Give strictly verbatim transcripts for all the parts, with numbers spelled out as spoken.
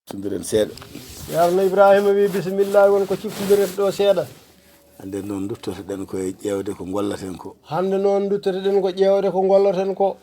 Tundiren seeɗa. Ceerno Ibrahima wi, "Bisimillahi, won ko ciftondiren ɗo seeɗa." Hannde noon, duttotoɗen ko e ƴeewde ko ngollaten ko. Hannde noon, duttotoɗen ko ƴeewde ko ngollaten ko.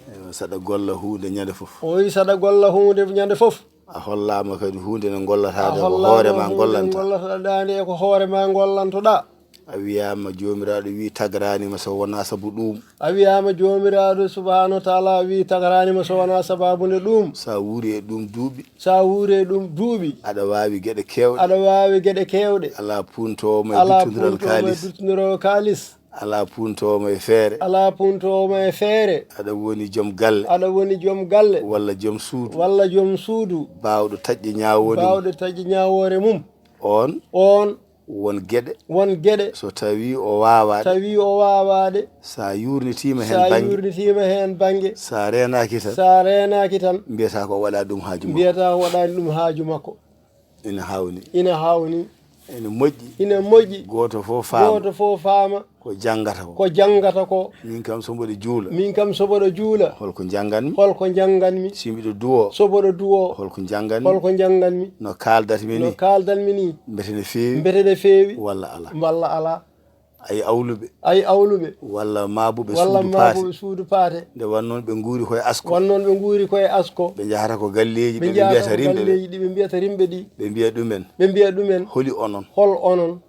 Eywa, saɗa golla huunde ñande fof. O wi, "Saɗa golla huunde ñande fof." A hollaama kadi huunde nde ngollataade ko hoore ma ngollanta. Ngollataɗaande e ko hoore ma ngollantoɗa. A wiyaama Joomiraaɗo wi tagraani ma so wonaa sabu ɗuum. A wiyaama Joomiraaɗo Subhaanahu wa Taala wi tagraani ma so wonaa sabaabu nde ɗuum. Sa wuuri e ɗuum duuɓi. Sa wuuri e ɗuum duuɓi. Aɗa waawi geɗe keewɗe. Aɗa waawi geɗe keewɗe. Alaa puuntoowo ma e duttondiral kaalis. Alaa puuntoowo ma e feere. Alaa puuntoowo ma e feere. Aɗa woni joom galle. Aɗa woni joom galle. Walla joom suudu. Walla joom suudu. Baawɗo taƴde ñaawoore mum. Baawɗo taƴde ñaawoore mum. Oon. Oon. Won geɗe. Won geɗe. So tawi o waawaade. Tawi o waawaade. Sa yuurnitiima heen bannge. Sa yuurnitiima heen bannge. Sa reenaaki tan. Sa reenaaki tan. Mbiyata ko waɗa ɗum haaju makko. Mbiyata ko waɗaani ɗum haaju makko. Ina hawni. Ina hawni. Ina moƴƴi. Ina moƴƴi. Gooto fof faama. Gooto fof faama. Ko janngata ko. Ko janngata ko. Min kam so mboɗo juula. Min kam so mboɗo juula. Holko njannganmi? Holko njannganmi? Si mbiɗo duwoo. So mboɗo duwoo. Holko njannganmi? Holko njannganmi? No kaaldatmi ni? No kaaldatmi ni? Mbete ne feewi? Mbete ne feewi? Walla alaa? Walla alaa? Ay awluɓe. Ay awluɓe. Walla maabuɓe suudu paate. Walla maabuɓe suudu paate. Nde wannoon ɓe nguuri koye asko. Wannoon ɓe nguuri koye asko. Ɓe njahata ko galleeji, ɓe mbiyata rimɓe ɓe. Ɗi ɓe mbiyata rimɓe ɗi. Ɓe mbiya ɗumen. Ɓe mbiya ɗumen. Holi onon? Hol onon?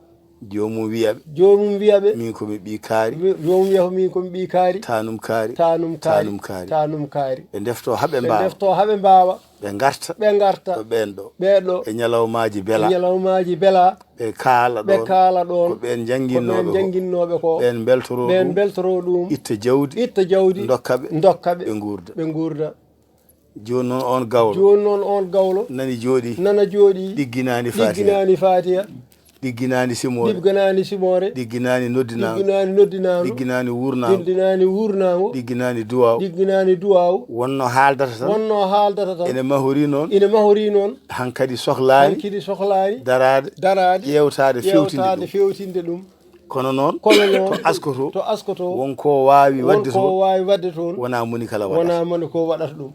Joomum wiya ɓe. Joomum wiya ɓe. Min ko mi ɓii kaari. Mi-, joomum wiya ko min ko mi ɓii kaari. Taanum kaari. Taanum kaari. Taanum kaari. Taanum kaari. Ɓe ndefto haa ɓe mbaawa. Ɓe ndefto haa ɓe mbaawa. Ɓe ngarta. Ɓe ngarta. Ɗo ɓeen ɗo. Ɓee ɗo. E ñalawmaaji bela. E ñalawmaaji bela. Ɓe kaala ɗoon. Ɓe kaala ɗoon. Ko ɓeen jannginnooɓe ko. Ko ɓeen jannginnooɓe ko. Ɓeen mbeltoroo ɗum. Ɓeen mbeltoroo ɗum. Itta jawdi. Itta jawdi. Ndokka ɓe. Ndokka ɓe. Ɓe nguurda. Ɓe nguurda. Jooni noon oon gawlo. Jooni noon oon gawlo. Nani jooɗii. Nana jooɗii. Ɗigginaani Faatiha. Ɗigginaani Faatiha. Ɗigginaani simoore. Ɗigginaani simoore. Ɗigginaani noddinaango. Ɗigginaani noddinaango. Ɗigginaani wuurnaango. Ɗigginaani wuurnaango. Ɗigginaani duwaaw. Ɗigginaani duwaaw. Wonno haaldata tan. Wonno haaldata tan. Ene mahori noon. Ene mahori noon. Hankadi sohlaani. Hankadi sohlaani. Daraade. Daraade. Ƴeewtaade, ƴeewtaade, fewtinde ɗum. Fewtinde ɗum. Kono noon, kono noon, to askoto, to askoto, won ko waawi waɗde toon, won ko waawi waɗde toon, wonaa moni kala waɗata. Wonaa moni ko waɗata ɗum.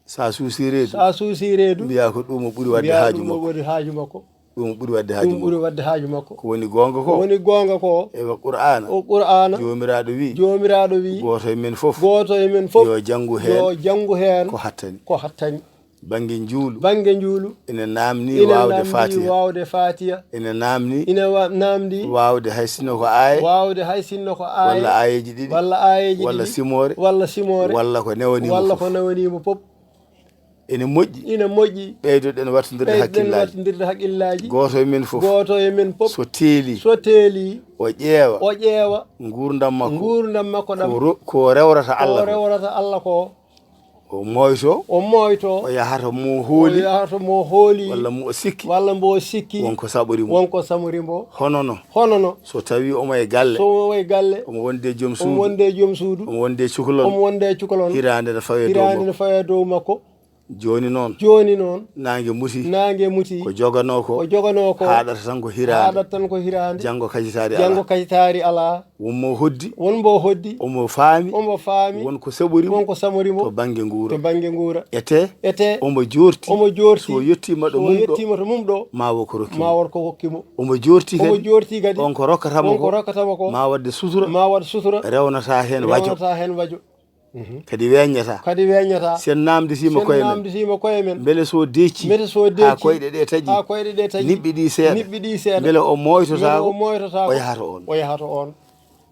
Sa suusii reedu. Sa suusii reedu. Mbiyaa ko ɗum o ɓuri waɗde haaju makko. Mbiyaa ɗum o ɓuri haaju makko. Ɗum o ɓuri waɗde haaju makko. Ɗum ɓuri waɗde haaju makko. Ko woni goonga ko? Ko woni goonga ko? Eywa, Qur'aana. O Qur'aana. Joomiraaɗo wi. Joomiraaɗo wi. Gooto e men fof. Gooto e men fof. Yo janngu heen. Yo janngu heen. Ko hattani. Ko hattani. Bannge njuulu. Bannge njuulu. Ina naamni waawde Faatiha. Ina naamni waawde Faatiha. Ina naamni. Ina wa-, naamni. Waawde hay sinno ko aaya. Waawde hay sinno ko aaya. Walla aayeeji ɗiɗi. Walla aayeeji ɗiɗi. Walla simoore. Walla simoore. Walla ko newanii mo fof. Walla ko newanii mo fof. Ene moƴƴi. Ina moƴƴi. Ɓeydoɗen wattondirde hakkillaaji. Ɓeydoɗen wattondirde hakkillaaji. Gooto e men fof. Gooto e men fof. So teelii. So teelii. O ƴeewa. O ƴeewa. Nguurndam makko. Nguurndam makko ɗam. Ko ro-, ko rewrata Alla ko. Ko rewrata Alla ko. O mooyto. O mooyto. O yahata mo hooli. O yahata mo hooli. Walla mo sikki. Walla mbo sikki. Wonko saɓori mo. Wonko saɓori mbo. Hono no. Hono no. So tawi omo e galle. So omo e galle. Omo wonde joom suudu. Omo wonde joom suudu. Omo wonde cukalon. Omo wonde cukalon. Hiraande ne fawe dow makko. Hiraande ne fawe dow makko. Jooni noon. Jooni noon. Naange muti. Naange muti. Ko joganoo ko. Ko joganoo ko. Haaɗata tan ko hiraande. Haaɗata tan ko hiraande. Janngo kacitaari alaa. Janngo kacitaari alaa. Won mo hoddi. Won mbo hoddi. Omo faami. Omo faami. Won ko saɓori mo. Won ko saɓori mo. To bannge nguura. To bannge nguura. Etee. Etee. Omo joorti. Omo joorti. So yettiima ɗo mum ɗo. So yettiima to mum ɗo. Ma wo ko rokki mo. Ma won ko hokki mo. Omo joorti kadi. Omo joorti kadi. On ko rokkata mo ko. On ko rokkata mo ko. Ma waɗde sutura. Ma waɗ sutura. Rewnata heen wajo. Rewnata heen wajo. Mhm. Kadi weeññata. Kadi weeññata. Si en naamnditiima koye men. Si en naamnditiima koye men. Mbele so deecci. Mbele so deecci. Haa koyɗe ɗe taƴi. Haa koyɗe ɗe taƴi. Niɓɓi ɗi seeɗa. Niɓɓi ɗi seeɗa. Mbele o mooytotaako. Mbele o mooytotaako. O yahata oon. O yahata oon.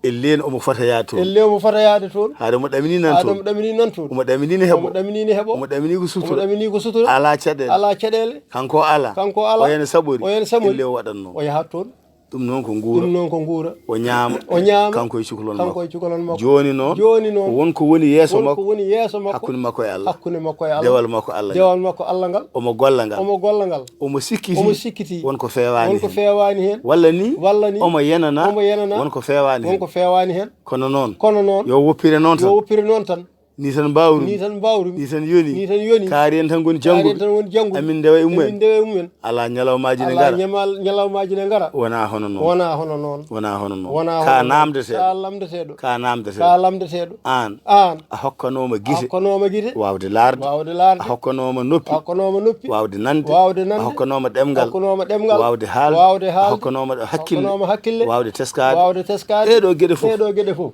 Ellee omo fota yahde toon. Ellee omo fota yahde toon. Haade omo ɗaminii nan toon. Haade omo ɗaminii nan toon. Omo ɗaminii ne heɓo. Omo ɗaminii ne heɓo. Omo ɗaminii ko sutura. Omo ɗaminii ko sutura. Alaa caɗeele. Alaa caɗeele. Kanko alaa. Kanko alaa. O yana saɓori. O yana saɓori. Ellee o waɗatnoo. O yahat toon. Ɗum noon ko nguura. Ɗum noon ko nguura. O ñaama. O ñaama. Kanko e cukalon makko. Kanko e cukalon makko. Jooni noon. Jooni noon. Ko won ko woni yeeso makko. Won ko woni yeeso makko. Hakkunde makko e Allah. Hakkunde makko e Allah. Dewal makko Allah ngal. Dewal makko Allah ngal. Omo golla ngal. Omo golla ngal. Omo sikkiti. Omo sikkiti. Won ko feewaani heen. Won ko feewaani heen. Walla ni. Walla ni. Omo yenana. Omo yenana. Won ko feewaani heen. Won ko feewaani heen. Kono noon. Kono noon. Yo woppire noon tan. Yo woppire noon tan. Ni tan mbawrumi. Ni tan mbawrumi. Ni tan yoni. Ni tan yoni. Kaari en tan ngoni jannguɓe. Kaari en tan ngoni jannguɓe. Amin ndewa e mumen. Amin ndewa e mumen. Alaa ñalawmaaji ne ngara. Alaa ñamal-, ñalawmaaji ne ngara. Wonaa hono noon. Wonaa hono noon. Wonaa hono noon. Wonaa hono noon. Ka naamdeteeɗo. Ka lamndeteeɗo. Ka naamdeteeɗo. Ka lamndeteeɗo. Aan. Aan. A hokkanooma gite. A hokkanooma gite. Waawde laarde. Waawde laarde. A hokkanooma noppi. A hokkanooma noppi. Waawde nande. Waawde nande. A hokkanooma ɗemngal. A hokkanooma ɗemngal. Waawde haalde. Waawde haalde. A hokkanooma hakkille. A hokkanooma hakkille. Waawde teskaade. Waawde teskaade. Ɗeeɗoo geɗe fof. Ɗeeɗoo geɗe fof.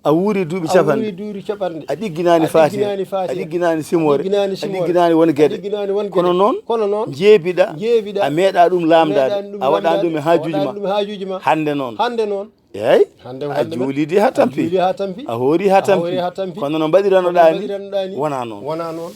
A wuuri duuɓi capanɗe. A wuuri duuɓi capanɗe. A ɗigginaani faatiha. A ɗigginaani faatiha. A ɗigginaani simoore. A ɗigginaani simoore. A ɗigginaani won geɗe. A ɗigginaani won geɗe. Kono noon, kono noon, njeebiɗa, njeebiɗa, a meeɗaa ɗum laamdaade. A meeɗaani ɗum laamdaade. A waɗaani ɗum e haajuuji ma. A waɗaani ɗum e haajuuji ma. Hannde noon. Hannde noon. Eey. Hannde, a hannde noon. Juulii de haa tampi. A juulii haa tampi. A hoorii haa tampi. A hoorii haa tampi. Kono no mbaɗiranoɗaa ni, kono no mbaɗiranoɗaa ni, wonaa noon. Wonaa noon.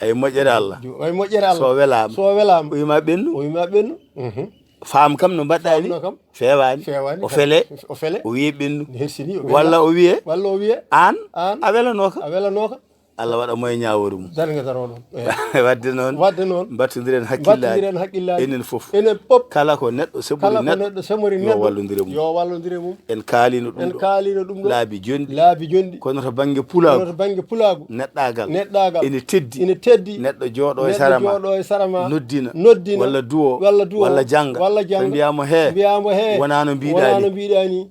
Ay moƴƴere Allah. Ju-, ay moƴƴere Allah. So welaama. So welaama. O wiima ɓennu. O wiima ɓennu. Mhm. Faam kam no mbaɗɗaa ni. Faamno kam. Feewaani. Feewaani. O kam. Fele. O fele. O wiye ɓennu. Hersini, o ɓenna. Walla o wiye. Walla o wiye. Aan, aan, a welanooka. A welanooka. Allah waɗa mo e ñaawoore mum. Darnga daroo ɗon. Eey. Wadde noon. Wadde noon. Mbattondiren hakkillaaji. Mbattondiren hakkillaaji. Enen fof. Enen fof. Kala ko neɗɗo semori neɗɗo. Kala ko neɗɗo semori neɗɗo. Yo wallondire mum. Yo wallondire mum. En kaalino ɗum ɗo. En kaalino ɗum ɗo. Laabi jonɗi. Laabi jonɗi. Kono to bannge pulaagu. Kono to bannge pulaagu. Neɗɗaagal. Neɗɗaagal. Ene teddi. Ene teddi. Neɗɗo jooɗo e sara ma. Neɗɗo jooɗo e sara ma. Noddina. Noddina. Walla duwo. Walla duwo. Walla jannga. Walla jannga. Ɓe mbiyaa mo, "Hee." Mbiyaa mo, "Hee." Wonaa no mbiɗaa ni. Wonaa no mbiɗaa ni.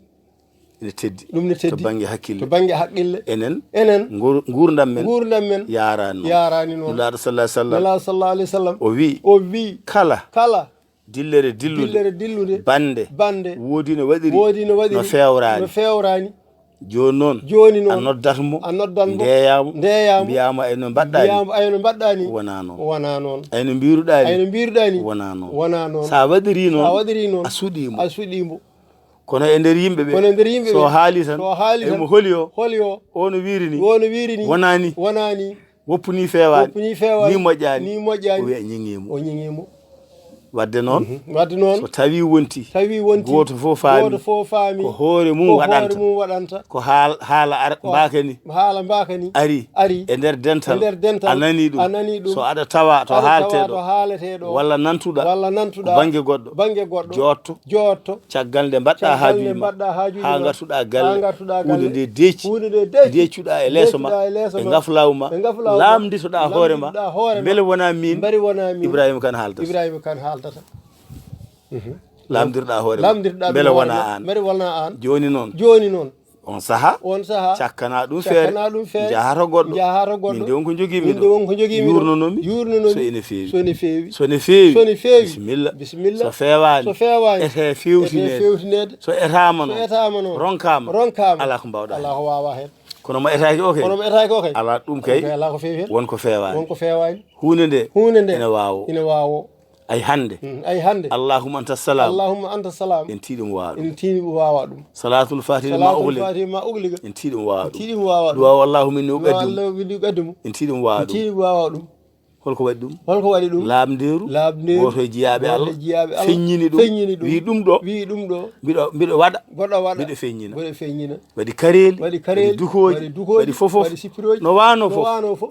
Ene teddi. Ɗum ne teddi. To bannge hakkille. To bannge haqqille. Enen. Enen. Ngur-, nguurndam men. Nguurndam men. Yaaraani noon. Yaaraani noon. Nulaaɗo sallallahu alaihi wasallam. Nulaaɗo sallallahu alaihi wasallam. O wiyi. O wiyi. Kala. Kala. Dillere dillude. Dillere dillude. Bannde. Bannde. Woodi no waɗiri. Woodi no waɗiri. No feewraani. No feewraani. Jooni noon. Jooni noon. A noddat mo. A noddat mo. Ndeeyaa mo. Ndeeyaa mo. Mbiyaa mo, "Ay no mbaɗɗaa ni?" Mbiyaa mo, "Ay no mbaɗɗaa ni?" Wonaa noon. Wonaa noon. "Ay no mbiiruɗaa ni?" Ay no mbiiruɗaa ni? Wonaa noon. Wonaa noon. So a waɗirii noon. So a waɗirii noon. A suuɗii mo. A suuɗii mo. Kono e nder yimɓe ɓe, kono e nder yimɓe ɓe, so o haali tan, so o haali tan, mo holi o? Holi o? O no wiiri ni. O no wiiri ni. Wonaa ni. Wonaa ni. Woppu ni feewaani. Woppu ni feewaani. Ni moƴƴaani. Ni moƴƴaani. O wiya ñiŋii mo. O ñiŋii mo. Wadde noon, mhm, wadde noon, so tawi wonti, tawi wonti, gooto fof faami, gooto fof faami, ko hoore mum, ko hoore waɗanta, mum waɗanta, ko haal-, haala ar-, ko mbaaka ni, haala mbaaka ni, ari, ari, e nder dental, e nder dental, a nanii ɗum, a nanii ɗum, so aɗa tawa to, aɗa tawa haalteeɗo, to haaleteeɗo, walla nantuɗa, walla nantuɗa, bannge goɗɗo, bannge goɗɗo, jootto, jootto, caggal nde mbaɗɗa, caggal nde haajuuji ma, mbaɗɗa haajuuji haa ma, ngartuɗaa galle, haa ngartuɗaa galle, huunde nde deeci, huunde nde deeci, deecuɗaa e leeso ma, deecuɗaa e leeso ma, e ngaflaawu ma, e ngaflaawu ma, laamnditoɗaa hoore ma, laamnditoɗaa hoore ma, mbele wonaa miin, mbele wonaa miin, Ibrahima Kane haaldata. Ibrahima Kane haaldata. Mhm. Laamndirɗaa hoore ma, laamndirɗaa mbele wonaa aan, mbele wonaa aan. Jooni noon. Jooni noon. On sahaa, on sahaa, cakkanaa ɗum feere, cakkanaa ɗum feere, njahaa to goɗɗo, njahaa to goɗɗo. Min de won ko njogii-mi ɗo. Min de won ko njogii-mi ɗo. Yuurnono-mi. Yuurnono-mi. So ene feewi. So ene feewi. So ene feewi. So ene feewi. Bisimilla. Bisimilla. So feewaani. So feewaani. Etee feewtineede. Etee feewtineede. So etaama noon. So etaama noon. Ronkaama. Ronkaama. Alaa ko mbaawɗaa heen. Alaa ko waawaa heen. Kono mo etaaki o kay. Kono mo etaaki o kay. Alaa ɗum kay. Ɗum kay alaa ko feewi heen. Won ko feewaani. Won ko feewaani. Huunde nde. Huunde nde. Ene waawo. Ene waawo. Ay hannde. Mm, ay hannde. Allahumma anta salam. Allahumma anta salam. En tiiɗum waawa ɗum. En tiiɗum waawa ɗum. Salatul Fatiha ma ughliq. Salatul Fatiha ma ughliq. En tiiɗum waawa ɗum. En tiiɗum waawa ɗum. Du'a Allahumma inni uqaddimu. Du'a Allahumma inni uqaddimu. En tiiɗum waawa ɗum. En tiiɗum waawa ɗum. Holko waɗi ɗum? Holko waɗi ɗum? Laaɓndeeru. Laaɓndeeru. Gooto e jiyaaɓe Allah. Gooto e jiyaaɓe Allah. Feññini ɗum. Feññini ɗum. Wiyi ɗum ɗo. Wiyi ɗum ɗo. Mbiɗo, mbiɗo waɗa. Mboɗo waɗa. Mbiɗo feññina. Mboɗo feññina. Waɗi kareeli. Waɗi kareeli. Waɗi dukooji. Waɗi dukooji. Waɗi fof fof. Waɗi sippirooji. No waano fof. No waano fof.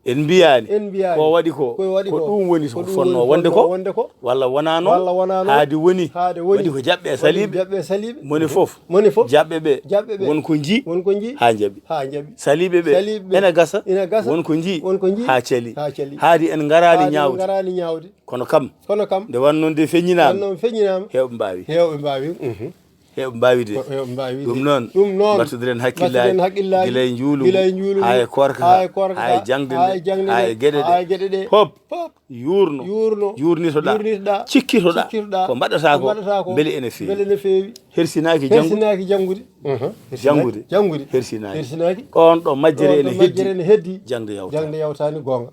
En mbiyaani. En mbiyaani. Ko waɗi ko. Ko waɗi ko. Ko ɗum woni ko fonnoo wonde ko. Wonde ko. Walla wonaa noon. Walla wonaa noon. Haadi woni. Haade woni. Waɗi ko jaɓɓe e saliiɓe. Waɗi jaɓɓe e saliiɓe. Moni fof. Moni fof. Jaɓɓe ɓe. Jaɓɓe ɓe. Won ko njii. Won ko njii. Haa njaɓi. Haa njaɓi. Saliiɓe ɓe. Saliiɓe ɓe. Ene gasa. Ene gasa. Won ko njii. Won ko njii. Haa celi. Haa celi. Haadi en ngaraani ñaawde. Haadi en ngaraani ñaawde. Kono kam. Kono kam. Nde wannoo nde feññinaama. Wannoo feññinaama. Heewɓe mbaawi. Heewɓe mbaawi. Mhm. Heewɓe mbaawi de. Ko heewɓe mbaawi de. Ɗum noon. Ɗum noon. Mbattoɗen hakkillaaji. Mbattoɗen hakkillaaji. Gila e njuulu ngu. Gila e njuulu ngu. Haa e koorka. Haa e koorka. Haa e jaŋde nde. Haa e jaŋde nde. Haa e geɗe ɗe. Haa e geɗe ɗe. Hop. Hop. Yuurno. Yuurno. Yuurnitoɗaa. Yuurnitoɗaa. Cikkitoɗaa. Cikkitoɗaa. Ko mbaɗataa ko. Ko mbaɗataa ko. Mbele ene feewi. Mbele ene feewi. Hersinaaki janngude. Hersinaaki janngude. Mhm. Janngude. Janngude. Hersinaaki. Hersinaaki. Ɗoon ɗo majjere ene heddi. Ɗoon ɗo majjere ene heddi. Jaŋde yawtaani. Jaŋde yawtaani goonga.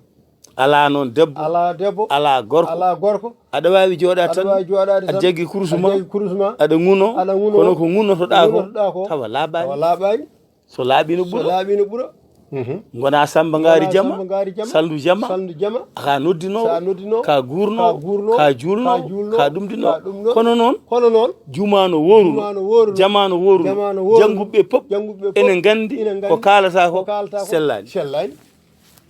Alaa noon debbo. Alaa debbo. Alaa gorko. Alaa gorko. Aɗa waawi jooɗaade tan. Aɗa waawi jooɗaade tan. Aɗa jaggi kurus ma. Aɗa jaggi kurus ma. Aɗa ŋuno. Aɗa ŋuno. Kono ko ŋunotoɗaa ko. Ŋunotoɗaa ko. Tawa laaɓaani. Tawa laaɓaani. So laaɓii no ɓura. So laaɓii no ɓura. Mhm. Ngonaa Samba Ngaari Jama. Ngonaa Samba Ngaari Jama. Salndu Jama. Salndu Jama. Ka noddinoowo. Sa noddinoowo. Ka guurnoowo. Ka guurnoowo. Ka juulnoowo. Ka ɗumndinoowo. Ka ɗumndinoowo. Kono noon. Kono noon. Jumaano wooruno. Jumaano wooruno. Jamaano wooruno. Jamaano wooruno. Jannguɓe ɓe fof. Jannguɓe ɓe fof. Ene nganndi. Ene nganndi. Ko kaalata ko. Ko kaalata ko. Sellaani. Sellaani.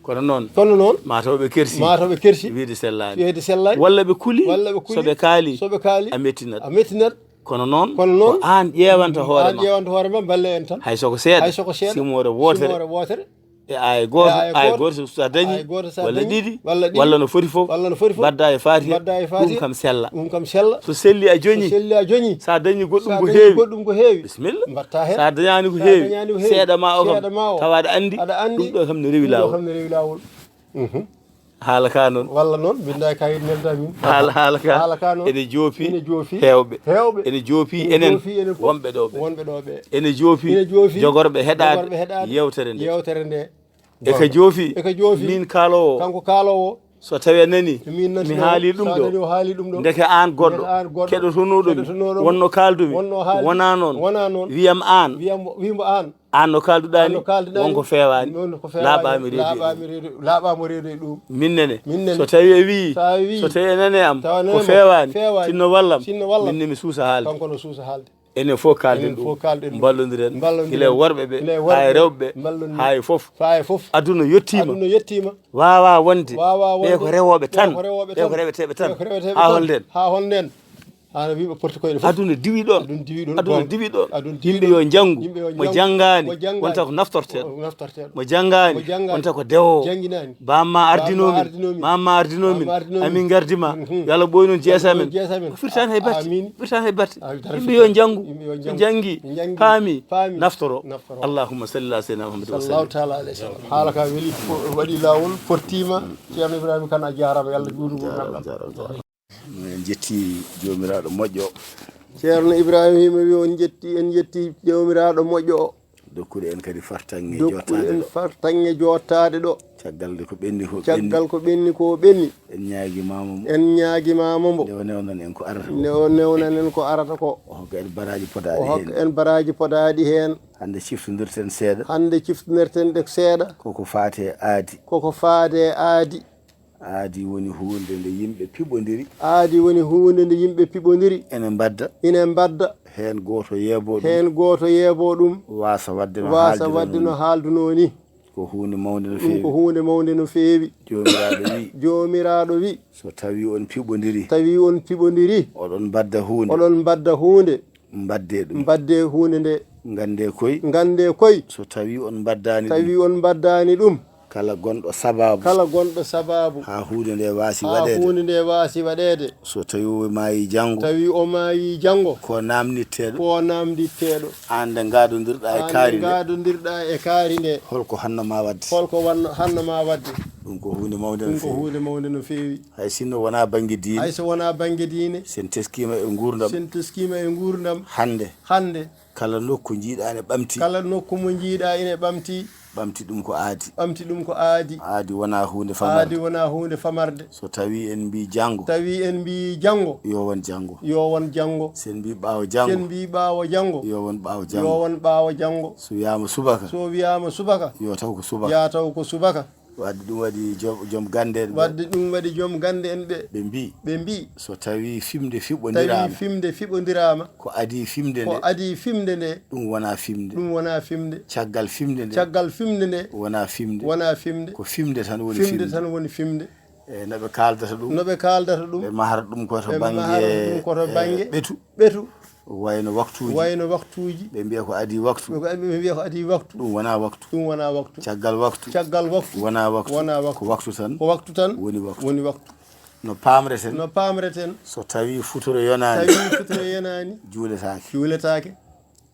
Kono noon, kono noon, maataw ɓe kersi. Maataw ɓe kersi. Wiide sellaani. Wiide sellaani. Walla ɓe kuli. Walla ɓe kuli. So ɓe kaali. So ɓe kaali. A mettinat. A mettinat. Kono noon, Kono noon, ko aan ƴeewanta hoore aan ma. Ƴeewanta hoore ma, balle en tan. Hay soko seeɗa, Hay soko seeɗa, simoore wootere. Simoore wootere. E aaya gooto, E aaya aaya gooto, gooto so a dañi, aaya gooto so a walla dañi, ɗiɗi, walla ɗiɗi, walla no foti fof, walla no foti fof, mbaɗda e faatiha, mbaɗda e faatiha, ɗum kam sella. Ɗum kam sella. So selli a So joñi, selli a joñi, so a dañi so goɗɗum a ko dañi heewi, goɗɗum ko heewi, bisimilla. Mbaɗta heen. So a dañaani ko So a heewi, dañaani ko heewi, seeɗa ma o kam, seeɗa ma o. Tawa aɗa anndi, Aɗa anndi, ɗum ɗo kam ne ɗum rewi ɗo laawol. Kam ne rewi laawol. Mhm. Haala ka noon. Walla noon, mbinnda e kayit, nelda min. Haala, haala ka, Haala ka noon. Ene joofi, Ene joofi. Heewɓe. Heewɓe. Ene joofi Ene enen, joofi enen fof. Wonɓe ɗo ɓe. Wonɓe ɗo ɓe. Ene joofi, Ene joofi. Jogorɓe heɗaade, Jogorɓe heɗaade. Yeewtere nde. Yeewtere nde. E ka joofi, E ka joofi. Min kaaloowo, Kanko kaaloowo. So tawi a nani, Min nani mi noon, haali ɗum so a ɗo. nani o haali ɗum ɗo. Ndeke aan goɗɗo, Ndeke aan goɗɗo, keɗotonooɗo mi, keɗotonooɗo mi, wonno kaaldumi, wonno haali, wonaa noon. Wonaa noon. Wiyam aan, Wiyam, wimbo aan. Aan no kaalduɗaa Aan ni, no kaalduɗaa wonko ni, feewaani, wonko feewaani, laaɓaami reedu e laaɓaami ɗum. Reedu, laaɓaama reedu e ɗum. Min nene, Min nene. So tawi a wii, So a wii, so tawi a nani am, so a nani ko am, feewaani, feewaani, sinno wallam, sinno wallam. Min ne mi suusa haalde. Kanko no suusa haalde. Enen fof kaalden Enen ɗum, fof kaalden ɗum. Mballondiren, Mballondiren. gila e worɓe ɓe, Gila e haa e worɓe, rewɓe ɓe, mballondiren. Haa e fof. Haa e fof. Aduna yettiima, Aduna yettiima. Waawaa wonde, Waawaa ɓe ko wonde, rewooɓe ɓe tan, ko rewooɓe ɓe ko tan, reweteeɓe tan, ɓe ko reweteeɓe haa tan. holnden. Haa holnden. Hano wiiɓe porte koyɗe fof. Aduna diwi ɗoon. Aduna diwi ɗoon. Aduna diwi ɗoon. Yimɓe yo njanngu. Yimɓe yo njanngu. Mo janngaani, mo janngaani, wonta ko naftorteeɗo. Ko naftorteeɗo. Mo janngaani, mo janngaani, wonta ko dewoowo. Jannginaani. Baamma ardinoo min. Baamma ardinoo min. Baamma ardinoo min. Baamma ardinoo min. Amin ngardima. Mhm. Yo Allah ɓooy noon jeesa men. Jeesa men. Firtaani hay batte. Amiin. Firtaani hay batte. Yimɓe yo njanngu. Yimɓe yo njanngu. Ɓe njanngi. Ɓe njanngi. Paami. Paami. Naftoro. Naftoro. Allahumma salli ala sayyidina Muhammad wa sallim. Sallallahu taala alayhi wa sallam. Haala ka weli, fo-, waɗi laawol, fottiima. Ceerno Ibrahima Kane, a jaaraama. Yo Allah juutnu. Jaaraama, jaaraama, jaaraama. En njetti Joomiraaɗo moƴƴo o. Ceerno Ibrahima wi on njetti, en njetti Joomiraaɗo moƴƴo o. Dokkuɗo en kadi fartaŋŋe jooɗtaade ɗo. Dokkuɗo en fartaŋŋe jooɗtaade ɗo. Caggal nde ko ɓenni ko ɓenni. Caggal ko ɓenni ko ɓenni. En ñaagimaama mo. En ñaagimaama mo. Nde o newnan en ko arata ko. Nde o newnan en ko arata ko. O hokka en baraaji podaaɗi heen. O hokka en baraaji podaaɗi heen. Hannde ciftondirten seeɗa. Hannde ciftondirten ɗe seeɗa. Koko faati e aadi. Koko faati e aadi. Aadi woni huunde nde yimɓe piɓondiri. Aadi woni huunde nde yimɓe piɓondiri. Ene mbadda. Ene mbadda. Heen gooto yeeboo ɗum. Heen gooto yeeboo ɗum. Waasa waɗde no waasa haaldira waɗde no. No haaldunoo ni. Ko huunde mawnde no feewi. Ɗum ko huunde mawnde no feewi. Joomiraaɗo wi. Joomiraaɗo wi. So tawi on piɓondiri. Tawi on piɓondiri. Oɗon mbadda huunde. Oɗon mbadda huunde. Mbaddee ɗum. Mbaddee huunde nde. Nganndee koy. Nganndee koy. So tawi on mbaddaani ɗum. Tawi on mbaddaani ɗum. Kala gonɗo sabaabu. Kala gonɗo sabaabu. Haa huunde nde waasi waɗeede. Haa huunde nde waasi waɗeede. So tawi o maayi janngo. Tawi o maayi janngo. Ko naamnitteeɗo. Ko naamnitteeɗo. Aan nde ngaadondirɗaa e kaari nde. Aan nde ngaadondirɗaa e kaari nde. Holko hanno maa waɗde? Holko wanno-, hanno maa waɗde? Ɗum ko huunde mawnde no feewi. Ɗum ko huunde mawnde no feewi. Hay sinno wonaa bannge diine. Hay so wonaa bannge diine. So en teskiima e nguurndam. So en teskiima e nguurndam. Hannde. Hannde. Kala nokku njiiɗaa ene ɓamti. Kala nokku mo njiiɗaa ene ɓamti. Ɓamti ɗum ko aadi. Ɓamti ɗum ko aadi. Aadi wonaa huunde famarde. Aadi wonaa huunde famarde. So tawi en mbii janngo. Tawi en mbii janngo. Yo won janngo. Yo won janngo. So en mbii ɓaawo janngo. So en mbii ɓaawo janngo. Yo won ɓaawo janngo. Yo won ɓaawo janngo. So wiyaama subaka. So wiyaama subaka. Yo taw ko subaka. Yo taw ko subaka. Wadde ɗum waɗi joom, joom gannde en ɓe. Wadde ɗum waɗi joom gannde en ɓe. Ɓe mbii. Ɓe mbii. So tawi fimde fiɓondiraama. Tawi fimde fiɓondiraama. Ko adii fimde nde. Ko adii fimde nde. Ɗum wonaa fimde. Ɗum wonaa fimde. Caggal fimde nde. Caggal fimde nde. Wonaa fimde. Wonaa fimde. Ko fimde tan woni fimde. Fimde tan woni fimde. E no ɓe kaaldata ɗum. No ɓe kaaldata ɗum. Ɓe mahata ɗum ko to bannge, ɓe mahata ɗum ko to eh, bannge ɓetu. Ɓetu. Wayno waktuuji. Wayno waktuuji. Ɓe mbiya ko adii waktu. Ɓe, ɓe mbiya ko adii waktu. Ɗum wonaa waktu. Ɗum wonaa waktu. Caggal waktu. Caggal waktu. Wonaa waktu. Wonaa waktu. Ko waktu tan. Ko waktu tan. Woni waktu. Woni waktu. No paamreten. No paamreten. So tawi futuro yonaani. Tawi futuro yonaani. Juuletaake. Juuletaake.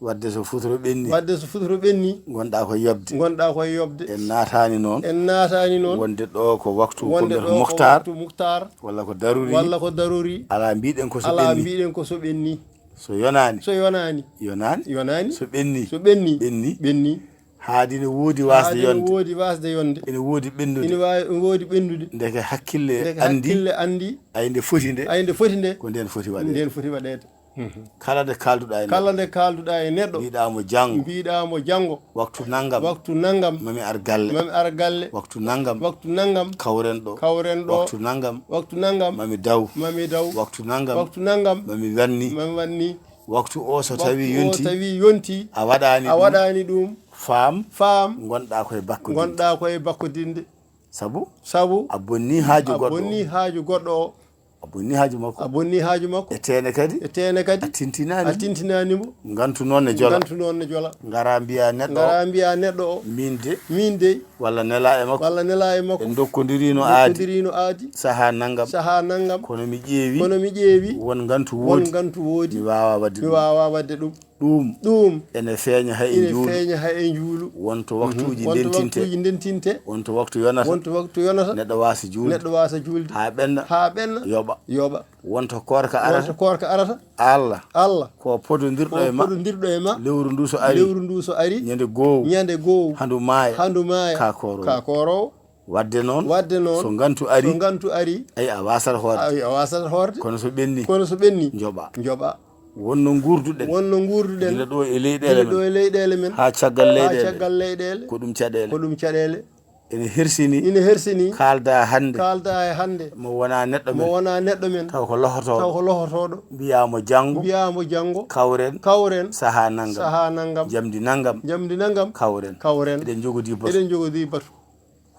Wadde so futuro ɓenni. Wadde so futuro ɓenni. Ngonɗaa ko yoɓde. Ngonɗaa ko yoɓde. En naataani noon. En naataani noon. Wonde ɗo ko waktu, wonde ko ɗo ko muxtaar. Waktu muxtaar. Walla ko daruri. Walla ko daruri. Alaa mbiɗen ko so ɓenni. Alaa mbiɗen ko so ɓenni. So yonaani. So yonaani. Yonaani. Yonaani. So ɓenni. So ɓenni. Ɓenni. Ɓenni. Haadi ne woodi waasde yonde. Haadi ne woodi waasde yonde. Ene woodi ɓenndude. Ene waawi, ene woodi ɓenndude. Ndeke hakkille anndi. Ndeke hakkille anndi. Ay nde foti nde. Ay nde foti nde. Ko ndeen foti waɗeede. Ndeen foti waɗeede. Mhm. Kala nde kaalduɗaa e neɗɗo. Kala nde kaalduɗaa e neɗɗo. Mbiɗaa mo janngo. Mbiɗaa mo janngo. Waktu nanngam. Waktu nanngam. Mami ar galle. Mami ar galle. Waktu nanngam. Waktu nanngam. Kawren ɗo. Kawren ɗo. Waktu nanngam. Waktu nanngam. Mami daw. Mami daw. Waktu nanngam. Waktu nanngam. Mami wanni. Mami wanni. Waktu o so tawi yonti. Waktu o tawi yonti. A waɗaani ɗum. A waɗaani ɗum. Faam. Faam. Ngonɗaa koye bakkodinde. Ngonɗaa koye bakkodinde. Sabu? Sabu? A bonnii haaju goɗɗo o. A bonnii haaju goɗɗo o. A bonni haaju makko. A bonni haaju makko. E teene kadi. E teene kadi. A tintinaani. A tintinaani mo. Ngantu noon ne jola. Ngantu noon ne jola. Ngara mbiya neɗɗo o. Ngara mbiya neɗɗo o. Min de. Min de. Walla nela e makko. Walla nela e makko. En ndokkondirino aadi. Ndokkondirino aadi. Saha nangam. Saha nangam. Kono mi ƴeewi. Kono mi ƴeewi. Won ngantu woodi. Won ngantu woodi. Mi waawa wadde ɗum. Mi waawa wadde ɗum. Ɗum. Ɗum. Ene feeña hay e njuulu. Ene feeña hay e njuulu. Wonto waktuuji ndentinte. Mhm. Wonto waktuuji ndentinte. Wonto waktu yonata. Wonto waktu yonata. Neɗɗo waasa juulde. Neɗɗo waasa juulde. Haa ɓenna. Haa ɓenna. Yoɓa. Yoɓa. Wonto koorka arata. Wonto koorka arata. Allah. Allah. Ko podondirɗo e ma. Ko podondirɗo e ma. Lewru ndu so ari. Lewru ndu so ari. Ñande goow. Ñande goow. Handu maaya. Handu maaya. Ka kooroowo. Ka kooroowo. Wadde noon. Wadde noon. So ngantu ari. So ngantu ari. Ay, a waasat hoorde. Ay, a waasat hoorde. Kono so ɓenni. Kono so ɓenni. Njoɓa. Njoɓa. Wonno nguurduɗen. Wonno nguurduɗen. Gila ɗo e leyɗeele men. Gila ɗo e leyɗeele men. Haa caggal leyɗeele. Haa caggal leyɗeele. Ko ɗum caɗeele. Ko ɗum caɗeele. Ene hersini. Ene hersini. Kaalda hannde. Kaalda e hannde. Mo wona neɗɗo men. Mo wona neɗɗo men. Taw ko lohotooɗo. Taw ko lohotooɗo. Mbiyaa mo janngo. Mbiyaa mo janngo. Kawren. Kawren. Sahaa nanngam. Sahaa nanngam. Njamndi nanngam. Njamndi nanngam. Kawren. Kawren. Eɗen njogodii batu. Eɗen njogodii batu.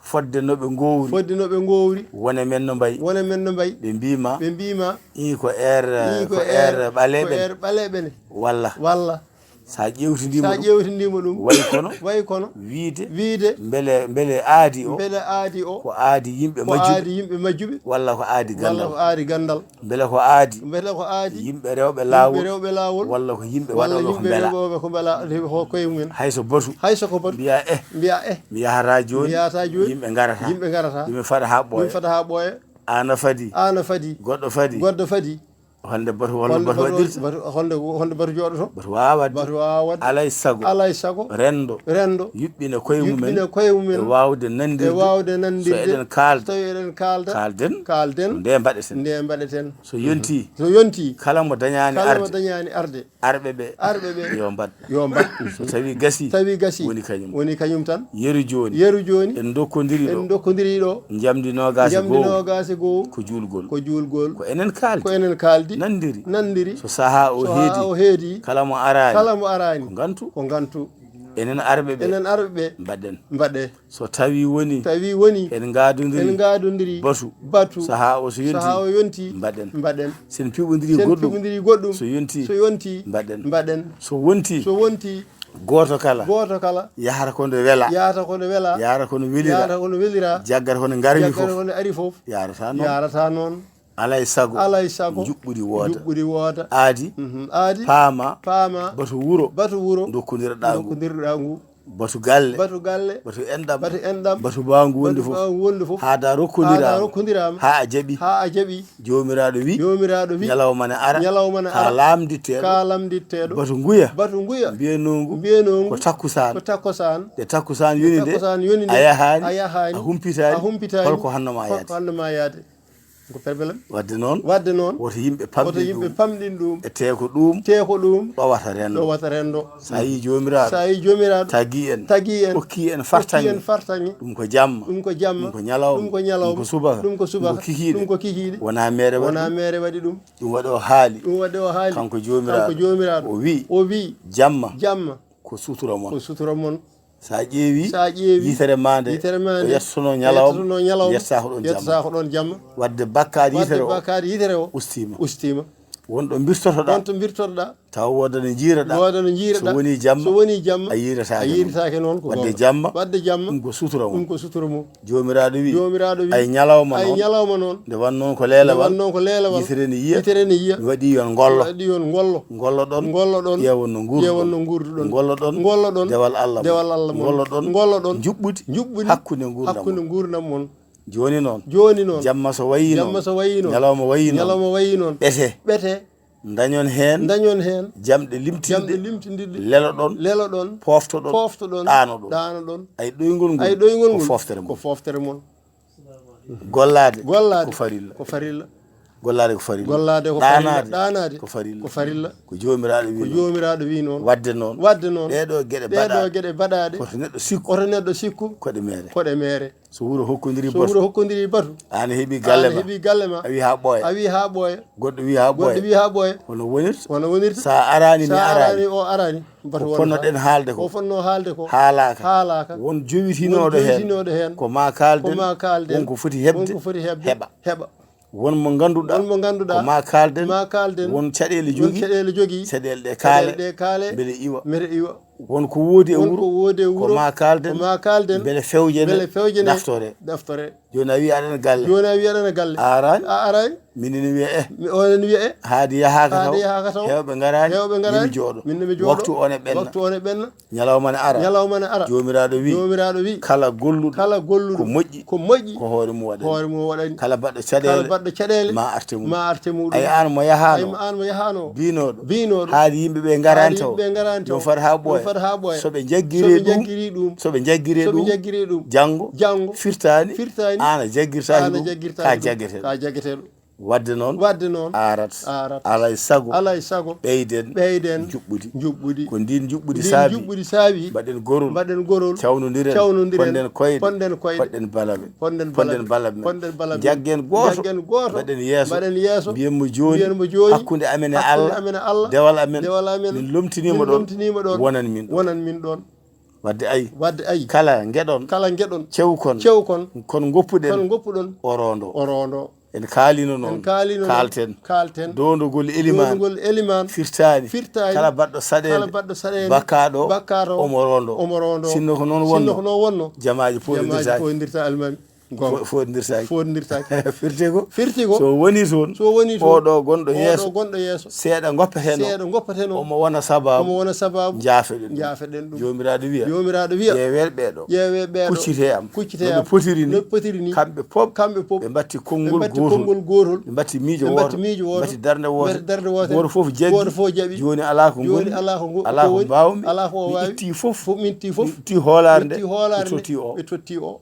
Fodde no ɓe ngoowri. Fodde no ɓe ngoowri. Wone men no mbayi. Wone men no mbayi. Ɓe mbii ma. Ɓe mbii ma. Ii ko heure, ii ko heure ɓaleeɓe ne. Ko heure ɓaleeɓe ne. Walla. Walla. So a ƴeewtindii ma ɗum. So a ƴeewtindii ma ɗum. Wayi kono. Wayi kono. Wiide. Wiide. Mbele, mbele aadi o. Mbele aadi o. Ko aadi yimɓe majjuɓe. Ko aadi yimɓe majjuɓe. Walla ko aadi ganndal. Walla ko aadi ganndal. Mbele ko aadi. Mbele ko aadi. Yimɓe rewɓe laawol. Yimɓe rewɓe laawol. Walla ko yimɓe waɗooɓe ko mbela. Walla yimɓe rewɓe ko mbela, ko koye mumen. Hay so batu. Hay so ko batu. Mbiyaa eh. Mbiyaa eh. Mi yahataa jooni. Mi yahataa jooni. Yimɓe ngarataa. Yimɓe ngarataa. Ɗum mi faɗa haa ɓooya. Ɗum mi faɗa haa ɓooya. Aan a fadi. Aan a fadi. Goɗɗo fadi. Goɗɗo fadi. Holnde batu, holno batu waɗirta? Batu, holnde, holnde batu jooɗoto? Batu waawaa waɗde. Batu waawaa waɗde. Alaa e sago. Alaa e sago. Renndo. Renndo. Yuɓɓina koye mumen. Yuɓɓina koye mumen. E waawde nanndirde. E waawde nanndirde. So eɗen kaalda. So eɗen kaalda. Kaalden. Kaalden. Ko nde mbaɗeten. Nde mbaɗeten. So yontii. So yontii. Kala mo dañaani arde. Kala mo dañaani arde. Arɓe ɓe. Arɓe ɓe. Yo mbaɗ. Yo mbaɗ. So tawi gasi. Tawi gasi. Woni kañum. Woni kañum tan. Yeru jooni. Yeru jooni. En ndokkondirii ɗo. En ndokkondirii ɗo. Njamndi noogaas e goo. Njamndi noogaas e goo. Ko juulgol. Ko juulgol. Ko enen kaaldi. Ko enen kaaldi. Nanndiri. Nanndiri. So sahaa o heedi. So sahaa o heedi. Kala mo araani. Kala mo araani. Ko ngantu. Ko ngantu. Enen arɓe ɓe. Enen arɓe ɓe. Mbaɗen. Mbaɗee. So tawi woni. Tawi woni. En ngaadondiri. En ngaadondiri. Batu. Batu. Sahaa o so yonti. Sahaa o yonti. Mbaɗen. Mbaɗen. Sen piɓondiri goɗɗum. Sen piɓondiri goɗɗum. So yonti. So yonti. Mbaɗen. Mbaɗen. So wonti. So wonti. Gooto kala. Gooto kala. Yahata ko nde wela. Yahata ko nde wela. Yahata ko no welira. Yahata ko no welira. Jaggata ko nde ngarmi fof. Jaggata ko nde ari fof. Yaarata noon. Yaarata noon. Alaa e sago. Alaa e sago. Njuɓɓudi wooda. Njuɓɓudi wooda. Aadi. Mhm, aadi. Paama. Paama. Batu wuro. Batu wuro. Ndokkondirɗaa ngu. Ndokkondirɗaa ngu. Batu galle. Batu galle. Batu enɗam. Batu enɗam. Batu mbaangu wonde fof. Batu mbaangu wonde fof. Haa da rokkondiraama. Haa da rokkondiraama. Haa a jaɓi. Haa a jaɓi. Joomiraaɗo wi. Joomiraaɗo wi. Ñalawma ne ara. Ñalawma ne ara. Ka lamnditteeɗo. Ka lamnditteeɗo. Batu nguya. Batu nguya. Mbiyanoo ngu. Mbiyanoo ngu. Ko takkusaan. Ko takkusaan. Nde takkusaan yoni nde. Takkusaan yoni nde. A yahaani. A yahaani. A humpitaani. A humpitaani. Holko hanno ma yaade? Holko hanno ma yaade? Ko pebelen. Wadde noon. Wadde noon. Woto yimɓe pamɗin ɗum. Woto yimɓe pamɗin ɗum. E tee ko ɗum. Tee ko ɗum. Ɗowata renndo. Ɗowata renndo. So a yii Joomiraaɗo. So a yii Joomiraaɗo. Tagi en. Tagi en. Okki en fartaŋŋe. Okki en fartaŋŋe. Ɗum ko jamma. Ɗum ko jamma. Ɗum ko ñalawma. Ɗum ko ñalawma. Ɗum ko subaka. Ɗum ko subaka. Ɗum ko kikiiɗe. Ɗum ko kikiiɗe. Wonaa meere waɗi ɗum. Wonaa meere waɗi ɗum. Ɗum waɗi o haali. Ɗum waɗi o haali. Kanko Joomiraaɗo. Kanko Joomiraaɗo. O wii. O wii. Jamma. Jamma. Ko sutura mon. Ko sutura mon. So a ƴeewi. So a ƴeewi. Yitere ma nde. Yitere ma nde. Ko yettotonoo ñalawma. Yettotonoo ñalawma. Yettaako ɗoon jamma. Yettaako ɗoon jamma. Wadde bakkaari yitere o. Wadde bakkaari yitere o. Ustiima. Ustiima. Won ɗo mbirtotoɗaa. Won to mbirtotoɗaa. Taw wooda no njiiroɗaa. Wooda no njiiroɗaa. So wonii jamma. So wonii jamma. A yiirataake noon. A yiirataake noon ko goonga. Wadde jamma. Wadde jamma. Ɗum ko sutura mon. Ɗum ko sutura mon. Joomiraaɗo wi. Joomiraaɗo wi. Ay ñalawma noon. Ay ñalawma noon. Nde wannoo ko leelewal. Nde wannoo ko leelewal. Yitere ne yiya. Yitere ne yiya. Mi waɗi yon ngollo. Mi waɗi yon ngollo. Ngolloɗon. Ngolloɗon. Ƴeewon no nguurduɗon. Ƴeewon no nguurduɗon. Ngolloɗon. Ngolloɗon. Dewal Allah mon. Dewal Allah mon. Ngolloɗon. Ngolloɗon. Njuɓɓudi. Njuɓɓudi. Hakkunde nguurndam mon. Hakkunde nguurndam mon. Jooni noon. Jooni noon. Jamma so wayii noon. Jamma so wayii noon. Ñalawma wayii noon. Ñalawma wayii noon. Ɓete. Ɓete. Ndañon heen. Ndañon heen. Jamɗe limtinɗe. Jamɗe limtinɗe. Leloɗon. Leloɗon. Pooftoɗon. Pooftoɗon. Ɗaanoɗon. Ɗaanoɗon. Ay ɗoyngol ngol. Ay ɗoyngol ngol. Ko fooftere mon. Ko fooftere mon. Gollaade. Gollaade. Ko farilla. Ko farilla. Gollaade ko farilla. Gollaade ko farilla. Ɗaanaade. Ɗaanaade. Ko farilla. Ko farilla. Ko Joomiraaɗo wi. Ko noon. Joomiraaɗo wi noon. Waɗde noon. Waɗde noon. Ɗee ɗoo geɗe. Ɗee ɗoo baɗaa-, geɗe baɗaaɗe. Koto neɗɗo sikku. Koto neɗɗo sikku. Koɗe meere. Koɗe meere. So wuro hokkondirii batu. So wuro hokkondirii batu. Aan a heɓii galle ma. Aan a heɓii galle ma. A wii haa ɓooya. A wii haa ɓooya. Goɗɗo wii haa ɓooya. Goɗɗo wii haa ɓooya. Hono wonirta? Hono wonirta? So a araani, mi araani. So a araani, o araani. Batu wonata. Ko fotnoɗen haalde ko. Ko fotnoo haalde ko. Haalaaka. Haalaaka. Won jowitinooɗo heen. Won jowitinooɗo heen. Ko maa kaalden. Ko maa kaalden. Won ko foti heɓde. Won ko foti heɓde. Heɓa. Heɓa. Won mo ngannduɗaa. Won mo ngannduɗaa. Ko ma kaalden. Ma kaalden. Won caɗeele jogii. Won caɗeele jogii. Caɗeele ɗe kaale. Caɗeele ɗe kaale. Mbele iwa. Mbele iwa. Won ko woodi e wuro. Won ko woodi e wuro. Ko ma kaalden. Ko ma kaalden. Mbele fewjene. Mbele fewjene. Naftore. Naftore. Jooni a wiyi aɗa galle. Jooni a wiyi aɗa galle. A araani. A araani. Minen wiya, eh. Mi, onon wiya, eh. Haadi yahaaka taw. Haadi yahaaka taw. Heewɓe ngaraani. Heewɓe ngaraani. Min mi jooɗo. Min mi jooɗo. Waktu o ne ɓenna. Waktu o ne ɓenna. Ñalawma ne ara. Ñalawma ne ara. Joomiraaɗo wiyi. Joomiraaɗo wiyi. Kala golluɗo. Kala golluɗo. Ko moƴƴi. Ko moƴƴi. Ko hoore mum waɗani. Hoore mum waɗani. Kala baɗɗo caɗeele. Kala baɗɗo caɗeele. Ma arte mum. Ma arte muɗum. Ay aan mo yahaano. Ay aan mo yahaano. Biinooɗo. Biinooɗo. Haadi yimɓe ɓe ngaraani taw. Haadi yimɓe ɓe ngaraani taw. Ɗum fota haa ɓooya. Ɗum fota haa ɓooya. So ɓe jaggiri ɗum. So ɓe jaggiri ɗum. So ɓe jaggiri ɗum. So ɓe jaggiri ɗum. Janngo. Janngo. Firtaani. Firtaani. Aan a jaggirtaani ɗum. Aan a jaggirtaani ɗum. Ka jaggeteeɗo. Ka jaggeteeɗo. Waɗde noon. Waɗde noon. Aarat. Aarat. Alaa e sago. Alaa e sago. Ɓeyden. Ɓeyden. Njuɓɓudi. Njuɓɓudi. Ko ndiin njuɓɓudi saabi. Ndiin njuɓɓudi saabi. Mbaɗen gorol. Mbaɗen gorol. Cawnondiren. Cawnondiren. Ponden koyɗe. Ponden koyɗe. Poɗɗen balaɓe. Poɗɗen balaɓe. Poɗɗen balaɓe. Njaggen gooto. Njaggen gooto. Mbaɗen yeeso. Mbaɗen yeeso. Mbiyen mo jooni. Mbiyen mo jooni. Hakkunde amen e Allah. Hakkunde amen e Allah. Dewal amen. Dewal amen. Min lomtiniima ɗoon. Min lomtiniima ɗoon. Wonan min ɗoon. Wonan min ɗoon. Wadde ayi. Wadde ayi. Kala ngeɗon. Kala ngeɗon. Cewkon. Cewkon. Kon ngoppuɗen. Kon ngoppuɗon. O rondo. O rondo. En kaalino noon. En kaalino noon. Kaalten. Kaalten. Downdogol elimaan. Downdogol elimaan. Firtaani. Firtaani. Kala baɗɗo saɗeende. Kala baɗɗo saɗeende. Bakkaaɗo. Bakkaaɗo. Omo rondo. Omo rondo. Sinno ko noon wonno. Sinno ko noon wonno. Jamaaji Jamaaji poondirtaaki. Poondirta almaami. Gonga. Fo-, foondirtaaki. Foondirtaaki. Firti ko. Firti ko. So woni toon. So woni toon. Oɗo gonɗo Oɗo yeeso. Gonɗo yeeso. Seeɗa ngoppeteno. Seeɗa ngoppeteno. Omo wona sababu. Omo wona sababu. Njaafe ɗen ɗum. Njaafe ɗen ɗum. Joomiraaɗo wiya. Joomiraaɗo wiya. Ƴeewee ɓeeɗo. Ƴeewee ɓeeɗo. Kuccitee am. Kuccitee am. No ɓe potiri ni. No ɓe potiri ni. Kamɓe pop. Kamɓe pop. Ɓe mbatti konngol gootol. Ɓe mbatti konngol gootol. Ɓe mbatti miijo wooto. Ɓe mbatti darnde wootere. Ɓe mbatti darnde wootere. Gooto fof jaggi. Gooto fof jaɓi. Jooni alaa ko ngo-, Jooni alaa ko ngo-, alaa ko ko woni. Mbaawmi. Alaa ko o waawi. Mi itti fof. Fof mi itti fof. Mi itti hoolaare nde. Mi itti hoolaare nde. Mi totti o. Mi totti o.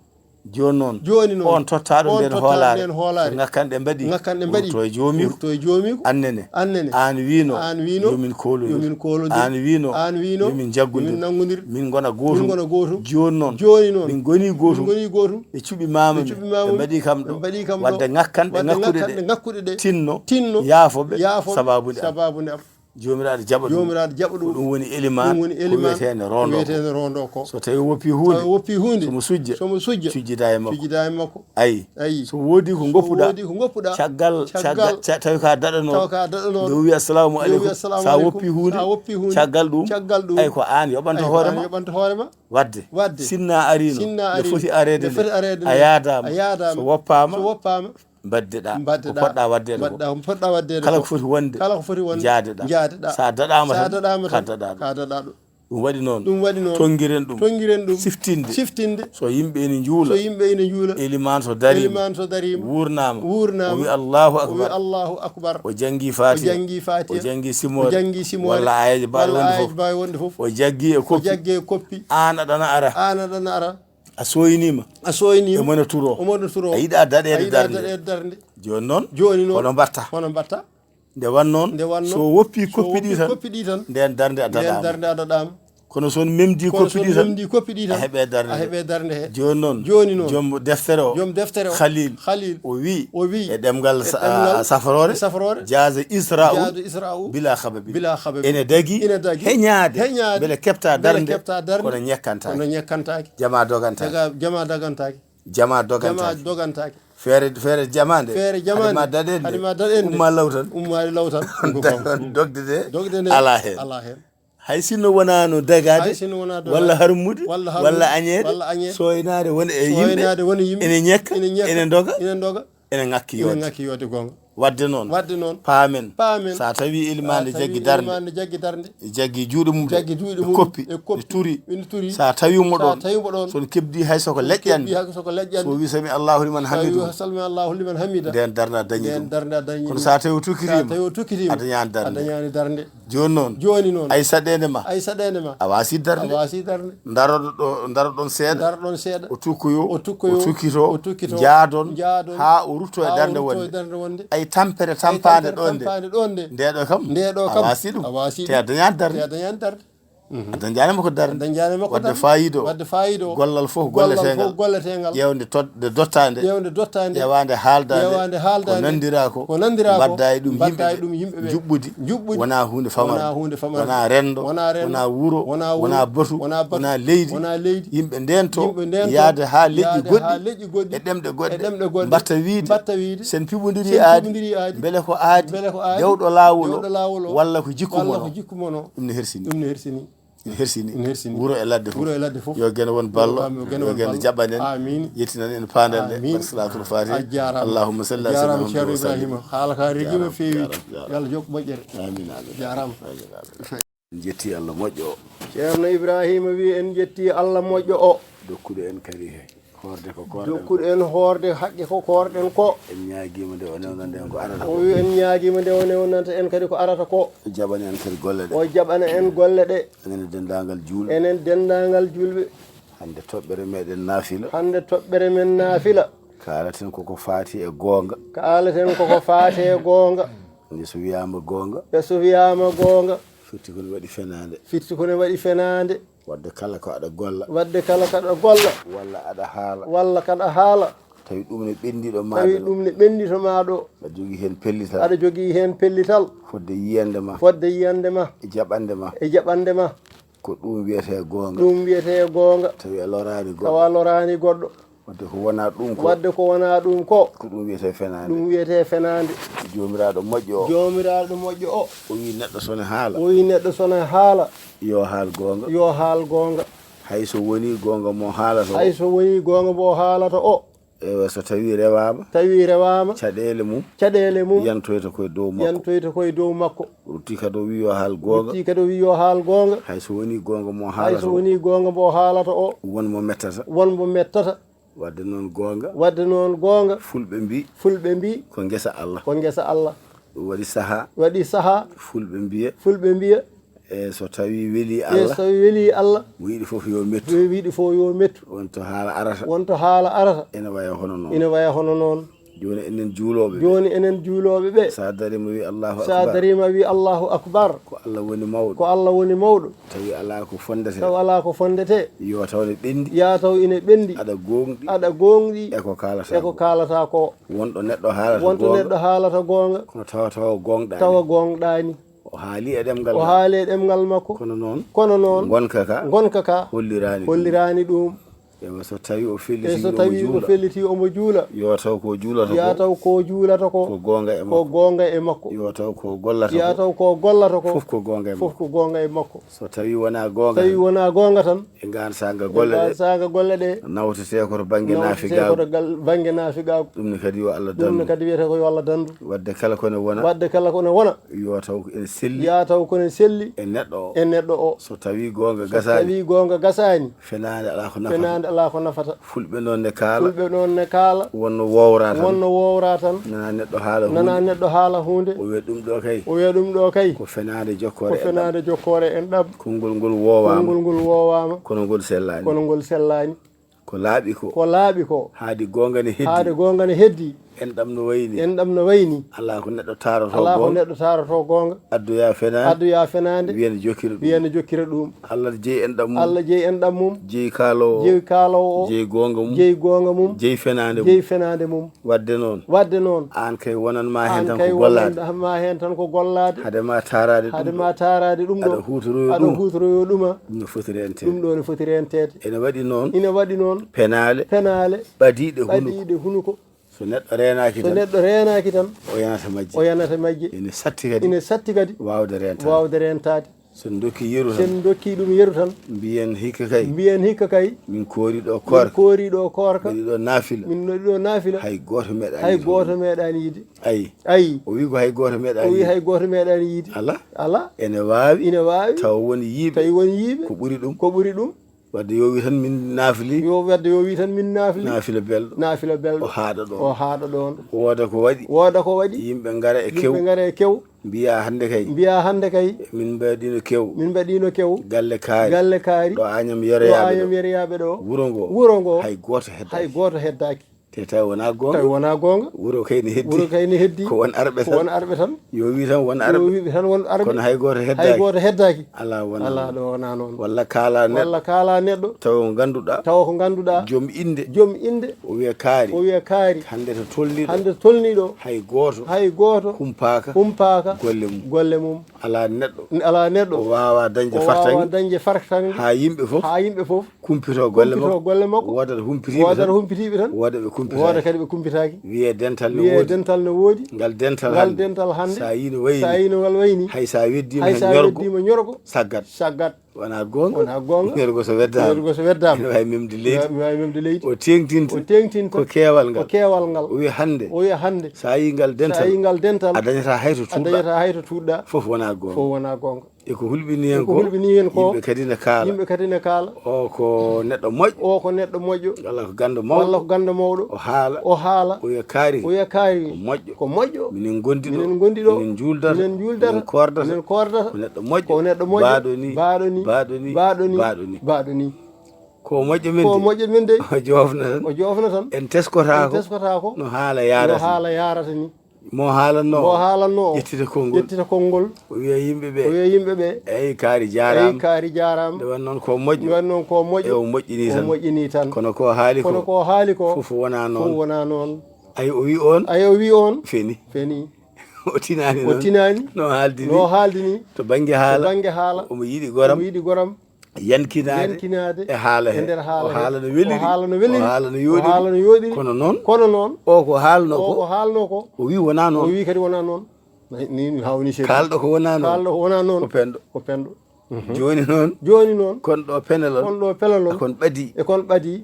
Jooni noon, Jooni noon, on tottaaɗo on nden tottaaɗo hoolaare, nden hoolaare. So ŋakkanɗe mbaɗi, ŋakkanɗe mbaɗi, wurto e joomiiko, wurto e joomiiko, annene, annene, aan wiino, aan wiino, yo min koolondir, yo min koolondir, aan wiino, aan wiino, yo min njaggondir, yo min nanngondir, min ngona gootum, min ngona gootum. Jooni noon, Jooni noon, min ngoni gootum, min ngoni gootum. Ɓe cuɓi maama min, ɓe cuɓi maama min, ɓe mbaɗi kam ɗo, ɓe mbaɗi kam ɗo, wadde ŋakkante wadde ŋakkuɗe ŋakkante ɗe, ŋakkuɗe ɗe, tinno, tinno, yaafo ɓe, yaafo ɓe, sabaabu nde am. Sabaabu nde am. Joomiraaɗo jaɓa ɗum. Joomiraaɗo jaɓa ɗum. Ko ɗum woni elimaan, ɗum woni ko elimaan, wiyeteende ko rondo ko. Wiyeteende rondo ko. So tawi woppi huunde, so woppi huunde, so mo sujja, so mo sujja, sujjida e makko. Sujjida e makko. Ayi. Ayi. So woodi ko ngoppuɗaa, so woodi ko ngoppuɗaa, caggal, caggal, caggal, ca-, tawi ka daɗanooɗo. Tawi ka daɗanooɗo. Nde o wiyi, "Assalamu aleykum." Nde o wiyi, "Assalamu aleykum." Sa woppi huunde, sa woppi huunde, caggal ɗum, caggal ɗum, ay ko aan yoɓanta hoore ma. Ay ko aan yoɓanta hoore ma. Wadde, Wadde, sinna ariino, sinna nde ariino, foti areede nde, nde foti areede a nde, yaadaama, a yaadaama, so woppaama, so woppaama, mbaddeɗaa, mbaddeɗaa, ko poɗɗaa waɗde ko. Mbaɗɗaa ko poɗɗaa waɗde ko. Kala ko foti wonde, kala ko foti wonde, njaadeɗaa. Njaadeɗaa. Sa daɗaama sa tan, daɗaama ka tan, daɗaaɗo. Ka daɗaaɗo. Ɗum waɗi noon. Ɗum waɗi noon. Tonngiren ɗum. Tonngiren ɗum. Siftinde. Siftinde. So yimɓe ene njuula. So yimɓe ene njuula. Elimaan so dariima. Elimaan so dariima. Wuurnaama. Wuurnaama. O wiya, "Allahu akbar." O wiya, "Allahu akbar." O janngi Faatiha. O janngi Faatiha. O janngi simoore. O janngi simoore. Walla aayeeje baaɗe wonde fof. Walla aayeeje baaɗe wonde fof. O jaggi e koppi. O jaggi e koppi. Aan aɗana ara. Aan aɗana ara. A sooyniima. A sooyniima. Omo no turo. Omo no turo. A yiɗaa daɗeede darnde. A yiɗaa daɗeede darnde. Jooni noon. Jooni noon. Hono mbaɗtaa? Hono mbaɗtaa? Nde wannoon. Nde wannoon. So woppi so koppi woppi ɗi tan. Koppi ɗi tan. Nden darnde a daɗaama. Nden darnde a daɗaama. Kono so on memdi Kono koppi so ɗi on tan. Memdi koppi ɗi tan. A heɓe darnde. A heɓe darnde he. Jooni noon. Jooni noon. Joom deftere o. Joom deftere o. Khalil. Khalil. O wi. O wi. E ɗemngal sa-, e ɗemngal a, safroore. Safroore. Jaaza Isra'u. Jaaza Isra'u. Bila khababi. Bila khababi. Ene dagi. Ene dagi. Heñaade. Heñaade. Mbele keɓta darnde. Mbele keɓta darnde. Kono ñekkantaake. Kono ñekkantaake. Jama dogantaake. Jaga-, jama dagantaake. Jama dogantaake. Jama dogantaake. Feere, feere jama nde. Feere jama nde. Hade ma daɗen nde. Hade ma daɗen nde. Umma law tan. Umma law tan. Dogde nde. Dogde nde. Alaa heen. Alaa heen. Hay sinno wonaa no dagaade, Hay sinno wonaa dagaade. Walla harmude, Walla harmude. Walla añeede, Walla añeede. Sooynaade won e yimɓe, Sooynaade won e yimɓe. Ene ñekka, Ene ñekka. Ene doga, Ene doga. Ene ŋakki Ene yoode. Ŋakki yoode goonga. Wadde noon, Wadde noon. Paamen. Paamen. Sa tawi ilimaande Sa tawi jaggi darnde, ilimaande jaggi darnde. Jaggi juuɗe mum ɗe, Jaggi juuɗe mum ɗe koppi, ɗe koppi, ɗe turi. Ɗe turi. Sa tawi mo Sa ɗoon, tawi mo ɗoon. So on keɓdi hay so ko So on leƴƴande. Keɓdi hay so ko leƴƴande. So wi sami Allahu liman Sa wi hamidu. Sami Allahu liman hamida. Nden darnde a dañi Nden ɗum. Darnde a dañi Kono ɗum. Sa tawi o tukkiriima, Sa tawi o tukkiriima. A dañaani darnde. A dañaani darnde. Jooni noon, Jooni noon. Ay saɗeende ma. Ay saɗeende ma. A waasi darnde. A waasi darnde. Ndaroɗo ɗo, ndaroɗon seeɗa. Ndaroɗon seeɗa. O tukkoyo. O tukkoyo. O tukkito. O tukkito. Njaadon. Njaadon. Haa o rutto e Haa o darnde rutto wonde. E darnde wonde. Ay tampere Ay tampaande tampere ɗoon nde. Tampaande ɗoon nde. Ndeɗo kam. Ndeɗo kam. A waasi ɗum. A waasi Te a ɗum. Dañaani darnde. Te a dañaani darnde. A dañjaani mo ko darnde. A dañjaani mo ko darnde. Waɗde faayiida o. Waɗde faayiida o. Gollal fof golleteengal. Ƴeewde tot-, de dottaande. Ƴeewde dottaande. Ƴeewaande haaldaande. Ƴeewaande haaldaande. Ko nanndira ko. Ko nanndira ko. Mbaɗda e ɗum yimɓe ɓe. Mbaɗda e ɗum yimɓe ɓe. Njuɓɓudi. Njuɓɓudi. Wonaa huunde famarde. Wonaa huunde famarde. Wonaa renndo. Wonaa renndo. Wonaa wuro. Wonaa wuro. Wonaa batu. Wonaa batu. Wonaa leydi. Wonaa leydi. Yimɓe ndeento. Yimɓe ndeento. Yaade haa leƴƴi goɗɗi. Yaade haa leƴƴi goɗɗi. E ɗemɗe goɗɗe. E ɗemɗe goɗɗe. Mbaɗta wiyde. Mbaɗta wiyde. Sen piɓondiri aadi. Sen piɓondiri aadi. Mbele ko aadi. Mbele ko aadi. Dewɗo laawol o. Dewɗo laawol o. Walla ko jikku mon o. Walla ko jikku mon o. Ɗum ne hersini. Ɗum ne hersini. Ina hersini. Ina hersini. Wuro e ladde fof. Wuro e ladde fof. Yo Geno won ballo. Yo Geno won ballo. Yo Geno jaɓan en. Amiin. Yettinan en, paandan en. Amiin. Barke Salaatul Faatiha. A jaaraama. Allahumma salli ala sayyidina Muhammad wa sallim. A jaaraama, Ceerno Ibrahima. Haala ka regiima feewi. Jaaraama, jaaraama. Yo Allah jokku moƴƴere. Amiin, amiin. Jaaraama. Amiin, amiin. En jetti Allah moƴƴo o. Ceerno Ibrahima wi en jetti Allah moƴƴo o. Dokkuɗo en kadi he. Hoorde ko koorɗen ko. Dokkuɗo en hoorde haqqe ko koorɗen ko. En ñaagiima nde o newnanta en ko arata ko. O wi en ñaagiima nde o newnanta en kadi ko arata ko. O jaɓana en kadi golle ɗe. O jaɓana en golle ɗe. Enen denndaangal juulɓe. Enen denndaangal juulɓe. Hannde toɓɓere meɗen naafila. Hannde toɓɓere men naafila. Kaalaten koko faati e goonga. Kaalaten koko faati e goonga. Nde so wiyaama goonga. Nde so wiyaama goonga. Firti ko ne waɗi fenaande. Firti ko ne waɗi fenaande. Waɗde kala ko aɗa golla. Waɗde kala ko aɗa golla. Walla aɗa haala. Walla kaɗa haala. Tawi ɗum ne ɓenndi ɗo maa ɗo. Tawi ɗum ne ɓenndi to maa ɗo. Aɗa jogii heen pellital. Aɗa jogii heen pellital. Fodde yiyande ma. Fodde yiyande ma. E jaɓande ma. E jaɓande ma. Ko ɗum wiyetee goonga. Ɗum wiyetee goonga. Tawi a loraani goɗɗo. Tawa a loraani goɗɗo. Wadde ko wonaa ɗum ko. Wadde ko wonaa ɗum ko. Ko ɗum wiyetee fenaande. Ɗum wiyetee fenaande. Joomiraaɗo moƴƴo o. Joomiraaɗo moƴƴo o. O wii neɗɗo so ne haala. O wii neɗɗo so ne haala. Yo haal goonga. Yo haal goonga. Hay so wonii goonga mo haalata o. Hay so wonii goonga mo haalata o. Ewa, so tawii rewaama. Tawii rewaama. Caɗeele mum. Caɗeele mum. Yantoyta koye dow makko. Yantoyta koye dow makko. Rutti kadi o wii yo haal goonga. Rutti kadi o wii yo haal goonga. Hay so wonii goonga mo haalata o. Hay so wonii goonga mo haalata o. Won mo mettata. Won mo mettata. Wadde noon goonga. Wadde noon goonga. Fulɓe mbii. Fulɓe mbii. Ko ngesa Allah. Ko ngesa Allah. Ɗum waɗi sahaa. Waɗi sahaa. Fulɓe mbiya. Fulɓe mbiya. E so tawii welii Allah. E so tawii welii Allah. Mo yiɗi fof yo mettu. Mo yiɗi fof yo mettu. Won to haala arata. Won to haala arata. Ene waya hono noon. Ene waya hono noon. Jooni enen juulooɓe ɓe. Jooni enen juulooɓe ɓe. So a dariima wi Allahu akbar. So a dariima wi Allahu akbar. Ko Allah woni mawɗo. Ko Allah woni mawɗo. Tawi alaa ko fonndetee. Tawi alaa ko fonndetee. Yo taw ne ɓenndi. Yo taw ine ɓenndi. Aɗa gooŋɗi. Aɗa gooŋɗi. E ko kaalata. E ko kaalata ko. Wonɗo neɗɗo haalata goonga. Wonɗo neɗɗo haalata goonga. Kono tawa tawa gooŋɗaani. Tawa gooŋɗaani. O haali e ɗemngal. O haali e ɗemngal makko. Kono noon. Kono noon. Ngonka ka. Ngonka ka. Holliraani ɗum. Holliraani ɗum. Ewa, so tawi o felliti. E so tawi o felliti omo juula. Yo taw ko juulata ko. Yo taw ko juulata ko. Ko goonga e makko. Ko goonga e makko. Yo taw ko gollata ko. Yo taw ko gollata ko. Fof ko goonga e makko. Fof ko goonga e makko. So tawi wonaa goonga. So tawi wonaa goonga tan. E ngaan saanga golle ɗe. E ngaan saanga golle ɗe. Nawtetee ko to bannge naafigaagu. Nawtetee ko to gal-, bannge naafigaagu. Ɗum ne kadi yo Allah dandu. Ɗum ne kadi wiyetee ko yo Allah dandu. Wadde kala ko ne wona. Wadde kala ko ne wona. Yo taw ko ene selli. Yo taw ko ne selli. E neɗɗo o. E neɗɗo o. So tawii goonga gasaani. So tawii goonga gasaani. Fenaande alaa ko nafata. Fenaande alaa ko nafata. Fulɓe noon ne kaala. Fulɓe noon ne kaala. Wonno wowra tan. Wonno wowra tan. Nana neɗɗo haala huunde. Nana neɗɗo haala huunde. O wiya ɗum ɗo kay. O wiya ɗum ɗo kay. Ko fenaande jokkoore enɗam. Ko fenaande jokkoore enɗam. Konngol ngol woowaama. Konngol ngol woowaama. Kono ngol sellaani. Kono ngol sellaani. Ko laaɓi ko. Ko laaɓi ko. Haade goonga ne heddi. Haade goonga ne heddi. Enɗam no wayni. Enɗam no wayni. Alaa ko neɗɗo taaroto goonga. Alaa ko neɗɗo taaroto goonga. Addoya fenaande. Addoya fenaande. Wiya ne jokkira ɗum. Wiya ne jokkira ɗum. Allah jeyi enɗam mum. Allah jeyi enɗam mum. Jeyi kaaloowo. Jeyi kaaloowo o. Jeyi goonga mum. Jeyi goonga mum. Jeyi fenaande mum. Jeyi fenaande mum. Wadde noon. Wadde noon. Aan kay wonan ma heen tan ko gollaade. Aan kay wonan ma heen tan ko gollaade. Hade ma taaraade ɗum ɗo. Hade ma taaraade ɗum ɗo. Aɗa huutoroyo ɗum. Aɗa huutoroyo ɗum. Ɗum no foti reenteede. Ɗum ɗo no foti reenteede. Ene waɗi noon. Ene waɗi noon. Penaale. Penaale. Ɓadiiɗe hunuko. Ɓadiiɗe hunuko. So neɗɗo reenaaki tan. So neɗɗo reenaaki tan. O yanata majje. O yanata majje. Ene satti kadi. Ene satti kadi. Waawde reentaade. Waawde reentaade. So en ndokkii yeru tan. So en ndokkii ɗum yeru tan. Mbiyen hikka kay. Mbiyen hikka kay. Min koori ɗo koorka. Min koori ɗo koorka. Mbaɗi ɗo naafila. Min mbaɗi ɗo naafila. Hay gooto meeɗaani yiide. Hay gooto meeɗaani yiide. Ayi. Ayi. O wii ko hay gooto meeɗaani yiide. O wii hay gooto meeɗaani yiide. Alaa. Alaa. Ene waawi. Ene waawi. Tawa won yiiɓe. Tawi won yiiɓe. Ko ɓuri ɗum. Ko ɓuri ɗum. Wadde yo wii tan min naafili. Yo wadde yo wii tan min naafili. Naafila belɗo. Naafila belɗo. O haaɗa ɗoon. O haaɗa ɗoon. Wooda ko waɗi. Wooda ko waɗi. Yimɓe ngara e kew. Yimɓe ngara e kew. Mbiya hannde kay. Mbiya hannde kay. Min mbaɗiino kew. Min mbaɗiino kew. Galle kaari. Galle kaari. Ɗo Añam Yeroyaaɓe ɗo. Ɗo Añam Yeroyaaɓe ɗo. Wuro ngo. Wuro ngo. Hay gooto heddaaki. Hay gooto heddaaki. Te tawi wonaa goonga. Tawi wonaa goonga. Wuro kay ne heddi. Wuro kay ne heddi. Ko won arɓe tan. Ko won arɓe tan. Yo wi tan won arɓe. Yo wiɓe tan won arɓe. Kono hay gooto heddaaki. Hay gooto heddaaki. Alaa wonaa. Alaa ɗo wonaa noon. Walla kaalaa neɗɗo. Walla kaalaa neɗɗo. Tawa ko ngannduɗaa. Tawa ko ngannduɗaa. Joom innde. Joom innde. O wiya kaari. O wiya kaari. Hannde to tolniɗo. Hannde to tolniɗo. Hay gooto. Hay gooto. Humpaaka. Humpaaka. Golle mum. Golle mum. Alaa neɗɗo. Alaa neɗɗo. O waawaa dañde fartaŋŋe. O waawaa dañde fartaŋŋe. Haa yimɓe fof. Haa yimɓe fof. Kumpito golle makko. Kumpito golle makko. Woodat humpitiiɓe tan. Woodat humpitiiɓe tan. Woodat ɓe kumpitaaki. Woodat kadi ɓe kumpitaaki. Wiyee dental ne woodi. Wiyee dental ne woodi. Ngal dental hannde. Ngal dental hannde. So a yii no wayni. So a yii no ngal wayni. Hay so a weddiima heen ñorgo. Hay so a weddiima ñorgo. Saggat. Saggat. Wonaa goonga. Wonaa goonga. Ñorgo so weddaama. Ñorgo so weddaama. Ina waawi memde leydi. Ina waawi memde leydi. O teeŋtinta. O teeŋtinta. Ko keewal ngal. Ko keewal ngal. O wiya hannde. O wiya hannde. So a yii ngal dental. So a yii ngal dental. A dañataa hay to tuuɗɗaa. A dañataa hay to tuuɗɗaa. Fof wonaa goonga. Fof wonaa goonga. E ko hulɓinii heen ko. E ko hulɓinii heen ko. Yimɓe kadi ne kaala. Yimɓe kadi ne kaala. O ko neɗɗo moƴƴo. O ko neɗɗo moƴƴo. Walla ko ganndo mawɗo. Walla ko ganndo mawɗo. O haala. O haala. O wiya kaari. O wiya kaari. Ko moƴƴo. Ko moƴƴo. Minen ngondi ɗo. Minen ngondi ɗo. Minen njuuldata. Minen njuuldata. Minen koordata. Minen koordata. Ko neɗɗo moƴƴo. Ko neɗɗo moƴƴo. Baaɗo ni. Baaɗo ni. Baaɗo ni. Baaɗo ni. Baaɗo ni. Ko moƴƴo men de. Ko moƴƴo men de. O joofna tan. O joofna tan. En teskotaako. En teskotaako. No haala yaarata. No haala yaarata ni. Mo haalannoo. Mo haalannoo. Ƴettita konngol. Ƴettita konngol. O wiya yimɓe ɓe. O wiya yimɓe ɓe. Eyi, kaari jaaraama. Eyi, kaari jaaraama. Nde won noon ko moƴƴo. Nde won noon ko moƴƴo. E o moƴƴinii tan. O moƴƴinii tan. Kono ko haali ko. Kono ko haali ko. Fof wonaa noon. Fof wonaa noon. Ay, o wi oon. Ay, o wi oon. Feni. Feni. O tinaani noon. O tinaani. No haaldini. No haaldini. To bannge haala. To bannge haala. Omo yiɗi goram. Omo yiɗi goram. Yankinaade. Yankinaade. E haala he. E nder haala he. O haala no weliri. O haala no weliri. O haala no yooɗiri. O haala no yooɗiri. Kono noon. Kono noon. O ko haalnoo ko. O ko haalnoo ko. O wi wonaa noon. O wi kadi wonaa noon. Ni, ni mi hawni seeɗa. Kaalɗo ko wonaa noon. Kaalɗo ko wonaa noon. Ko penɗo. Ko penɗo. Mhm. Jooni noon. Jooni noon. Kon ɗo penalon. Kon ɗo penalon. Kon ɓadii. E kon ɓadii.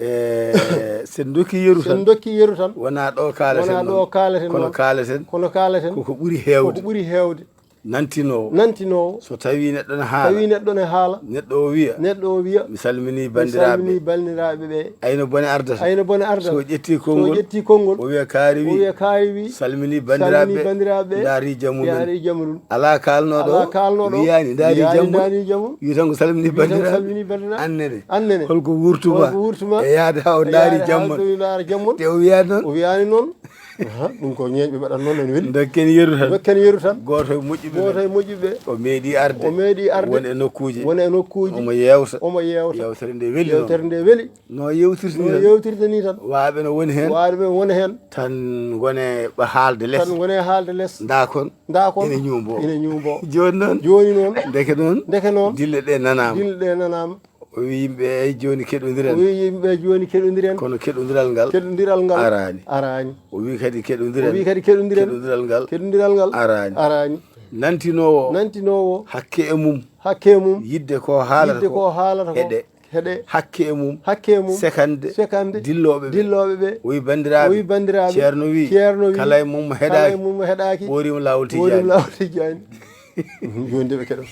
E, sen ndokki yeru tan. Sen ndokki yeru tan. Wonaa ɗo kaaleten noon. Wonaa ɗo kaaleten noon. Kono kaaleten. Kono kaaleten. Ko ko ɓuri heewde. Ko ko ɓuri heewde. Nantinoowo. Nantinoowo. So tawii neɗɗo ne haala. Tawii neɗɗo ne haala. Neɗɗo o wiya. Neɗɗo o wiya. Mi salminii banndiraaɓe. Mi salminii banndiraaɓe ɓe. Ayno bone ardata. Ayno bone ardata. So ƴettii konngol. So ƴettii konngol. O wiya kaari wi. O wiya kaari wi. Salminii banndiraaɓe. Salminii banndiraaɓe. Ndaari jammu men. Ndaari jammu ɗum. Alaa kaalnooɗo. Alaa kaalnooɗo. Wiyaani ndaari jammu. Wiyaani ndaari jammu. Wi tan ko salminii banndiraaɓe. Wi tan ko salminii banndiraaɓe. Annene. Annene. Holko wurtuma. Holko wurtuma. E yaade haa o ndaari jammu. E yaade haa o ndaara jammu. Te o wiyaani noon. O wiyaani noon. Aha, ɗum ko ñeeñɓe mbaɗat noon, ene weli. Dokken yeru tan. Dokken yeru tan. Gooto e moƴƴuɓe ɓe. Gooto e moƴƴuɓe ɓe. O meeɗi arde. O meeɗi arde. Won e nokkuuji. Won e nokkuuji. Omo yeewta. Omo yeewta. Yeewtere nde weli noon. Yeewtere nde weli. No yeewtirta ni tan. No yeewtirta ni tan. Waaɓe no woni heen. Waaɓe no woni heen. Tan ngone ɓe haalde les. Tan ngone haalde les. Ndaa kon. Ndaa kon. Ina ñuumboo. Ina ñuumboo. Jooni noon. Jooni noon. Ndeke noon. Ndeke noon. Dille ɗe nanaama. Dille ɗe nanaama. O wi yimɓe, "Eyi, jooni keɗondiren." O wi yimɓe, "Jooni keɗondiren." Kono keɗondiral ngal. Keɗondiral ngal. Araani. Araani. O wi kadi keɗondiren. O wi kadi keɗondiren. Keɗondiral ngal. Keɗondiral ngal. Araani. Araani. Nantinoowo. Nantinoowo. Hakke e mum. Hakke e mum. Yidde ko haalata. Yidde ko. Ko haalata ko. Heɗe. Heɗe. Hakke e mum. Hakke e mum. Sekande. Sekande. Dillooɓe ɓe. Dillooɓe ɓe. O wi banndiraaɓe. O wi banndiraaɓe. Ceerno wi. Ceerno wi. Kala e mum mo heɗaaki. Kala e mum mo heɗaaki. Ɓoorii mo laawol Tijjaani. Ɓoorii mo laawol Tijjaani. Jooni de ɓe keɗo.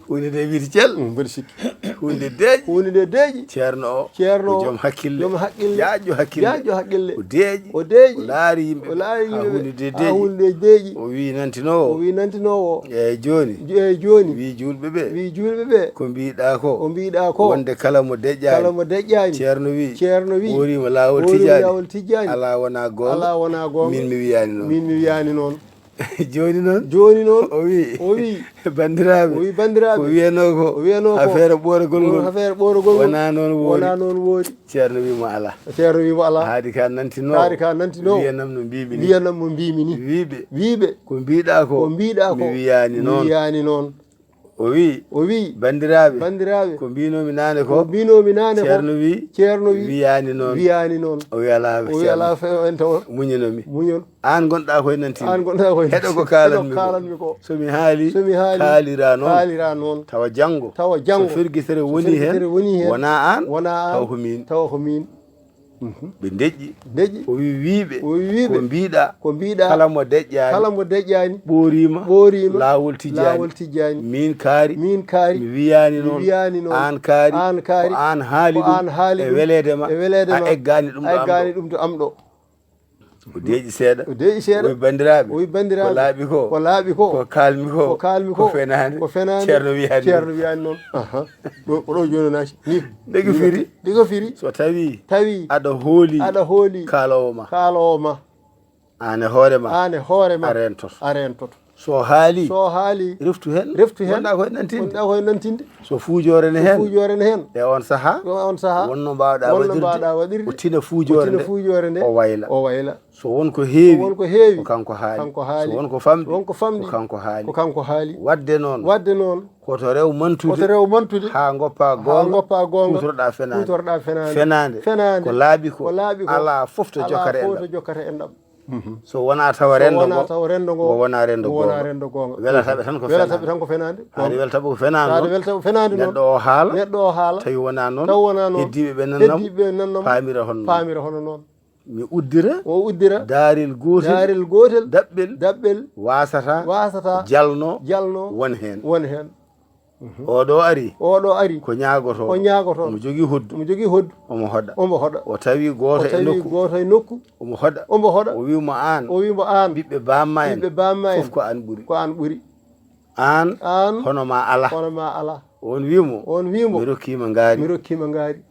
Huunde nde wiiti cel. Mm, mboɗo sikki. Huunde deeƴi. Huunde nde deeƴi. Ceerno o. Ceerno o. Ko joom hakkille. Joom hakkille. Jaajjo hakkille. Jaajjo hakkille. O deeƴi. O deeƴi. O laari yimɓe ɓe. O laari yimɓe ɓe. Haa huunde nde deeƴi. Haa huunde nde deeƴi. O wi nantinoowo. O wi nantinoowo. Eeyi jooni. Jo-, eeyi jooni. Wi juulɓe ɓe. Wi juulɓe ɓe. Ko mbiiɗaa ko. Ko mbiiɗaa ko. Wonde kala mo deƴƴaani. Kala mo deƴƴaani. Ceerno wi. Ceerno wi. Ɓoorii mo laawol Tijjaani. Ɓoorii mo laawol Tijjaani. Alaa wonaa goonga. Alaa wonaa goonga. Min mi wiyaani noon. Min mi wiyaani noon. Jooni noon. Jooni noon. O wi. O wi. Banndiraaɓe. O wi banndiraaɓe. Ko wiyanoo ko. O wiyanoo ko. Afeere ɓooragol ngol. Afeere ɓooragol ngol. Wonaa noon woori. Wonaa noon woori. Ceerno wi mo alaa. Ceerno wi mo alaa. Haadi ka nantinoo. Haadi ka nantinoo. Wiyanam no mbiimi ni. Wiyanam mo mbiimi ni. Wiiɓe. Wiiɓe. Ko mbiiɗaa ko. Ko mbiiɗaa ko. Mi wiyaani noon. Mi wiyaani noon. O wi. O wi. Banndiraaɓe. Banndiraaɓe. Ko mbiinoomi naane ko. Ko mbiinoomi naane ko. Ceerno wi. Ceerno wi. Wiyaani noon. Wiyaani noon. O wi alaa. O wi alaa fe-, en taw. Muñanoo mi. Muñon. Aan ngonɗaa koye nantinmi. Aan ngonɗaa koye nantinmi. Heɗo ko kaalanmi ko. Heɗo ko kaalanmi ko. So mi haali. So mi haali. Kaalira noon. Kaalira noon. Tawa janngo. Tawa janngo. So fergitere woni heen. So fergitere woni heen. Wonaa aan. Wonaa aan. Tawa ko miin. Tawa ko miin. Mhm. Ɓe ndeƴƴi. Ndeƴƴi. O wi wiiɓe. O wi wiiɓe. Ko mbiiɗaa. Ko mbiiɗaa. Kala mo deƴƴaani. Kala mo deƴƴaani. Ɓooriima. Ɓooriima. Laawol Tijjaani. Laawol Tijjaani. Miin kaari. Miin kaari. Mi wiyaani noon. Mi wiyaani noon. Aan kaari. Aan kaari. Ko aan haali ɗum. Ko aan haali ɗum. E weleede ma. E weleede ma. A eggaani ɗum ɗo am ɗo. A eggaani ɗum to am ɗo. O deeƴi seeɗa. O deeƴi seeɗa. O wi banndiraaɓe. O wi banndiraaɓe. Ko laaɓi ko. Ko laaɓi ko. Ko kaalmi ko. Ko kaalmi ko. Ko fenaande. Ko fenaande. Ceerno wiyaani. Ceerno wiyaani noon. Aha. Ɗo, ko ɗo jooni o naati. Ni. Nde ko firi. Nde ko firi. So tawi. Tawi. Aɗa hooli. Aɗa hooli. Kaaloowo ma. Kaaloowo ma. Aan e hoore ma. Aan e hoore ma. A reentoto. A reentoto. So haali. So haali. Reftu heen. Reftu heen. Wonɗa ko e nantinde. Wonɗa ko e nantinde. So fuujoore ne heen. Fuujoore ne heen. E on sahaa. E on sahaa. Wonno mbaawɗa waɗirde. Wonno mbaawɗa waɗirde. O tina fuujoore nde. O tina fuujoore nde. O wayla. O wayla. So won ko heewi. So won ko heewi. Ko kanko haali. Kanko haali. So won ko famɗi. Won ko famɗi. Ko kanko haali. Ko kanko haali. Waɗde noon. Waɗde noon. Hoto rew mantude. Hoto rew mantude. Haa ngoppa goonga. Haa ngoppa goonga. Kuutorɗa fenaande. Kuutorɗa fenaande. Fenaande. Fenaande. Ko laaɓi ko. Ko laaɓi ko. Alaa fof to jokkata enɗam. Alaa fof to jokkata enɗam. Mhm. So wonaa tawa renndo ngo. So wonaa tawa renndo ngo. Ngo wonaa renndo goonga. Ngo wonaa renndo goonga. Welataɓe tan ko fenaande. Welataɓe tan ko fenaande. Taade welataɓe ko fenaande. Taade welataɓe ko fenaande noon. Neɗɗo o haala. Neɗɗo o haala. Tawi wonaa noon. Tawi wonaa noon. Heddiiɓe ɓe nanna mo. Heddiiɓe ɓe nanna mo. Paamira hono noon. Paamira hono noon. Mi uddira. O uddira. Daarel gootel. Daarel gootel. Daɓɓel. Daɓɓel. Waasata. Waasata. Jalno. Jalno. Won heen. Won heen. Mhm. Oɗo ari. Oɗo ari. Ko ñaagotooɗo. Ko ñaagotooɗo. Omo jogii hoddu. Omo jogii hoddu. Omo hoɗa. Omo hoɗa. O tawi gooto e nokku. O tawi gooto e nokku. Omo hoɗa. Omo hoɗa. O wi mo aan. O wi mo aan. Ɓiɓɓe baamma en. Ɓiɓɓe baamma en. Fof ko aan ɓuri. Ko aan ɓuri. Aan. Aan. Hono ma alaa. Hono ma alaa. On wi mo. On wi mo. Mi rokkiima ngaari. Mi rokkiima ngaari.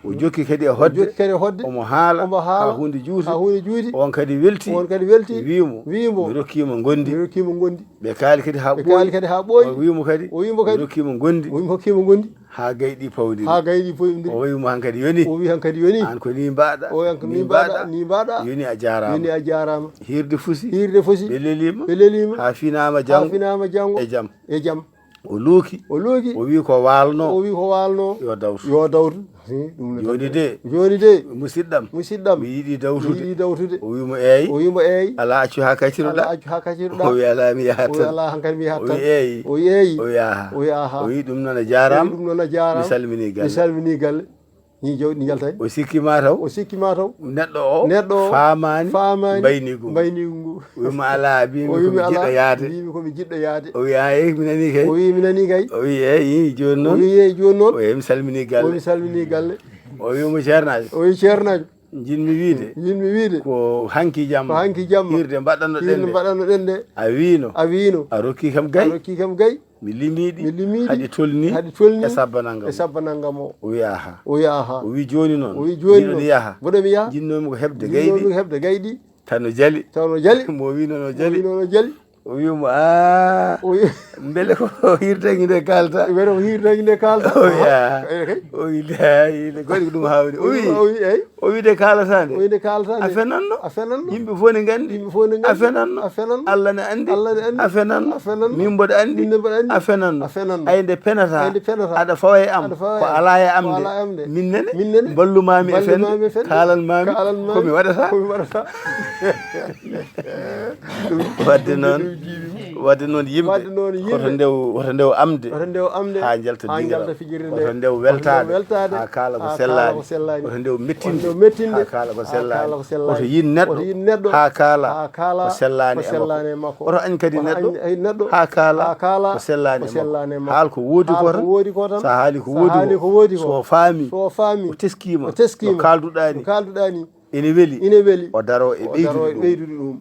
O jokki kadi e hoɗde. O jokki kadi e hoɗde. Omo haala. Omo haala. Haa huunde juuti. Haa huunde juuti. On kadi welti. On kadi welti. Wi mo. Wi mo. Mi rokkiima ngondi. Mi rokkiima ngondi. Ɓe kaali kadi haa ɓooyi. Ɓe kaali kadi haa ɓooyi. O wi mo kadi. O wi mo kadi. Mi rokkiima ngondi. O wi mo, rokkiima ngondi. Haa gayɗi pawdiri. Haa gayɗi pawdiri. O wi mo hankadi yoni. O wi hankadi yoni. Aan ko ni mbaɗa. O wi hankadi ni mbaɗa. Ni mbaɗa. Yoni a jaaraama. Yoni a jaaraama. Hiirde fusi. Hiirde fusi. Ɓe leliima. Ɓe leliima. Haa finaama janngo. Haa finaama janngo. E jam. E jam. O luuki. O luuki. O wi ko waalno. O wi ko waalno. Yo dawtu. Yo dawtu. Hi, ɗum ne jooni de. Jooni de. Musidɗam. Musidɗam. Mi yiɗi dawtude. Mi yiɗi dawtude. O wi mo eeyi. O wi mo eeyi. Alaa accu haa kacciroɗa. Alaa accu haa kacciroɗa. O wi alaa mi yahat tan. O wi alaa hankadi mi yahat tan. O wi eeyi. O wi eeyi. O wi aha. O wi aha. O wi ɗum noon a jaaraama. O wi ɗum noon a jaaraama. Mi salmini galle. Mi salmini galle. Ni jawdi ndi yaltani. O sikki ma taw. O sikki ma taw. Neɗɗo o. Neɗɗo o. Faamaani. Faamaani. Mbayniigu ngu. Mbayniigu ngu. Wima alaa, mbimi ko mi jiɗɗo yaade. Mbimi ko mi jiɗɗo yaade. O wi, "Ayi, mi nanii kay." O wi, "Mi nanii kay." O wi, "Eeyi, jooni noon." O wi, "Eeyi, jooni noon." O wi, "Mi salminii galle." O wi, "Mi salminii galle." O wi mo, "Ceernaajo." O wi, "Ceernaajo." Njiɗmi wiide. Njiɗmi wiide. Ko hanki jamma. Ko hanki jamma. Hiirde mbaɗɗanno ɗen nde. Hiirde mbaɗɗanno ɗen nde. A wiino. A wiino. A rokki kam gay. A rokki kam gay. Mi limiiɗi. Mi limiiɗi. Haɗi tolni. Haɗi tolni. E sabba nanngam. E sabba nanngam o. O wi, "Aha." O wi, "Aha." O wi, "Jooni noon." O wi, "Jooni noon." Miɗo yaha. Mboɗo mi yaha. Njinnoomi ko heɓde gayɗi. Njinnoomi ko heɓde gayɗi. Tan no jali. Tan no jali. Mo wino no jali. Mo wino no jali. O wi mo, "Ah." O wi. "Mbele ko hiirtangi nde kaalta?" Mbele ko hiirtangi nde kaalta? O wi, "Ah." Eyi, kay. O wi, "Laayi, ne goɗi ko ɗum haawri." O wi, o wi, eyi. O wi, "Nde kaalata nde?" O wi, "Nde kaalata nde?" A fenanno? A fenanno? Yimɓe fof ne nganndi. Yimɓe fof ne nganndi. A fenanno? A fenanno? Allah ne anndi. Allah ne anndi. A fenanno? A fenanno? Min mboɗo anndi. Min mboɗo anndi. A fenanno? A fenanno? Ay, nde penata. Ay, nde penata. Aɗa fawa e am. Aɗa fawa e am. Ko alaa e am nde. Ko alaa e am nde. Min nene. Min nene. Mballumaami e fende. Mballumaami e fende. Kaalanmaami. Kaalanmaami. Ko mi waɗata. Ko mi waɗata. Wadde noon, wadde noon yimɓe, wadde noon yimɓe, hoto ndew, hoto ndew amde, hoto ndew amde, haa njalta, haa njalta fijirde nde, hoto ndew weltaade, hoto ndew weltaade, haa kaala ko sellaani, haa kaala ko sellaani, hoto ndew mettinde, hoto ndew mettinde, haa kaala ko sellaani, haa kaala ko sellaani, hoto yin neɗɗo, hoto yin neɗɗo, haa kaala, haa kaala ko sellaani, ko sellaani e makko, hoto añ kadi neɗɗo, añ neɗɗo, haa kaala, haa kaala ko sellaani e makko, sellaani e makko, haal ko woodi ko tan, haal ko woodi ko tan, so a haali ko woodi ko, so a haali ko woodi ko, so faami, so faami, o teskiima, o teskiima, no kaalduɗaa ni, no kaalduɗaa ni, ene weli, ene weli, o daro e, o daro e ɓeydude ɗum. Ɓeydude ɗum.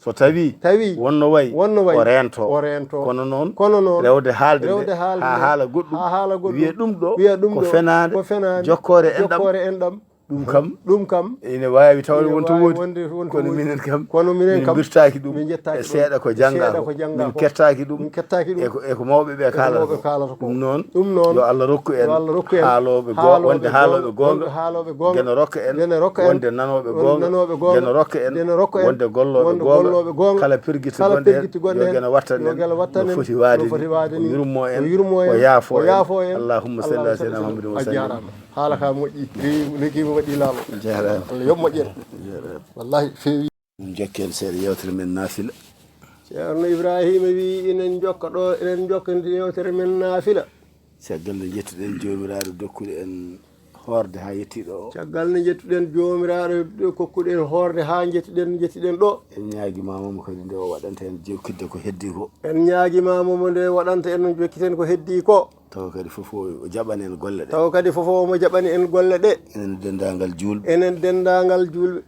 So tawi, tawi, wonno wayi, wonno wayi, o reento. O reento. Kono noon, kono noon, rewde haalde nde, rewde haalde haa nde, haala goɗɗum, haa haala goɗɗum, wiya ɗum ɗo, wiya ɗum ko ɗo, fenaande, ko fenaande, jokkoore enɗam, jokkoore enɗam. Ɗum kam, ɗum kam, ene waawi tawde, ene wonto waawi woodi, wonde, wonto kono woodi, minen kam, kono minen min kam, mbirtaaki ɗum, min njettaaki e ɗum, seeɗa ko janngaa, seeɗa ko, ko janngaa min ko, kettaaki ɗum, min kettaaki ɗum, e ko, e ko mawɓe ɓe, e ko kaalata, mawɓe kaalata ko. Ɗum noon, ɗum noon, yo Allah rokku en, yo Allah rokku en, haalooɓe go-, haalooɓe, wonde haalooɓe go-, goonga, wonde haalooɓe goonga, geno rokka en, geno rokka en, wonde nanooɓe goonga, wonde nanooɓe goonga, geno rokka en, geno rokka en, wonde gollooɓe, wonde goonga, gollooɓe goonga, kala pergitte, kala gonɗe heen, pergitte gonɗe heen, yo geno watta, yo en, geno watta no en, foti waade, no foti waade ni, o yurmo en, o yurmo en, o yaafo en, o yaafo en. Allahumma salli ala sayyidina Muhammadin wa sallim. A jaaraama. Haala ka moƴƴi, rewi, rewi waɗi laalo. Jaaraama. Allah yoɓ moƴƴere. Jaaraama. Wallahi feewi. Min njokken seeɗa yewtere men naafila. Ceerno Ibraahiima wi, enen njokka ɗo, enen njokka yewtere men naafila. Caggal nde njettuɗen Joomiraaɗo dokkuɗo en hoorde haa yettii ɗo. Caggal nde njettuɗen Joomiraaɗo kokkuɗo en hoorde haa njettuɗen, njettuɗen ɗo. En ñaagiima mo kadi nde o waɗanta en jokkidde ko heddii ko. En ñaagiima mo nde waɗanta en jokkiten ko heddii ko. Tawa kadi fof o jaɓani en golle ɗe. Tawa kadi fof omo jaɓani en golle ɗe. Enen denndaangal juulɓe. Enen denndaangal juulɓe.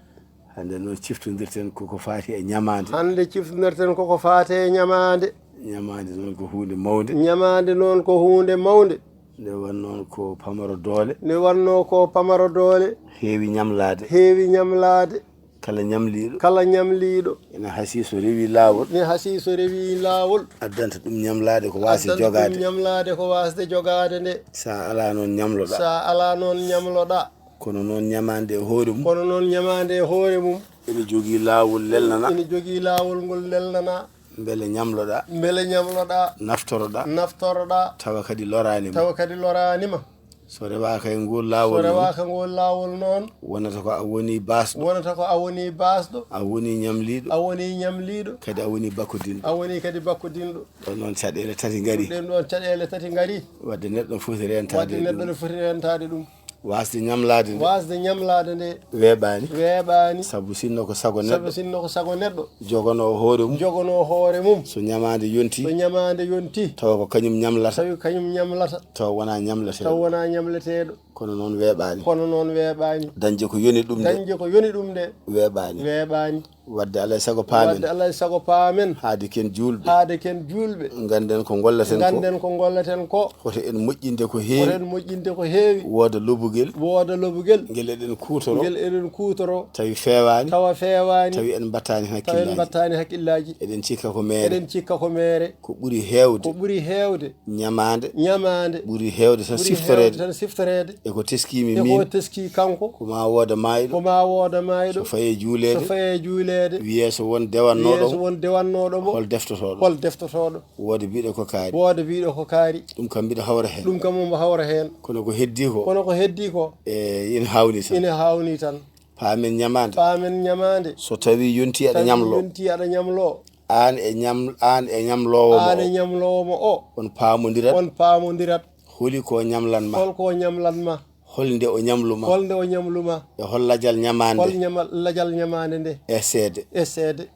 Hannde noon ciftondirten koko faati e ñamaande. Hannde ciftondirten koko faati e ñamaande. Ñamaande noon ko huunde mawnde. Ñamaande noon ko huunde mawnde. Nde won noon ko pamaro doole. Nde wonnoo ko pamaro doole. Heewi ñamlaade. Heewi ñamlaade. Kala ñamliiɗo. Kala ñamliiɗo. Ina hasii so rewii laawol. Ina hasii so rewii laawol. Addanta ɗum ñamlaade ko waasde jogaade. Addanta ɗum ñamlaade ko waasde jogaade nde. Sa alaa noon ñamloɗaa. Sa alaa noon ñamloɗaa. Kono noon ñamaande e hoore mum. Kono noon ñamaande e hoore mum. Ina jogii laawol lelnanaa. Ina jogii laawol ngol lelnanaa. Mbele ñamloɗaa. Mbele ñamloɗaa. Naftoroɗaa. Naftoroɗaa. Tawa kadi loraani ma. Tawa kadi loraani ma. So rewaaka e ngol laawol noon. So rewaaka ngol laawol noon. Wonata ko a woni baasɗo. Wonata ko a woni baasɗo. A woni ñamliiɗo. A woni ñamliiɗo. Kadi a woni bakkodinɗo. A woni kadi bakkodinɗo. Ɗon noon caɗeele tati ngari. Ɗen ɗon caɗeele tati ngari. Wadde neɗɗo no foti rentaade ɗum. Wadde neɗɗo no foti rentaade ɗum. Waasde ñamlaade nde. Waasde ñamlaade nde. Weeɓaani. Weeɓaani. Sabu sinno ko sago neɗɗo. Sabu sinno ko sago neɗɗo. Jogonoo hoore mum. Jogonoo hoore mum. So ñamaande yontii. So ñamaande yontii. Tawa ko kañum ñamlata. Tawi ko kañum ñamlata. Tawa wonaa ñamleteeɗo. Tawa wonaa ñamleteeɗo. Kono noon weeɓaani. Kono noon weeɓaani. Dañde ko yoni ɗum nde. Dañde ko yoni ɗum nde. Weeɓaani. Weeɓaani. Wadde alaa e sago paamen. Wadde alaa e sago paamen. Haade ken juulɓe. Haade ken juulɓe. Ngannden ko ngollaten ko. Ngannden ko ngollaten ko. Hoto en moƴƴinde ko heewi. Hoto en moƴƴinde ko heewi. Wooda lobugel. Wooda lobugel. Ngel eɗen kuutoro. Ngel eɗen kuutoro. Tawi feewaani. Tawa feewaani. Tawi en mbaɗtaani hakkillaaji. Tawi en mbaɗtaani hakkillaaji. Eɗen cikka ko meere. Eɗen cikka ko meere. Ko ɓuri heewde. Ko ɓuri heewde. Ñamaande. Ñamaande. Ɓuri heewde tan siftoreede. Tan siftoreede. E ko teskii mi miin. E ko teskii kanko. Ko ma wooda maayɗo. Ko ma wooda maayɗo. So faye juuleede. So faye juuleede. Wiyee so won dewannooɗo mo. Wiyee so won dewannooɗo mo. Hol deftotooɗo. Hol deftotooɗo. Wooda biyɗo ko kaari. Wooda biyɗo ko kaari. Ɗum kam mbiɗa hawra heen. Ɗum kam omo hawra heen. Kono ko heddii ko. Kono ko heddii ko. E ina haawni tan. Ina haawni tan. Paamen ñamaande. Paamen ñamaande. So tawii yontii aɗa ñamloo. Yontii aɗa ñamloo. Aan e ñam-, aan e ñamloowo mo o. Aan e ñamloowo mo o. On paamondirat. On paamondirat. Holi ko ñamlan ma? Hol ko ñamlan ma? Hol nde o ñamlu ma? Hol nde o ñamlu ma? E hol lajal ñamaande? Hol ñama-, lajal ñamaande nde? E seede. E seede.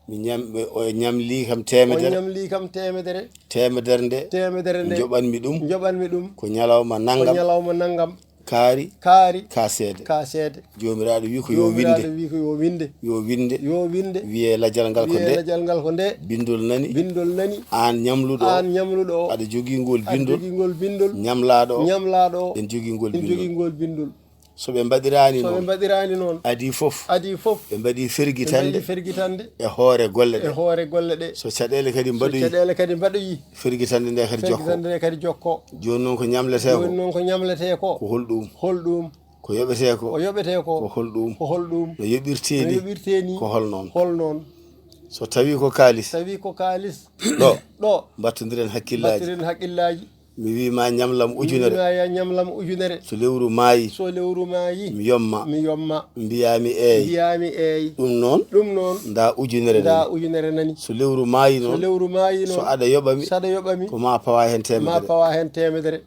Mi ñam-, o ñamlii kam teemedere. O ñamlii kam teemedere. Teemedere nde. Teemedere nde. Njoɓanmi ɗum. Njoɓanmi ɗum. Ko ñalawma nanngam. Ko ñalawma nanngam. Kaari. Kaari. Ka seede. Ka seede. Joomiraaɗo wi ko yo winde. Joomiraaɗo wi ko yo winde. Yo winde. Yo winde. Wiyee lajal ngal ko nde. Wiyee lajal ngal ko nde. Bindol nani. Bindol nani. Aan ñamluɗo o. Aan ñamluɗo o. Aɗa jogii ngol bindol. Aɗa jogii ngol bindol. Ñamlaaɗo o. Ñamlaaɗo o. En jogii ngol bindol. En jogii ngol bindol. So ɓe mbaɗiraani noon. So ɓe mbaɗiraani noon. Adii fof. Adii fof. Ɓe mbaɗii fergitande. Ɓe mbaɗii fergitande. E hoore golle ɗe. E hoore golle ɗe. So caɗeele kadi mbaɗoyi. So caɗeele kadi mbaɗoyi. Fergitande nde kadi jokko. Fergitande nde kadi jokko. Jooni noon ko ñamletee ko. Jooni noon ko ñamletee ko. Ko holɗum? Holɗum? Ko yoɓetee ko. Ko yoɓetee ko. Ko holɗum? Ko holɗum? No yoɓirtee ni? No yoɓirtee ni? Ko hol noon? Hol noon? So tawii ko kaalis. Tawi ko kaalis. Ɗo. Ɗo. Mbattondiren hakkillaaji. Mbattiren hakkillaaji. Mi wii ma ñamlam ujunere. Mi wii ma ya ñamlam ujunere. So lewru maayi. So lewru maayi. Mi yomma. Mi yomma. Mbiyaa mi eey. Mbiyaa mi eey. Ɗum noon. Ɗum noon. Ndaa ujunere nani. Ndaa ujunere nani. So lewru maayi noon. So lewru maayi noon. So aɗa yoɓa mi. So aɗa yoɓa mi. Ko ma pawa heen teemedere. Ma pawa heen teemedere.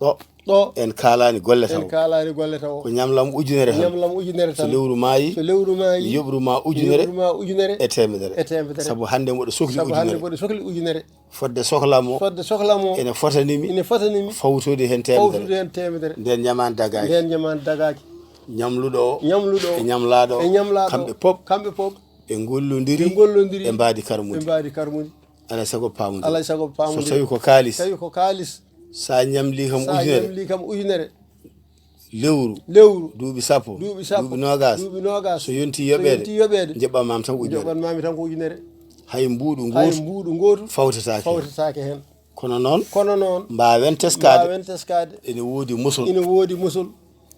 Ɗo. Ɗo. En kaalaani golle tawo. En kaalaani golle tawo. Ko ñamlam ujunere tan. Ñamlam ujunere tan. So lewru maayi. So lewru maayi. Mi yoɓru ma ujunere. Mi yoɓru ma ujunere. E teemedere. E teemedere. Sabu hannde mboɗo sokli ujunere. Sabu hannde mboɗo sokli ujunere. Fodde sohla mo. Fodde sohla mo. Ene fotani mi. Ene fotani mi. Fawtude heen teemedere. Fawtude heen teemedere. Ndeen ñamaande dagaaki. Ndeen ñamaande dagaaki. Ñamluɗo o. Ñamluɗo o. E ñamlaaɗo o. E ñamlaaɗo o. Kamɓe pop. Kamɓe pop. Ɓe ngollondiri. Ɓe ngollondiri. Ɓe mbaadi karmundi. Ɓe mbaadi karmundi. Alaa e sago paamondiren. Alaa e sago paamondiren. So tawi ko kaalis. Tawi ko kaalis. Sa ñamli kam ujunere. Sa ñamli kam ujunere. Lewru. Lewru. Duuɓi sappo. Duuɓi sappo. Duuɓi noogaas. Duuɓi noogaas. So yonti yoɓeede. So yonti yoɓeede. Njoɓan ma mi tan ko ujunere. Njoɓan ma mi tan ko ujunere. Hay mbuuɗu gootu. Hay mbuuɗu gootu. Fawtetaake. Fawtetaake heen. Kono noon. Kono noon. Mbaawen teskaade. Mbaawen teskaade. Ene woodi mosol. Ene woodi mosol.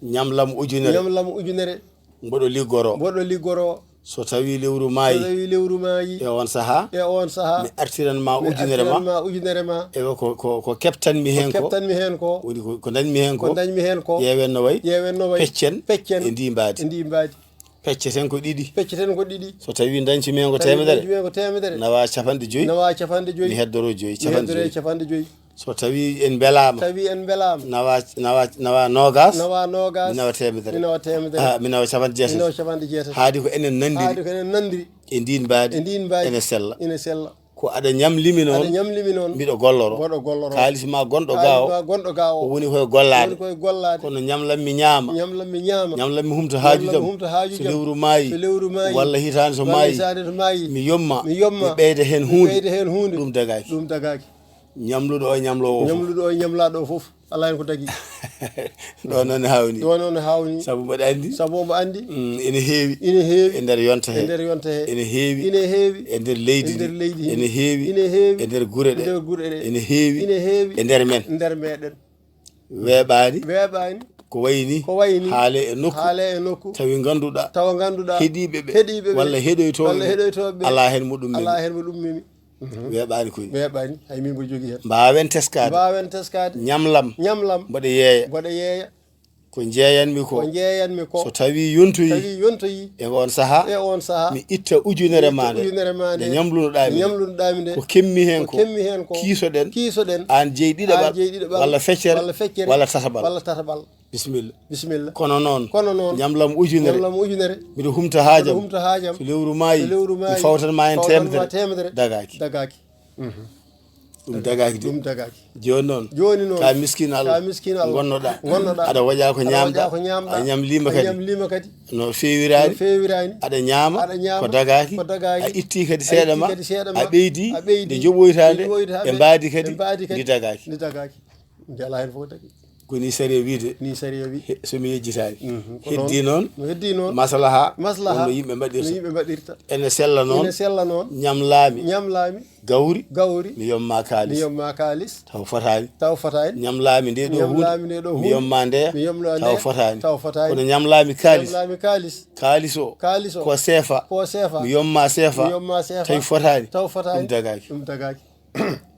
Ñamlam ujunere. Ñamlam ujunere. Mboɗo liggoro. Mboɗo liggoro. So tawi lewru maayi. So tawi lewru maayi. E on sahaa. E on sahaa. Mi artiran ma ujunere ma. Mi artiran ma ujunere ma. Ewa ko, ko, ko keɓtan mi heen ko. Ko keɓtan mi heen ko. Woni ko, ko dañ mi heen ko. Ko dañ mi heen ko. Ƴeewen no wayi. Ƴeewen no wayi. Peccen. Peccen. E ndi mbaadi. E ndi mbaadi. Pecceten ko ɗiɗi. Pecceten ko ɗiɗi. So tawi dañci mi heen ko teemedere. Tawi dañci mi heen ko teemedere. Nawa capanɗe joyi. Nawa capanɗe joyi. Mi heddoro joyi. Mi heddoro capanɗe joyi. Capanɗe joyi. So tawi en mbelaama. Tawi en mbelaama. Nawa, nawa, nawa noogaas. Nawa noogaas. Mi nawa teemedere. Mi nawa teemedere. Ah, mi nawa capanɗe jeetati. Mi nawa capanɗe jeetati. Haadi ko enen nanndiri. Haadi ko enen nanndiri. E ndiin mbaadi. E ndiin mbaadi. Ene sella. Ene sella. Ko aɗa ñamlimi noon. Aɗa ñamlimi noon. Mbiɗo golloro. Mboɗo golloro. Kaalis ma gonɗo ga o. Kaalis ma gonɗo ga o. O woni koye gollaade. Woni koye gollaade. Kono ñamlammi ñaama. Ñamlammi ñaama. Ñamlammi humto haajujam. Ñamlammi humto haajujam. So lewru maayi. So lewru maayi. Walla hitaande so maayi. Walla hitaande so maayi. Mi yomma. Mi yomma. Mi ɓeyda heen huunde. Mi ɓeyda heen huunde. Ɗum dagaaki. Ɗum dagaaki. Ñamluɗo o e ñamloowo o fof. Ñamluɗo o e ñamlaaɗo o fof. Alaa heen ko dagi. Ɗo noon hawni. Ɗo noon hawni. Sabu mboɗo anndi. Sabu omo anndi. Mm, ene heewi. Ene heewi. E nder yonta he. E nder yonta he. Ene heewi. Ene heewi. E nder leydi ndi. E nder leydi ndi. Ene heewi. Ene heewi. E nder gure ɗe. E nder gure ɗe. Ene heewi. Ene heewi. E nder men. Nder meɗen. Weeɓaani. Weeɓaani. Ko wayi ni. Ko wayi ni. Haale e nokku. Haale e nokku. Tawi ngannduɗaa. Tawa ngannduɗaa. Heɗiiɓe ɓe. Heɗiiɓe ɓe. Walla heɗoytooɓe. Walla heɗoytooɓe ɓe. Alaa heen mo ɗum memi. Alaa heen mo ɗum memi. Mhm. Weeɓaani koy. Weeɓaani. Hay min mbo jogii heen. Mbaawen teskaade. Mbaawen teskaade. Ñamlam. Ñamlam. Mboɗo yeeya. Mboɗo yeeya. Ko njeeyanmi ko. Ko njeeyanmi ko. So tawii yontoyii. Tawi yontoyii. E oon sahaa. E oon sahaa. Mi itta ujunere maa nde. Mi itta ujunere maa nde. Nde ñamlunoɗaa mi nde. Ñamlunoɗaa mi nde. Ko kemmi heen ko. Ko kemmi heen ko. Kiisoɗen. Kiisoɗen. Aan jeyi ɗiɗaɓal. Aan jeyi ɗiɗaɓal. Walla feccere. Walla feccere. Walla tataɓal. Walla tataɓal. Bisimilla. Bisimilla. Kono noon. Kono noon. Ñamlam ujunere. Ñamlam ujunere. Mbiɗo humta haajam. Mbiɗo humta haajam. So lewru maayi. So lewru maayi. Mi fawtan ma heen teemedere. Fawtan ma teemedere. Dagaaki. Dagaaki. Mhm. Ɗum dagaaki de. Ɗum dagaaki. Jooni noon. Jooni noon. Ka miskin Allah. Ka miskin Allah. Ngonnoɗaa. Ngonnoɗaa. Aɗa waƴa ko ñaamɗaa. Aɗa waƴa ko ñaamɗaa. A ñamliima kadi. A ñamliima kadi. No feewiraani. No feewiraani. Aɗa ñaama. Aɗa ñaama. Ko dagaaki. Ko dagaaki. A itti kadi seeɗa ma. A itti kadi seeɗa ma. A ɓeydi. A ɓeydi. Nde joɓoytaa nde. Nde joɓoytaa nde. Ɓe mbaadi kadi. Ɓe mbaadi kadi. Ndi dagaaki. Ndi dagaaki. Nde alaa heen fof dagi. Ko ni sariya wiyde. Ni sariya wi. He, so mi yejjitaani. Mhm. Ko heddii noon. Noon. No heddii noon. Maslaha. Maslaha. Wonno yimɓe mbaɗirta. No yimɓe mbaɗirta. Ene sella noon. Ene sella noon. Ñamlaami. Ñamlaami. Gawri. Gawri. Mi yomma kaalis. Mi yomma kaalis. Taw fotaani. Taw fotaani. Ñamlaami nde ɗo huunde. Ñamlaami nde ɗo huunde. Mi yomma nde. Mi yomma nde. Taw fotaani. Taw fotaani. Kono ñamlaami kaalis. Ñamlaami kaalis. Kaalis o. Kaalis o. Ko seefa. Ko seefa. Mi yomma seefa. Mi yomma seefa. Tawi fotaani. Taw fotaani. Ɗum dagaaki. Ɗum dagaaki.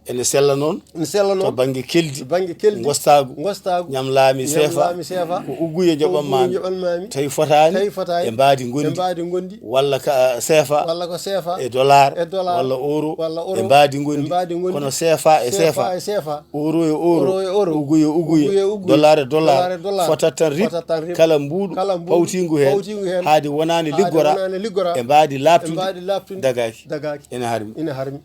Ene sella noon. Ene sella noon. To bannge keldi. To bannge keldi. Ngostaagu. Ngostaagu. Ñamlaami seefa. Ñamlaami seefa. Ko ugguye njoɓan maami. Ko ugguye njoɓan maami. Tawi fotaani. Tawi fotaani. E mbaadi ngondi. E mbaadi ngondi. Walla ka seefa. Walla ko seefa. E dollar. E dollar. Walla euro. Walla euro. E mbaadi ngondi. E mbaadi ngondi. Kono seefa e seefa. Seefa e seefa. Euro e euro. Euro e euro. Ugguye e ugguye. Ugguye e ugguye. Dollar e dollar. Dollar e dollar. Fotat tan rip. Fotat tan rip. Kala mbuuɗu. Kala mbuuɗu. Pawtiingu heen. Pawtiingu heen. Haade wonaani liggora. Haade wonaani liggora. E mbaadi laaɓtundi. E mbaadi laaɓtundi. Dagaaki. Dagaaki. Ene harmi. Ene harmi.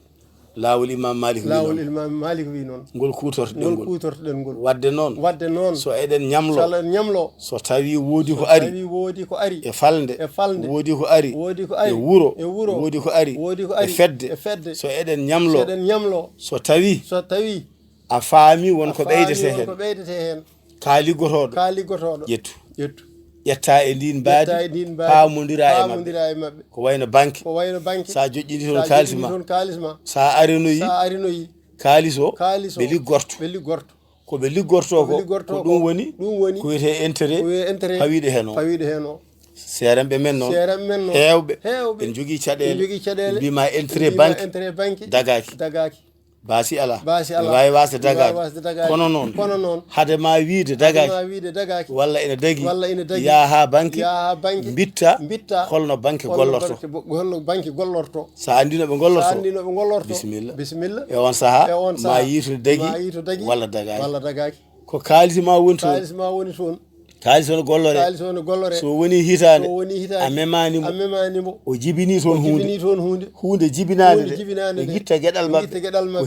Laawol Imam Malik wi noon. Laawol Imam Malik wi noon. Ngol kuutortoɗen ngol. Ngol kuutortoɗen ngol. Wadde noon. Wadde noon. So eɗen ñamlo. So Allah en ñamlo. So tawi woodi ko ari. So tawi woodi ko ari. E falnde. E falnde. Woodi ko ari. Woodi ko ari. E wuro. E wuro. Woodi ko ari. Woodi ko ari. E fedde. E fedde. So eɗen ñamlo. So eɗen ñamlo. So tawi. So tawi. A faami won ko ɓeydete heen. A faami won ko ɓeydete heen. Ka liggotooɗo. Ka liggotooɗo. Ƴettu. Ƴettu. Ƴetta e ndin mbaadi. Ƴetta e ndin mbaadi. Paamondira e maɓɓe. Paamondira e maɓɓe. Ko wayno banque. Ko wayno banque. Sa joƴƴini toon kaalis ma. Sa joƴƴini toon kaalis ma. Sa arinoyi. Sa arinoyi. Kaalis o. Kaalis o. Ɓe liggorto. Ɓe liggorto. Ko ɓe liggorto ko. Ko ɓe liggorto ko. Ko ɗum woni. Ɗum woni. Ko wiyetee intérêt. Ko wiyetee intérêt. Pawiiɗo heen o. Pawiiɗo heen o. Seerenɓe men noon. Seerenɓe men noon. Heewɓe. Heewɓe. Ɓe njogii caɗeele. Ɓe njogii caɗeele. Ɓe mbiima intérêt banque. Ɓe mbiima intérêt banque. Dagaaki. Dagaaki. Baasi alaa. Baasi alaa. Mi waawi waasde dagaade. Mi waawi waasde dagaade. Kono noon. Kono noon. Hade ma wiyde dagaaki. Hade ma wiyde dagaaki. Walla ene dagi. Walla ene dagi. Yaha haa banque. Yaha haa banque. Mbitta. Mbitta. Holno banque gollorto. Holno banque, holno banque gollorto. Sa anndi no ɓe gollorto. Sa anndi no ɓe gollorto. Bisimilla. Bisimilla. E on sahaa. E on sahaa. Ma yiitu dagi. Ma yiitu dagi. Walla dagaaki. Walla dagaaki. Ko kaalis ma woni toon. Kaalis ma woni toon. Kaalis o no golloree. Kaalis o no golloree. So woni hitaande, so woni hitaande, a memaani mo. A memaani mo. O jibinii toon huunde. O jibinii toon huunde. Huunde jibinaande nde. Huunde jibinaande nde. Ɓe ngitta geɗal maɓɓe. Ɓe ngitta geɗal maɓɓe.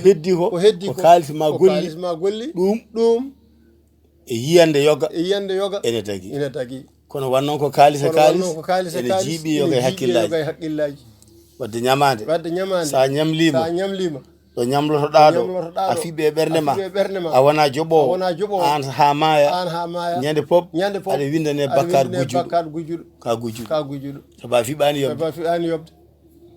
Ko heddi ko. Ko kaalis ma golli. Ko kaalis ma golli. Ɗum. Ɗum. E yiyannde yoga. E yiyannde yoga. Ene dagi. Ene dagi. Kono won noon ko kaalis e kaalis. Kono won noon ko kaalis e kaalis. Ene jiiɓi yoga e hakkillaaji. Ene jiiɓi yoga e hakkillaaji. Wadde ñamaande. Wadde ñamaande. Sa ñamliima. Sa ñamliima. Ɗo ñamlotoɗaa ɗo, a fiɓe e ɓernde ma. A fiɓe e ɓernde ma. A wona joɓoowo. A wona joɓoowo. Aan haa maaya. Aan haa maaya. Ñande pop, ñande pop, aɗa winndane bakkaat gujjuɗo. Aɗa winndane bakkaat gujjuɗo. Ka gujjuɗo. Ka gujjuɗo. Sabu a fiɓaani yoɓde. Sabu a fiɓaani yoɓde.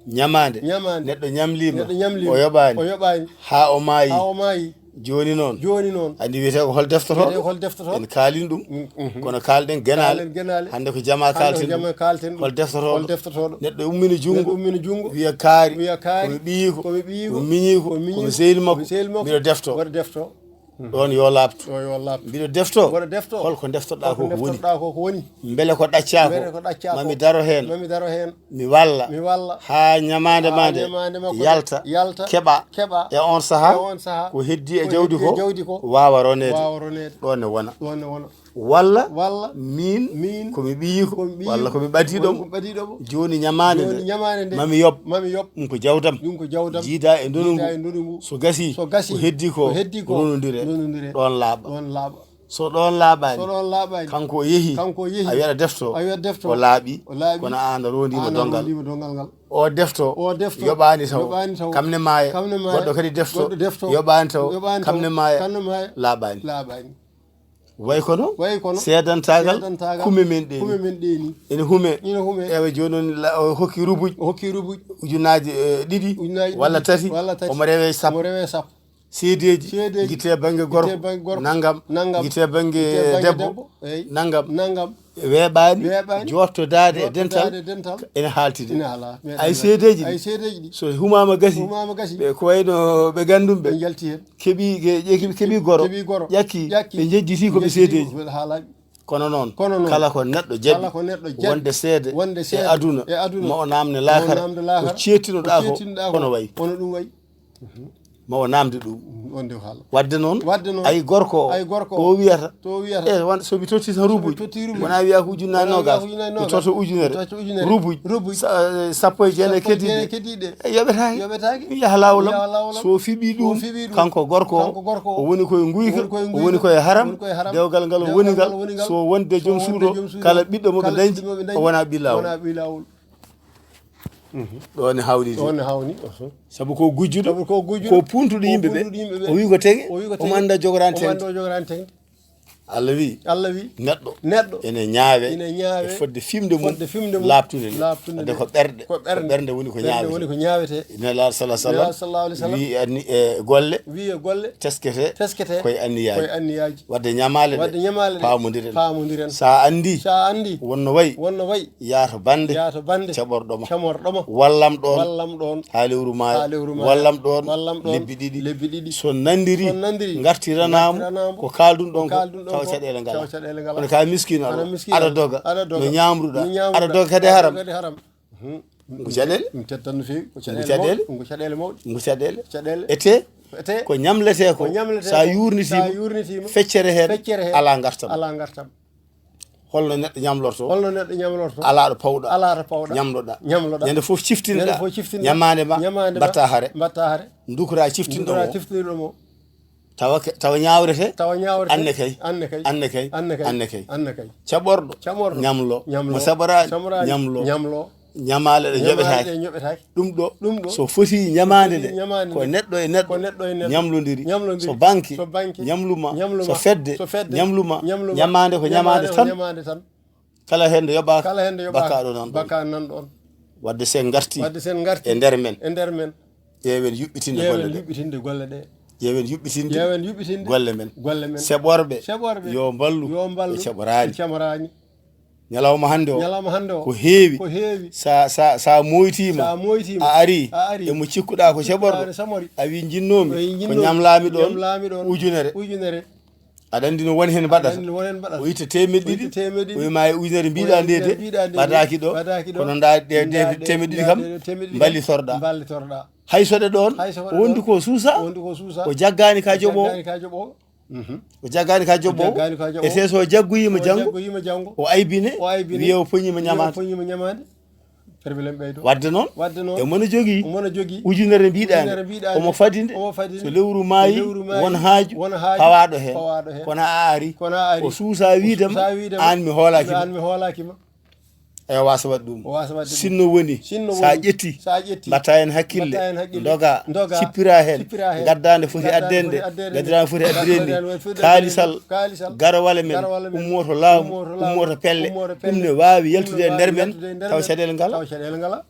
Ñamaande. Ñamaande. Neɗɗo ñamliima. Neɗɗo ñamliima. O yoɓaani. O yoɓaani. Haa o maayi. Haa o maayi. Jooni noon. Jooni noon. Anndi wiyetee ko hol deftotooɗo? Wiyetee ko hol deftotooɗo? En kaalin ɗum. Mm, mhm. Kono kaalɗen genaale. Kaalen genaale. Hannde ko jamaa kaalten ɗum. Hannde ko jamaa kaalten ɗum. Hol deftotooɗo? Hol deftotooɗo? Neɗɗo ummini junngo. Neɗɗo ummini junngo. Wiya kaari. Wiya kaari. Ko mi ɓiyiiko. Ko mi ɓiyiiko. Ko mi miñiiko. Ko mi miñiiko. Ko mi sehil makko. Ko mi sehil makko. Mbiɗo defto. Mbiɗo defto. Ɗoon yo laaɓtu. Ɗoon yo laaɓtu. Mbiɗo defto. Mbiɗo defto. Holko deftotɗaa ko woni? Holko deftotooɗaa ko ko woni? Mbele ko ɗaccaa ko? Mbele ko ɗaccaa ko? Ma mi daro heen. Ma mi daro heen. Mi walla. Mi walla. Haa ñamaande ma nde. Haa ñamaande makko nde. Yalta. Yalta. Keɓa. Keɓa. E oon sahaa. E oon sahaa. Ko heddii e jawdi ko. Ko heddii e jawdi ko. Waawa roneede. Waawa roneede. Ɗoon ne wona. Ɗoon ne wona. Walla walla min min ko mi ɓiyiiko, ko mi ɓiyiiko, walla ko mi ɓadiiɗo mo. Ɓadiiɗo mo. Jooni ñamaande nde, jooni ñamaande nde, mami yoɓ, mami yoɓ, ɗum ko jawdam, ɗum ko jawdam, jiida e ndonu ngu, jiida e ndonu ngu. So gasi, so gasi, ko heddi ko, ko heddi ko, ronondire, ronondire, ɗoon laaɓa, ɗoon laaɓa. So ɗoon laaɓaani, so ɗoon laaɓaani, kanko o yehi, kanko o yehi, a wiyata defto, a wiyata defto, o laaɓi, o laaɓi, kono aan a rondiima, aan a dongal, rondiima dongal ngal. O defto, o defto, yoɓaani taw, yoɓaani taw, kam ne maaya, kam ne maaya, goɗɗo kadi defto, goɗɗo defto, yoɓaani taw, yoɓaani taw, kam ne maaya, kam ne maaya, laaɓaani, laaɓaani. Way kono, way kono, seedantaagal, seedantaagal, kume men ɗe ni, kume men ɗe ni. Ene hume. Ene hume. Ewa, jooni noon la-, o hokki rubuj. O hokki rubuj. Ujunnaaji, eh, ɗiɗi, ujunnaaji ɗiɗi, walla tati, walla tati, omo rewe sappo. Omo rewe sappo. Seedeeji, seedeeji, gite bannge gorko, gite bannge gorko, nanngam, nanngam, gite bannge, gite bannge debbo, debbo, eey, nanngam, nanngam. Weeɓaani, weeɓaani, jooɗtodaade e dental, jooɗtodaade e dental, ene haaltide. Ene haala, meeɗa ay haalde. Seedeeji ɗi, ay seedeeji ɗi, so humaama gasi, humaama gasi, ɓe ko wayno ɓe ganndum ɓe, ɓe njalti heen. Keɓi, ke-, ke-, keɓi goro, keɓi goro, ƴakki, ƴakki, ɓe njejjiti ko ɓe njejjiti seedeeji. Ko ɓe haalaaɓe. Kono noon, kono noon, kala ko neɗɗo jaɓi, kala ko neɗɗo jaɓi, wonde seede, wonde seede e aduna, e aduna, ma o naamne laakara, ma o naamne laakara, ko ceettinuɗaa ko, ko ceettinuɗaa ko, kono wayi. Kono ɗum wayi. Ma o naamde ɗum. Wonde ko haala. Wadde noon, wadde noon, ay gorko o, ay gorko o, o wiyata, to o wiyata, e, wan-, so mi totti tan rubuj, so mi totti rubuj, wona wiya ko ujunnaje, wona wiya nogas, ko ujunnaje mi nogas, totta ujunere, mi totta ujunere. Rubuj, rubuj, sa-, eh, sappo e jeenayi, sappo e jeenayi keddiiɗe, keddiiɗe. E, yoɓetaake. Yoɓetaake. Yaha laawol am. Yaha laawol am. So o fiɓii ɗum, so o fiɓii ɗum, kanko gorko o, kanko gorko o, o woni koye nguyka, o woni koye haram, o woni koye haram, dewgal ngal o woni ngal, dewgal ngal o woni ngal, so wonde joom suudu o, so wonde joom suudu o, kala ɓiɗɗo mo ɓe dañdi, kala ɓiɗɗo mo ɓe dañdi, o wonaa ɓii laawol. O wonaa ɓii laawol. Ɗo ne hawni. Ɗo ne hawni. Sabu ko gujjuɗo, sabu ko gujjuɗo, ko puntuɗo yimɓe ɓe, ko puntuɗo yimɓe ɓe, o wi ko tege, o wi ko tege, omo annda jogoraani tengde. Omo annda o jogoraani tengde. Allah wi. Allah wi. Neɗɗo. Neɗɗo. Ene ñaawe. Ene ñaawe. E fodde fimde mum. Fodde fimde mum. Laaɓtude nde. Laaɓtude nde. Wadde ko ɓerɗe. Ko ɓerɗe. Ko ɓernde woni ko ñaawete. Ɓernde woni ko ñaawete. Nelaaɗo sallallahu alaihi wasallam. Nelaaɗo sallallahu alaihi wasallam. Wi anni, e, golle. Wi e golle. Teskete. Teskete. Koye anniyaaji. Koye anniyaaji. Wadde ñamaale ɗe. Wadde ñamaale ɗe. Paamondiren. Paamondiren. Sa anndi. Sa anndi. Wonno wayi. Wonno wayi. Yaato bannde. Yaato bannde. Caɓorɗo ma. Caɓorɗo ma. Wallam ɗoon. Wallam ɗoon. Haa lewru maaya. Haa lewru maaya. Wallam ɗoon. Wallam ɗoon. Lebbi ɗiɗi. Lebbi ɗiɗi. So nanndiri. So nanndiri. Ngartiranaamo. Ngartiranaamo. Ko kaaldun ɗoon ko. Ko kaaldun ɗoon ko. Tawa caɗeele ngalaa. Tawa caɗeele ngalaa. Kono ka miskiino. Kono miskiino. Aɗa doga. Aɗa doga. No ñaamruɗaa. No ñaamruɗaa. Aɗa doga kadi haram. Aɗa doga kadi haram. Mhm. Ko caɗeele? Ɗum teddan no feewi. Ko caɗeele mawɗe. Ɗum ko caɗeele mawɗe. Ɗum ko caɗeele. Caɗeele. Ete? Ete? Ko ñamletee ko. Ko ñamletee ko. Sa yuurnitiima, sa yuurnitiima, feccere heen, feccere heen, alaa ngartam. Alaa ngartam. Holno neɗɗo ñamlorto? Holno neɗɗo ñamlorto? Alaa ɗo pawɗa. Alaa ɗo pawɗa. Ñamloɗaa. Ñamloɗaa. Ñande fof ciftinɗaa. Ñande fof ciftinɗaa. Ñamaande ma, ñamaande ma, mbaɗtaa hare. Mbaɗtaa hare. Ndukuraa ciftinɗo mo. Ndukuraa ciftinɗo mo. Tawa ke-, tawa ñaawrete. Tawa ñaawrete. Anne kay. Anne kay. Anne kay. Anne kay. Anne kay. Anne kay. Caɓorɗo. Caɓorɗo. Ñamlo. Ñamlo. Mo saɓoraani. Saɓoraani. Ñamlo. Ñamlo. Ñamaale ɗe ñamaale ñoɓetaake. Ɗe ñoɓetaake. Ɗum ɗo. Ɗum ɗo. So foti ñamaande nde. So foti ñamaande nde. Ko neɗɗo e neɗɗo. Ko neɗɗo e neɗɗo. Ñamlondiri. Ñamlondiri. So banki. So banki. Ñamluma. Ñamluma. So fedde. So fedde. Ñamluma. Ñamluma. Ñamaande ko ñamaande tan. Ñamaande ko ñamaande tan. Kala heen nde yoɓaaka, kala heen nde yoɓaaka, bakkaa ɗo nan ɗoon. Bakkaa nan ɗoon. Wadde sen ngarti, wadde sen ngarti, e nder men, e nder men, ƴeewen yuɓɓitinde, ƴeewen golle ɗe, yuɓɓitinde golle ɗe. Ƴeewen yuɓɓitinde, ƴeewen yuɓɓitinde golle men. Golle men. Seɓorɓe, seɓorɓe, yo mballu, yo mballu, ɓe caɓoraani, ɓe caɓoraani. Ñalawma hannde o, ñalawma hannde o, ko heewi, ko heewi, sa, sa, sa mooytiima, sa mooytiima, a ari, a ari, e mo cikkuɗaa ko, cikkuɗaa seɓorɗo, ne samori, a wi njinnoomi, a wi njinnoomi, ko ñamlaami ɗoon, ñamlaami ɗoon ujunere. Ujunere. Aɗa anndi no woni heen mbaɗata? Aɗa anndi no woni heen mbaɗata? O itta teemedde ɗiɗi. O itta teemedde ɗiɗi. O wi ma e ujunere mbiɗa nde de, ɓadaaki ɗo. Ɓadaaki ɗo. Kono nda ɗe, ɗe teemedde ɗiɗi kam, nda ɗe teemedde ɗiɗi kam, mballitorɗa. Mballitorɗa. Hay so ɗe ɗoon, hay so ɗe ɗoon, wondu ko suusa, wondu ko suusa, o jaggaani ka joɓo. O jaggaani ka joɓo. Mhm. O jaggaani ka joɓo. O jaggaani ka joɓo. E te so jaggoyiima janngo, o jaggoyiima janngo, o aybine, o aybine, wiya o poñiima ñamaande. Wiya o poñiima ñamaande. Problème ɓeydo. Wadde noon, wadde noon, e mono jogii, mono jogii, ujunere mbiɗa nde, ujunere mbiɗa nde, omo fadi nde, omo fadi nde, so lewru maayi, so lewru maayi, won haaju, won haaju, pawaaɗo heen, pawaaɗo heen, kono a ari, kono a ari, o suusa wiide ma, suusa wiide ma, aan mi hoolaaki ma, aan mi hoolaaki ma. Ewa, waasa waɗde ɗum. O waasa waɗde ɗum. Sinno woni, sinno woni, sa ƴetti, sa ƴetti, mbatta heen hakkille, mbatta heen hakkille, ndoga, ndoga, cippira heen, cippira heen, gaddaande foti, gaddaande addeende, foti addeende, gaddaande foti addeende, gaddaande foti addeende, kaalisal, kaalisal, garawale men, garawale men, ummoto laamu, ummoto laamu, ummoto pelle, ummoto pelle, ɗum ne waawi yaltude e nder men, yaltude e nder men, tawa caɗeele ngalaa. Tawa caɗeele ngalaa.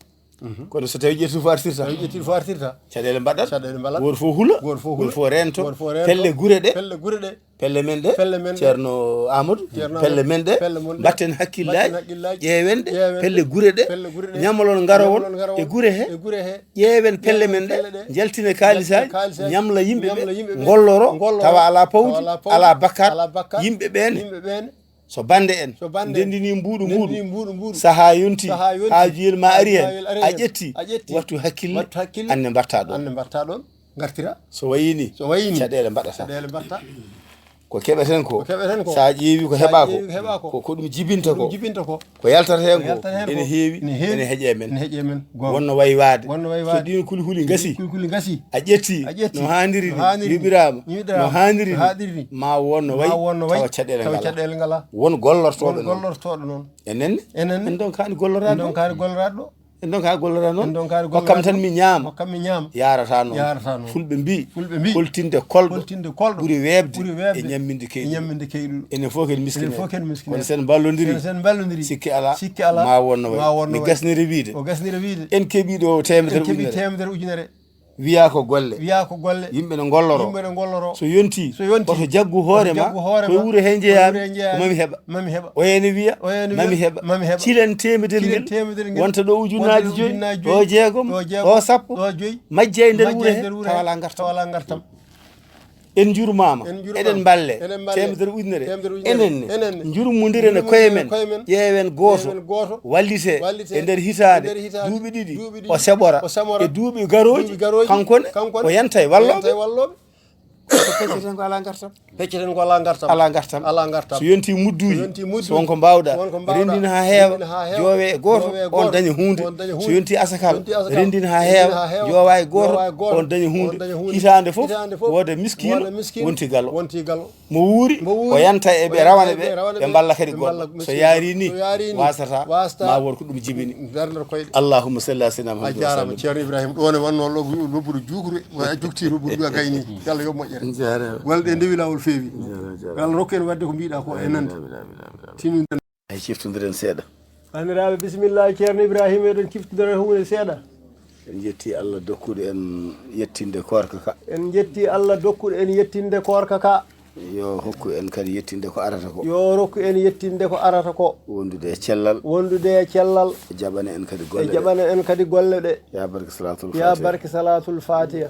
Mhm. Kono so tawi ƴetti fof artirta. Tawi ƴetti fof artirta. Caɗeele mbaɗat. Caɗeele mbaɗat. Gooto fof hula. Gooto fof hula. Gooto fof reento. Gooto fof reento. Pelle gure ɗe. Pelle gure ɗe. Pelle men ɗe. Pelle men ɗe. Ceerno Amadou. Ceerno Amadou. Pelle men ɗe. Pelle mon ɗe. Mbatten hakkillaaji. Mbatten hakkillaaji. Ƴeewen ɗe. Ƴeewen ɗe. Pelle gure ɗe. Pelle gure ɗe. Ñamlon garawon. Ñamlon garawon. E gure he. E gure he. Ƴeewen pelle men ɗe. Ƴeewen pelle ɗe. Njaltine kaalisaaji. Njaltine kaalisaaji. Ñamla yimɓe ɓe. Ñamla yimɓe ɓe. Ngolloro. Ngolloro. Tawa alaa pawdi. Tawa alaa pawdi. Alaa bakkaat. Alaa bakkaat. Yimɓe ɓeen. Yimɓe ɓeen. So bannde en, so bannde en, ndenndinii mbuuɗu, ndenndinii mbuuɗu, mbuuɗu, sahaa yontii, sahaa yontii, haajuyel ma ari heen, haajuyel ari heen, a ƴetti, a ƴetti, wattu hakkille, wattu hakkille, aan ne mbaɗta ɗoon. Aan ne mbaɗta ɗoon, ngartira. So wayii nii, so wayii nii, caɗeele mbaɗata. Caɗeele mbaɗta. Ko keɓeten ko, ko keɓeten ko, so a ƴeewi ko heɓa ko, ƴeewi ko heɓa ko, ko, ko ɗum jibinta ko, ko ɗum jibinta ko, ko yaltata heen ko, yaltata heen ene ko, heewi, ene heewi, ene heƴe men. Ene heƴe men. Goonga. Wonno wayi waade. Wonno wayi waade. So ɗiin kulhuli ngasi, kulhuli ngasi, a ƴetti, a ƴetti, no haaniri ni, no haaniri ni, yoɓiraama, yoɓiraama, no haaniri ni, no haaniri ni, ma won no wayi, ma won no wayi, tawa caɗeele, tawa ngala, caɗeele ngala. Won gollortooɗo, won noon, gollortooɗo noon. Enen ne? Enen ne? En ndonkaani golloraade. En ndonkaani golloraade ɗo. En ndonkaani golloraade noon. En ndonkaani golloraade noon. Hokkam tan mi ñaama. Hokkam mi ñaama. Yaarata noon. Yaarata noon. Fulɓe mbii, fulɓe mbii, holtinde kolɗo, holtinde kolɗo ɓuri weeɓde, ɓuri weeɓde e ñamminde keyɗuɗo, e ñamminde keyɗuɗo. Enen fof ken miskineeɓe. Enen fof ken miskineeɓe. Kono sen mballondiri, sen, sen mballondiri, sikki alaa, sikki alaa, ma won no wayi. Ma won no wayi. Mi gasniri wiide, o gasniri wiide, en keɓii ɗo teemedere ujunere. En keɓii teemedere ujunere. Wiyaa ko golle. Wiyaa ko golle. Yimɓe ne ngolloroo. Yimɓe ne ngolloroo. So yontii, so yontii, oto jaggu hoore ma, oto jaggu hoore ma, koye wuro he njeyaa-mi, koye wuro he njeyaa-mi, ko ma mi heɓa. Ma mi heɓa. O ene wiya, o ene wiya, ma mi heɓa, ma mi heɓa. Cilen teemedere ngel, cilen teemedere ngel, wonta ɗo ujunnaaji joyi, wonta ɗo ujunnaaji joyi, ɗo jeegom, ɗo jeegom, ɗo sappo, ɗo joyi, majja e nder wuro he, majja e nder wuro he, tawa alaa ngartam. Tawa alaa ngartam. En njuurmaama. En njuurmaama. Eɗen mballe. Eɗen mballe. Teemedere ujunere. Teemedere ujunere. Enen ne. Enen ne. Njurmondiren e koye men. Njurmondiren e koye men. Ƴeewen gooto. Ƴeewen gooto. Wallitee. Wallitee. E nder hitaande. E nder hitaande. Duuɓi ɗiɗi. Duuɓi ɗiɗi. O seɓora. O seɓora. E duuɓi garooji. Duuɓi garooji. Kanko ne. Kanko ne. O yanta e wallooɓe. O yanta e wallooɓe. Ko fecceten ko alaa ngartam. Fecceten ko alaa ngartam. Alaa ngartam. Alaa ngartam. So yontii mudduuji. So yontii mudduuji. So wonko mbaawɗaa. So wonko mbaawɗaa. Renndin haa heewa. Renndin haa heewa. Joowe e gooto. Joowe e gooto. On daña huunde. On daña huunde. So yontii asakal. So yontii asakal. Renndin haa heewa. Renndin haa heewa. Joowa e gooto. Joowa e gooto. On daña huunde. On daña huunde. Hitaande fof. Hitaande fof. Wooda miskiino. Wooda miskiino. Wonti galo. Wonti galo. Mo wuuri, mo wuuri, o yanta e ɓe, o yanta rawane e ɓe, ɓe, rawane ɓe, ɓe mballa kadi goɗɗo. Ɓe mballa goɗɗo. So yaarii ni, so yaarii ni, waasata, waasata, ma wood ko ɗum jibini. Darnata koyɗe. Allahumma salli ala sayyidina Muhammad wa sallim. A jaaraama, Ceerno Ibrahima. Ɗo ne wannoo lobbu, lobbuɗo juukre, wa jukti lobbuɗo a gayni. Yalla yo moƴƴere. Jaaraama. Walla ɗe ndewi laawol feewi. Jaaraama, jaaraama. Yo Allah rokku en waɗde ko mbiɗa ko e nande. Amin, amin, amin, amin. Tinno. Ay, ciftondiren seeɗa. Banndiraaɓe, bisimilla, Ceerno Ibrahima, eɗen ciftondira huunde seeɗa. En njetti Allah dokkuɗo en yettinde koorka ka. En njetti Allah dokkuɗo en yettinde koorka ka. Yo hokku en kadi yettinde ko arata ko. Yo rokku en yettinde ko arata ko. Wondude e cellal. Wondude e cellal. E jaɓana en kadi golle ɗe. E jaɓana en kadi golle ɗe. Ya barke Salaatul Faatiha. Ya barke Salaatul Faatiha.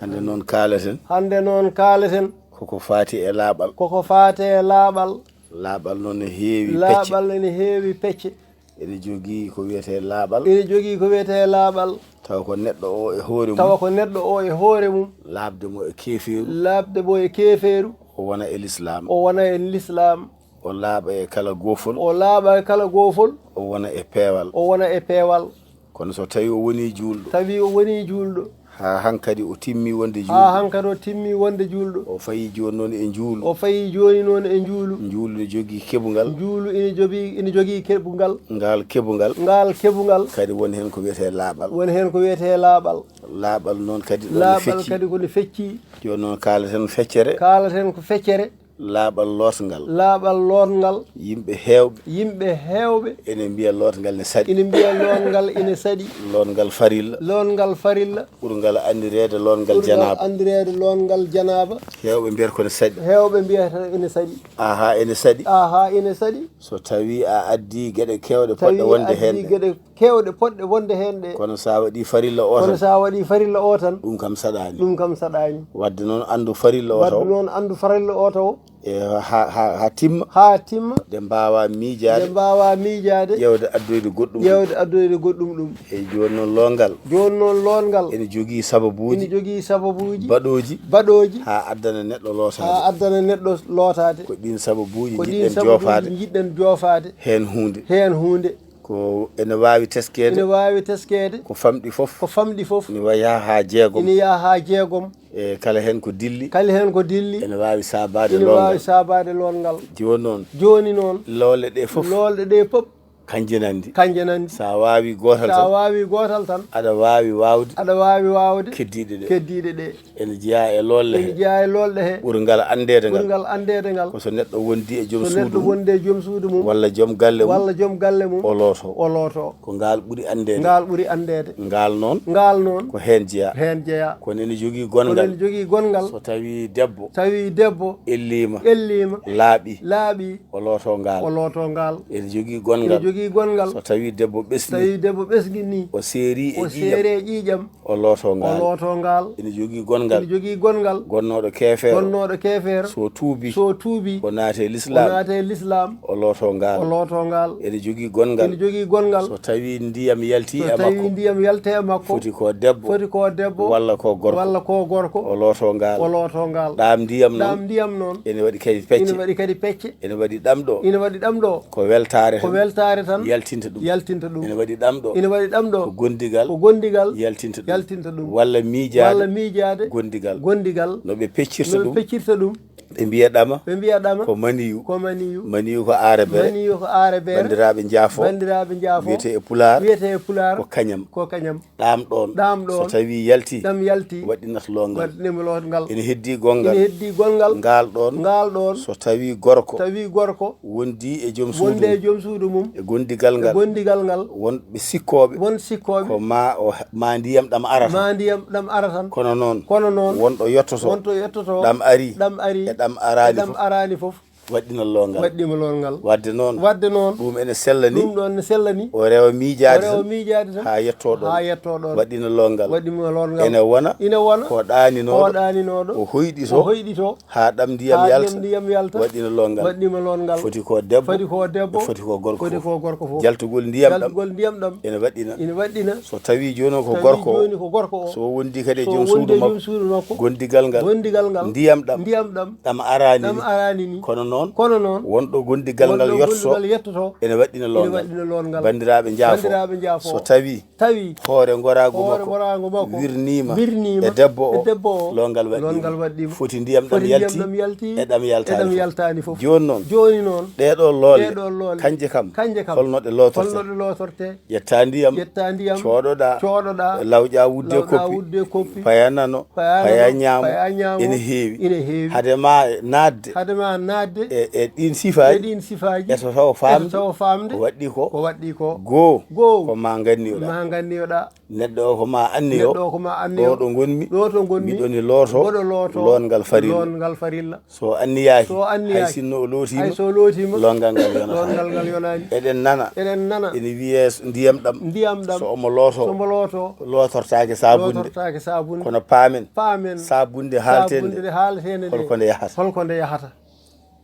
Hannde noon kaaleten. Hannde noon kaaleten. Koko faati e laaɓal. Koko faati e laaɓal. Laaɓal noon ne heewi pecce. Laaɓal ene heewi pecce. Ene jogii ko wiyetee laaɓal. Ene jogii ko wiyetee laaɓal. Tawa ko neɗɗo o e hoore mum. Tawa ko neɗɗo o e hoore mum. Laaɓde mo e keefeeru. Laaɓde mo e keefeeru. O wona e lislaam. O wona e lislaam. O laaɓa e kala goofol. O laaɓa e kala goofol. O wona e peewal. O wona e peewal. Kono so tawi o woni juulɗo. Tawi o woni juulɗo. Haa hankadi o timmi wonde juulɗo. Haa hankadi o timmi wonde juulɗo. O fayi jooni noon e njuulu. O fayi jooni noon e njuulu. Njuulu ne jogii keɓungal. Njuulu ene jogii, ene jogii keɓungal. Ngaal keɓungal. Ngaal keɓungal. Kadi woni heen ko wiyetee laaɓal. Woni heen ko wiyetee laaɓal. Laaɓal noon kadi ɗo ne fecci. Laaɓal kadi ko ne fecci. Jooni noon kaaleten feccere. Kaaleten ko feccere. Laaɓal lootngal. Laaɓal lootngal. Yimɓe heewɓe. Yimɓe heewɓe. Ene mbiya lootngal ne saɗi. Ene mbiya lootngal ene saɗi. Lootngal farilla. Lootngal farilla. Ɓurngal anndireede lootngal janaaba. Ɓurngal anndireede lootngal janaaba. Heewɓe mbiyata ko ne saɗi. Heewɓe mbiyata ene saɗi. Aha, ene saɗi. Aha, ene saɗi. So tawi a addi geɗe keewɗe poɗɗe wonde heen ɗe. Tawi a addi geɗe keewɗe poɗɗe wonde heen ɗe. Kono so a waɗii farilla o tan. Kono so a waɗii farilla o tan. Ɗum kam saɗaani. Ɗum kam saɗaani. Wadde noon anndu farilla o taw. Wadde noon anndu farilla o taw. E ha, ha, ha timma. Ha timma. Nde mbaawaa miijaade. Nde mbaawaa miijaade. Ƴeewde addoyde goɗɗum ɗum. Ƴeewde addoyde goɗɗum ɗum. E jooni noon lootngal. Jooni noon lootngal. Ene jogii sababuuji. Ene jogii sababuuji. Baɗooji. Baɗooji. Haa addana neɗɗo lootaade. Haa addana neɗɗo lootaade. Ko ɗiin sababuuji njiɗɗen joofaade. Ko ɗiin sababuuji njiɗɗen joofaade. Heen huunde. Heen huunde. Ko ene waawi teskeede. Ene waawi teskeede. Ko famɗi fof. Ko famɗi fof. Ene yaha haa jeegom. Ene yaha haa jeegom. E kala heen ko dilli. Kala heen ko dilli. Ene waawi saabaade lootngal. Ene waawi saabaade lootngal. Jooni noon. Jooni noon. Loole ɗe fof. Loole ɗe fof. Kanje nandi. Kanje nandi. So a waawii gootal tan. So a waawii gootal tan. Aɗa waawi waawde. Aɗa waawi waawde. Keddiiɗe ɗe. Keddiiɗe ɗe. Ene jeyaa e loolɗe he. Ene jeyaa e loolɗe he. Ɓurngal anndeede ngal. Ɓurngal anndeede ngal. Ko so neɗɗo wondi e joom suudu mum. So neɗɗo wondi e joom suudu mum. Walla joom galle mum. Walla joom galle mum. O looto. O looto. Ko ngaal ɓuri anndeede. Ngaal ɓuri anndeede. Ngaal noon. Ngaal noon. Ko heen jeyaa. Heen jeyaa. Kono ene jogii gonngal. Kono ene jogii gonngal. So tawi debbo. Tawi debbo. Elliima. Elliima. Laaɓi. Laaɓi. O looto ngaal. O looto ngaal. Ene jogii gonngal. Ene jogii gonngal. So tawi debbo ɓesni. So tawi debbo ɓesni ni. O seeri e ƴiiƴam. O seeri e ƴiiƴam. O looto ngaal. O looto ngaal. Ina jogii gonngal. Ina jogii gonngal. Gonnooɗo keefeero. Gonnooɗo keefeero. So tuubi. So tuubi. O naate lislaam. O naate lislaam. O looto ngaal. O looto ngaal. Ina jogii gonngal. Ina jogii gonngal. So tawi ndiyam yalti e makko. So tawi ndiyam yalti e makko. Foti ko debbo. Foti ko debbo. Walla ko gorko. Walla ko gorko. O looto ngaal. O looto ngaal. Ɗaam ndiyam noon. Ɗaam ndiyam noon. Ene waɗi kadi pecce. Ene waɗi kadi pecce. Ene waɗi ɗam ɗo. Ina waɗi ɗam ɗo. Ko weltaare tan. Ko weltaare tan. Yaltinta ɗum. Yaltinta ɗum. Ene waɗi ɗam ɗo. Ene waɗi ɗam ɗo. Ko gondigal. Ko gondigal. Yaltinta ɗum. Yaltinta ɗum. Walla miijaade. Walla miijaade. Gondigal. Gondigal. No ɓe peccirta ɗum. No ɓe peccirta ɗum. Ɓe mbiya ɗama. Ɓe mbiya ɗama. Ko maniyu. Ko maniyu. Maniyu ko arebere. Maniyu ko arebere. Banndiraaɓe njaafo. Banndiraaɓe njaafo. Wiyete e pulaar. Wiyete e pulaar. Ko kañam. Ko kañam. Ɗaam ɗoon. Ɗaam ɗoon. So tawi yalti. Ɗam yalti. Waɗɗinat loongal. Waɗɗinat loongal. Ene heddii gonngal. Ene heddii gonngal. Ngaal ɗoon. Ngaal ɗoon. So tawi gorko. Tawi gorko. Wondi e joom suudu. Wondi e joom suudu mum. E gondigal ngal. E gondigal ngal. Won ɓe sikkooɓe. Won sikkooɓe. Ko ma o, ma ndiyam ɗam ara tan. Ma ndiyam ɗam ara tan. Kono noon. Kono noon. Won ɗo yottoto. Won ɗo yottoto. Ɗam ari. Ɗam ari. E ɗam araani fof. E ɗam araani fof. Waɗɗina loongal. Waɗɗima loongal. Waɗde noon. Waɗde noon. Ɗum ene sellani. Ɗum ɗoon ne sellani. O rewa miijaade tan. O rewa miijaade tan. Haa yetto ɗoon. Haa yetto ɗoon. Waɗɗina loongal. Waɗɗima loongal. Ene wona. Ene wona. Ko ɗaaninooɗo. Ko ɗaaninooɗo. O hoyɗito. O hoyɗito. Haa ɗam ndiyam yalta. Haa ɗam ndiyam yalta. Waɗɗina loongal. Waɗɗima loongal. Foti ko debbo. Foti ko debbo. E foti ko gorko. Foti ko gorko fof. Jaltugol ndiyam ɗam. Jaltugol ndiyam ɗam. Ene waɗɗina. Ene waɗɗina. So tawi jooni ko gorko. So tawi jooni ko gorko o. So wondi kadi e joom suudu makko. So wondi e joom suudu makko. Gondigal ngal. Gondigal ngal. Ndiyam ɗam. Ndiyam ɗam. Ɗam araani ni. Ɗam araani ni. Kono noon. Kono noon. Wonɗo gondigal ngal yottoto. Wonɗo gondigal yottoto. Ene waɗɗina loongal. Ene waɗɗina loongal. Banndiraaɓe njaafo. Banndiraaɓe njaafo. So tawi. Tawi. Hoore ngoraagu makko. Hoore ngoraagu makko. Wirniima. Wirniima. E debbo o. E debbo o. Loongal waɗɗiima. Loongal waɗɗiima. Foti ndiyam ɗam yalti. Foti ndiyam ɗam yalti. E ɗam yaltaani fof. E ɗam yaltaani fof. Jooni noon. Jooni noon. Ɗee ɗoo loole. Ɗee ɗoo loole. Kanje kam. Kanje kam. Holno ɗe lootorte? Holno ɗe lootorte? Ƴetta ndiyam. Ƴetta ndiyam. Cooɗoɗaa. Cooɗoɗaa. Lawƴaa wudde. Lawƴaa koppi. Wudde koppi. Paya nano. Paya nano. Paya ñaamo. Paya ñaamo. Ene heewi. Ene heewi. Hade ma naatde. Hade ma naatde. E, e ɗiin sifaaji. E ɗiin sifaaji. E so tawa faamde. E so tawa faamde. Ko waɗɗi ko. Ko waɗɗi ko. Goo. Goo. Ko ma nganniyoɗaa. Ma nganniyoɗaa. Neɗɗo o ko ma anniyo. Neɗɗo o ko ma anniyo. Ɗo ɗo ngonmi. Ɗo to ngonmi. Miɗo ni looto. Mboɗo looto. Loongal farilla. Loongal farilla. So anniyaaki, so anniyaaki, hay sinno o lootiima, hay so lootiima, loongal ngal yonataa. Loongal ngal yonaani. Eɗen nana, eɗen nana, ene wiyee s-, ndiyam ɗam, ndiyam ɗam, so omo looto, so omo looto, lootortaake saabunde. Lootortaake saabunde. Kono paamen, paamen, saabunde haalten nde, saabunde nde haalten nde, holko nde yahata? Holko nde yahata?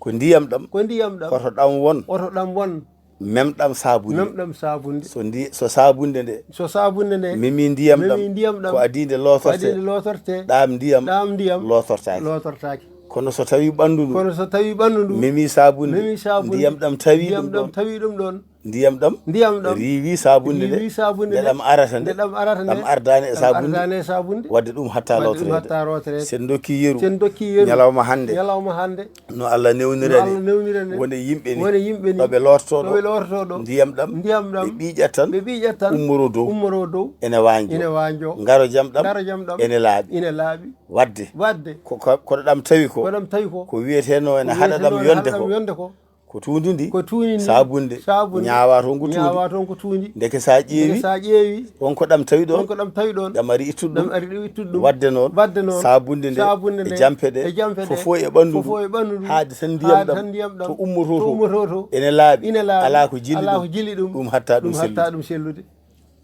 Ko ndiyam ɗam, ko ndiyam ɗam, oto ɗam won, oto ɗam won, memɗam saabunde. Memɗam saabunde. So ndi-, so saabunde nde. So saabunde nde. Memi ndiyam ɗam. Memi ndiyam ɗam. Ko adii nde lootorte. Ko adii nde lootorte. Ɗaam ndiyam. Ɗaam ndiyam. Lootortaake. Lootortaake. Kono so tawi ɓanndu ndu. Kono so tawi ɓanndu ndu. Memi saabunde. Memi saabunde. Ndiyam ɗam tawi ɗum ɗon. Ndiyam ɗam tawi ɗum ɗon. Ndiyam ɗam. Ndiyam ɗam. Riiwi saabunde nde. Riiwi saabunde nde. Nde ɗam arata nde. Nde ɗam arata nde. Ɗam ardaani e saabunde. Ɗam ardaani e saabunde. Wadde ɗum hatta lootoreede. Wadde ɗum hatta lootoreede. Sen dokki yeru. Sen dokki yeru. Ñalawma hannde. Ñalawma hannde. No Allah newnirani. No Allah newnirani. Woni yimɓe ni. Woni yimɓe ni. Ɗo ɓe lorto ɗo. Ɗo ɓe lorto ɗo. Ndiyam ɗam. Ndiyam ɗam. Ɓe ɓiiƴat tan. Ɓe ɓiiƴat tan. Ummoro dow. Ummoro dow. Ene waanjo. Ene waanjo. Ngaro jam ɗam. Ngaro jam ɗam. Ene laaɓi. Ene laaɓi. Wadde. Wadde. Ko, ko, kono ɗam tawi ko. Ko ɗam tawi ko. Ko wiyeteno ene haɗa ɗam yonde ko. Ko wiyeteno ene haɗa ɗam yonde ko. Ko tuundi ndi. Ko tuundi ndi. Saabunde. Saabunde. Ñaawa toon ko tuundi. Ñaawa toon ko tuundi. Ndeke sa ƴeewi. Ndeke sa ƴeewi. Won ko ɗam tawi ɗon. Won ko ɗam tawi ɗon. Ɗam ari ittude ɗum. Ɗam ari ɗum ittude ɗum. Wadde noon. Wadde noon. Saabunde nde. Saabunde nde. E jampe ɗe. E jampe ɗe. Fofo e ɓanndu ndu. Fofo e ɓanndu ndu. Haade tan ndiyam ɗam. Haade tan ndiyam ɗam. To ummoto to. To ummoto to. Ene laaɓi. Ene laaɓi. Alaa ko jilli ɗum. Alaa ko jilli ɗum. Ɗum hatta ɗum sellude. Ɗum hatta ɗum sellude.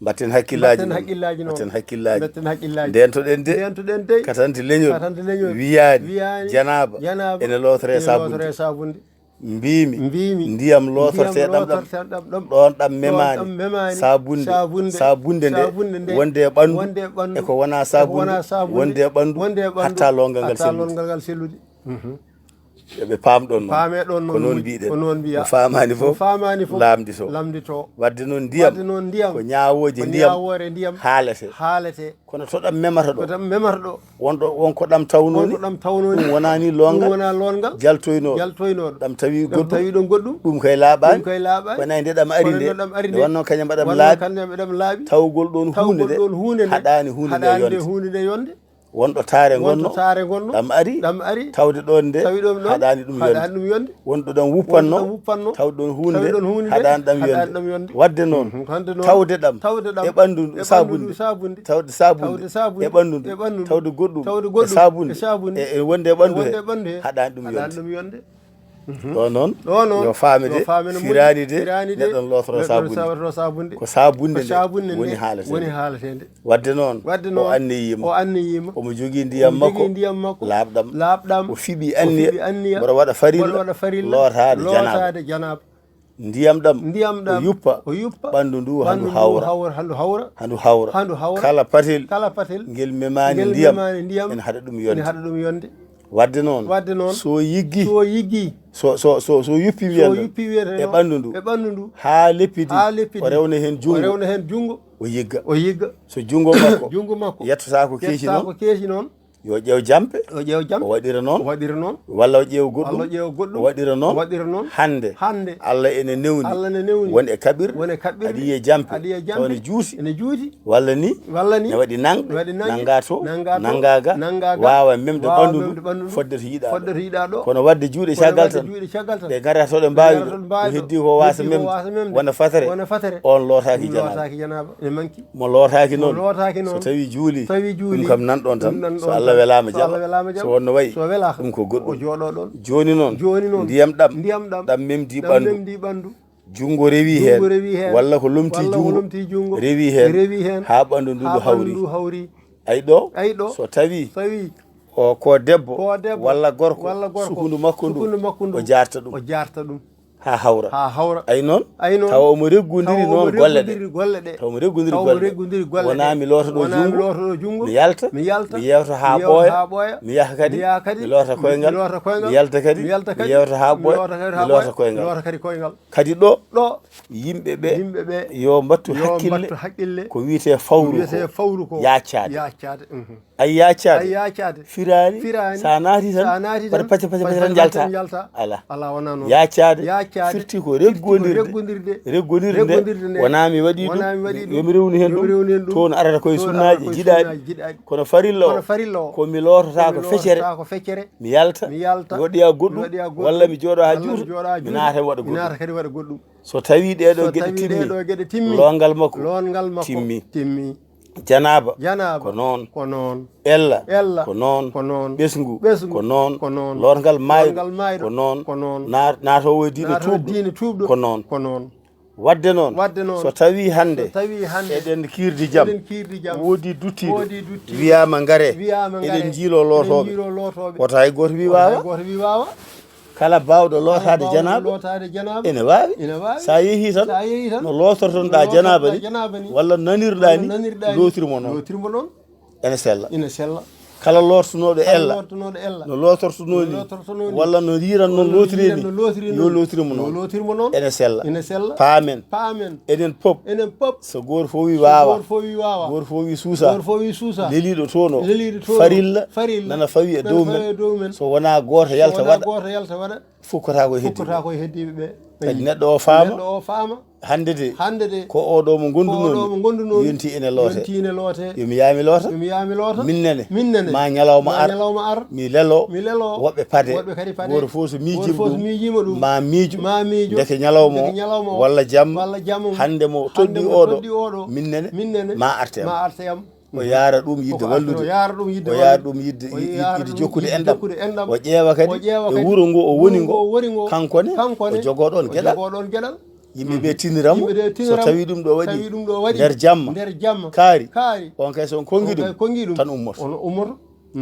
Mbatten hakkillaaji. Mbatten noon. Hakkillaaji noon. Mbatten hakkillaaji. Mbatten hakkillaaji. Ndeentoɗen de. Ndeentoɗen de. Katante leñol. Katante leñol. Wiyaani. Wiyaani. Janaaba. Janaaba. Ene lootore saabunde. Ene lootore saabunde. Mbiimi. Mbiimi. Ndiyam lootorte ɗam ɗam. Ndiyam lootorte ɗam ɗam. Ɗoon ɗam memaani. Ɗoon ɗam memaani. Saabunde. Saabunde. Saabunde nde. Saabunde nde. Wonde e ɓanndu. Wonde e ɓanndu. E ko wonaa saabunde. E ko wonaa saabunde. Wonde e ɓanndu. Wonde e ɓanndu. Hatta loongal ngal sellude. Hatta loongal ngal sellude. Mhm. Yo ɓe paam ɗoon noon. Paamee ɗoon no moƴƴi. Ko noon mbiɗen. Ko noon mbiya. Mo faamaani fof. Mo faamaani fof. Laamdito. Laamdito. Wadde noon ndiyam. Wadde noon ndiyam. Ko ñaawooje ndiyam. Ko ñaawoore ndiyam. Haalete. Haalete. Kono to ɗam memata ɗo. To ɗam memata ɗo. Won ɗo, won ko ɗam tawnoo ni. Won ko ɗam tawnoo ni. Ɗum wonaa ni loongal. Ɗum wonaa loongal. Jaltoynooɗo. Jaltoynooɗo. Ɗam tawi goɗɗum. Ɗam tawi ɗon goɗɗum. Ɗum kay laaɓaani. Ɗum kay laaɓaani. Wonaa nde ɗam ari nde. Wonaa nde ɗam ari nde. Nde wonnoo kañam ɗam laaɓi. Wonnoo kañam ɗam laaɓi. Tawgol ɗoon huunde nde. Tawgol ɗoon huunde nde. Haɗaani huunde nde yonde. Haɗaani nde huunde nde yonde. Wonɗo taare ngonno. Wonɗo taare ngonno. Ɗam ari. Ɗam ari. Tawde ɗoon nde. Tawi ɗoon ɗoon. Haɗaani ɗum yonde. Haɗaani ɗum yonde. Wonɗo ɗam wuppanno. Wonɗo ɗam wuppanno. Tawi ɗoon huunde nde. Tawi ɗoon huunde nde. Haɗaani ɗam yonde. Haɗaani ɗam yonde. Wadde noon. Mhm. Wadde noon. Tawde ɗam. Tawde ɗam. E ɓanndu ndu. E ɓanndu saabunde. Ndu saabunde. Tawde saabunde. Tawde saabunde. E ɓanndu ndu. E ɓanndu ndu. Tawde goɗɗum. Tawde goɗɗum. E saabunde. E saabunde. E, e wonde e ɓanndu he. Wonde e ɓanndu he. Haɗaani ɗum yonde. Haɗaani ɗum yonde. Ɗo noon, ɗo noon, yo faame de, yo faame no moƴƴi, firaani de, firaani de, neɗɗo no lootoro neɗɗo no sabunde. Sabunde. Ko sabunde nde woni haaletee. Woni haaletee. Wadde noon, wadde noon, o anniyiima. O anniyiima. Omo jogii ndiyam makko. Omo jogii ndiyam makko. Laaɓɗam. Laaɓɗam. O fiɓi anniya. O fiɓi anniya. Mboɗo waɗa farilla. Mboɗo waɗa farilla. Lootaade janaaba. Lootaade janaaba. Ndiyam ɗam. Ndiyam ɗam. O yuppa. O yuppa. Ɓanndu ndu handu hawra. Handu hawra. Handu hawra. Handu hawra. Kala patel. Kala patel. Ngel memaani ndiyam. Ngel memaani ndiyam. Ene haɗa ɗum yonde. Ene haɗa ɗum yonde. Wadde noon. Wadde noon. So yiggi. So yiggi. So, so, so, so yuppi wiyata. So yuppi wiyata e ɓanndu ndu. E ɓanndu ndu. Haa leppidi. Haa leppidi. O rewna heen junngo. O rewna heen junngo. O yigga. O yigga. So junngo makko. Junngo makko. Yettata ko keeci noon. Yettata ko keeci noon. Yo ƴeew jampe. Yo ƴeew jampe. O waɗira noon. O waɗira noon. Walla o ƴeew goɗɗum. Walla o ƴeew goɗɗum. O waɗira noon. O waɗira noon. Hannde. Hannde. Allah ene newni. Allah ene newni. Won e kaɓirɗe. Won e kaɓirɗe. Aɗa yiya jampe. Aɗa yiya jampe. Tawa ene juuti. Ene juuti. Walla ni. Walla ni. Ne waɗi nang. Ne waɗi nange. Nanga to. Nanga to. Nanga ga. Nanga ga. Waawa memde ɓanndu ndu. Waawa memde ɓanndu ndu. Fodde to yiɗaa ɗo. Fodde to yiɗaa ɗo. Kono waɗde juuɗe caggal tan. Kono waɗde juuɗe caggal tan. Ɗe ngarata to ɗe mbaawi. Ɗe ngarata to ɗe mbaawi. Ko heddii ko waasa memde. Ko heddii ko waasa memde. Wona fatere. Wona fatere. On lootaaki janaaba. Ɗum lootaaki janaaba. Ene manki. Mo lootaaki noon. Mo lootaaki noon. So tawi juuli. Tawi juuli. Ɗum kam nan ɗon tan. Ɗum nan ɗon tan. So Allah welaama jam. So Allah welaama jam. So wonno wayi. So welaaka. Ɗum ko goɗɗum. O jooɗo ɗon. Jooni noon. Jooni noon. Ndiyam ɗam. Ndiyam ɗam. Ɗam memdi ɓanndu. Ɗam memdi ɓanndu. Junngo rewi heen. Junngo rewi heen. Walla ko lomti junngo. Walla ko lomti junngo. Rewi heen. Rewi heen. Haa ɓanndu ndu hawri. Haa ɓanndu ndu hawri. Ay ɗo. Ay ɗo. So tawi. Tawi. O ko debbo. Ko debbo. Walla gorko. Walla gorko. Sukundu makko ndu. Sukundu makko ndu. O jaarta ɗum. O jaarta ɗum. Haa hawra. Haa hawra. Ay noon? Ay noon. Tawa omo reggondiri noon golle ɗe. Tawa omo reggondiri golle ɗe. Tawa omo reggondiri golle ɗe. Wonaa mi loota ɗo junngo. Wonaa mi loota ɗo junngo. Mi yalta. Mi yalta. Mi yeewta haa ɓooya. Mi yeewta haa ɓooya. Mi yaha kadi. Mi yaha kadi. Mi loota koyngal. Mi loota koyngal. Mi yalta kadi. Mi yalta kadi. Mi yeewta haa ɓooya. Mi loota kadi haa ɓooya. Mi loota koyngal. Mi loota kadi koyngal. Kadi ɗo. Ɗo. Yimɓe ɓe. Yimɓe ɓe. Yo mbattu hakkille. Yo mbattu hakkille. Ko wiyetee fawru ko. Ko wiyetee fawru ko. Yaaccaade. Yaaccaade. Mhm. Ay yaacaade. Ay yaacaade. Firaani. Firaani. Sa naati tan. Sa naati tan. Mbaɗa pacca, pacca, pacca, tan njalta. Njalta. Ala. Ala, wonaa noon. Yaacaade. Yaacaade. Firti ko reggondirde. Firti ko reggondirde. Reggondirde nde. Reggondirde nde. Wonaa mi waɗi ɗum. Wonaa mi waɗi ɗum. Yo mi rewnu heen ɗum. Yo mi rewnu heen ɗum. Toon arata koye sunnaaji jiɗaaɗi. Toon arata koye sunnaaji jiɗaaɗi. Kono farilla o. Kono farilla o. Ko mi lootata ko feccere. Ko mi lootata ko feccere. Mi yalta. Mi yalta. Mi waɗoya goɗɗum. Mi waɗoya goɗɗum. Walla mi jooɗo haa juuta. Walla mi jooɗo haa juuta. Mi naata mi waɗa goɗɗum. Mi naata kadi waɗa goɗɗum. So tawii ɗee ɗoo geɗe timmii. So tawii ɗee ɗoo geɗe timmii. Loongal makko. Loongal makko. Timmii. Timmii. Janaaba. Janaaba. Ko noon. Ko noon. Ella. Ella. Ko noon. Ko noon. Ɓesngu. Ɓesngu. Ko noon. Ko noon. Loorngal maayɗo. Loorngal maayɗo. Ko noon. Ko noon. Naa-, naatoowo e diine tuubɗo. Naatoowo e diine tuubɗo. Ko noon. Ko noon. Wadde noon. Wadde noon. So tawii hannde. So tawii hannde. Eɗen kiirdi jam. Eɗen kiirdi jam. Woodii duttiiɗo. Woodii duttiiɗo. Wiyaama ngaree. Wiyaama ngaree. Eɗen njiiloo lootooɓe. Eɗen njiiloo lootooɓe. Wota hay gooto wii waawa. Wota hay gooto wii waawa. Kala baawɗo lootaade janaaba, lootaade janaaba, ene waawi. Ene waawi. Sa yehii tan, sa yehii tan, no lootortonɗaa janaaba ni, janaaba ni, walla nanirɗaa ni, walla nanirɗaa ni, lootir mo noon. Lootir mo noon. Ene sella. Ene sella. Kala lootornooɗo ella, kala lootornooɗo ella, no lootortonoo ni, no lootortonoo ni, walla no yiiran noon, walla no lootiri yiiran ni, noon lootiri yo ni, lootir mo yo noon. Lootir mo noon. Ene sella. Ene sella. Paamen. Paamen. Enen pop. Enen pop. So gooto fof wi waawa. So gooto fof wi waawa. Gooto fof wi suusa. Gooto fof wi suusa. Leliiɗo toon o. Leliiɗo toon o. Farilla. Farilla. Nana fawi e dow men. Nana fawi e dow men. So wonaa gooto yalta waɗa. So wonaa gooto yalta waɗa. Fukkata ko e heddiiɓe. Fukkata ko e heddiiɓe ɓe. Kadi neɗɗo o faama. Neɗɗo o faama. Hannde de. Hannde de. Ko oɗo mo ngondunoo mi. Ko oɗo mo ngondunoo mi. Yonti ene loote. Yonti ene loote. Yo mi yaha mi loota. Yo mi yaha mi loota. Min nene. Min nene. Ma ñalawma ar. Ma ñalawma ar. Mi lelo. Mi lelo. Woɓɓe pade. Woɓɓe kadi pade. Gooto fof so miijii ɗum. Gooto fof so miijiima ɗum. Ma miijo. Ma miijo. Ndeke ñalawma o. Ndeke ñalawma o. Walla jamma. Walla jamma. Hannde mo toɗɗii oɗo. Hannde mo toɗɗii oɗo. Min nene. Min nene. Ma arte am. Ma arte am. O yaara ɗum yiɗde wallude. O yaara ɗum yiɗde wallude. O yaara ɗum yiɗde, o yaara yiɗde ɗum jokkude yiɗde enɗam. Jokkude enɗam. O ƴeewa kadi. O ƴeewa kadi e wuro ngo o woni ngo. Wuro ngo o woni ngo. Kanko ne, kanko ne, o jogoo ɗon geɗal. O jogoo ɗon geɗal. Yimɓe ɓe tiniraamo. Yimɓe ɓe tiniraamo. So tawii ɗum ɗo waɗi. So tawii ɗum ɗo waɗi. Nder jamma. Nder jamma. Kaari. Kaari. On kay so on konngi ɗum. On kay konngi ɗum. Tan ummoto. On ummoto.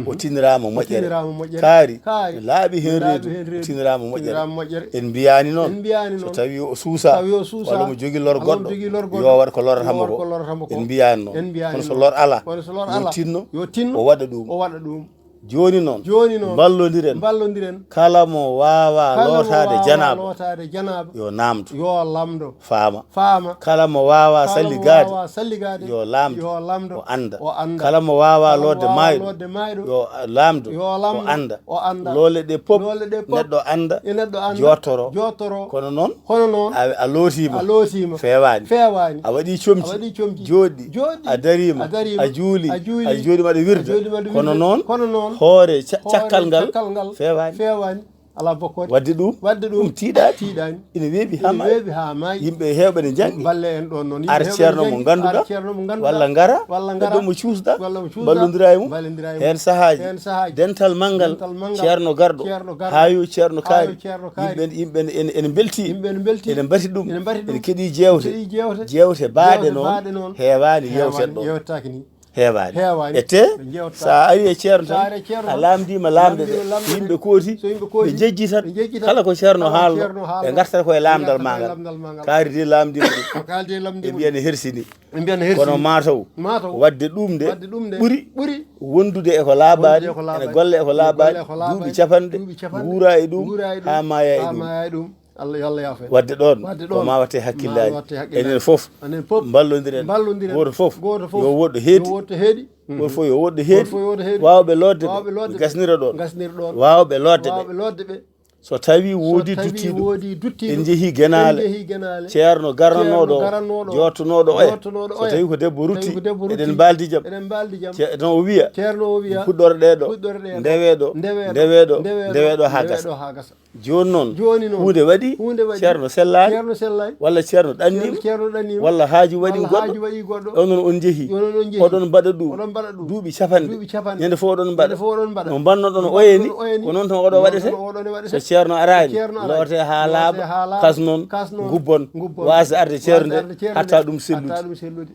O tiniraama moƴƴere. O tiniraama moƴƴere. Kaari. Kaari. Laaɓi heen reedu. Laaɓi heen reedu. O tiniraama moƴƴere. Tiniraama moƴƴere. En mbiyaani noon. En mbiyaani noon. So tawii o suusaa. So tawii o suusaa. Walla mo jogii lor goɗɗo. Walla mo jogii lor goɗɗo. Yo waɗ ko lorata mo ko. Yo waɗ ko lorata mo ko. En mbiyaani noon. En mbiyaani noon. Kono so lor alaa. Kono so lor alaa. Yo tinno. Yo tinno. O waɗa ɗum. O waɗa ɗum. Jooni noon. Jooni noon. Mballondiren. Mballondiren. Kala mo waawaa lootaade janaaba. Kala mo waawaa lootaade janaaba. Yo naamdo. Yo lamndo. Faama. Faama. Kala mo waawaa salligaade. Kala mo waawaa salligaade. Yo laamdo. Yo lamndo. O annda. O annda. Kala mo waawaa lootde maayɗo. Kala mo waawaa lootde maayɗo. Yo laamdo. Yo lamndo. O annda. O annda. Loole ɗe pop. Loole ɗe pop. Neɗɗo annda. E neɗɗo annda. Jooɗtoroo. Jooɗtoroo. Kono noon. Kono noon. A, a lootiima. A lootiima. Feewaani. Feewaani. A waɗii comci. A waɗii comci. Jooɗɗi. Jooɗɗi. A dariima. A dariima. A juulii. A juulii. A jooɗiima aɗa wirda. A jooɗiima aɗa wirda. Kono noon. Kono noon. Hoore ca-, hoore cakkal ngal. Cakkal ngal. Feewaani. Feewaani. Alaa bokkoode. Waɗde ɗum, waɗde ɗum, ɗum tiiɗaani. Tiiɗaani. Ina weeɓi haa maayi. Weeɓi haa maayi. Yimɓe heewɓe ne njanngi. Balle en ɗon noon. Ar ceerno mo ngannduɗaa. Ar ceerno mo ngannduɗaa. Walla ngara. Walla ngara. Ɗo mo cuusɗaa. Walla mo cuusɗaa. Mballondiraa e mum. Mballondiraa e mum. Heen sahaaji. Heen sahaaji. Dental manngal. Dental manngal. Ceerno garɗo. Ceerno garɗo. Haa yo ceerno kaari. Haa yo ceerno kaari. Yimɓe ene, ene, ene mbeltii. Yimɓe ene mbeltii. Ene mbati ɗum. Ene mbati ɗum. Ene keɗii jeewte. Keɗii jeewte. Jeewte baaɗe noon. Jeewte baaɗe noon. Heewaani. Heewaani yewtet ɗo. Yewtaaki ni. Heewaani. Heewaani. E te, ɓe njewta. So a ari e ceerno tan, a laamndiima laamɓe ɓe, so yimɓe kooti, so yimɓe kooti, ɓe njejji tan, ɓe njejji tan. Kala ko ceerno haalno, ɓe ngartata ko e laamndal maa ngal. Kaari de laamndiima ɗum. Kaari de laamndiima ɗum. Ɓe mbiya ne hersini. Ɓe mbiya ne hersini. Kono mataw, mataw, waɗde ɗum de, waɗde ɗum de, ɓuri, ɓuri wondude e ko laaɓaani, wondude e ko laaɓaani, ene golla e ko laaɓaani, duuɓi capanɗe, duuɓi capanɗe, nguura e ɗum, nguura e ɗum, haa maaya e ɗum. Haa maaya e ɗum. Allah, yo Allah yaafo en. Waɗde ɗon, waɗde ɗon, ko ma watte hakkillaaji. Ma watte hakkillaaji. Enen fof, enen fof, mballondiren. Mballondiren. Gooto fof, gooto fof, yo woɗɗo heedi. Yo woɗɗo heedi. Gooto fof yo woɗɗo heedi. Gooto fof yo woɗɗo heedi. Waawɓe lootde ɓe, waawɓe lootde ɓe, gasnira ɗon. Gasnira ɗon. Waawɓe lootde ɓe. Waawɓe lootde ɓe. So tawi woodi duttiiɗo, en njehi Genaale. En njehi Genaale. Ceerno garanooɗo, ceerno garanooɗo, jooɗtonooɗo oya. Jooɗtonooɗo oya. So tawi ko debbo rutti, tawi ko debbo rutti, eɗen mbaaldi jam. Eɗen mbaaldi jam. Ceerno o wiya, ceerno o wiya, puɗɗorɗe ɗo, puɗɗorɗe ɗo, ndewe ɗo, ndewe ɗo, ndewe ɗo, ndewe ɗo, ndewe ɗo haa gasa. Jooni noon, jooni noon, huunde waɗi, huunde waɗi, ceerno sellaani, ceerno sellaani, walla ceerno ɗanniima, ceerno, ceerno ɗanniima, walla haaju waɗi, walla goɗɗo, haaju waɗi goɗɗo, onon on njehi, onon on njehi, oɗon mbaɗa ɗum, oɗon mbaɗa ɗum, duuɓi capanɗe, duuɓi capanɗe, ñande fof oɗon mbaɗa, ñande fof oɗon mbaɗa, no mbannoɗon oya ni, oya ni, ko noon tan oɗo waɗete, oɗo waɗete, so ceerno araani, so ceerno araani, loote haa laaɓa, loote haa laaɓa, kasnon, kasnon, ngubbon, ngubbon, waasde arde ceernde, waasde arde ceernde, hatta ɗum sellude, hatta ɗum sellude.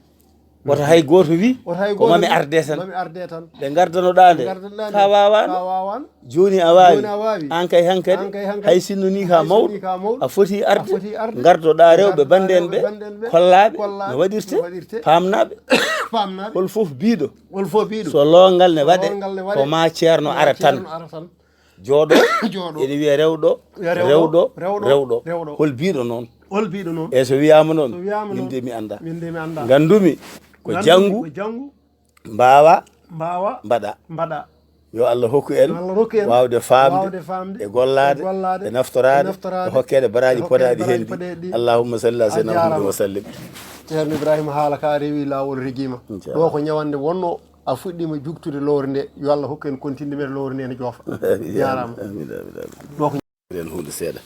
Woto hay gooto wi, woto hay gooto wi, ko mami arde tan. Mami arde tan. Nde ngardanoɗaa nde, ngardanoɗaa nde, ka waawaano. Ka waawaano. Jooni a waawi. Jooni a waawi. Aan kay hankadi, aan kay hankadi, hay sinno ni ka mawɗo, hay sinno ni ka mawɗo, a foti arde, a foti arde, ngardoɗaa rewɓe, ngardoɗaa banndeen ɓe, kollaaɓe, kollaaɓe, no waɗirte, no waɗirte, paamnaaɓe. Paamnaaɓe. Hol fof biiɗo, hol fof biiɗo, so loongal ne waɗe, so loongal ne waɗe, ko ma ceerno ara tan. Ko ma ceerno ara tan. Jooɗo, jooɗo, ene wiya rewɗo, wiya rewɗo, rewɗo, rewɗo, rewɗo, rewɗo. Hol biiɗo noon? Hol biiɗo noon? E so wiyaama noon, so wiyaama noon, min de mi anndaa. Min de mi anndaa. Nganndumi ko, nganndumi janngu, ko janngu, mbaawa, mbaawa, mbaɗa, mbaɗa. Yo Allah hokku en, yo Allah hokku en waawde faamde, waawde faamde, e gollaade, e gollaade, e naftoraade, e naftoraade, e hokkeede baraaji, e hokkeede podaaɗi, baraaji heen ɗi, podaaɗi ɗi. Allahumma salli ala sayyidina Muhammad wa sallim. Ceerno Ibrahima, haala ka rewi laawol, regiima. Inchallah. Ɗo ko ñawannde wonnoo. A fuɗɗiima jugtude lowre nde, yo Allah hokku en kontinde men lowre nde ne joofa. Amiin, jaaraama. Amiin, amiin, amiin. Ɗo ko eɗen huunde seeɗa.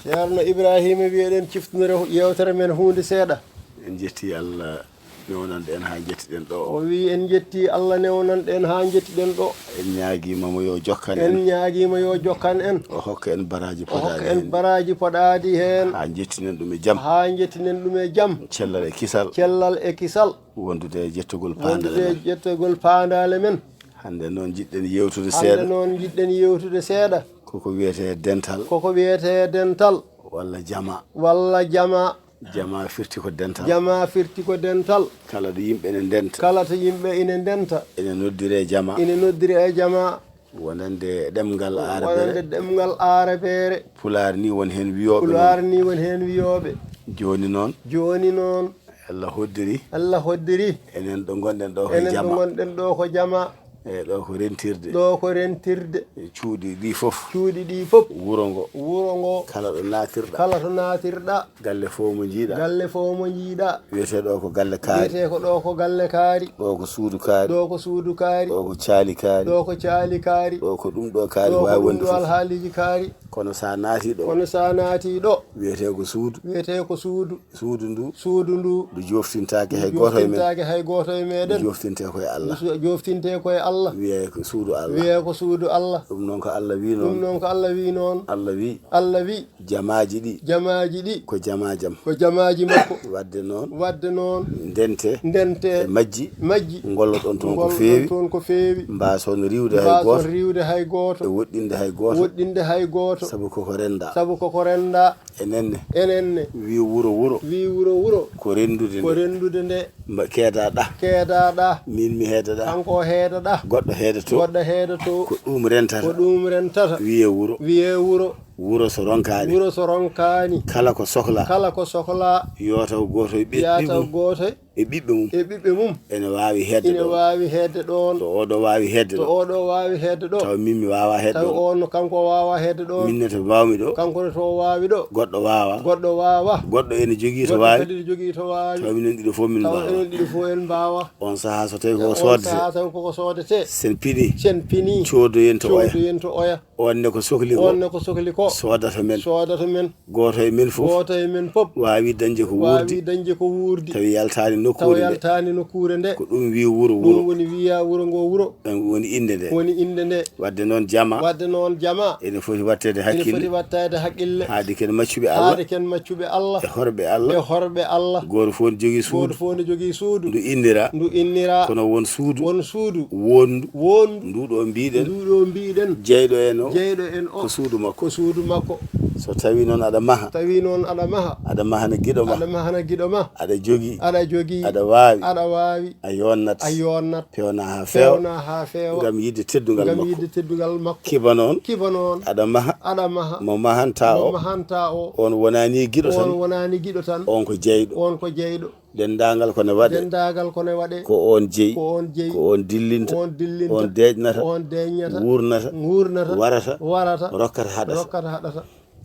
Ceerno Ibrahima wi eɗen ciftinore yewtere men huunde seeɗa. En njetti Allah newnanɗo en haa njettiɗen ɗo. O wi en njetti Allah newnanɗo en haa njettiɗen ɗo. En ñaagiima mo yo jokkan en. En ñaagiima yo jokkan en. O hokka en baraaji, o hokka en podaaɗi heen. Baraaji podaaɗi heen. Haa njettinen ɗum e jam. Haa njettinen ɗum e jam. Cellal e kisal. Cellal e kisal. Wondude e jettogol paandale men. Wondude e jettogol paandale men. Hannde noon njiɗɗen yewtude seeɗa. Hannde noon njiɗɗen yewtude seeɗa. Koko wiyetee dental. Koko wiyetee dental. Walla jama. Walla jama. Jama firti ko dental. Jama firti ko dental. Kala ɗo yimɓe ene ndenta. Kala to yimɓe ene ndenta. Ene noddire jama. Ene noddire jama. Wonande ɗemngal Aarabeere. Wonande ɗemngal Aarabeere. Pulaar ni won heen wiyooɓe noon. Pulaar ni won heen wiyooɓe. Jooni noon. Jooni noon. Allah hoddiri. Allah hoddiri. Enen ɗo ngonɗen ɗo ko jama. Enen ɗo ngonɗen ɗo ko jama. E ɗo ko rentirde. Ɗo ko rentirde. E cuuɗi ɗi fof. Cuuɗi ɗi fof. Wuro ngo. Wuro ngo. Kala ɗo naatirɗa. Kala to naatirɗa. Galle fof mo njiiɗa. Galle fof mo njiiɗa. Wiyetee ɗo ko galle kaari. Wiyetee ko ɗo ko galle kaari. Ɗo ko suudu kaari. Ɗo ko suudu kaari. Ɗo ko caali kaari. Ɗo ko caali kaari. Ɗo ko ɗum ɗo kaari. Ɗo ko waawi ɗum wonde ɗo fof. Alhaaliji kaari. Kono sa naati ɗo. Kono sa naati ɗo. Wiyetee ko suudu. Wiyetee ko suudu. Suudu ndu. Suudu ndu. Ndu joftintaake hay gooto e men. Ndu joftintaake hay gooto e meɗen. Ndu joftinte ko e Allah. Ndu su-, joftinte ko e Allah. Wiyee ko suudu Allah. Wiyee ko suudu Allah. Ɗum noon ko Allah wi noon. Ɗum noon ko Allah wi noon. Allah wi. Allah wi. Jamaaji ɗi. Jamaaji ɗi. Ko jamaajam. Ko jamaaji makko. Wadde noon. Wadde noon. Ndente. Ndente. E majji. Majji. Ngolloɗon toon ko feewi. Ngolloɗon toon ko feewi. Mbaason riiwde hay gooto. Mbaason riiwde hay gooto. E woɗɗinde hay gooto. Woɗɗinde hay gooto. Sabu koko renndaa. Sabu koko renndaa. Enen ne. Enen ne. Wi wuro wuro. Wi wuro wuro. Ko renndude nde. Ko renndude nde. Mba-, keedaaɗa. Keedaaɗa. Miin mi heedaɗa. Kanko o heedaɗa. Goɗɗo heedato. Goɗɗo heedato. Ko ɗum rentata. Ko ɗum rentata. Wiyee wuro. Wiyee wuro. Wuro so ronkaani. Wuro so ronkaani. Kala ko sohlaa. Kala ko sohlaa. Yo taw gooto e ɓe-, ɓiɓɓe mum. Yo taw gooto e ɓiɓɓe mum. E ɓiɓɓe mum. Ene waawi heedde ɗoon. Ene waawi heedde ɗoon. To oɗo waawi heedde ɗo. To oɗo waawi heedde ɗo. Taw min mi waawaa heedde ɗoon. Taw on kanko o waawaa heedde ɗoon. Min ne to mbaawmi ɗo. Kanko ne to o waawi ɗo. Goɗɗo waawaa. Goɗɗo waawaa. Goɗɗo ene jogii to waawi. Goɗɗo kadi ne jogii to waawi. Taw minen ɗiɗo fof min mbaawaa. Taw enen ɗiɗo fof en mbaawaa. On sahaa so tawi koko soodetee. On sahaa taw koko soodetee. Sen pini. Sen pini. Coodoyen to oya. Coodoyen to oya. On ne ko sokli ko. On ne ko sokli ko. Soodata men. Soodata men. Gooto e men fof. Gooto e men fof. Waawi dañde ko wuurdi. Waawi dañde ko wuurdi. Tawi yaltaani nokkuure nde. Tawi yaltaani nokkuure nde. Ko ɗum wi wuro wuro. Ɗum woni wiya wuro ngo wuro. Ɗum woni innde nde. Woni innde nde. Wadde noon jama. Wadde noon jama. Ene foti waɗteede hakkille. Ene foti waɗteede hakkille. Haade ken maccuɓe Allah. Haade ken maccuɓe Allah. E horɓe Allah. E horɓe Allah. Gooto fof ne jogii suudu. Gooto fof ne jogii suudu. Ndu innira. Ndu innira. Kono won suudu. Won suudu. Wondu. Wondu. Ndu ɗo mbiɗen. Ndu ɗo mbiɗen. Jeyɗo en o. Jeyɗo en o. Ko suudu makko. Ko suudu makko. So tawi noon aɗa maha. Tawi noon aɗa maha. Aɗa mahana giɗo ma. Aɗa mahana giɗo ma. Aɗa jogii. Aɗa jogii. Aɗa waawi. Aɗa waawi. A yonnat. A yonnat. Peewna haa feewa. Peewna haa feewa. Ngam yiɗde teddungal makko. Ngam yiɗde teddungal makko. Kiba noon. Kiba noon. Aɗa maha. Aɗa maha. Mo mahanta o. Mo mahanta o. On wonaani giɗo tan. On wonaani giɗo tan. On ko jeyɗo. On ko jeyɗo. Denndaangal ko ne waɗe. Denndaangal ko ne waɗe. Ko on jeyi. Ko on jeyi. Ko on dillinta. Ko on dillinta. On deeƴnata. Ko on deeƴnata. Wuurnata. Wuurnata. Warata. Warata. Rokkata haɗata. Rokkata haɗata.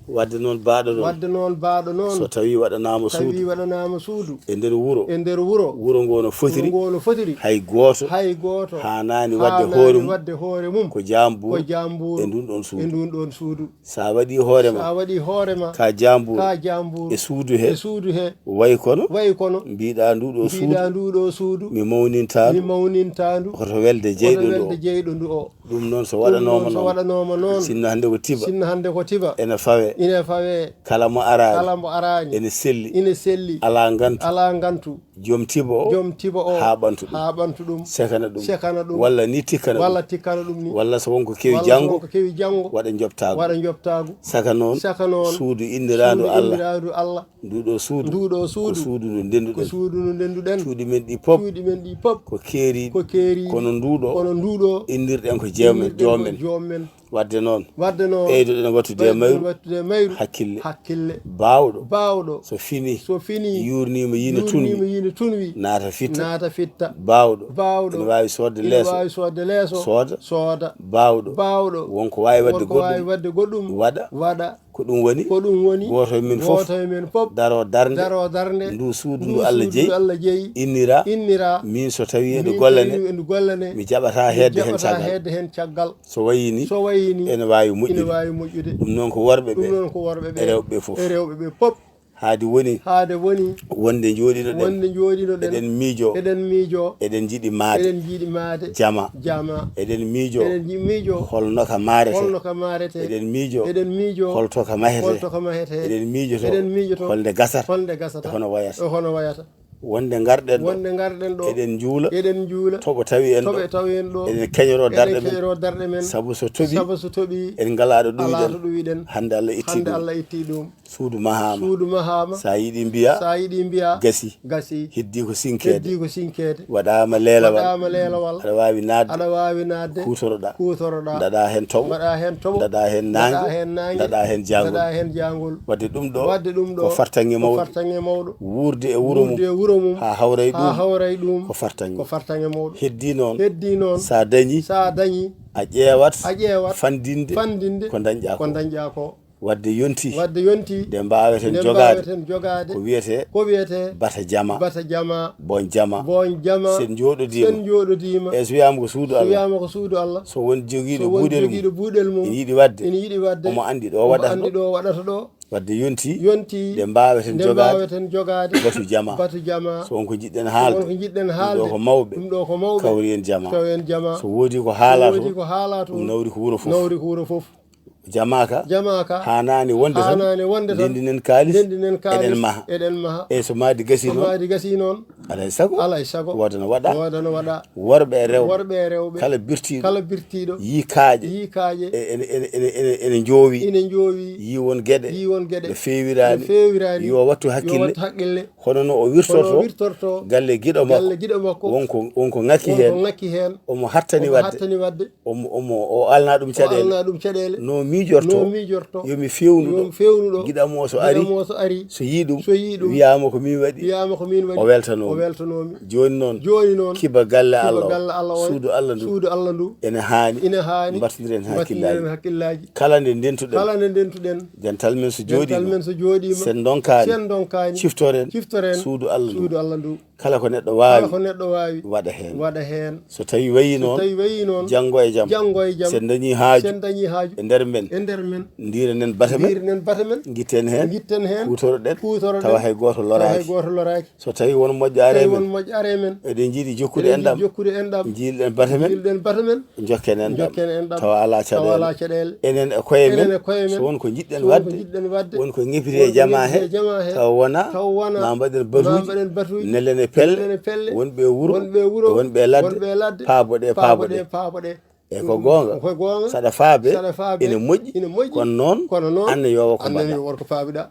Wadde noon baaɗo noon. Wadde noon baaɗo noon. So tawi waɗanaama suudu. Tawi waɗanaama suudu. E nder wuro. E nder wuro. Wuro ngo no fotiri. Wuro ngo no fotiri. Hay gooto. Hay gooto. Haanaani waɗde hoore mum. Haanaani waɗde hoore mum. Ko jaambuur. Ko jaambuur. E ndun ɗon suudu. E ndun ɗon suudu. Sa waɗi hoore ma. Sa waɗi hoore ma. Ka jaambuur. Ka jaambuur. E suudu he. E suudu he. Way kono. Way kono. Mbiɗa ndu ɗo suudu. Mbiɗa ndu ɗo suudu. Mi mawninta ndu. Mi mawninta ndu. Hoto welde jeyɗo ndu o. Hoto welde jeyɗo ndu o. Ɗum noon so waɗanooma noon. Ɗum noon so waɗanooma noon. Sinno hannde ko tiba. Sinno hannde ko tiba. Ene fawe. Ene fawe. Kala mo araani. Kala mo araani. Ene selli. Ene selli. Alaa ngantu. Alaa ngantu. Joom tiba o. Joom tiba o. Haa ɓantu ɗum. Haa ɓantu ɗum. Sekana ɗum. Sekana ɗum. Walla ni tikkana ɗum. Walla tikkana ɗum ni. Walla so wonko kewi janngo. Walla so wonko kewi janngo. Waɗa njoɓtaagu. Waɗa njoɓtaagu. Saka noon. Saka noon. Suudu inniraandu Allah. Suudu inniraandu Allah. Ndu ɗo suudu. Ndu ɗo suudu. Ko suudu ndu ndennduɗen. Ko suudu ndu ndennduɗen. Cuuɗi men ɗi pop. Cuuɗi men ɗi pop. Ko keeriiɗi. Ko keeriiɗi. Kono ndu ɗo. Kono ndu ɗo. Innirɗen ko jeewmen. Innirɗen ko joom men. Joom men. Wadde noon. Wadde noon. Ɓeydoɗen wattude e mayru. Ɓeydoɗen wattude e mayru. Hakkille. Hakkille. Baawɗo. Baawɗo. So fini. So fini. Yuurniima yino tunwi. Yuurniima yino tunwi. Naata fitta. Naata fitta. Baawɗo. Baawɗo. Ene waawi soodde leeso. Ene waawi soodde leeso. Sooda. Sooda. Baawɗo. Baawɗo. Wonko waawi waɗde goɗɗum. Wonko waawi waɗde goɗɗum. Waɗa. Waɗa. Ko ɗum woni. Ko ɗum woni. Gooto e men fof. Gooto e men fof. Daro darnde. Daro darnde. Ndu suudu ndu Allah jeyi. Ndu suudu ndu Allah jeyi. Innira. Innira. Min so tawi eɗo gollane. Min so tawi eɗo gollane. Mi jaɓata hedde hen caggal. Mi jaɓata hedde hen caggal. So wayi ni. So wayi ni. Ene waawi moƴƴude. Ene waawi moƴƴude. Ɗum noon ko worɓe ɓe. Ɗum noon ko worɓe ɓe. E rewɓe ɓe fof. E rewɓe ɓe fof. Haadi woni. Haade woni. Wonde njooɗinoɗen. Wonde njooɗinoɗen. Eɗen miijo. Eɗen miijo. Eɗen njiɗi maade. Eɗen njiɗi maade. Jama. Jama. Eɗen miijo. Eɗen nji-, miijo. Holno ka maarete. Holno ka maarete. Eɗen miijo. Eɗen miijo. Holto ka mahete. Holto ka mahete. Eɗen miijoto. Eɗen miijoto. Holnde gasata. Holnde gasata. E hono wayata. E hono wayata. Wonde ngarɗen ɗo. Wonde ngarɗen ɗo. Eɗen njuula. Eɗen njuula. Toɓo tawi en ɗo. Toɓo tawi en ɗo. Eɗen keñoro darɗe men. Eɗen keñoro darɗe men. Sabu so toɓi. Sabu so toɓi. En ngalaa ɗo ɗuwiɗen. Alaa to ɗuwiɗen. Hannde Allah itti ɗum. Hannde Allah itti ɗum. Suudu mahaama. Suudu mahaama. Sa yiɗi mbiya. Sa yiɗi mbiya. Gasi. Gasi. Heddi ko sinkeede. Heddi ko sinkeede. Waɗaama leelawal. Waɗaama leelawal. Aɗa waawi naatde. Aɗa waawi naatde. Kuutoroɗaa. Kuutoroɗaa. Ndaɗa heen toɓo. Mbaɗa heen toɓo. Ndaɗa heen naange. Ndaɗa heen naange. Ndaɗa heen jaangol. Ndaɗa heen jaangol. Wadde ɗum ɗo. Wadde ɗum ɗo. Ko fartaŋŋe mawɗo. Ko fartaŋŋe mawɗo. Wuurde e wuro mum. Wuurde e wuro mum. Haa hawra e ɗum. Haa hawra e ɗum. Ko fartaŋŋe. Ko fartaŋŋe mawɗo. Heddi noon. Heddi noon. Sa dañi. Sa dañi. A ƴeewat. A ƴeewat. Fandinde. Fandinde. Ko dañƴaa ko. Ko dañƴaa ko. Wadde yonti. Wadde yonti. Nde mbaaweten jogaade. Nde mbaaweten jogaade. Ko wiyetee. Ko wiyetee. Bata jama. Bata jama. Boñ jama. Boñ jama. Sen njooɗodiima. Sen njooɗodiima. E so wiyaama ko suudu Allah. So wiyaama ko suudu Allah. So won jogiiɗo buuɗel mum. So won jogiiɗo buuɗel mum. Ene yiɗi waɗde. Ene yiɗi waɗde. Omo anndi ɗo waɗata ɗo. Omo anndi ɗo waɗata ɗo. Wadde yonti. Yonti. Nde mbaaweten jogaade. Nde mbaaweten jogaade. Batu jama. Batu jama. So won ko njiɗɗen haalde. So won ko njiɗɗen haalde. Ɗum ɗo ko mawɓe. Ɗum ɗo ko mawɓe. Kawri en jama. Kawri en jama. So woodii ko haalaa to. So woodii ko haalaa to. Ɗum nawri ko wuro fof. Nawri ko wuro fof. Jamaaka. Jamaaka. Haanaani wonde tan. Haanaani wonde tan. Ndenndinen kaalis. Ndenndinen kaalis. Eɗen maha. Eɗen maha. Eyi, so mahdi gasii noon. So mahdi gasii noon. Alaa e sago. Alaa e sago. Wooda no waɗa. Wooda no waɗa. Worɓe e rewɓe. Worɓe e rewɓe. Kala birtiiɗo. Kala birtiiɗo. Yii kaaƴe. Yii kaaƴe. E, ene, ene, ene, ene, ene njoowi. Ene njoowi. Yii won geɗe. Yii won geɗe. Ɗe feewiraani. Ɗe feewiraani. Yo wattu hakkille. Yo wattu hakkille. Hono no o wirtorto. Hono o wirtorto. Galle giɗo makko. Galle giɗo makko. Wonko, wonko ŋakki heen. Wonko ŋakki heen. Omo hattani waɗde. Omo hattani waɗde. Omo, omo, o alna ɗum caɗeele. O alna ɗum caɗeele. No miijorto. No miijorto. Yo mi feewnu ɗo. Yo mi feewnu ɗo. Giɗam o so ari. Giɗam o so ari. So yii ɗum. So yii ɗum. Wiyaama ko min waɗi. Wiyaama ko min waɗi. O weltanoomi. O weltanoomi. Jooni noon. Jooni noon. Kiba galle Allah o. Kiba galle Allah o. Suudu Allah ndu. Suudu Allah ndu. Ene haani. Ene haani. Mbattondiren hakkillaaji. Mbattondiren hakkillaaji. Kala nde ndentuɗen. Kala nde ndentuɗen. Dental men so jooɗiima. Dental men so jooɗiima. Sen ndonkaani. Sen ndonkaani. Ciftoren. Ciftoren. Suudu Allah ndu. Suudu Allah ndu. Kala ko neɗɗo waawi. Kala ko neɗɗo waawi. Waɗa heen. Waɗa heen. So tawi wayi noon. So tawi wayi noon. Janngo e jam. Janngo e jam. Sen dañi haaju. Sen dañi haaju. E nder men. E nder men. Ndiire nen bata men. Ndiire nen bata men. Ngitten heen. Ngitten heen. Kuutoroɗen. Kuutoroɗen. Tawa hay gooto loraaki. Tawa hay gooto loraaki. So tawi won moƴƴo are men. Tawi won moƴƴo are men. Eɗen njiɗi jokkude enɗam. Eɗen njiɗi jokkude enɗam. Njiilen bata men. Njiilen bata men. Jokken enɗam. Jokken enɗam. Tawa alaa caɗeele. Tawa alaa caɗeele. Enen e koye men. Enen e koye men. So won ko njiɗɗen waɗde. So won ko njiɗɗen waɗde. Won ko ngepiti e jama he. Won ko ngepiti e jama he. Tawa wonaa. Tawa wonaa. Ma mbaɗen batuuji. Ma mbaɗen batuuji. Nelen e pelle. Nelen e pelle. Wonɓe e wuro. Wonɓe e wuro. Wonɓe e ladde. Wonɓe e ladde. Paaboɗe, paaboɗe. Paaboɗe, paaboɗe. E ko goonga. Ko goonga. Saɗa faabe. Saɗa faabe. Ene moƴƴi. Ene moƴƴi. Kono noon. Kono noon. Anne yo ko mbaɗa. Anne yo won ko faabiɗa.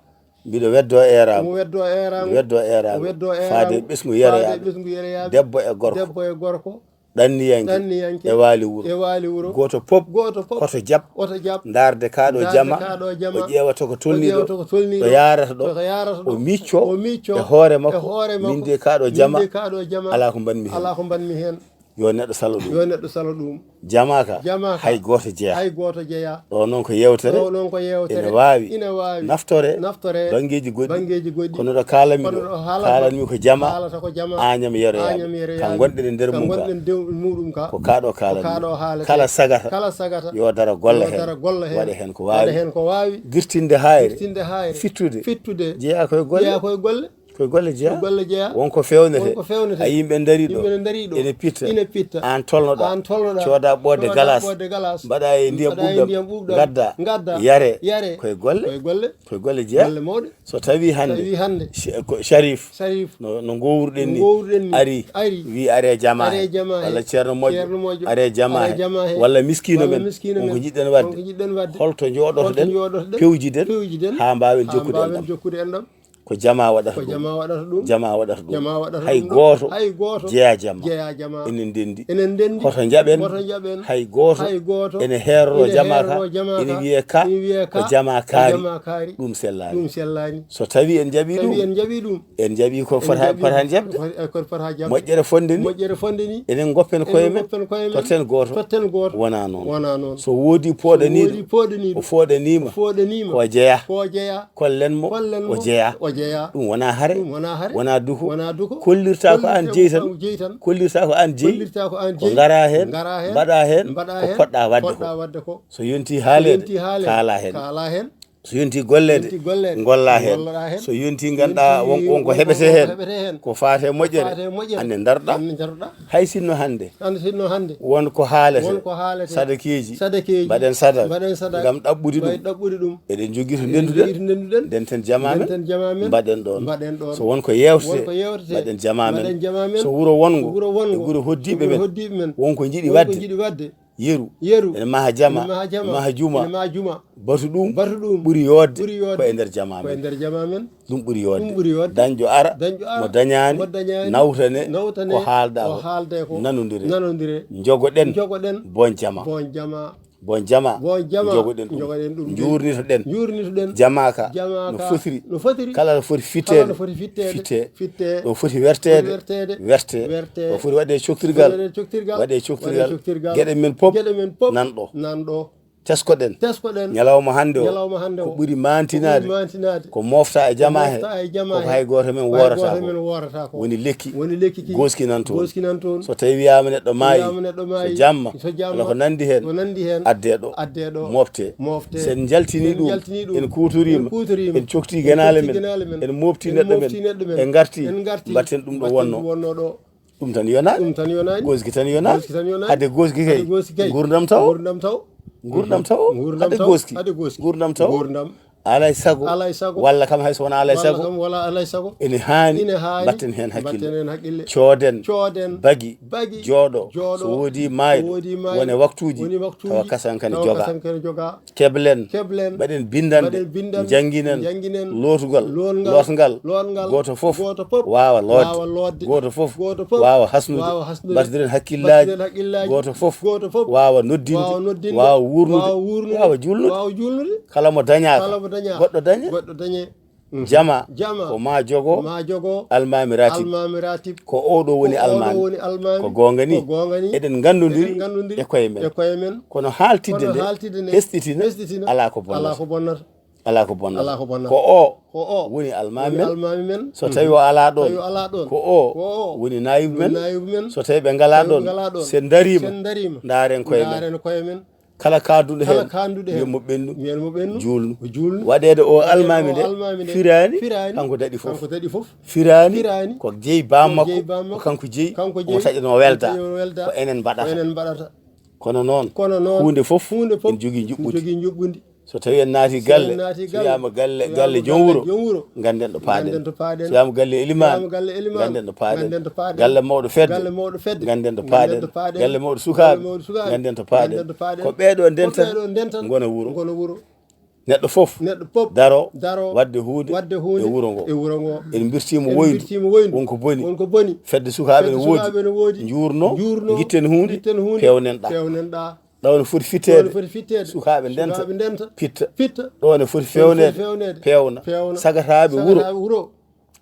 Mbiɗo weddo eeraango. Mo weddo eeraango. Weddo eeraango. Weddo eeraango. Faade ɓesngu yere yaaɓe. Faade ɓesngu yere yaaɓe. Debbo e gorko. Debbo e gorko. Ɗanniyanke. Ɗanniyanke. E waali wuro. E waali wuro. Gooto pop. Gooto pop. Koto jaɓ. Oto jaɓ. Ndaarde kaaɗo jama. Ndaarde kaaɗo jama. O ƴeewata ko tolniiɗo. O ƴeewata ko tolniiɗo. O yaarata ɗo. O yaarata ɗo. O micco. O micco. E hoore makko. E hoore makko. Min de kaaɗo jama. Min de kaaɗo jama. Alaa ko mbaɗmi heen. Alaa ko mbaɗmi heen. Yo neɗɗo salo ɗum. Yo neɗɗo salo ɗum. Jama ka. Jama ka. Hay gooto jeyaa. Hay gooto jeyaa. Ɗo noon ko yeewtere. Ɗo noon ko yeewtere. Ene waawi. Ine waawi. Naftore. Naftore. Banngeeji goɗɗi. Banngeeji goɗɗi. Kono ɗo kaalami ɗo. Kono ɗo haalata. Kaalanmi ko jama. Haalata ko jama. Aañam yero yaaɓe. Aañam yero yaaɓe. Ka ngonɗen e nder mum ka. Ka ngonɗen e nder muɗum ka. Ko kaaɗo kaalanmi. Ko kaaɗo haalete. Kala sagata. Kala sagata. Yo daro golla heen. Yo daro golla heen. Waɗa heen ko waawi. Waɗa heen ko waawi. Girtinde haayre. Girtinde haayre. Fittude. Fittude. Jeyaa koye golle. Jeyaa koye golle. Koye golle jeyaa. Koye golle jeyaa. Won ko feewnete. Won ko feewnete. A yimɓe ndarii ɗo. Yimɓe ndarii ɗo. Ene pitta. Ene pitta. Aan tolnoɗaa. Aan tolnoɗaa. Cooda ɓoodde galas. Cooda ɓoodde galas. Mbaɗa e ndiyam ɓuuɓɗam. Mbaɗa e ndiyam ɓuuɓɗam. Ngadda. Ngadda. Yare. Yare. Koye golle. Koye golle. Koye golle jeyaa. Golle mawɗe. So tawi hannde. Tawi hannde. Sh-, ko Sharif. Sharif. No, no ngowruɗen ni. No ngowruɗen ni. Ari. Ari. Wi are jama he. Are jama he. Walla Ceerno Moƴƴo. Ceerno Moƴƴo. Are jama he. Are jama he. Walla miskiino men. Walla miskiino men. Won ko njiɗɗen waɗde. Won ko njiɗɗen waɗde. Holto njooɗotoɗen. Holto njooɗotoɗen. Pewjiden. Pewjiden. Haa mbaawen jokkude enɗam. Haa mbaawen jokkude enɗam. Ko jama waɗata ɗum. Ko jama waɗata ɗum. Jama waɗata ɗum. Hay gooto. Hay gooto. Jeyaa jama. Jeyaa jama. Enen ndenndi. Enen ndenndi. Hoto njaɓen. Hoto njaɓen. Hay gooto. Hay gooto. Ene heeroo jama ka. Ene heeroo jama ka. Ene wiyee ka. Ene wiyee ka. Ko jama kaari. Ko jama kaari. Ɗum sellaani. Ɗum sellaani. So tawi en njaɓi ɗum. So tawi en njaɓi ɗum. En njaɓi ko fota, en njaɓi fota jaɓde. Ko fota, ko fota jaɓde. Moƴƴere fonde ni. Moƴƴere fonde ni. Enen ngoppen koye men. Enen ngoppen koye men. Totten gooto. Totten gooto. Wonaa noon. Wonaa noon. So woodi pooɗaniiɗo. So woodi pooɗaniiɗo. O fooɗaniima. O fooɗaniima. Ko jeyaa. Ko jeyaa. Kollen mo. Kollen mo. O jeyaa. O jeyaa. Ɗum wonaa hare. Ɗum wonaa hare. Wonaa duko. Wonaa duko. Kollirta ko aan jeyi tan. Kollirta ko aan jeyi tan. Kollirta ko aan jeyi. Ko ngaraa heen. Ngaraa heen. Mbaɗaa heen. Mbaɗaa heen. Ko poɗɗaa waɗde ko. Poɗɗaa waɗde ko. So yontii haaleede. So yontii haaleede. Kaalaa heen. Kaalaa heen. So yontii golleede. So yontii golleede. Ngollaa heen. Ngolloɗaa heen. So yontii ngannduɗaa won, won ko heɓetee heen. Heɓetee heen. Ko faati e moƴƴere. Ko faati e moƴƴere. Anne ndaroɗaa. Anne ndaroɗaa. Hay sinno hannde. Hannde sinno hannde. Won ko haalete. Won ko haalete. Sadakeeji. Sadakeeji. Mbaɗen sadaka. Mbaɗen sadaka. Ngam ɗaɓɓude ɗum. Ngam ɗaɓɓude ɗum. Eɗen njogii to ndennduɗen. Eɗen njogii to ndennduɗen. Ndenten jama men. Ndenten jama men. Mbaɗen ɗoon. Mbaɗen ɗoon. So won ko yeewtete. Won ko yeewtete. Mbaɗen jama men. Mbaɗen jama men. So wuro wonngo. So wuro wonngo. E gure hoɗdiiɓe men. E gure hoɗdiiɓe men. Won ko njiɗi waɗde. Won ko njiɗi waɗde. Yeru. Yeru. Ene maha jama. Ene maha jama. Ene maha juma. Ene maha juma. Batu ɗum. Batu ɗum. Ɓuri yoodde. Ɓuri yoodde. Ko e nder jama men. Ko e nder jama men. Ɗum ɓuri yoodde. Ɗum ɓuri yoodde. Dañjo ara. Dañjo ara. Mo dañaani. Mo dañaani. Nawtane. Nawtane. Ko haalɗaa ko. Ko haalɗaa ko. Nanondire. Nanondire. Njogoɗen. Njogoɗen. Boon jama. Boon jama. Boon jama. Boon jama. Njogoɗen ɗum. Njogoɗen ɗum. Njuurnitoɗen. Njuurnitoɗen. Jama ka. Jama ka. No fotiri. No fotiri. Kala no foti fitteede. Kala no foti fitteede. Fittee. Fittee. Ɗo foti werteede. Foti werteede. Wertee. Wertee. Ɗo foti waɗee coktirgal. Foti waɗee coktirgal. Waɗee coktirgal. Waɗee coktirgal. Geɗe men pop. Geɗe men pop. Nan ɗo. Nan ɗo. Teskoɗen. Teskoɗen. Ñalawma hannde o. Ñalawma hannde o. Ko ɓuri maantinaade. Ko ɓuri maantinaade. Ko mofta e jama he. Ko mofta e jama he. Ko hay gooto men woorata ko. Hay gooto men woorata ko. Woni lekki. Woni lekki ki. Gooski nan toon. Gooski nan toon. So tawi wiyaama neɗɗo maayi. Wiyaama neɗɗo maayi. So jamma. So jamma. Walla ko nanndi heen. Ko nanndi heen. Addee ɗo. Addee ɗo. Mofte. Mofte. So en njaltinii ɗum. So en njaltinii ɗum. En kuutoriima. En kuutoriima. En coktii genaale men. En coktii genaale men. En moftii neɗɗo men. En moftii neɗɗo men. En ngartii. En ngartii. Mbaɗten ɗum ɗo wonnoo. Mbaɗten ɗum wonnoo ɗo. Ɗum tan yonaani. Ɗum tan yonaani. Gooski tan yonaani. Gooski tan yonaani. Hade gooski kay. Hade gooski kay. Nguurndam tawo. Nguurndam tawo. Nguurndam tawo. Nguurndam tawo. Hade gooski. Hade gooski. Nguurndam tawo. Nguurndam. Alaa e sago. Alaa e sago. Walla kam hay so wonaa alaa e sago. Walla kam wonaa alaa e sago. Ene haani. Ene haani. Mbaɗten heen hakkille. Mbaɗten heen hakkille. Cooden. Cooden. Bagi. Bagi. Jooɗo. Jooɗo. So woodii maayɗo. So woodii maayɗo. Wone waktuuji. Woni waktuuji. Tawa kasan kadi jogaa. Tawa kasan kadi jogaa. Keblen. Keblen. Mbaɗen binndannde. Mbaɗen binndannde. Njannginen. Njannginen. Lootugol. Lootngal. Lootngal. Lootngal. Gooto fof. Gooto fof. Waawa lootde. Waawa lootde. Gooto fof. Gooto fof. Waawa hasnude. Waawa hasnude. Mbattiren hakkillaaji. Mbattiren hakkillaaji. Gooto fof. Gooto fof. Waawa noddinde. Waawa noddinde. Waawa wuurnude. Waawa wuurnude. Waawa juulnude. Waawa juulnude. Kala mo dañaaka. Kala mo dañaaka. Goɗɗo daña. Goɗɗo daña. Mhm. Jama. Jama. Ko maa jogo. Ko maa jogo. Almaami ratib. Almaami ratib. Ko oo ɗoo woni almaami. Ko oo ɗoo woni almaami. Ko goonga ni. Ko goonga ni. Eɗen nganndondiri. Eɗen nganndondiri. E koye men. E koye men. Kono haaltidde nde. Kono haaltidde nde. Hesɗitina. Hesɗitina. Alaa ko bonnata. Alaa ko bonnata. Alaa ko bonnata. Alaa ko bonnata. Ko o Ko o woni almaami men. Almaami men. So tawi o alaa ɗoon, Tawi o alaa ɗoon. Ko o Ko o woni naayibu men. Naayibu men. So tawi ɓe ngalaa Tawi ɓe ɗoon, ngalaa ɗoon. Se ndariima, Se ndariima. Ndaaren koye men. Ndaaren koye men. Kala kaanduɗo Kala heen, kaanduɗo yo heen. Mo ɓennu, Yo mo ɓennu. Juulnu. Juulnu. Waɗeede o Waɗeede almaami o nde, almaami nde. Firaani, Firaani. Kanko daɗi fof. Kanko daɗi fof. Firaani, Firaani. Ko jeyi baam Ko makko, jeyi baam ko makko. Kanko jeyi, Kanko omo jeyi. Taƴa no welda. Taƴa no welda. Ko enen mbaɗata. Ko enen mbaɗata. Kono noon, Kono noon, huunde fof, huunde fof, en jogii ene njuɓɓudi. Jogii njuɓɓudi. So tawi en naati So galle, en naati so galle, wiyaama galle, so galle wiyaama joom galle wuro, joom wuro, ngannden ɗo paaɗen. Ngannden to paaɗen. So wiyaama galle elimaan, So wiyaama galle elimaan, ngannden ɗo paaɗen. Ngannden to paaɗen. Galle mawɗo fedde, Galle mawɗo fedde, ngannden ɗo paaɗen. Ngannden to paaɗen. Galle mawɗo sukaaɓe, Galle mawɗo sukaaɓe, ngannden to paaɗen. Ngannden to paaɗen. Ko ɓeeɗo ndenta, Ko ɓeeɗo ndenta, ngona wuro. Ngona wuro. Neɗɗo fof, Neɗɗo fof, daro, daro, waɗde huunde, waɗde huunde, e wuro ngo. E wuro ngo. En mbirtiima En woydu, mbirtiima woydu. Wonko boni. Wonko boni. Fedde sukaaɓe Fedde ne woodi. Sukaaɓe ne woodi. Njuurno, Njuurno, ngitten huunde, ngitten huunde, peewnen ɗa. Peewnen ɗa. Ɗo ne foti fiteede. Ɗo ne foti fiteede. Sukaaɓe ndenta. Sukaaɓe ndenta. Pitta. Pitta. Ɗo ne foti Ɗo ne foti fewneede. Fewneede. Peewna. Peewna. Sagataaɓe wuro. Sagataaɓe wuro.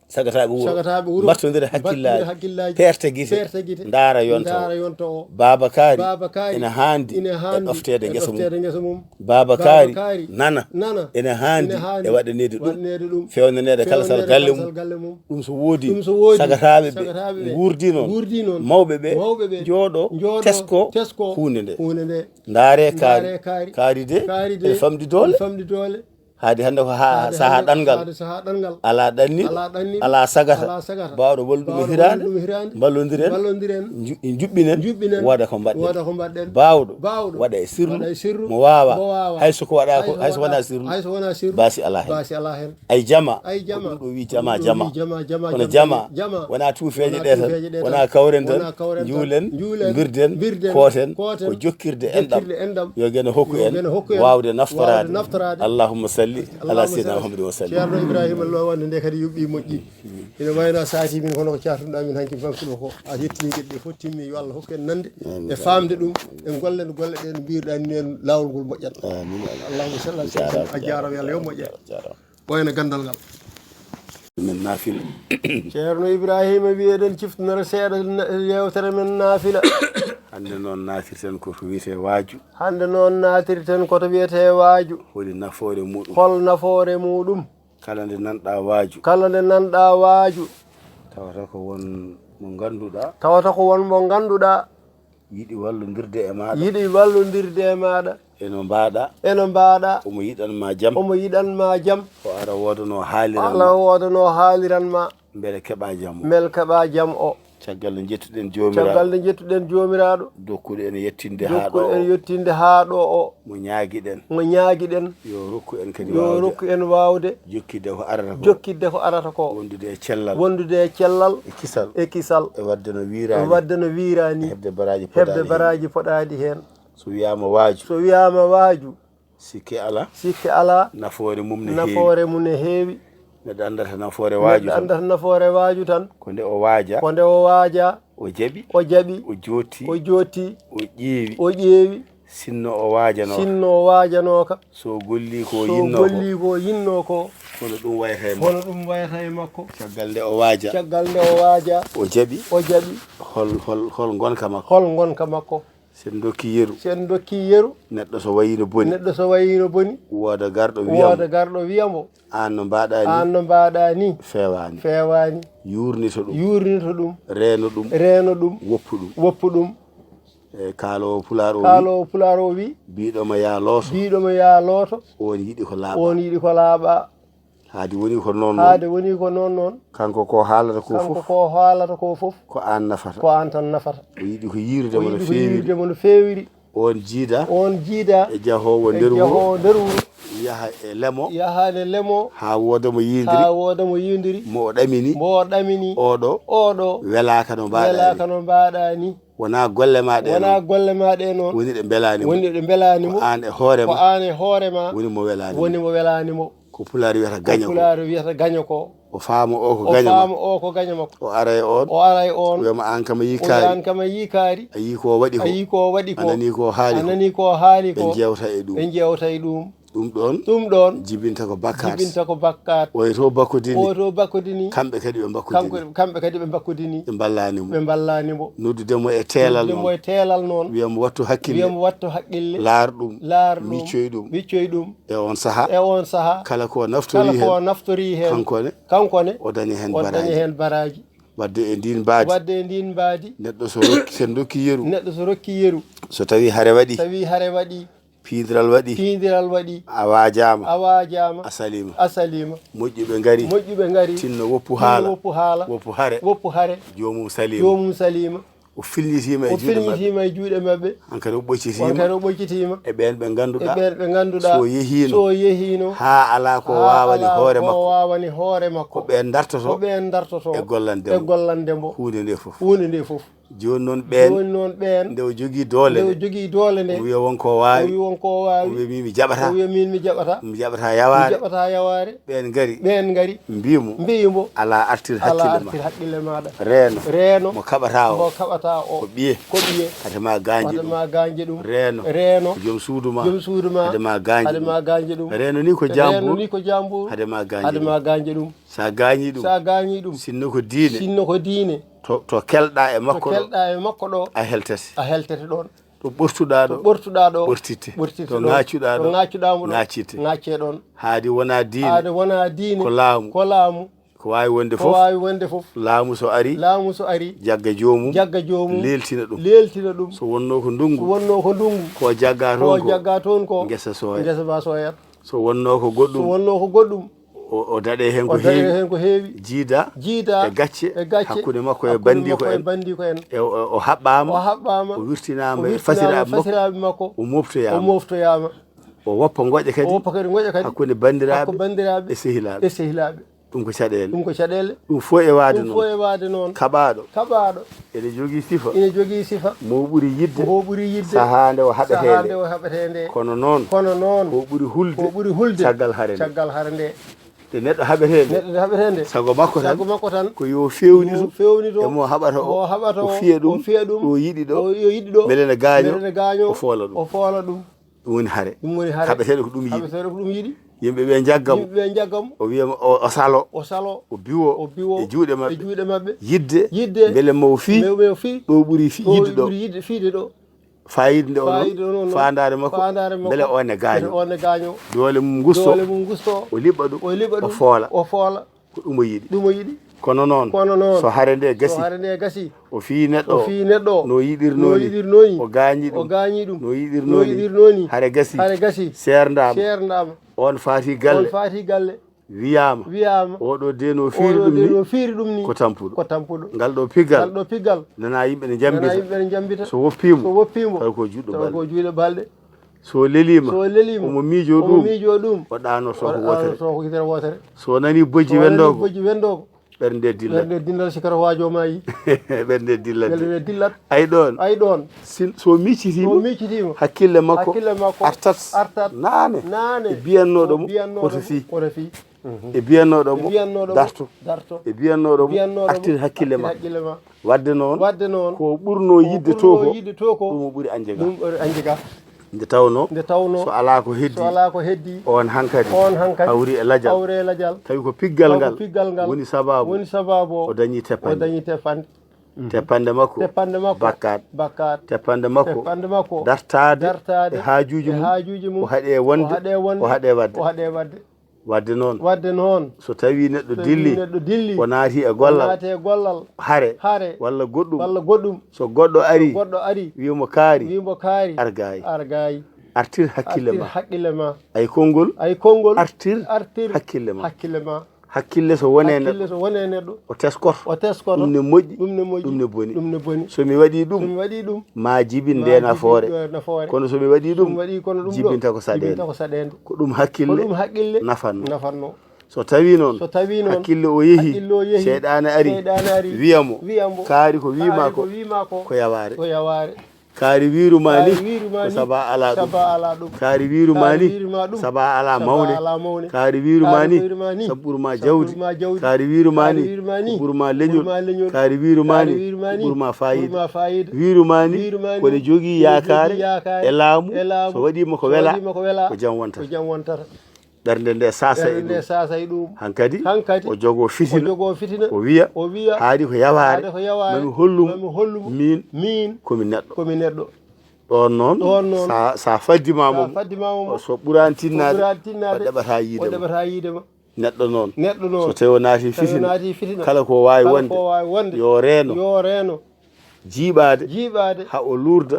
Sagataaɓe wuro. Sagataaɓe wuro. Mbattondira Mbattondira hakkillaaji. Hakkillaaji. Peerta gite. Peerta gite. Ndaara yonta o. Ndaara yonta o. Baaba Kaari Baaba Kaari ina haandi ina e haandi ɗofteede e ngesa mum. Ɗofteede ngesa mum. Baaba Baaba Kaari Kaari nana nana ina haandi ina haandi e waɗaneede ɗum. Waɗaneede ɗum. Fewnaneede kala sal Fewnaneede galle kala mum. Sal galle mum. Ɗum so woodi, Ɗum so woodi, sagataaɓe ɓe sagataaɓe ɓe nguurdi noon. Nguurdi noon. Mawɓe ɓe Mawɓe ɓe njooɗo, njooɗo, tesko tesko huunde nde. Huunde nde. Ndaare kaari. Ndaare kaari. Kaari de, Kaari de, ene famɗi doole. Ene famɗi doole. Haade hannde ko haa Haade sahaa hannde ɗanngal. Haade sahaa ɗanngal. Alaa ɗannirɗo, Alaa ɗannirɗo, alaa sagata. Alaa sagata. Baawɗo wallude ɗum e Baawɗo hiraande, wallude ɗum e hiraande. Mballondiren, Mballondiren. Nju-, njuɓɓinen, Njuɓɓinen. Wooda ko mbaɗɗen. Wooda ko mbaɗɗen. Baawɗo, Baawɗo. Waɗa e sirlu, Waɗa e sirlu. Mo waawa, Mo waawa. Hay so ko waɗa ko, Hay so hay so waɗa, wonaa sirlu, Hay so wonaa sirlu. Baasi alaa heen. Baasi alaa heen. Ay jama. Ay jama. Ko ɗum ɗo wii jama, Ko ɗum ɗo jama. Wii jama, Kono jama, jama, jama. Wonaa tuufeeje Wonaa ɗe tan. Tuufeeje ɗe tan. Wonaa kawren tan. Wonaa kawren tan. Njuulen, Njuulen, mbirden, mbirden, kooten, kooten, ko jokkirde enɗam. Jokkirde enɗam. Yo geno hokku Yo en geno hokku en waawde naftoraade. Waawde naftoraade. Allahumma salli ala Allahumma sayyidina salli. Muhammadin wa sallim. Ceerno Ibrahima Lo wonde nde kadi yuɓɓi moƴƴi. Ina wayno a saati min kono ko caartuɗaa min hanki bankuɗo ko. A yettini geɗe ɗe fof timmi, yo Allah hokku en nande. Amiin. E faamde ɗum, en gollen golle ɗe no mbiirɗaa ni, en laawol ngol moƴƴat. Amiin. Allahumma salli ala sayyidina. A jaaraama, yo Allah yo moƴƴat. Jaaraama. Ɓooyna ganndal ngal. Men naafila. Ceerno Ibrahima wi eɗen ciftinora seeɗa na-, yeewtere men naafila. Hannde noon naatirten ko to wiyetee waaju. Hannde noon naatirten ko to wiyetee waaju. Holi nafoore muɗum? Hol nafoore muɗum? Kala nde nanɗaa waaju. Kala nde nanɗaa waaju. Tawata ko won mo ngannduɗaa. Tawata ko won mo ngannduɗaa. Yiɗi wallondirde e maaɗa. Yiɗi wallondirde e maaɗa. Eno mbaaɗa. Eno mbaaɗa. Omo yiɗan ma jam. Omo yiɗan ma jam. O ara woodanoo haaliran ma. O ara woodanoo haaliran ma. Mbele keɓaa jam o. Mbele keɓaa jam o. Caggal nde njettuɗen Joomiraaɗo. Caggal nde njettuɗen Joomiraaɗo. Dokkuɗo en yettinde haa ɗo Dokkuɗo en o. Yettinde haa ɗo o. Mo ñaagiɗen. Mo ñaagiɗen. Yo rokku en kadi Yo waawde. Rokku en waawde. Jokkidde ko arata ko. Jokkidde ko arata ko. Wondude e cellal. Wondude e cellal. E kisal. E kisal. E waɗde no wiiraani. E waɗde no wiiraani. E heɓde baraaji Heɓde poɗaaɗi heen. Baraaji poɗaaɗi heen. So wiyaama waaju. So wiyaama waaju. Sikke alaa. Sikke alaa. Nafoore mum ne heewi. Nafoore mum ne heewi. Neɗɗo anndata nafoore waaju Neɗɗo tan. Anndata nafoore waaju tan. Ko nde o waaja. Ko nde o waaja. O jaɓi. O jaɓi. O jootti. O jootti. O ƴeewi. O ƴeewi. Sinno o waajanooka. Sinno o waajanooka. So o gollii ko o So yinnoo ko. Gollii ko o yinnoo ko. Kono ɗum wayata e makko. Kono ɗum wayata e makko. Caggal nde o waaja. Caggal nde o waaja. O jaɓi. O jaɓi. Hol, hol, hol ngonka makko? Hol ngonka makko? So en ndokkii yeru. So en ndokkii yeru. Neɗɗo so wayii no boni. Neɗɗo so wayii no boni. Wooda garɗo wiya mo. Wooda garɗo wiya mo. Aan no mbaaɗaa ni. Aan no mbaaɗaa ni. Feewaani. Feewaani. Yuurnito ɗum. Yuurnito ɗum. Reeno ɗum. Reeno ɗum. Woppu ɗum. Woppu ɗum. E kaaloowo Pulaar o wi. Kaaloowo Pulaar o wi. Biiɗo ma yaa looto. Biiɗo ma yaa looto. Oon yiɗi ko laaɓaa. Oon yiɗi ko laaɓaa. Haadi woni ko noon noon. Haadi woni ko noon noon. Kanko ko haalata ko Kanko fof. Ko haalata ko fof. Ko aan nafata. Ko aan tan nafata. O yiɗi ko yiirude O mo no yiɗi ko feewiri. Yiirude mo no feewiri. Oon jiida. Oon jiida. E jahoowo E nder wuro. Jahoowo nder wuro. Yaha e lemo. Yaha e lemo. Haa wooda mo yiindiri. Haa wooda mo yiindiri. Mo o ɗamini. Mo o ɗamini. Oɗo. Oɗo. Welaaka no mbaaɗaa ni. Welaaka no mbaaɗaa ni. Wonaa golle ma ɗe Wonaa noon. Golle ma ɗe noon. Woni ɗe mbelaani mo. Woni ɗe mbelaani mo. Ko aan e hoore Ko ma. Aan e hoore ma. Woni mo welaani mo. Woni mo welaani mo. Ko Pulaar wiyata Ko gaño ko. Pulaar wiyata gaño ko. O faama o ko O gaño faama makko. O ko gaño makko. O ara e oon. O ara e oon. Wiyama aan kam a yii O wiya kaari. Aan kam a yii kaari. A yii ko o waɗi ko. A yii ko o waɗi A ko. Nanii ko o haali A ko. Nanii ko o haali ko. Ɓe njeewta e ɗum. Ɓe njeewta e ɗum. Ɗum ɗoon ɗum ɗoon jibinta ko bakkaat. Jibinta ko bakkaat. Oy to bakkodini. Oy to bakkodini. Kamɓe kadi ɓe bakkodini. Kamɓe kadi ɓe bakkodini. Ɓe mballaani mo. Ɓe mballaani mo. Noddude mo e teelal noon. Noddude mo e teelal noon. Wiya mo wattu hakkille. Wiya mo wattu hakkille. Laar ɗum. Laar ɗum. Miccoy ɗum. Miccoy ɗum. E on saha. E on saha. Kala ko naftori heen. Kala ko naftori heen. Kanko ne. Kanko ne. O dañi heen baraaji. O dañi heen baraaji. Wadde e ndiin mbaadi. Wadde e ndiin mbaadi. Neɗɗo so rokki, so rokki yeru. Neɗɗo so rokki yeru. So tawi hare waɗi. Tawi hare waɗi. Piidiral waɗi. Piidiral waɗi. A waajaama. A waajaama. A saliima. A saliima. Moƴƴuɓe ngari. Moƴƴuɓe ngari. Tinno woppu haala. Tinno woppu haala. Woppu hare. Woppu hare. Joomum saliima. Joomum saliima. O filñitiima e juuɗe maɓɓe. O filñitiima e juuɗe maɓɓe. Hankadi o ɓoccitiima. Hankadi o ɓoccitiima. E ɓeen ɓe ngannduɗaa. E ɓeen ɓe ngannduɗaa. So yehiino. So yehiino. Haa alaa ko waawani hoore makko. Haa alaa ko waawani hoore makko. Ko ɓeen dartotoo. Ko ɓeen dartotoo. E gollande mo. E gollande mo. Huunde nde fof. Huunde nde fof. Jooni noon ɓeen. Jooni noon ɓeen. Nde o jogii doole nde. Nde o jogii doole nde. O wiya won ko o waawi. O wiya won ko o waawi. O wiya miin mi jaɓataa. O wiya miin mi jaɓataa. Mi jaɓataa yawaare. Mi jaɓataa yawaare. Ɓeen ngari. Ɓeen ngari. Mbii mo. Mbii mo. Alaa artir hakkille ma. Alaa artir hakkille maaɗa. Reeno. Reeno. Mo kaɓataa o. Mo kaɓataa o. Ko ɓiye. Ko ɓiye. Hade ma gaañde ɗum. Hade ma gaañde ɗum. Reeno. Reeno. Ko joom suudu ma. Joom suudu ma. Hade ma gaañde ɗum. Hade ma gaañde ɗum. Reeno ni ko jaambuur. Reeno ni ko jaambuur. Hade ma gaañde ɗum. Hade ma gaañde ɗum. So a gaañii ɗum. So a gaañii ɗum. Sinno ko diine. Sinno ko diine. To, to kelɗaa e makko ɗo. To kelɗaa e makko ɗo. A heltete. A heltete ɗoon. To ɓortuɗaa ɗo. To ɓortuɗaa ɗo. Ɓortitte. Ɓortitte ɗoon. To ŋaaccuɗaa ɗo. To ŋaaccuɗaa mo ɗo. Ŋaaccite. Ŋaaccee ɗoon. Haadi wonaa diine. Haadi wonaa diine. Ko laamu. Ko laamu. Ko waawi wonde fof. Ko waawi wonde fof. Laamu so ari. Laamu so ari. Jagga joomum. Jagga joomum. Leeltina ɗum. Leeltina ɗum. So wonnoo ko ndunngu. So wonnoo ko ndunngu. Ko jagga toon ko. Ko jagga toon ko. Ngesa sooya. Ngesa ma sooyat. So wonnoo ko goɗɗum. So wonnoo ko goɗɗum. O, o daɗee heen ko heewi. O daɗee heen ko heewi. Jiida. Jiida. E gacce. E gacce. Hakkunde makko e banndiko en. Hakkunde makko e banndiko en. E o, o haɓɓaama. O haɓɓaama. O wirtinaama e fasiraaɓe makko. O wirtinaama e fasiraaɓe makko. O mooftoyaama. O mooftoyaama. O woppa ngoƴa kadi. O woppa kadi ngoƴa kadi. Hakkunde banndiraaɓe. Hakkunde banndiraaɓe. E sehilaaɓe. E sehilaaɓe. Ɗum ko caɗeele. Ɗum ko caɗeele. Ɗum fof e waade noon. Ɗum fof e waade noon. Kaɓaaɗo. Kaɓaaɗo. Ene jogii sifa. Ene jogii sifa. Mo ɓuri yiɗde. Mo ɓuri yiɗde. Sahaa nde o haɓetee nde. Sahaa nde o haɓetee nde. Kono noon. Kono noon. Ko ɓuri hulde. Ko ɓuri hulde. Caggal hare nde. Caggal hare nde. Nde neɗɗo haɓetee nde. Neɗɗo haɓetee nde. Sago makko tan. Sago makko tan. Ko yo feewnito. Yo feewnito. E mo haɓata o. Mo haɓata o. O fiya ɗum. O fiya ɗum. Ɗo yiɗi ɗo. O, yo yiɗi ɗo. Mbele ne gaaño. Mbele ne gaaño. O foola ɗum. O foola ɗum. Ɗum woni hare. Ɗum woni hare. Haɓeteeɗo ko ɗum yiɗi. Haɓeteeɗo ko ɗum yiɗi. Yimɓe ɓe njagga mo. Yimɓe ɓe njagga mo. O wiya mo, o, o salo. O salo. O biwo. O biwo. E juuɗe maɓɓe. E juuɗe maɓɓe. Yidde. Yidde. Mbele mo o fii. Mbele mo o fii. Ɗo ɓuri fi-, ɗo yiɗde ɗo. Ɓuri yiɗde, fiide ɗo. Faayiida nde o noon. Faayiida nde o noon. Faandaare makko. Faandaare makko. Mbele o ne gaaño. Mbele o ne gaaño. Doole mum ngusto. Doole mum ngusto. O liɓa ɗum. O liɓa ɗum. O foola. O foola. Ko ɗum o yiɗi. Ɗum o yiɗi. Kono noon, kono noon, so hare nde gasi, so hare nde gasi, o fii neɗɗo, o fii neɗɗo, no yiɗirnoo ni, no yiɗirnoo ni, o gaañi ɗum, o gaañi ɗum, no yiɗirnoo ni, no yiɗirnoo ni, hare gasi, hare gasi, seerndaama, seerndaama, on faati galle, on faati galle, wiyaama, wiyaama, oɗo de no fiiri ɗum ni, oɗo de no fiiri ɗum ni, ko tampuɗo, ko tampuɗo. Ngal ɗo piggal, ngal ɗo piggal, nana yimɓe ne njambita, nana yimɓe ne njambita, so woppii mo, so woppii mo, tawa ko juuɗe balɗe, tawa ko juuɗe balɗe. So leliima, so leliima, omo miijoo ɗum, omo miijoo ɗum, o ɗaanoto ko wootere, o ɗaanoto ko yitere wootere. So nanii bojji wendoogo, so nanii bojji wendoogo, ɓernde dillat. Ɓernde dillat si kara waajoo maayi. Ɓernde dillat. Ɓernde dillat. Ay ɗoon. Ay ɗoon. Sin-, so miccitiima, so miccitiima, hakkille makko, hakkille makko artat, artat naane, naane, e biyannooɗo mo, biyannooɗo mo, hoto fii, hoto fii. E biyannooɗo mo, e biyannooɗo mo, darto, darto. E biyannooɗo mo, biyannooɗo mo, artir hakkille ma, artir hakkille ma. Wadde noon, wadde noon, ko ɓurnoo yiɗde to ko, ko ɓurnoo yiɗde to ko, ɗum o ɓuri añde ga. Ɗum o ɓuri añde ga. Nde tawnoo, nde tawnoo, so alaa ko heddii, so alaa ko heddii, on hankadi, on hankadi, hawri e lajal, hawri e lajal, tawi ko piggal ngal, tawi ko piggal ngal woni sabaabu, woni sabaabu o, o dañii teppanɗe, o dañii teppanɗe. Teppanɗe makko, teppanɗe makko, bakkaat, bakkaat, teppanɗe makko, teppanɗe makko, dartaade, dartaade, e haajuuji mum, e haajuuji mum, o haɗee wonde, o haɗee wonde, o haɗee waɗde, o haɗee waɗde. Wadde noon, wadde noon, so tawii neɗɗo, so tawii dilli, neɗɗo dilli, o naati e gollal, o naati e gollal, hare, hare, walla goɗɗum, walla goɗɗum, so goɗɗo ari, so goɗɗo ari, wiya mo kaari, wiya mo kaari, argaay, argaay, artir hakkille ma, artir hakkille ma. Ay konngol, ay konngol, artir, artir hakkille ma, hakkille ma. Hakkille so wonii e neɗɗo, hakkille so wonii e neɗɗo, o teskoto, o teskoto, ɗum ne moƴƴi, ɗum ne moƴƴi, ɗum ne boni, ɗum ne boni. So mi waɗii ɗum, so mi waɗii ɗum, ma jibin nde nafoore, ma jibin nde nafoore. Kono so mi waɗii ɗum, so mi waɗii kono ɗum ɗo, jibinta ko saɗeende, jibinta ko saɗeende. Ko ɗum hakkille, ko ɗum hakkille nafannoo, nafannoo. So tawii noon, so tawii noon, hakkille o yehi, hakkille o yehi, seyɗaane ari, seyɗaane ari, wiya mo, wiya mo, kaari ko wii ma ko, kaari ko wii ma ko, ko yawaare, ko yawaare. Kaari wiiru ma ni, ko saba alaa ɗum. Kaari wiiru ma ni, saba alaa mawne. Kaari wiiru ma ni, sabu ɓurma jawdi. Kaari wiiru ma ni, ɓurma leñol. Kaari wiiru ma ni, ɓurma fayida. Wiiru ma ni, ko ne jogii yaakaare e laamu, so waɗiima ko welaa, ko jam wontata. Ɓernde nde saasa e ɗum. Hankadi, o jogoo fitina, o wiya, haaɗi ko yawaare, mami hollumo, miin, ko mi neɗɗo. Ɗoon noon, sa, sa faddimaama mo, so ɓuraani tinnaade, o ɗeɓataa yiide ma. Neɗɗo noon, so tawi o naati fitina, kala ko waawi wonde, yo reeno. Jiiɓaade, ha o luurda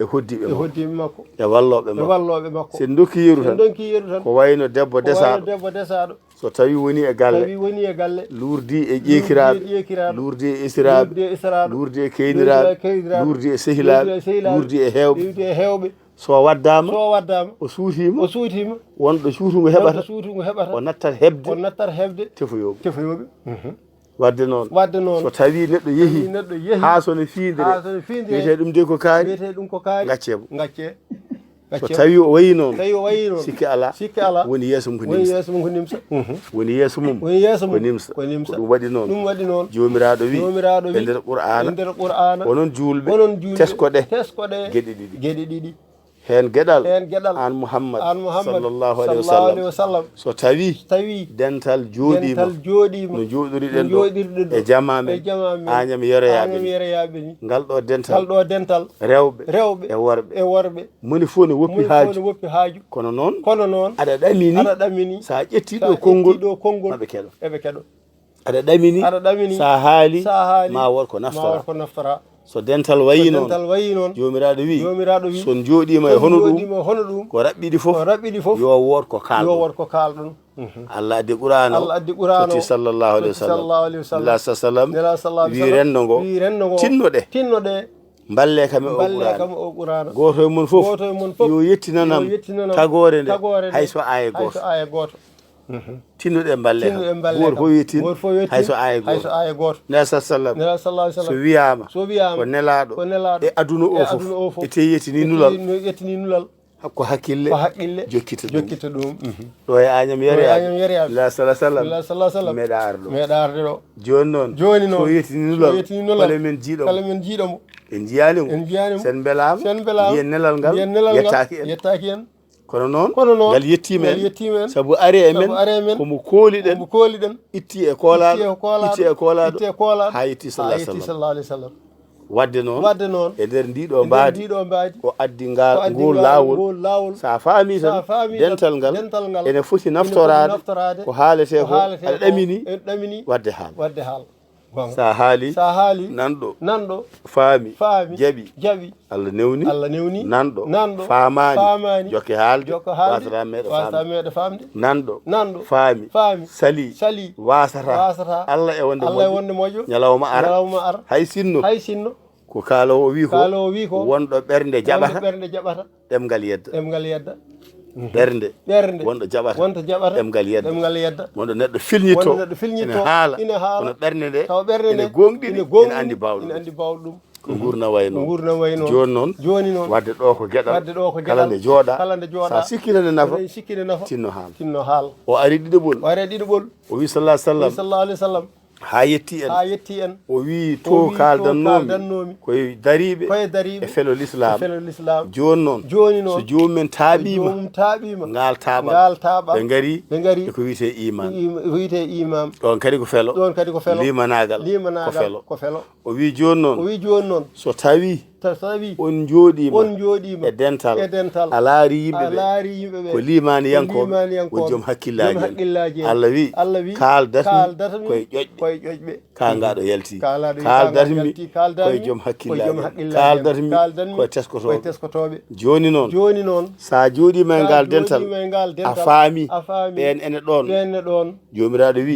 e hoddiiɓe makko, e wallooɓe makko. Si en ndokkii yeru tan, ko wayno debbo desaaɗo, so tawi woni e galle, luurdi e ƴeekiraaɓe, luurdi e esiraaɓe, luurdi e keyniraaɓe, luurdi e sehilaaɓe, luurdi e heewɓe. So waddaama, o suutiima, wonɗo suutungu heɓata, o nattat heɓde tefoyooɓe. Wadde noon, so tawi neɗɗo yehi, haa so ne fiindire, wiyetee ɗum de ko kaari, gaccee mo. So tawi o wayi noon, sikki alaa, woni yeeso mum ko nimsa. Woni yeeso mum ko nimsa. Ko ɗum waɗi noon, Joomiraaɗo wi e nder Qur'aana, onon juulɓe, teskoɗe geɗe ɗiɗi. Heen geɗal, aan Muhammad, sallallahu alayhi wa sallam, so tawi dental jooɗiima no njooɗoriɗen ɗo e jamaa men, Aañam Yeroyaaɓe ni, ngal ɗo dental, rewɓe e worɓe, moni fof ne woppi haaju. Kono noon, aɗa ɗamini, so a ƴettii ɗo konngol, maɓe keɗo. Aɗa ɗamini, so a haali, ma wood ko naftora. So dental wayii noon, Joomiraaɗo wi, so on njooɗiima e hono ɗum, ko raɓɓiɗi fof, yo wood ko kaalɗon. Allah addi Qur'aana o, fotti sallallahu alayhi wa sallam. Nelaaɗo sallam wi renndo ngo, tinnoɗe, mballee kam e o Qur'aana. Gooto e mon fof yo yettinanam tagoore nde, hay so aaya gooto. Tinnoɗe mballe kam. Gooto fof yettin, hay so aaya gooto. Nelaaɗo sallallahu alayhi wa sallam, so wiyaama ko nelaaɗo e aduna o fof, ete yettini nulal, ko hakkille jokkita ɗum. Ɗo e Aañam Yeroyaaɓe, Nelaaɗo sallallahu alayhi wa sallam meeɗaa arde ɗo. Jooni noon, so yettini nulal, kala men jiiɗo mo, en njiyaani mo, sen mbelaama, mbiyen nelal ngal yettaaki en. Kono noon, ngal yettiima en, sabu ari e men, ko mo kooliɗen, itti e koolaaɗo, itti e koolaaɗo, haa yetti sallallahu alayhi wa sallam. Wadde noon, e nder ndii ɗoo mbaadi, o addi ngal, ngol laawol. So a faamii tan, dental ngal ene foti naftoraade ko haaletee ko, aɗa ɗamini, wadde haal. So a haali, nanɗo, faami, jaɓi, Allah newni, nanɗo, faamaani, jokke haalde, waasata meeɗa faamde. Nanɗo, faami, salii, waasata, Allah e wonde moƴƴo, ñalawma ara, hay sinno, ko kaaloowo o wi ko, wonɗo ɓernde jaɓata, ɗemngal yedda. Ɓernde, wonɗo jaɓata, ɗemngal yedda. Wonɗo neɗɗo filñitto, ene haala, kono ɓernde nde ene gooŋɗini, ene anndi baawɗo ɗum. Ko nguurndam wayi noon. Jooni noon, wadde ɗo ko geɗal, kala nde jooɗa, so a sikkii tan ene nafa, tinno haal. O ari ɗiɗaɓol, o wi sallallahu alayhi wa sallam, haa yetti en, o wi to kaaldannoomi ko e dariiɓe, e felo lislaam. Jooni noon, so joomum en taaɓiima, ngaal taaɓal, ɓe ngari e ko wiyetee iimaan. Ɗoon kadi ko felo, liimanaagal, ko felo. O wi jooni noon, so tawii on njooɗiima e dental, a laari yimɓe ɓe ko liimaaniyankooɓe, woni joom hakkillaaji en. Allah wi, kaaldatmi ko e ƴoƴɓe. Kaa ngaa ɗo yalti, kaaldatmi ko e joom hakkillaaji en. Kaaldatmi ko e teskotooɓe. Jooni noon, so a jooɗiima e ngaal dental, a faami ɓeen ene ɗoon. Joomiraaɗo wi,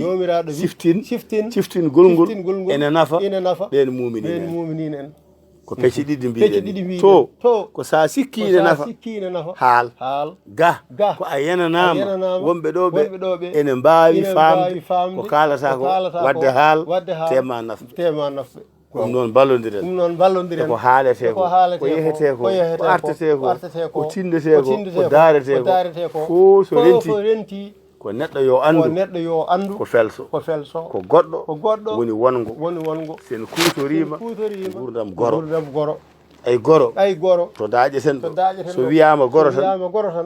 siftin, siftingol ngol ene nafa ɓeen muuminiin en. Ko pecce ɗiɗi mbiɗen. To, ko so a sikkii ene nafa, haal. Ga, ko a yenanaama, wonɓe ɗo ɓe ene mbaawi faamde ko kaalataa ko, wadde haal, tee ma naf ɓe. Ɗum noon mballondiren. Ɗum noon mballondiren. E ko haaletee ko, ko yehetee ko, ko artetee ko, ko tindetee ko, ko daaretee ko, fof so rentii, ko neɗɗo yo anndu, ko neɗɗo yo anndu, ko felso, ko felso, ko goɗɗo, ko goɗɗo, woni wonngo, woni wonngo, sen kuutoriima, sen kuutoriima, nguurndam goro, nguurndam goro. Ay goro, ay goro, to daaƴeten ɗo, so wiyaama goro tan,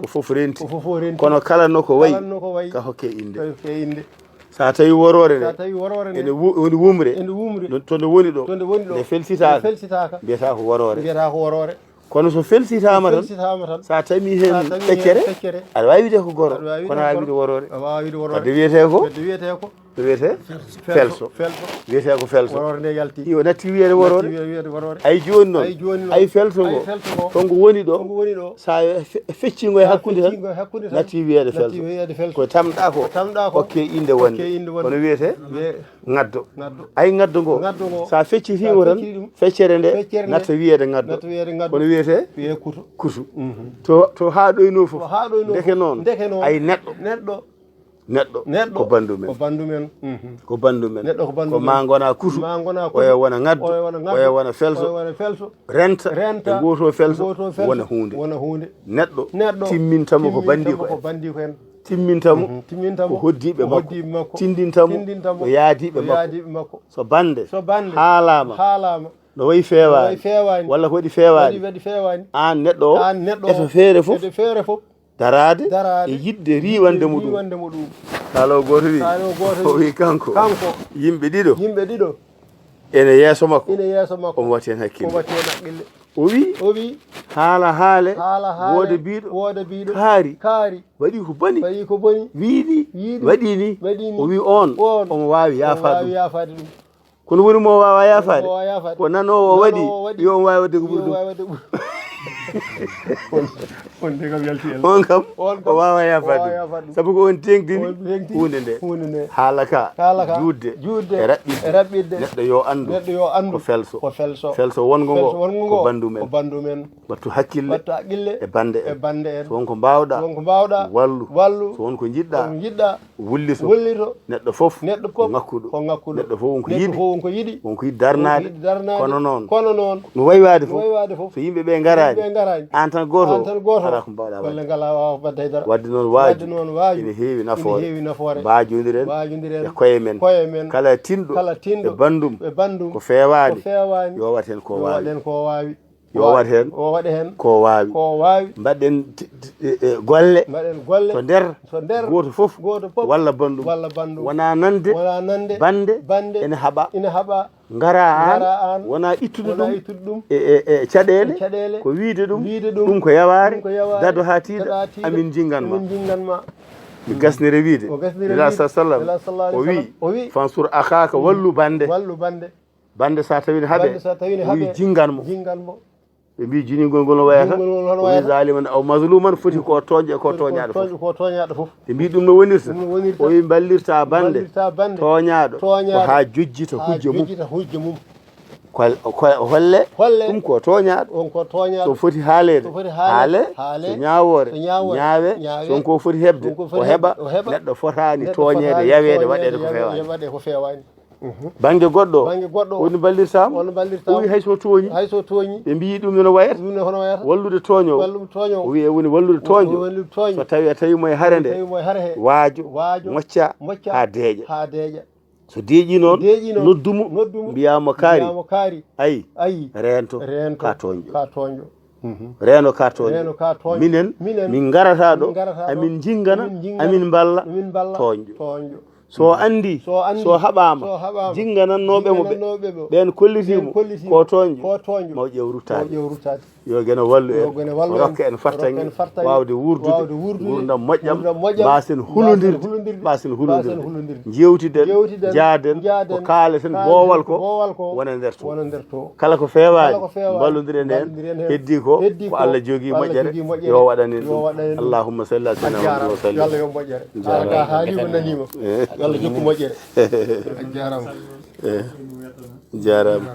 ko fof renti, ko fof renti, kono kala no ko wayi, kala no ko wayi, ka hokke innde, ka hokke innde. So a tawi woroore nde, so a tawi woroore nde, ene wu-, woni wumre, ene wumre, no, to nde woni ɗo, to nde woni ɗo, nde felsitaaka, nde felsitaaka, mbiyata ko woroore, mbiyata ko woroore. Kono so felsitaama tan, felsitaama tan, so a tami heen, so a tami heen feccere, feccere, aɗa waawi wiyde ko goro, aɗa waawi wiyde kono a ko goro, wiyde woroore. A waawi wiyde woroore. Wadde wiyetee ko? Wadde wiyetee ko? Ɗo wiyetee? Felso. Felso. Felso. Wiyetee ko felso. Woroore nde yalti. Iyo, natti wiyeede woroore. Natti wiyeede woroore. Ay jooni noon. Ay jooni noon. Ay felso ngo. Ay felso ngo. To ngo woni ɗo. To ngo woni ɗo. So a fe-, feccii ngo e hakkunde tan, feccii ngo e hakkunde tan, natti wiyeede felso. Natti wiyeede felso. Ko tamɗa ko. Ko tamɗa ko. Okke innde wonde. Okke innde wonde. Kono wiyetee? Wiye- Ngaddo. Ngaddo. Ay ngaddo ngo. Ngaddo ngo. So a feccitiima tan, fecciti ɗum, feccere nde, feccere nde, natta wiyeede ngaddo. Natta wiyeede ngaddo. Kono wiyetee? Wiyee kutu. Kutu. Mhm. To, to haa ɗoynoo fof. To haa ɗoynoo fof. Ndeke noon. Ndeke noon. Ay neɗɗo. Neɗɗo. Neɗɗo. Neɗɗo. Ko banndum en. Ko banndum en. Mhm. Ko banndum en. Neɗɗo ko banndum en. Ko maa ngona kutu. Maa ngona kutu. Oya wona ngaddo. Oya wona ngaddo. Oya wona felso. Oya wona felso. Renta. Renta. E ngootoo felso. Ngootoo felso. Wona huunde. Wona huunde. Neɗɗo. Neɗɗo. Timmintamo ko banndiko en. Timmintamo ko banndiko en. Timmintamo. Mhm. Timmintamo ko hoddiiɓe makko. Ko hoddiiɓe makko. Tindintamo. Tindintamo ko yaadiiɓe makko. Yaadiiɓe makko. So bannde. So bannde. Haalaama. Haalaama. No wayi feewaani. No wayi feewaani. Walla ko waɗi feewaani. Waɗi, waɗi feewaani. Aan neɗɗo o. Aan neɗɗo o. Eto feere fof. Eto feere fof. Daraade, daraade, e yiɗde riiwande mo ɗum. Riiwande mo ɗum. Kaalo gooto wi. Kaalo gooto wi. O wi kanko. Kanko. Yimɓe ɗiɗo. Yimɓe ɗiɗo. Ene yeeso makko. Ene yeeso makko. Omo watti heen hakkille. Omo watti heen hakkille. O wi. O wi. Haala haale. Haala haale. Wooda biiɗo. Wooda biiɗo. Kaari. Kaari. Waɗi ko boni. Waɗi ko boni. Wiiɗi. Wiiɗi. Waɗi ni. Waɗi ni. O wi oon. Oon. Omo waawi yaafaade ɗum. Omo waawi yaafaade ɗum. Kono woni mo waawa yaafaade? Mo waawa yaafaade. Ko nanoowo o waɗi, nanoowo o waɗi, yo on waawi waɗde ko ɓuri ɗum. Yo on waawi waɗde ɓuri. On, on de kam yalti en. On kam, on kam o waawa yaafaade o waawa ɗum. Yaafaade ɗum. Sabu ko on teeŋtini, on teeŋtini huunde nde. Huunde nde. Haala ka, haala ka, juutde, juutde, e raɓɓiɗde. E raɓɓiɗde. Neɗɗo yo anndu, neɗɗo yo anndu, ko felso. Ko felso. Felso wonngo ngo, felso wonngo ngo, ko banndum en. Ko banndum en. Wattu hakkille, wattu hakkille, e bannde en. E bannde en. So won ko mbaawɗaa, so won ko mbaawɗaa, wallu, wallu, so won ko njiɗɗaa, so won ko njiɗɗaa, wullito. Wullito. Neɗɗo fof, neɗɗo fof ko ŋakkuɗo. Ko ŋakkuɗo. Neɗɗo fof won ko yiɗi. Neɗɗo fof won ko yiɗi. Won ko yiɗi darnaade. Won ko yiɗi darnaade. Kono noon. Kono noon. No wayi waade fof. No wayi waade fof. So yimɓe ɓe ngaraani. Yimɓe ngaraani. Aan tan gooto. Aan tan gooto. Alaa ko mbaawɗaa waɗde. Walla ngalaa waawa waɗde hay dara. Wadde noon waaju. Wadde noon waaju. Ene heewi nafoore. Ene heewi nafoore. Mbaajondiren. Mbaajondiren. E koye men. Koye men. Kala tinɗo. Kala tinɗo. E banndum. E banndum. Ko feewaani. Ko feewaani. Yo waɗ heen ko waawi. Yo waɗ heen ko waawi. Yo waɗ heen. O waɗa heen. Ko waawi. Ko waawi. Mbaɗen t-, t-, e, e, golle. Mbaɗen golle. To nder. To nder. Gooto fof. Gooto fof. Walla banndum. Walla banndum. Wona nande. Wona nande. Bannde. Bannde. Ene haɓa. Ene haɓa. Ngara aan. Ngara aan. Wona ittude ɗum. Wona ittude ɗum. E, e, e caɗeele. E caɗeele. Ko wiyde ɗum. Wiyde ɗum. Ɗum ko yawaare. Ɗum ko yawaare. Dado haa tiiɗa. Dado haa tiiɗa. Amin njingan ma. Amin njingan ma. Mi gasniri wiyde. O gasniri wiyde. Nela sallam. Nela sallallahu alayhi wasallam. O wi. O wi. Fansur akhaaka, wallu bannde. Wallu bannde. Bannde so a tawi ne haɓe, bannde so a tawi ne o wi haɓe, jingan mo. Jingan mo. Ɓe mbi jiningol ngol no wayata? Jiningol ngol hono wayata? O wi zaliman aw mazluman, foti ko tooñɗo e ko tooñaaɗo fof. Ko tooñɗo fof. Ɓe mbi ɗum no wonirta? Ɗum no wonirta. O wi mballirta bannde. Mballirta bannde. Tooñaaɗo. Tooñaaɗo. Ko haa jojjita hujja mum. Haa jojjita hujja mum. Ko, ko, holle? Holle. Ɗum ko tooñaaɗo. On ko tooñaaɗo. So foti haaleede. So foti haaleede. Haale. Haale. So ñaawoore. So ñaawoore. Ñaawe. Ñaawe. So on ko foti heɓde. So on ko foti heɓde. O heɓa. O heɓa. Neɗɗo fotaani tooñeede, yaweede, waɗeede ko feewaani. Waɗeede ko feewaani. Mhm. Bannge goɗɗo, bannge goɗɗo, woni mballirtaama, woni mballirtaama, o wi hay so tooñi, hay so tooñi, ɓe mbiyi ɗum ne no wayata, ɗum ne hono wayata, wallude tooñoowo, wallude tooñoowo, o wi e woni wallude tooño, wallude tooño, so tawi a tawi mo e hare nde, tawi mo e hare he, waajo, waajo, mocca, mocca, haa deeƴa, haa deeƴa. So deeƴi noon, deeƴi noon, noddu mo, noddu mo, mbiyaa mo kaari, mbiyaa mo kaari, ayi, ayi, reento, reento, ka tooñɗo, ka tooñɗo. Mhm. Reeno ka tooñɗo. Reeno ka tooñɗo. Minen, minen, min ngarata ɗo, min ngarata ɗo, amin njingana, amin njingana, amin mballa, amin mballa tooñɗo. Tooñɗo. So o anndi, so o anndi, so haɓaama, so haɓaama, jinganannooɓe mo ɓe, jinganannooɓe mo, ɓeen kollitii mo, ɓeen kollitii mo, ko tooñɗo, ko tooñɗo, ma o ƴeew ruttaade. Ma o ƴeew ruttaade. Yo Geno wallu en, yo Geno wallu en, rokka en fartaŋŋe, rokka en fartaŋŋe, waawde wuurdude, waawde wuurdude, nguurndam moƴƴam, nguurndam moƴƴam, mbaasen mbaasen hullondirde, hullondirde, mbaasen hullondirde, mbaasen hullondirde. Njeewtiden, njaaden, njaaden, ko kaalaten, kaalaten, boowal ko, boowal ko, wona nder to, wona nder to. Kala ko feewaani, kala ko feewaani, mballondiren heen. Mballondiren heen. Heddii ko, heddii ko, ko Allah jogii moƴƴere, Allah jogii moƴƴere, yo waɗan en ɗum. Yo waɗan en ɗum. Allahumma salli ala sayyidina Muhammad wa sallim. A jarama. Yo Allah yoɓ moƴƴere. Jarama. Ala ka haali ko naniima. Eh. Yo Allah jokku moƴƴere. A jarama. Eh. Jarama.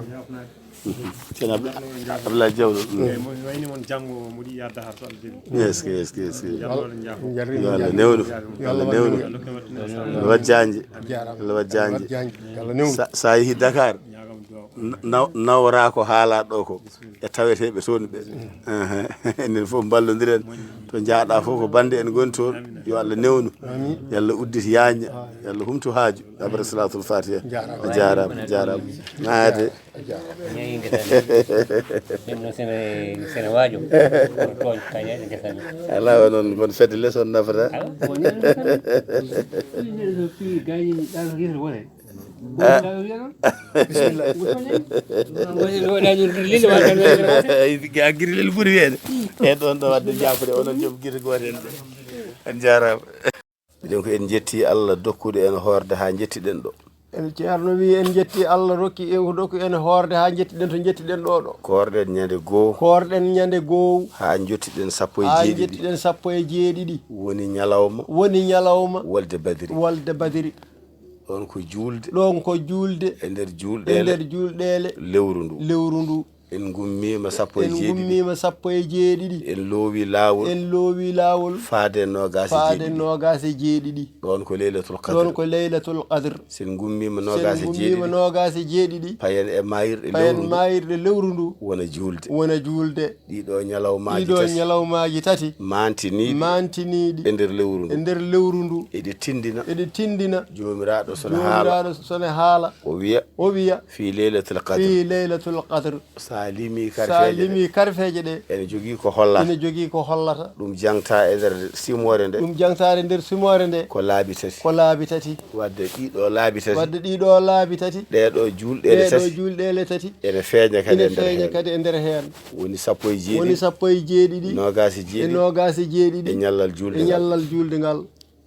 Ceerno Abdou-, Abdoulaye Diawlo. Mm. Eeyi, mo wayni mon janngo mo ɗi yaa dahar so Allah jaɓi. Est-ce que, est-ce que, est-ce que. Yalla waɗan jam. Yo Allah newnu. Yo Allah newnu. Yo Allah waɗ jaanji. A jarama. Allah waɗ jaanji. Yo Allah newnu. Sa, sa yehi Dakar, ñaagam duwaaw. Naw- nawra ko haalaa ɗo ko e taweteeɓe toon ɓe. Ehe. Enen fof mballondiren. To njaaɗaa fof ko bannde en ngoni toon. Yo Allah newnu. Yo Allah uddit yaañña. Yo Allah humtu haaju. Abar salatul fatiha. A jaaraama, a jaaraama. Naade. Ñayi ngesa. Ɗum no sene sene waajo. Kono tooñ kaña ngesa. Alaa o noon kon fedde les on nafata. Awa ko ñayi ngesa. Ɗum ne so fi gañi ɗan ngesa wone. Bismillah. A giri lel ɓuri weede. E ɗon ɗo wadde jaafude onon joom gite gooten ɓe. On jaaraama. Miɗen ko en njetti Allah dokkuɗo en hoorde haa njettiɗen ɗo. En ceerno wi en njetti Allah rokki en ko dokku en hoorde haa njettiɗen to njettiɗen ɗo ɗo. Koorɗen ñande goo. Koorɗen ñande goo. Haa njettiɗen sappo e jeeɗiɗi. Haa njettiɗen sappo e jeeɗiɗi. Woni ñalawma. Woni ñalawma. Wolde badiri. Wolde badiri. Ɗon ko juulde. Ɗon ko juulde. E nder juulɗeele. E nder juulɗeele. Lewru ndu. Lewru ndu. En ngummiima sappo e jeeɗiɗi. En ngummiima sappo e jeeɗiɗi. En loowi laawol. En loowi laawol. Faade e noogaas e jeeɗiɗi. Faade e noogaas e jeeɗiɗi. Ɗoon ko Leylatul Qadr. Ɗoon ko Leylatul Qadr. So en ngummiima noogaas e jeeɗiɗi. Sen ngummiima noogaas e jeeɗiɗi. Payen e maayirɗe lewru ndu. Payen maayirɗe lewru ndu. Wona juulde. Wona juulde. Ɗiɗo ñalawmaaji tati. Ɗiɗo ñalawmaaji tati. Maantiniiɗi. Maantiniiɗi. E nder lewru ndu. E nder lewru ndu. Eɗe tindina. Eɗe tindina. Joomiraaɗo sona haala. Joomiraaɗo sona haala. O wiya. O wiya. Fii Leylatul Qadr. Fii Leylatul Qadr. Sa limii karfeeje ɗe. Sa limii karfeeje ɗe. Ene jogii ko hollata. Ene jogii ko hollata. Ɗum jaŋta e nder simoore nde. Ɗum jaŋtaade nder simoore nde. Ko laabi tati. Ko laabi tati. Wadde ɗiɗo laabi tati. Wadde ɗiɗo laabi tati. Ɗeɗo juulɗeele tati. Ɗeɗo juulɗeele tati. Ene feeña kadi e nder heen. Ene feeña kadi e nder heen. Woni sappo e jeeɗiɗi. Woni sappo e jeeɗiɗi. Noogaas e jeeɗiɗi. E noogaas e jeeɗiɗi. E ñallal juulde ngal. E ñallal juulde ngal.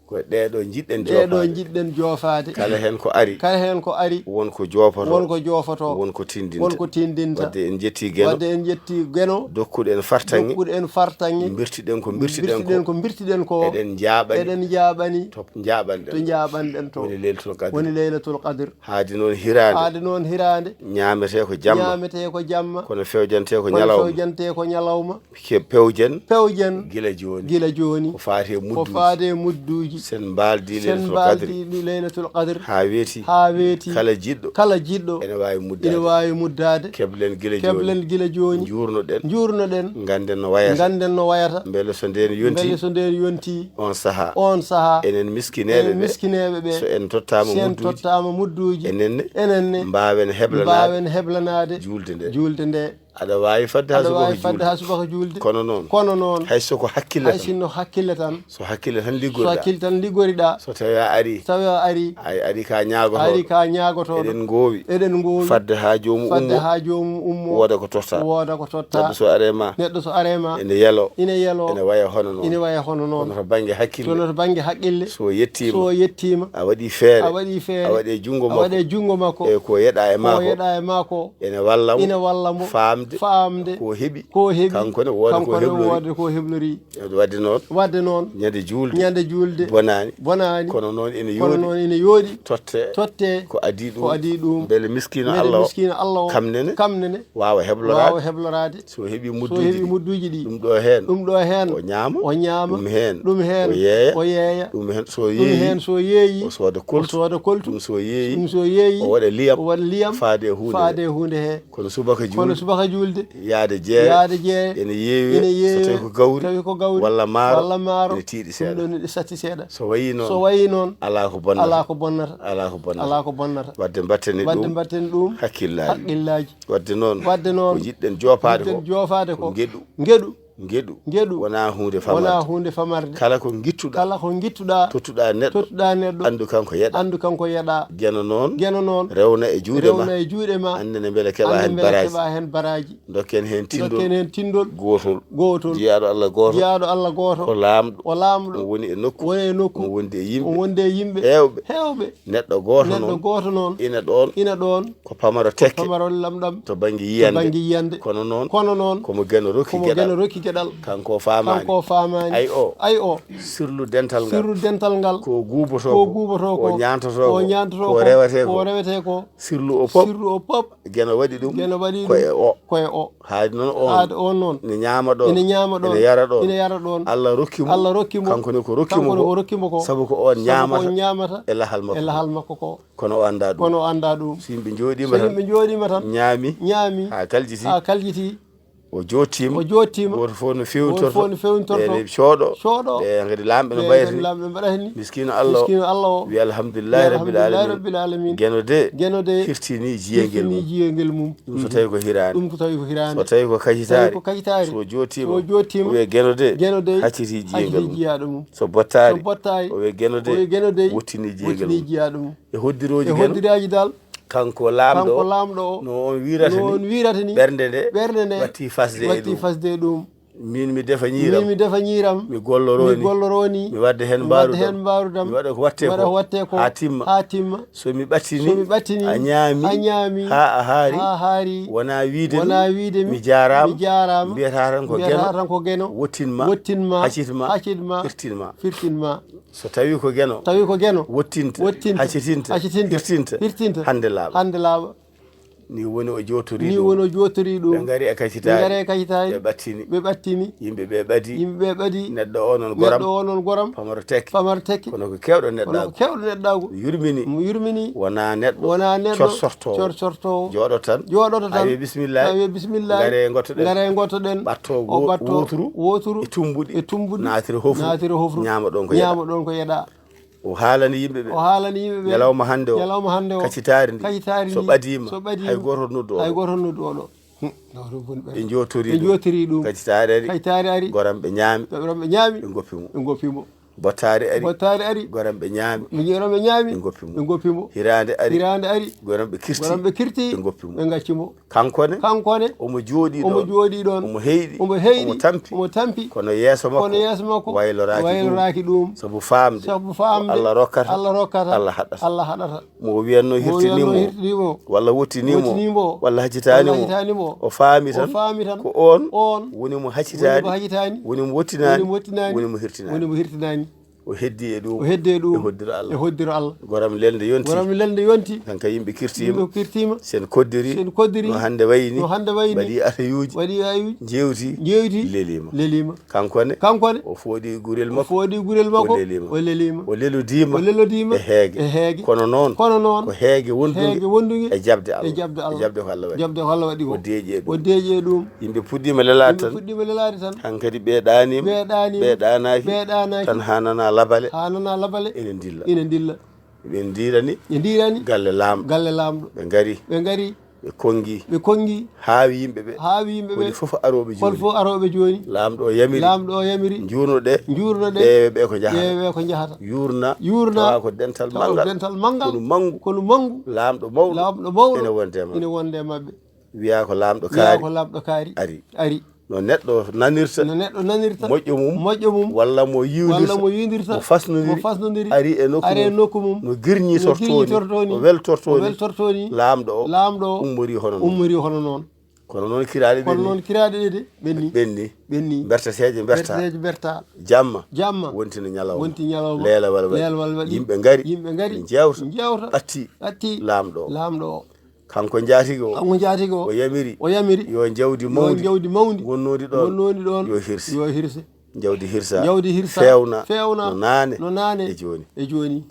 Ko ɗeɗo njiɗɗen joofaade. Ɗeɗo njiɗɗen joofaade. Kala heen ko ari. Kala heen ko ari. Won ko joofoto. Won ko joofoto. Won ko tindinta. Won ko tindinta. Wadde en njetti Geno. Wadde en njetti Geno. Dokkuɗo en fartaŋŋe. Dokkuɗo en fartaŋŋe. Mbirtiɗen ko mbirtiɗen ko. Mbirtiɗen ko mbirtiɗen ko. Eɗen njaaɓani. Eɗen njaaɓani. Eɗen njaaɓani. To njaaɓanɗen. To njaaɓanɗen to. Woni Leylatul Qadr. Woni Leylatul Qadr. Haade noon hiraande. Haade noon hiraande. Ñaametee ko jamma. Ñaametee ko jamma. Kono fewjantee ko ñalawma. Kono fewjantee ko ñalawma. Ke pewjen. Pewjen. Gila jooni. Gila jooni. Ko faati e mudduuji. Ko faati e mudduuji. Sen mbaaldi Leylatul Qadr. Sen mbaaldi Leylatul Qadr. Haa weeti. Haa weeti. Kala jiɗɗo. Kala jiɗɗo. Ene waawi muddaade. Ene waawi muddaade. Keblen gila jooni. Keblen gila jooni. Njuurnoɗen. Njuurnoɗen. Ngannden no wayata. Ngannden no wayata. Mbele so ndeen yontii. Mbele so ndeen yontii. On sahaa. On sahaa. Enen miskineeɓe ɓe. Enen miskineeɓe ɓe. So en tottaama mudduuji. So en tottaama mudduuji. Enen ne. Enen ne. Mbaawen heblanaade. Mbaawen heblanaade. Juulde nde. Juulde nde. Aɗa waawi fadde haa subaka juulde. Aɗa waawi fadde haa subaka juulde. Kono noon. Kono noon. Hay so ko hakkille tan. Hay sinno hakkille tan. So hakkille tan liggoriɗaa. So hakkille tan liggoriɗaa. So tawii a arii. So tawii a arii. A arii ka ñaagotooɗo. A arii ka ñaagotooɗo. Eɗen ngoowi. Eɗen ngoowi. Fadde haa joomum ummo. Fadde haa joomum ummo. Wooda ko tottaa. Wooda ko tottaa. Neɗɗo so aree ma. Neɗɗo so aree ma. Ene yeloo. Ene yeloo. Ene waya hono noon. Ene waya hono noon. Kono to bannge hakkille. Kono to bannge hakkille. So yettiima. So yettiima. A waɗii feere. A waɗii feere. A waɗee junngo makko. A waɗee junngo makko. E ko yeɗaa e maa ko. Ko yeɗaa e maa ko. Ene walla mo. Ene walla mo. Faamde. Faamde. Ko heɓi. Ko heɓi. Kanko ne wooda ko heblori. Kanko ne wooda ko heblori. Wadde noon. Wadde noon. Ñande juulde. Ñande juulde. Bonaani. Bonaani. Kono noon ene yooɗi. Kono noon ene yooɗi. Totte. Totte. Ko adii ɗum. Ko adii ɗum. Mbele miskiino Allah o. Mbele miskiino Allah o. Kam nene. Kam nene. Waawa hebloraade. Waawa hebloraade. So heɓii mudduuji ɗi. So heɓii mudduuji ɗi. Ɗum ɗo heen. Ɗum ɗo heen. O ñaama. O ñaama. Ɗum heen. Ɗum heen. O yeeya. O yeeya. Ɗum heen so yeeyi. Ɗum heen so yeeyi. O sooda koltu. O sooda koltu. Ɗum so yeeyi. Ɗum so yeeyi. O waɗa liyam. O waɗa liyam. Faade e huunde. Faade e huunde he. Kono subaka juulde. Kono subaka juulde. Yaade jeere. Yaade jeere. Ene yeewi. Ene yeewi. So tawi ko gawri. Tawi ko gawri. Walla maaro. Walla maaro. Ene tiiɗi seeɗa. Ɗum ɗon ene satti seeɗa. So wayi noon. So wayi noon. Alaa ko bonnata. Alaa ko bonnata. Alaa ko bonnata. Alaa ko bonnata. Wadde mbatten ɗum. Wadde mbatten ɗum. Hakkillaaji. Hakkillaaji. Wadde noon. Wadde noon. Ko jiɗɗen joofaade ko. Jiɗɗen joofaade ko. Ko ngeɗu. Ngeɗu. Ngeɗu. Ngeɗu. Wonaa huunde famarde. Wonaa huunde famarde. Kala ko ngittuɗaa. Kala ko ngittuɗaa. Tottuɗaa neɗɗo. Tottuɗaa neɗɗo. Anndu kanko yeɗaa. Anndu kanko yeɗaa. Geno noon. Geno noon. Rewna e juuɗe ma. Rewna e juuɗe ma. Annene mbele keɓaa heen baraaji. Annene mbele keɓaa heen baraaji. Ndokken heen tinndol. Ndokken heen tinndol. Gootol. Gootol. Jiyaaɗo Allah gooto. Jiyaaɗo Allah gooto. Ko laamɗo. Ko laamɗo. Omo woni e nokku. Woni e nokku. Omo wondi e yimɓe. Omo wondi e yimɓe. Heewɓe. Neɗɗo gooto noon. Neɗɗo gooto noon. Ina ɗoon. Ina ɗoon. Ko pamaro tekke. Ko pamaro lamɗam. To bannge yiyannde. To bannge yiyannde. Kono noon. Kono noon. Komo Geno rokki geɗal. Komo Geno rokki Geɗal. Kanko o faamaani. Kanko o faamaani. Ay o. Ay o. Sirlu dental ngal. Sirlu dental ngal. Ko guuboto ko. Ko guuboto ko. Ko ñaantoto ko. Ko ñaantoto ko. Ko rewete ko. Ko rewete ko. Sirlu o pop. Sirlu o pop. Geno waɗi ɗum. Geno waɗi ɗum. Ko e o. Ko e o. Haadi noon on. Haadi on noon. Ina ñaama ɗoon. Ina ñaama ɗoon. Ina yara ɗoon. Ina yara ɗoon. Allah rokki mo. Allah rokki mo. Kanko ne ko rokki mo ko. Kanko ne ko rokki mo ko. Sabu ko on ñaamata. Sabu ko on ñaamata. E lahal makko. E lahal makko ko. Kono o anndaa ɗum. Kono o anndaa ɗum. So yimɓe njooɗiima tan. So yimɓe njooɗiima tan. Ñaami. Ñaami. Haa kaljiti. Haa kaljiti. O joottiima. O joottiima. Gooto fof no feewntorto. Gooto fof no feewntorto. Ɓe ne cooɗo. Cooɗo. Ɓe kadi laamɓe no mbayata ni. Ɓe kadi laamɓe mbaɗata ni. Miskiino Allah o. Miskiino Allah o. Wiya alhamdulillahi rabbil alamin. Wiya alhamdulillahi rabbil alamin. Geno de. Geno de. Hirtini jiyangel mum. Hirtini jiyangel mum. Ɗum so tawi ko hiraande. Ɗum ko tawi ko hiraande. So tawi ko kacitaari. So tawi ko kacitaari. So joottiima. So joottiima. O wiya Geno de. Geno de. Hacciti jiyangel mum. Hacciti jiyaaɗo mum. So bottaari. So bottaari. O wiya Geno de. O wiya Geno de. Wottini jiyangel mum. Wottini jiyaaɗo mum. E hoddirooji Geno. E hoddiraaji dal. Kanko laamɗo o. Kanko laamɗo o. No on wiirata ni. No on wiirata ni. Ɓernde nde. Ɓernde nde. Watti fasde e ɗum. Watti fasde e ɗum. Min mi defa ñiiram. Min mi defa ñiiram. Mi golloroo ni. Mi golloroo ni. Mi wadda heen mbaarudam. Mi wadda heen mbaarudam. Mi waɗa ko watte ko. Mi waɗa ko watte ko. Haa timma. Haa timma. So mi ɓattini. So mi ɓattini. A ñaami. A ñaami. Haa a haari. Haa a haari. Wonaa wiide mi. Wonaa wiide mi. Mi jaaraama. Mi jaaraama. Mbiyata tan ko Geno. Mbiyata tan ko Geno. Wottin ma. Wottin ma. Haccit ma. Haccit ma. Firtin ma. Firtin ma. So tawi ko Geno. Tawi ko Geno. Wottinta. Wottinta. Haccitinta. Haccitinta. Hirtinta. Hirtinta. Hannde laaɓa. Hannde laaɓa. Ni woni o jootori ɗum. Ni woni o jootori ɗum. Ɓe ngari e kacitaari. Ɓe ngari e kacitaari. Ɓe ɓattini. Ɓe ɓattini. Yimɓe ɓe ɓadi. Yimɓe ɓe ɓadi. Neɗɗo o noon goram. Neɗɗo o noon goram. Pamaro tekki. Pamaro tekki. Kono ko keewɗo neɗɗaagu. Kono ko keewɗo neɗɗaagu. Yurmini. Mo yurmini. Wonaa neɗɗo. Wonaa neɗɗo. Corsortoowo. Corsortoowo. Jooɗo tan. Jooɗoto tan. Awi bismillah. Awi bismillah. Ngare ngottoɗen. Ngare ngottoɗen. Ɓatto. O wo-, ɓatto. Wooturu. Wooturu. E tumbuɗi. E tumbuɗi. Naatira hofru. Naatira hofru. Ñaama ɗon ko yeɗa. Ñaama ɗon ko yeɗa. O haalani yimɓe ɓe. O haalani yimɓe ɓe. Ñalawma hannde o. Ñalawma hannde o. Kacitaari ndi. Kacitaari ndi. So ɓadiima. So ɓadiima. Hay gooto noddu o. Hay gooto noddu o ɗo. Hmm. Ɗo ɗum woni ɓe. Ɓe njootori ɗum. Ɓe njootori ɗum. Kacitaari ari. Kacitaari ari. Goram ɓe ñaami. Goram ɓe ñaami. Ɓe ngoppi mo. Ɓe ngoppi mo. Bottaari ari. Bottaari ari. Goram ɓe ñaami. Ɓe goram ɓe ñaami. Ɓe ngoppi mo. Ɓe ngoppi mo. Hiraande ari. Hiraande ari. Goram ɓe kirti. Goram ɓe kirti. Ɓe ngoppi mo. Ɓe ngacci mo. Kanko ne. Kanko ne. Omo jooɗii ɗoon. Omo jooɗii ɗoon. Omo heyɗi. Omo heyɗi. Omo tampi. Omo tampi. Kono yeeso makko. Kono yeeso makko. Wayloraaki ɗum. Wayloraaki ɗum. Sabu faamde. Sabu faamde. Ko Allah rokkata. Allah rokkata. Allah haɗata. Allah haɗata. Mo o wiyatno hirtinii mo. Mo o wiyatno hirtinii mo. Walla wottinii mo. Wottinii mo. Walla haccitaani mo. Walla haccitaani mo. O faami tan. O faami tan. Ko oon. Oon. Woni mo haccitaani. Woni mo haccitaani. Woni mo wottinaani. Woni mo wottinaani. Woni mo hirtinaani. Woni mo hirtinaani. O heddi e ɗum. O heddi e ɗum. E hoddiro Allah. E hoddiro Allah. Goram lelde yonti. Goram lelde yonti. Kanka yimɓe kirtiima. Yimɓe kirtiima. Sen koddiri. Sen koddiri. No hannde wayi ni. No hannde wayi ni. Mbaɗi atayuuji. Mbaɗi atayuuji. Njeewti. Njeewti. Leliima. Leliima. Kanko ne. Kanko ne. O fooɗi gurel makko. O fooɗi gurel makko. O leliima. O leliima. O lelodiima. O lelodiima. E heege. E heege. Kono noon. Kono noon. Ko heege wonduge. Heege wonduge. E jaɓde Allah. E jaɓde Allah. E jaɓde ko Allah waɗi. Jaɓde ko Allah waɗi ko. O deeƴi e ɗum. O deeƴi e ɗum. Yimɓe puɗɗiima lelaade tan. Yimɓe puɗɗiima lelaade tan. Hankadi ɓe ɗaaniima. Ɓe ɗaaniima. Ɓe ɗaanaaki. Ɓe ɗaanaaki. Tan haa nana labale. Haa nana labale. Ene ndilla. Ene ndilla. Ɓe ndiirani. Ɓe ndiirani. Galle laamɗo. Galle laamɗo. Ɓe ngari. Ɓe ngari. Ɓe konngi. Ɓe konngi. Haawi yimɓe ɓe. Haawi yimɓe ɓe. Woni fof arooɓe jooni. Hol fof arooɓe jooni. Laamɗo o yamiri. Laamɗo o yamiri. Njuurno ɗe. Njuurno ɗe. Ƴeewe ɓe ko njahata. Ƴeewe ɓe ko njahata. Yuurna. Yuurna. Tawa ko dental manngal. Tawa ko dental manngal. Kono manngu. Kono manngu. Laamɗo mawɗo. Laamɗo mawɗo. Ene wonde e maɓɓe. Ene wonde e maɓɓe. Wiyaa ko laamɗo kaari. Wiyaa ko laamɗo kaari. Ari. Ari. No neɗɗo nanirta. No neɗɗo nanirta. Moƴƴo mum. Moƴƴo mum. Walla mo yiiwdirta. Walla mo yiiwdirta. Mo fasnodiri. Mo fasnodiri. Ari e nokku mum. Ari e nokku mum. No girñitortoo ni. No girñitortoo ni. O weltortoo ni. O weltortoo ni. Laamɗo o. Laamɗo o. Ummori hono noon. Ummori hono noon. Kono noon kiraaɗe ɓenni. Kono noon kiraaɗe ɗe de ɓenni. Ɓenni. Ɓenni. Mberteteeje mberta. Mberteteeje mberta. Jamma. Jamma. Wonti no ñalawma. Wonti ñalawma. Leelewal waɗi. Leelewal waɗi. Yimɓe ngari. Yimɓe ngari. Njeewta. Njeewta. Ɓatti. Ɓatti. Laamɗo o. Laamɗo o. Kanko njaatigi o. Kanko njaatigi o. O yamiri. O yamiri. Yo jawdi mawndi. Yo jawdi mawndi. Wonnondi ɗon. Wonnondi ɗon. Yo hirse. Yo hirse. Jawdi hirsa. Jawdi hirsa. Feewna. Feewna. No naane. No naane. E jooni. E jooni.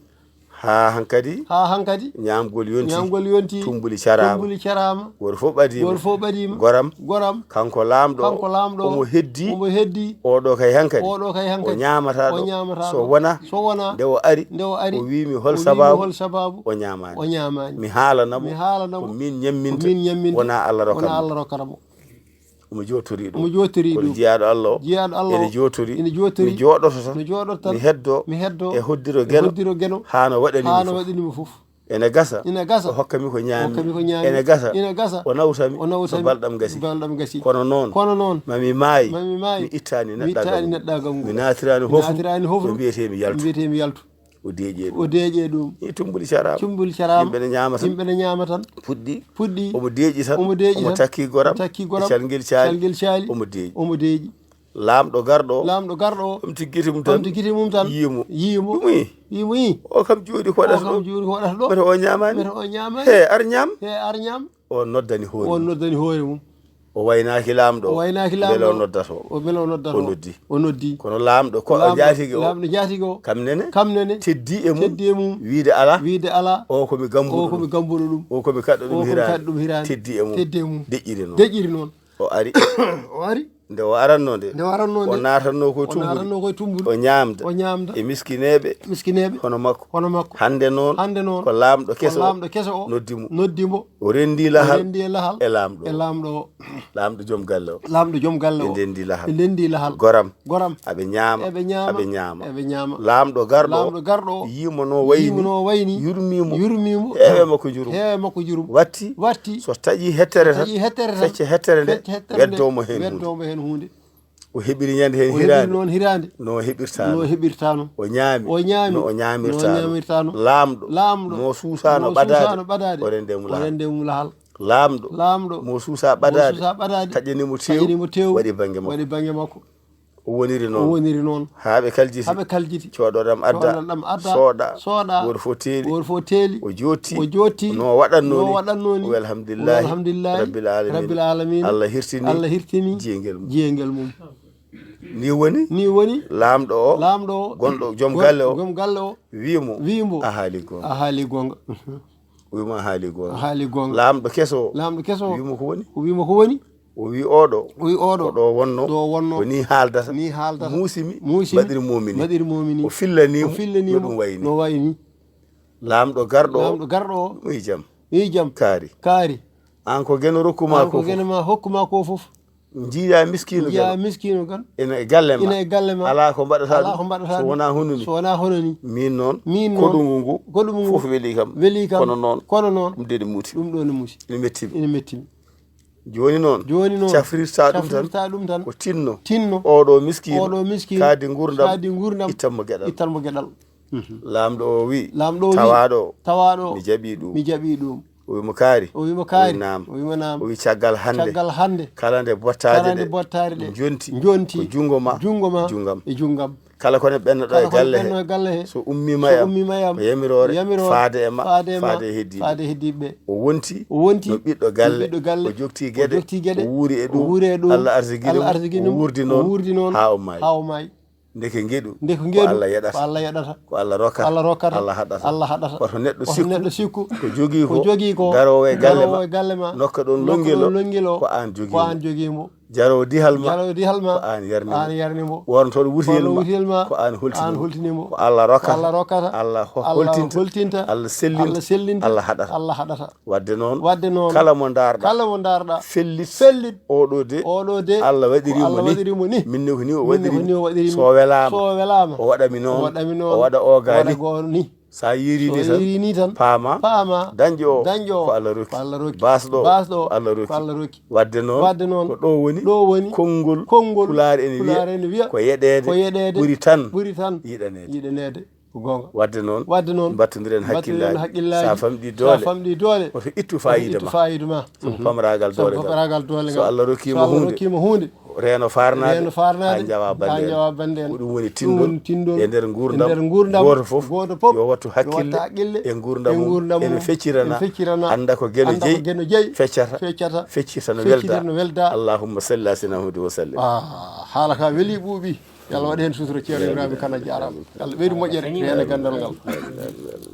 Haa hankadi. Haa hankadi. Ñaamgol yonti. Ñaamgol yonti. Tumbuli caraama. Tumbuli caraama. Gooto fof ɓadiima. Gooto fof ɓadiima. Goram. Goram. Kanko laamɗo. Kanko laamɗo. Omo heddi. Omo heddi. Oɗo kay hankadi. Oɗo kay hankadi. O ñaamataa ɗo. O ñaamataa ɗo. So wonaa. So wonaa. Nde o ari. Nde o ari. O wiimi hol sababu. O wiimi hol sababu. O ñaamaani. O ñaamaani. Mi haalana mo. Mi haalana mo. Ko min ñamminta. Ko min ñamminta. Wonaa Allah rokkata mo. Wonaa Allah rokkata mo. Omo jootori ɗum. Omo jootori ɗum. Kono jiyaaɗo Allah o. Jiyaaɗo Allah o. Ene jootori. Ene jootori. Mi jooɗoto tan. Mi jooɗoto tan. Mi heddo. Mi heddo. E hoddiro Geno. E hoddiro Geno. Haa no waɗani mi fof. Haa no waɗani mi fof. Ene gasa. Ene gasa. O hokka mi ko ñaami. O hokka mi ko ñaami. Ene gasa. Ene gasa. O nawta mi. O nawta mi. So balɗam gasi. So balɗam gasi. Kono noon. Kono noon. Ma mi maayi. Ma mi maayi. Mi ittaani neɗɗaagal ngu. Mi ittaani neɗɗaagal ngu. Mi naatiraani hofru. Mi naatiraani hofru. Ɓe mbiyetee mi yaltu. Ɓe mbiyetee mi yaltu. O deeƴi e ɗum. O deeƴi e ɗum. Ni tumbuli caraama. Tumbuli caraama. Yimɓe ne ñaama tan. Yimɓe ne ñaama tan. Puɗɗi. Puɗɗi. Omo deeƴi tan. Omo deeƴi tan. Omo takki goram. Omo takki goram. Calngel caali. Calngel caali. Omo deeƴi. Omo deeƴi. Laamɗo garɗo o. Laamɗo garɗo o. Ɓamti gite mum tan. Ɓamti gite mum tan. Yii mo. Yii mo. Ɗum i. Yii mo i. O kam jooɗi ko waɗata ɗo. O kam jooɗi ko waɗata ɗo. Mbete o ñaamaani. Mbete o ñaamaani. He, ar ñaam. He, ar ñaam. O noddani hoore mum. O noddani hoore mum. O waynaaki laamɗo o. O waynaaki laamɗo o. Mbele o noddata o. O mbele o noddata o. O noddi. O noddi. Kono laamɗo ko o jaatigi o. Laamɗo jaatigi o. Kam nene. Kam nene. Teddi e mum. Teddi e mum. Wiide alaa. Wiide alaa. O ko mi gambuɗo ɗum. O ko mi gambuɗo ɗum. O ko mi kaɗɗo ɗum hiraande. O ko mi kaɗɗo ɗum hiraande. Teddi e mum. Teddi e mum. Deƴƴiri noon. Deƴƴiri noon. O ari. O ari. Nde o arannoo nde. Nde o arannoo nde. O naatatnoo ko e tummbudi. O naatatnoo ko e tummbudi. O ñaamda. O ñaamda. E miskineeɓe. Miskineeɓe. Hono makko. Hono makko. Hannde noon. Hannde noon. Ko laamɗo keso o. Ko laamɗo keso o. Noddi mo. Noddi mo. O renndii lahal. O renndii lahal. E laamɗo o. E laamɗo o. Laamɗo joom galle o. Laamɗo joom galle o. Ɓe ndenndi lahal. Ɓe ndenndi lahal. Goram. Goram. Aɓe ñaama. Eɓe ñaama. Aɓe ñaama. Eɓe ñaama. Laamɗo garɗo o. Laamɗo garɗo o. Yii mo no wayni. Yii mo no wayni. Yurmii mo. Yurmii mo. Heewe makko jurum. Heewe makko jurum. Watti. Watti. So taƴii hettere tan. Taƴii hettere tan. Fecce hettere nde. Fecce hettere nde. Weddoo mo heen huunde. Weddoo mo heen huunde. O heɓiri ñande heen hiraande. O heɓiri noon hiraande. No o heɓirtaano. No o heɓirtaano. O ñaami. O ñaami. No o ñaamirtaano. No o ñaamirtaano. Laamɗo. Laamɗo. Mo suusaano ɓadaade. Mo suusaano ɓadaade. O renndee mo lahal. O renndee mo lahal. Laamɗo. Laamɗo. Mo suusaa ɓadaade. Mo suusaa ɓadaade. Taƴani mo teewu. Taƴani mo teewu. Waɗi bannge makko. Waɗi bannge makko. O woniri noon. O woniri noon. Haa ɓe kaljiti. Haa ɓe kaljiti. Coodoɗam adda. Coodoɗam adda. Sooɗa. Sooɗa. Gooto fof teeli. Gooto fof teeli. O jootti. O jootti. No o waɗatnoo ni. No o waɗatnoo ni. O wi alhamdulillahi. O wi alhamdulillahi. Rabbil alamin. Rabbil alamin. Allah hirtini. Allah hirtini. Jiyangel mum. Jiyangel mum. Ni woni. Ni woni. Laamɗo o. Laamɗo o. Gonɗo joom galle o. Joom galle o. Wii mo. Wii mo. A haali goonga. A haali goonga. Wii mo a haali goonga. A haali goonga. Laamɗo keso o. Laamɗo keso o. Wii mo ko woni? O wii mo ko woni? O wii oɗo. O wii oɗo. Ko ɗo wonno. Ɗo wonno. Ko ni haaldata. Ni haaldata. Muusimi. Muusimi. Mbaɗiri momini. Mbaɗiri momini. O fillani mo. O fillani mo. No ɗum wayni. No wayni. Laamɗo garɗo o. Laamɗo garɗo o. Ɗum wii jam. Wii jam. Kaari. Kaari. Aan ko geno rokkuma ko fof. Aan ko geno ma hokkuma ko fof. Njiya miskiino. Njiya miskiino kan. Ina e galle ma. Ina e galle ma. Alaa ko mbaɗata ɗum. Alaa ko mbaɗata ɗum. So wonaa hono ni. So wonaa hono ni. Miin noon. Miin noon. Koɗungu ngu. Koɗungu ngu. Fof welii kam. Welii kam. Kono noon. Kono noon. Ɗum de ɗum muti. Ɗum ɗo ne muti. Ina metti mi. Ina metti mi. Jooni noon. Jooni noon. Cafrirta ɗum tan. Cafrirta ɗum tan. Ko tinno. Tinno. Oɗo miskiino. Oɗo miskiino. Kaadi nguurndam. Kaadi nguurndam. Ittan mo geɗal. Ittan mo geɗal. Mhm. Laamɗo o wi. Laamɗo o wi. Tawaaɗo o. Tawaaɗo o. Mi jaɓii ɗum. Mi jaɓii ɗum. O wi mo kaari. O wi mo kaari. O wi naam. O wi mo naam. O wi caggal hannde. Caggal hannde. Kala nde bottaaje ɗe. Kala nde bottaaje ɗe. Njonti. Njonti. Ko junngo ma. Junngo ma. Junngam. E junngam. Kala ko ne ɓennoɗo e galle he. Kala ko ne ɓenno e galle he. So ummiima e am. So ummiima e am. Ko yamiroore. Yamiroore. Faade e ma. Faade e ma. Faade e heddiiɓe. Faade e heddiiɓe. O wonti. O wonti. No ɓiɗɗo galle. No ɓiɗɗo galle. O jogtii geɗe. O jogtii geɗe. O wuuri e ɗum. O wuuri e ɗum. Allah arzikini mo. Allah arzikini mo. O wuurdi noon. O wuurdi noon. Haa o maayi. Haa o maayi. Ndeke ngeɗu. Ndeke ngeɗu. Ko Allah yeɗata. Ko Allah yeɗata. Ko Allah rokkata. Allah rokkata. Allah haɗata. Allah haɗata. Woto neɗɗo sikku. Woto neɗɗo sikku. Ko jogii ko. Ko jogii ko. Garoowo e galle ma. Garoowo e galle ma. Nokka ɗon lonngel o. Nokka ɗon lonngel o. Ko aan jogii mo. Ko aan jogii mo. Jaroowo dihal ma. Jaroowo dihal ma. Ko aan yarni mo. Ko aan yarni mo. Ɓoornotooɗo wutiyel ma. Ɓoornotooɗo wutiyel ma. Ko aan holtini mo. Ko aan holtini mo. Ko Allah rokkata. Ko Allah ho-, Allah holtinta. Holtinta. Allah sellinta. Allah sellinta. Allah haɗata. Allah haɗata. Waɗde noon, waɗde noon, kala mo ndaarɗaa, kala mo ndaarɗaa, fellit, fellit, oɗo de, oɗo de, Allah waɗiri mo ni. Ko Allah waɗiri mo ni. Min ne ko ni o waɗiri mi. Min ne ko ni o waɗiri mi. So o welaama, so o welaama, o waɗa mi noon, o waɗa mi noon, o waɗa o ga ni. O waɗa go ni. Sa yiiri ni tan, so yiiri ni tan, paama, paama, dañƴo o, dañƴo o, ko Allah rokki. Ko Allah rokki. Baasɗo o, baasɗo o, ko Allah rokki. Ko Allah rokki. Waɗde noon, waɗde noon, ko ɗo woni, ɗo woni konngol, konngol Pulaar ene wiya, Pulaar ene wiya, ko yeɗeede, ko yeɗeede, ɓuri tan, ɓuri tan, yiɗaneede. Yiɗaneede. Ko goonga. Waɗde noon, waɗde noon, mbattondiren, mbattondiren hakkillaaji. Hakkillaaji. Sa famɗi doole, sa famɗi doole, woto ittu, woto faayiida, ittu ma, faayiida ma. Sabu, mhm, pamraagal, sabu doole ngal, pamraagal doole ngal. So Allah rokkiima, so Allah huunde, rokkiima huunde, reeno faarnaade, reeno faarnaade, haa njawa bannde, haa en, njawa bannde en. Ko ɗum woni tinndol, ɗum woni tinndol e nder nguurndam, e nder nguurndam, gooto fof, gooto fof, yo wattu hakkille, yo wattu hakkille e nguurndam mum, e nguurndam mum. Ene feccirana, ene feccirana, annda ko geno jeyi, annda ko geno jeyi, feccata, feccata, feccirta no, feccirta welda, no welda. Allahumma salli ala sayyidina Muhammad wa sallim. Ah, haala ka weli, ɓuuɓi. Yo Allah waɗ heen sutura, Ceerno Ibrahima Kane, a jaaraama. Yo Allah ɓeydu moƴƴere, reena ganndal ngal.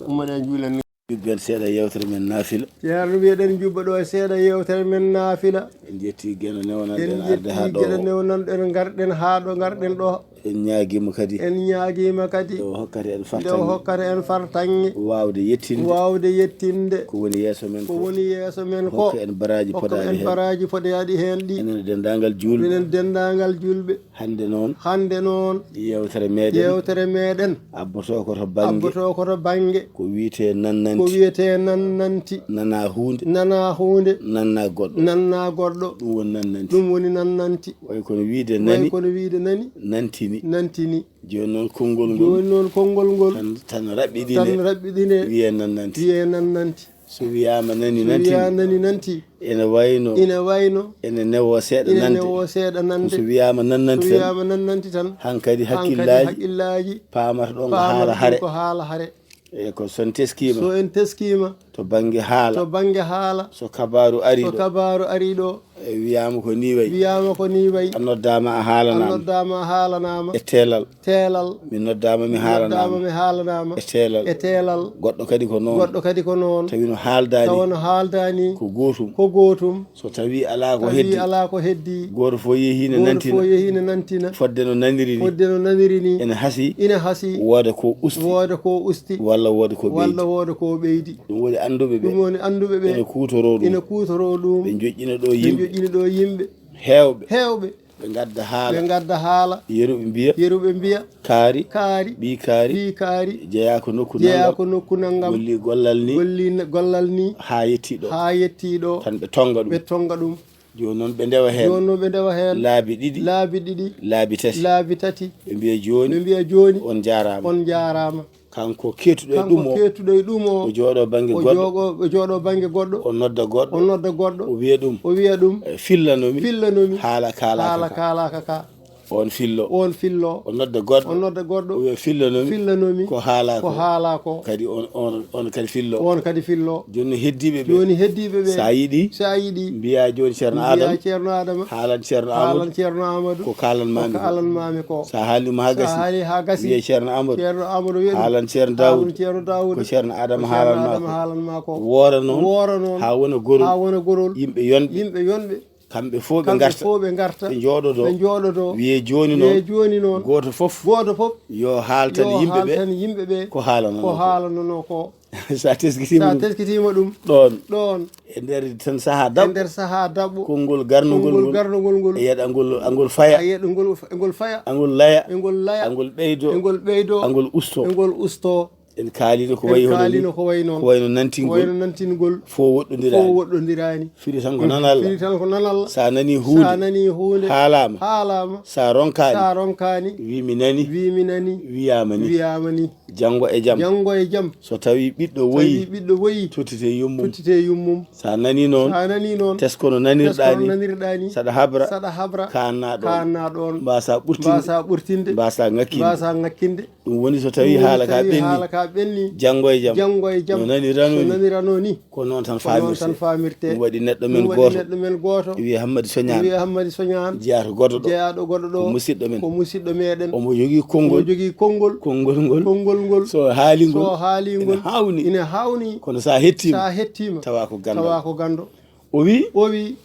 Ummoɗen, njuulen ni. Njuɓɓen seeɗa yeewtere men naafila. Ceerno, mbiyeɗen njuɓɓa ɗo e seeɗa yeewtere men naafila. En njetti geno newnanɗen arde haa ɗo. En njetti geno newnanɗen, ngarɗen haa ɗo ngarɗen ɗo. En ñaagiima kadi. En ñaagiima kadi. Nde o hokkata en fartaŋŋe. Nde o hokkata en fartaŋŋe. Waawde yettinde. Waawde yettinde. Ko woni yeeso men ko. Ko woni yeeso men ko. Hokka en baraaji, hokka en podaaɗi heen. Baraaji podaaɗi heen ɗi. Enen denndaangal juulɓe. Minen denndaangal juulɓe. Hannde noon. Hannde noon. Yeewtere meeɗen. Yeewtere meeɗen. Abbotoo ko to bannge. Abbotoo ko to bannge. Ko wiyetee nannanti. Ko wiyetee nannanti. Nanaa huunde. Nanaa huunde. Nannaa goɗɗo. Nannaa goɗɗo. Ɗum woni nannanti. Ɗum woni nannanti. Way kono wiyde nani. Way kono wiyde nani. Nantini. Nantini. Jooni noon konngol ngol. Jooni noon konngol ngol. Tan, tan raɓɓiɗine. Tan raɓɓiɗine. Wiyee nannanti. Wiyee nannanti. So wiyaama nani nanti. So wiyaa nani nanti. Ene wayno, ene wayno, ene newo seeɗa ene nande. Newo seeɗa nande. So wiyaama nan nanti tan, wiyaama nan nanti tan, hankadi hankadi hakkillaaji hakkillaaji paamata ɗon ko haala paamata hare. Ɗum ko haala hare. E ko so en teskiima, so en teskiima, to bannge haala, to bannge haala, so kabaaru ari so ɗo, kabaaru ari ɗo, e wiyaama ko nii wayi, wiyaama ko nii wayi, a noddaama, a a haalanaama, noddaama, a haalanaama, e teelal, teelal, mi noddaama, mi mi noddaama, haalanaama, mi haalanaama, e teelal, e teelal, goɗɗo kadi ko noon, goɗɗo kadi ko noon, tawi no haaldaani, tawa no haaldaani, ko gootum, ko gootum, so tawi alaa ko tawi heddi, alaa ko heddi, gooto fof yehi ne gooto nantina, fof yehi ne nantina, fodde no naniri ni, fodde no naniri ni, ene hasi, ina hasi, wooda ko usti, wooda ko usti, walla wooda ko ɓeydi, walla wooda ko ɓeydi. Ɗum woni annduɓe ɓe, ɗum woni annduɓe ɓe, ene kuutoroo ɗum, ene kuutoroo ɗum, ɓe njoƴƴina ɗo ɓe yimɓe, njoƴƴina ɗo yimɓe, heewɓe, heewɓe, ɓe ngadda haala, ɓe ngadda haala, yeru ɓe mbiya, yeru ɓe mbiya, kaari, kaari, ɓii kaari, ɓii kaari, jeyaa ko nokku jeyaa nanngam, ko nokku nanngam, golli gollal ni, golli n-, gollal ni, haa yetti ɗo, haa yetti ɗo, tan ɓe tonnga ɗum, ɓe tonnga ɗum. Jooni noon ɓe ndewa heen, jooni noon ɓe ndewa heen, laabi ɗiɗi, laabi ɗiɗi, laabi tati, laabi tati, ɓe mbiya jooni, ɓe mbiya jooni, on njaaraama, on njaaraama. Kanko keetuɗo e kanko ɗum o, keetuɗo e ɗum o, o jooɗo bannge o goɗɗo, jooɗo, o jooɗo bannge goɗɗo, o nodda goɗɗo, o nodda goɗɗo, o wiya ɗum, o wiya ɗum, e, fillano mi, fillano mi, haala kaalaaka haala ka, kaalaaka ka. On fillo, on fillo, o nodda goɗɗo, o nodda goɗɗo, o wiya fillano mi, fillano mi, ko haala ko, ko haala ko. Kadi on, on, on kadi fillo, on kadi fillo. Jooni heddiiɓe ɓe, jooni heddiiɓe ɓe, so a yiɗi, so a yiɗi, mbiya jooni Ceerno mbiya Adama, Ceerno Adama, haalan Ceerno Amadou, haalan Ceerno Amadou, ko kaalan maami ko, ko kaalan maami ko. So a haalii mo haa so a gasi, haalii haa gasi, wiye Ceerno Amadou, Ceerno Amadou wiya ɗum, haalan Ceerno Daawuda, haalan Ceerno Daawuda, ko Ceerno Adama ko Ceerno haalan maa Adama ko, haalan maa ko. Woora noon, woora noon, haa wona gorol, haa wona gorol, yimɓe yonɓe, yimɓe yonɓe, kamɓe fof ɓe kamɓe ngarta, fof ɓe ngarta, ɓe njooɗodoo, ɓe njooɗodoo, wiye jooni noon, wiye jooni noon, gooto fof, gooto fof, yo haaltan yo yimɓe ɓe, haaltan yimɓe ɓe, ko haalanoo ko, ko haalanoo ko. So a teskitiima so a ɗum, teskitiima ɗum, ɗoon, ɗoon, e nder tan sahaa e daɓɓo, nder sahaa daɓɓo, konngol garnugol konngol ngol, garnugol ngol, e yiyat angol, angol faya, a yiyat ngol, ngol faya, angol laya, e ngol laya, angol ɓeydo, e ngol ɓeydo, angol usto, e ngol usto. En kaaliino ko en wayi hono ni, kaaliino ko wayi noon, ko wayi no nantingol, ko wayi no nantingol, fof woɗɗondiraani, fof woɗɗondiraani. Firi tan ko nanal. Firi tan ko nanal. So a nanii huunde, so a nanii huunde, haalaama, haalaama, so a ronkaani, so a ronkaani, wii mi nanii, wii mi nanii, wiyaama ni, wiyaama ni. Janngo e jam. Janngo e jam. So tawii ɓiɗɗo woyii, so tawii ɓiɗɗo woyii, tottitee yummum, tottitee yummum. So a nanii noon, so a nanii noon, tesko no nanirɗaa tesko no ni, nanirɗaa ni, saɗa habra, saɗa habra, kaannaa ɗoon, kaannaa ɗoon, mbaasaa ɓurtinde, mbaasaa ɓurtinde, mbaasaa ŋakkinde, mbaasaa ŋakkinde. Ɗum woni so tawii ɗum woni haala so ka tawii ɓenni, haala ka ɓenni, janngo e jam, janngo e jam, no nanirano so ni, nanirano ni, ko noon tan ko noon faamirtee, tan faamirtee. Ɗum waɗi neɗɗo men ɗum waɗi gooto, neɗɗo men gooto, wiye Hammadi Soñaan, wiye Hammadi Soñaan, jeyaaɗo goɗɗo ɗo, jeyaaɗo goɗɗo ɗo, ko musidɗo men, ko musidɗo meɗen, omo jogii konngol, omo jogii konngol, konngol ngol, konngol ngol, so haalii ngol, so haalii ngol, ene haawni, ene haawni, kono so a hettiima, so a hettiima, tawa ko ganndo, tawa ko ganndo. O wii, o wii,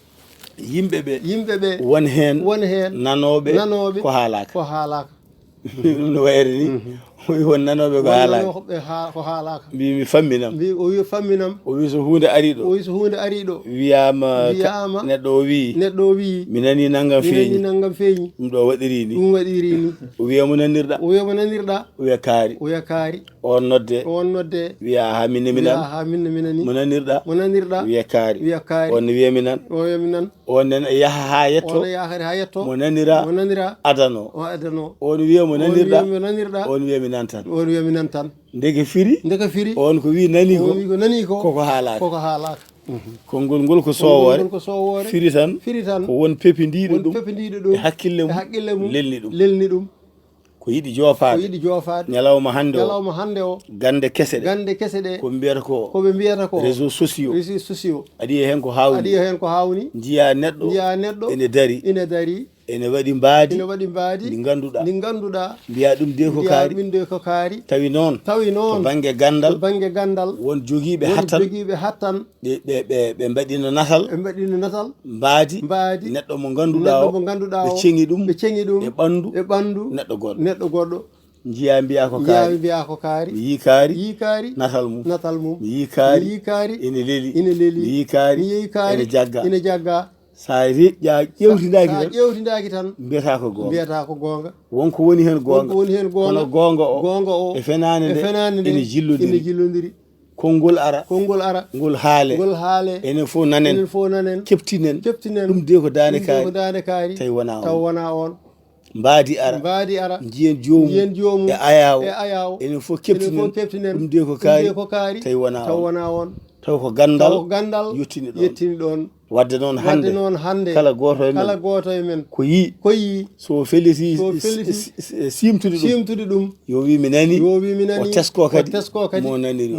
yimɓe ɓe, yimɓe ɓe, won heen, won heen, nanooɓe, nanooɓe, ko haalaaka, ko haalaaka. Ɗum no wayri ni. Mhm. O wii won nanooɓe ko won haalaaka, nanooɓe haa-, ko haalaaka. Mbii mi famminam. Mbii, o wii famminam. O wii so huunde arii ɗo, o wii so huunde arii ɗo, wiyaama ka-, wiyaama neɗɗo o wii, neɗɗo o wii, mi nanii nanngam mi nanii feeñi, nanngam feeñi, ɗum ɗo waɗirii ni, ɗum waɗirii ni. O wiya mo nanirɗaa, o wiya mo nanirɗaa, o wiya kaari, o wiya kaari. On nodde, on nodde, wiya haa min ne mi nan, wiya haa min ne mi nani, mo nanirɗaa, mo nanirɗaa, wiya kaari, wiya kaari, on ne wiya mi nan, o wiya mi nan. On nen yaha haa yetto, on yaha haa yetto, mo naniraa, mo naniraa, adano, o adano, on wiya mo nanirɗaa, on wiya mo nanirɗaa, on wiya mi nan tan, on wiya mi nan tan. Ndeke firi, ndeke firi, on ko wii nanii ko, on wii ko nanii ko, koko haalaaka, koko haalaaka. Mhm. Konngol ngol ko soowoore, konngol ngol ko soowoore, firi tan, firi tan, ko won pepindiiɗo won ɗum, pepindiiɗo ɗum, e hakkille mum, e hakkille mum, lelni ɗum, lelni ɗum. Ko yiɗi joofaade, ko yiɗi joofaade, ñalawma hannde o, ñalawma hannde o, gannde kese ɗe, gannde kese ɗe, ko mbiyata ko, ko ɓe mbiyata ko, réseaux sociaux, réseaux sociaux, aɗa yiya heen ko haawni, aɗa yiya heen ko haawni, njiyaa neɗɗo, njiyaa neɗɗo, ene darii, ene darii, ene waɗi mbaadi, ene waɗi mbaadi, ndi ngannduɗaa, ndi ngannduɗaa, mbiyaa ɗum de ko mbiyaa kaari, ɗum de ko kaari, tawi noon, tawi noon, ko bannge ganndal, ko bannge ganndal, won jogiiɓe won hattan, jogiiɓe hattan, ɓe, ɓe, ɓe, ɓe mbaɗino natal, ɓe mbaɗino natal, mbaadi, mbaadi, neɗɗo mo ngannduɗaa neɗɗo o, mo ngannduɗaa ɓe o, ceŋi ɗum, ɓe ceŋi ɗum, e ɓanndu, e ɓanndu, neɗɗo goɗɗo, neɗɗo goɗɗo. Njiyaa mbiyaa ko njiyaa kaari, mbiyaa ko kaari, mi yii kaari, yii kaari, natal mum, natal mum, mi yii kaari, mi yii kaari, ene leli, ene leli, mi yii kaari, mi yii kaari, ene jaggaa, ene jaggaa. So a re-, ƴa-, ƴeewtindaaki sa tan, ƴeewtindaaki tan, mbiyataa ko goonga, mbiyataa ko goonga. Won ko woni heen goonga, won ko woni heen goonga, kono goonga o, goonga o, e fenaande nde, e fenaande nde, ene jillondiri, ene jillondiri. Konngol ara. Konngol ara. Ngol haale. Ngol haale. Enen fof nanen. Enen fof nanen. Keɓtinen. Keɓtinen. Ɗum de ko daande kaari. Ɗum de ko daande kaari. Tawi wonaa on. Taw wonaa on. Mbaadi ara. Mbaadi ara. Njiyen joomum. Njiyen joomum. E ayaawo. E ayaawo. Enen fof keɓtinen. Enen fof keɓtinen. Ɗum de ko kaari. Ɗum de ko kaari. Tawi wonaa on. Taw wonaa on. Taw ko ganndal. Taw ko ganndal. Yettini ɗoon. Yettini ɗoon. Wadde noon hannde, kala gooto e men ko yii, so feliti simtude ɗum, yo wi mi nani, o tesko kadi, mo naniri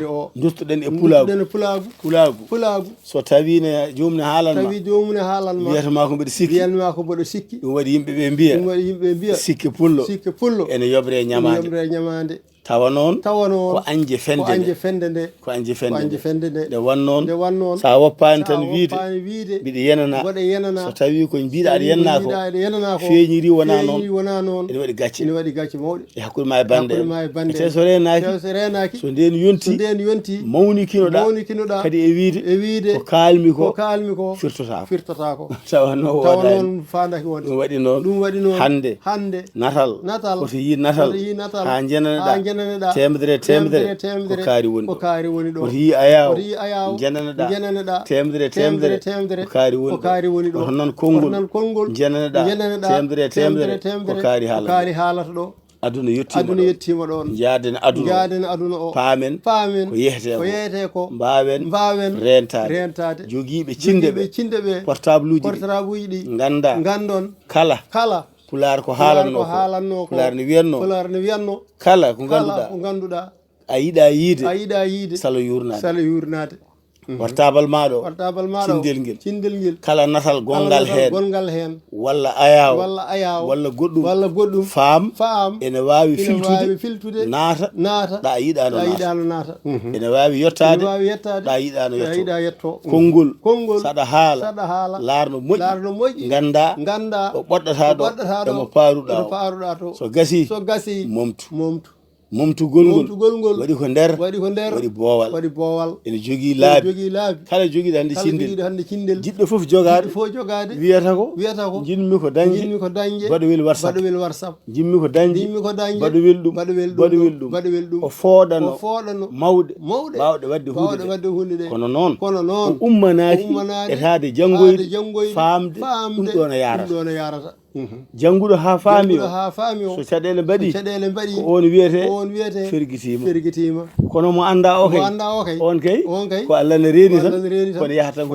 o. Nduttoɗen e pulaagu. Pulaagu, so tawi ne joomum ne haalan ma, wiyata ma ko mbeɗa sikki, ɗum waɗi yimɓe ɓe mbiya, sikke pullo ene yoɓre e ñamaande. Tawa noon, ko añje fende nde. Ko añje fende nde. Nde wan noon, so a woppaani tan wiyde, mbiɗa yenana. So tawi ko mbiɗa aɗa yenana ko feeñiri, wonaa noon, ene waɗi gacce. E hakkunde ma e bannde en. Te so reenaaki, so ndeen yonti, mawnikinoɗa kadi e wiyde, ko kaalmi ko firtotaako. Tawa noon, woodaani. Ɗum waɗi noon, hannde, natal, woto yii natal, haa njenaneɗaa teemedere e teemedere, ko kaari woni ɗo. Woto yii ayaawo, njenaneɗaa teemedere e teemedere, ko kaari woni ɗo. Woto nan konngol, njenaneɗaa teemedere e teemedere, ko kaari haalata ɗo. Aduna yettiima ɗo. Njaaden aduna o. Njaaden aduna o. Paamen. Paamen. Ko yehetee ko. Ko yehetee ko. Mbaawen. Mbaawen. Reentaade. Reentaade. Jogiiɓe cinde ɓe. Jogiiɓe cinde ɓe. Portable uji ɗi. Portable uji ɗi. Ngannda. Nganndon. Kala. Kala. Pulaar ko haalannoo ko. Pulaar ko haalannoo ko. Pulaar ne wiyannoo. Pulaar ne wiyannoo. Kala ko ngannduɗaa. Kala ko ngannduɗaa. A yiɗaa yiide. A yiɗaa yiide. Salo yuurnaade. Salo yuurnaade. Portable maaɗo, portable maaɗo, cindel ngel, cindel ngel, kala natal gonngal heen, gonngal heen, walla ayaawo, walla ayaawo, walla goɗɗum, walla goɗɗum, faam, faam, ene waawi ene filtude, waawi filtude, naata, naata, ɗa yiɗaano ɗa naata. Yiɗaano naata. Ene waawi yettaade, ene waawi yettaade, ɗa yiɗaano ɗa yetto. Yiɗa yetto. Konngol, konngol, saɗa haala, saɗa haala, laarno moƴƴi, laarno moƴƴi, ngannda, ngannda, ɗo ɓoɗɗata ɗo, ɓoɗɗata ɗo, emo paaruɗa emo o. Paaruɗa to. So gasi, so gasi, momtu. Momtu. Momtugol ngol, momtugol ngol, waɗi ko nder, waɗi ko nder, waɗi boowal, waɗi boowal, ene jogii laabi, jogii laabi, kala jogiiɗo hannde, kala cindel, jogiiɗo hannde cindel, jiɗɗo fof jogaade, jiɗɗo fof jogaade, wiyata ko, wiyata ko, njiɗmi ko dañde, njiɗmi ko dañde, baɗowel WhatsApp, baɗowel WhatsApp, njiɗmi ko dañde, njiɗmi ko dañde, baɗowel ɗum, baɗowel ɗum, baɗowel ɗum, baɗowel ɗum, o fooɗano, o fooɗano, mawɗe, mawɗe, baawɗe waɗde huunde, baawɗe waɗde huunde nde, kono noon, kono noon, o ummanaaki, o ummanaaki, etaade janngoyde, etaade janngoyde, faamde, faamde, ɗum ɗo no yaarata, ɗum ɗo no yaarata. Jannguɗo haa faami o. Jannguɗo haa faami o. So caɗeele mbaɗi, so caɗeele mbaɗi, ko oon wiyetee, ko oon wiyetee fergitiima. Fergitiima. Kono mo anndaa o kay, mo anndaa o kay, oon kay, oon kay, ko Allah ne reeni tan, ko Allah ne reeni tan, kono yahata tan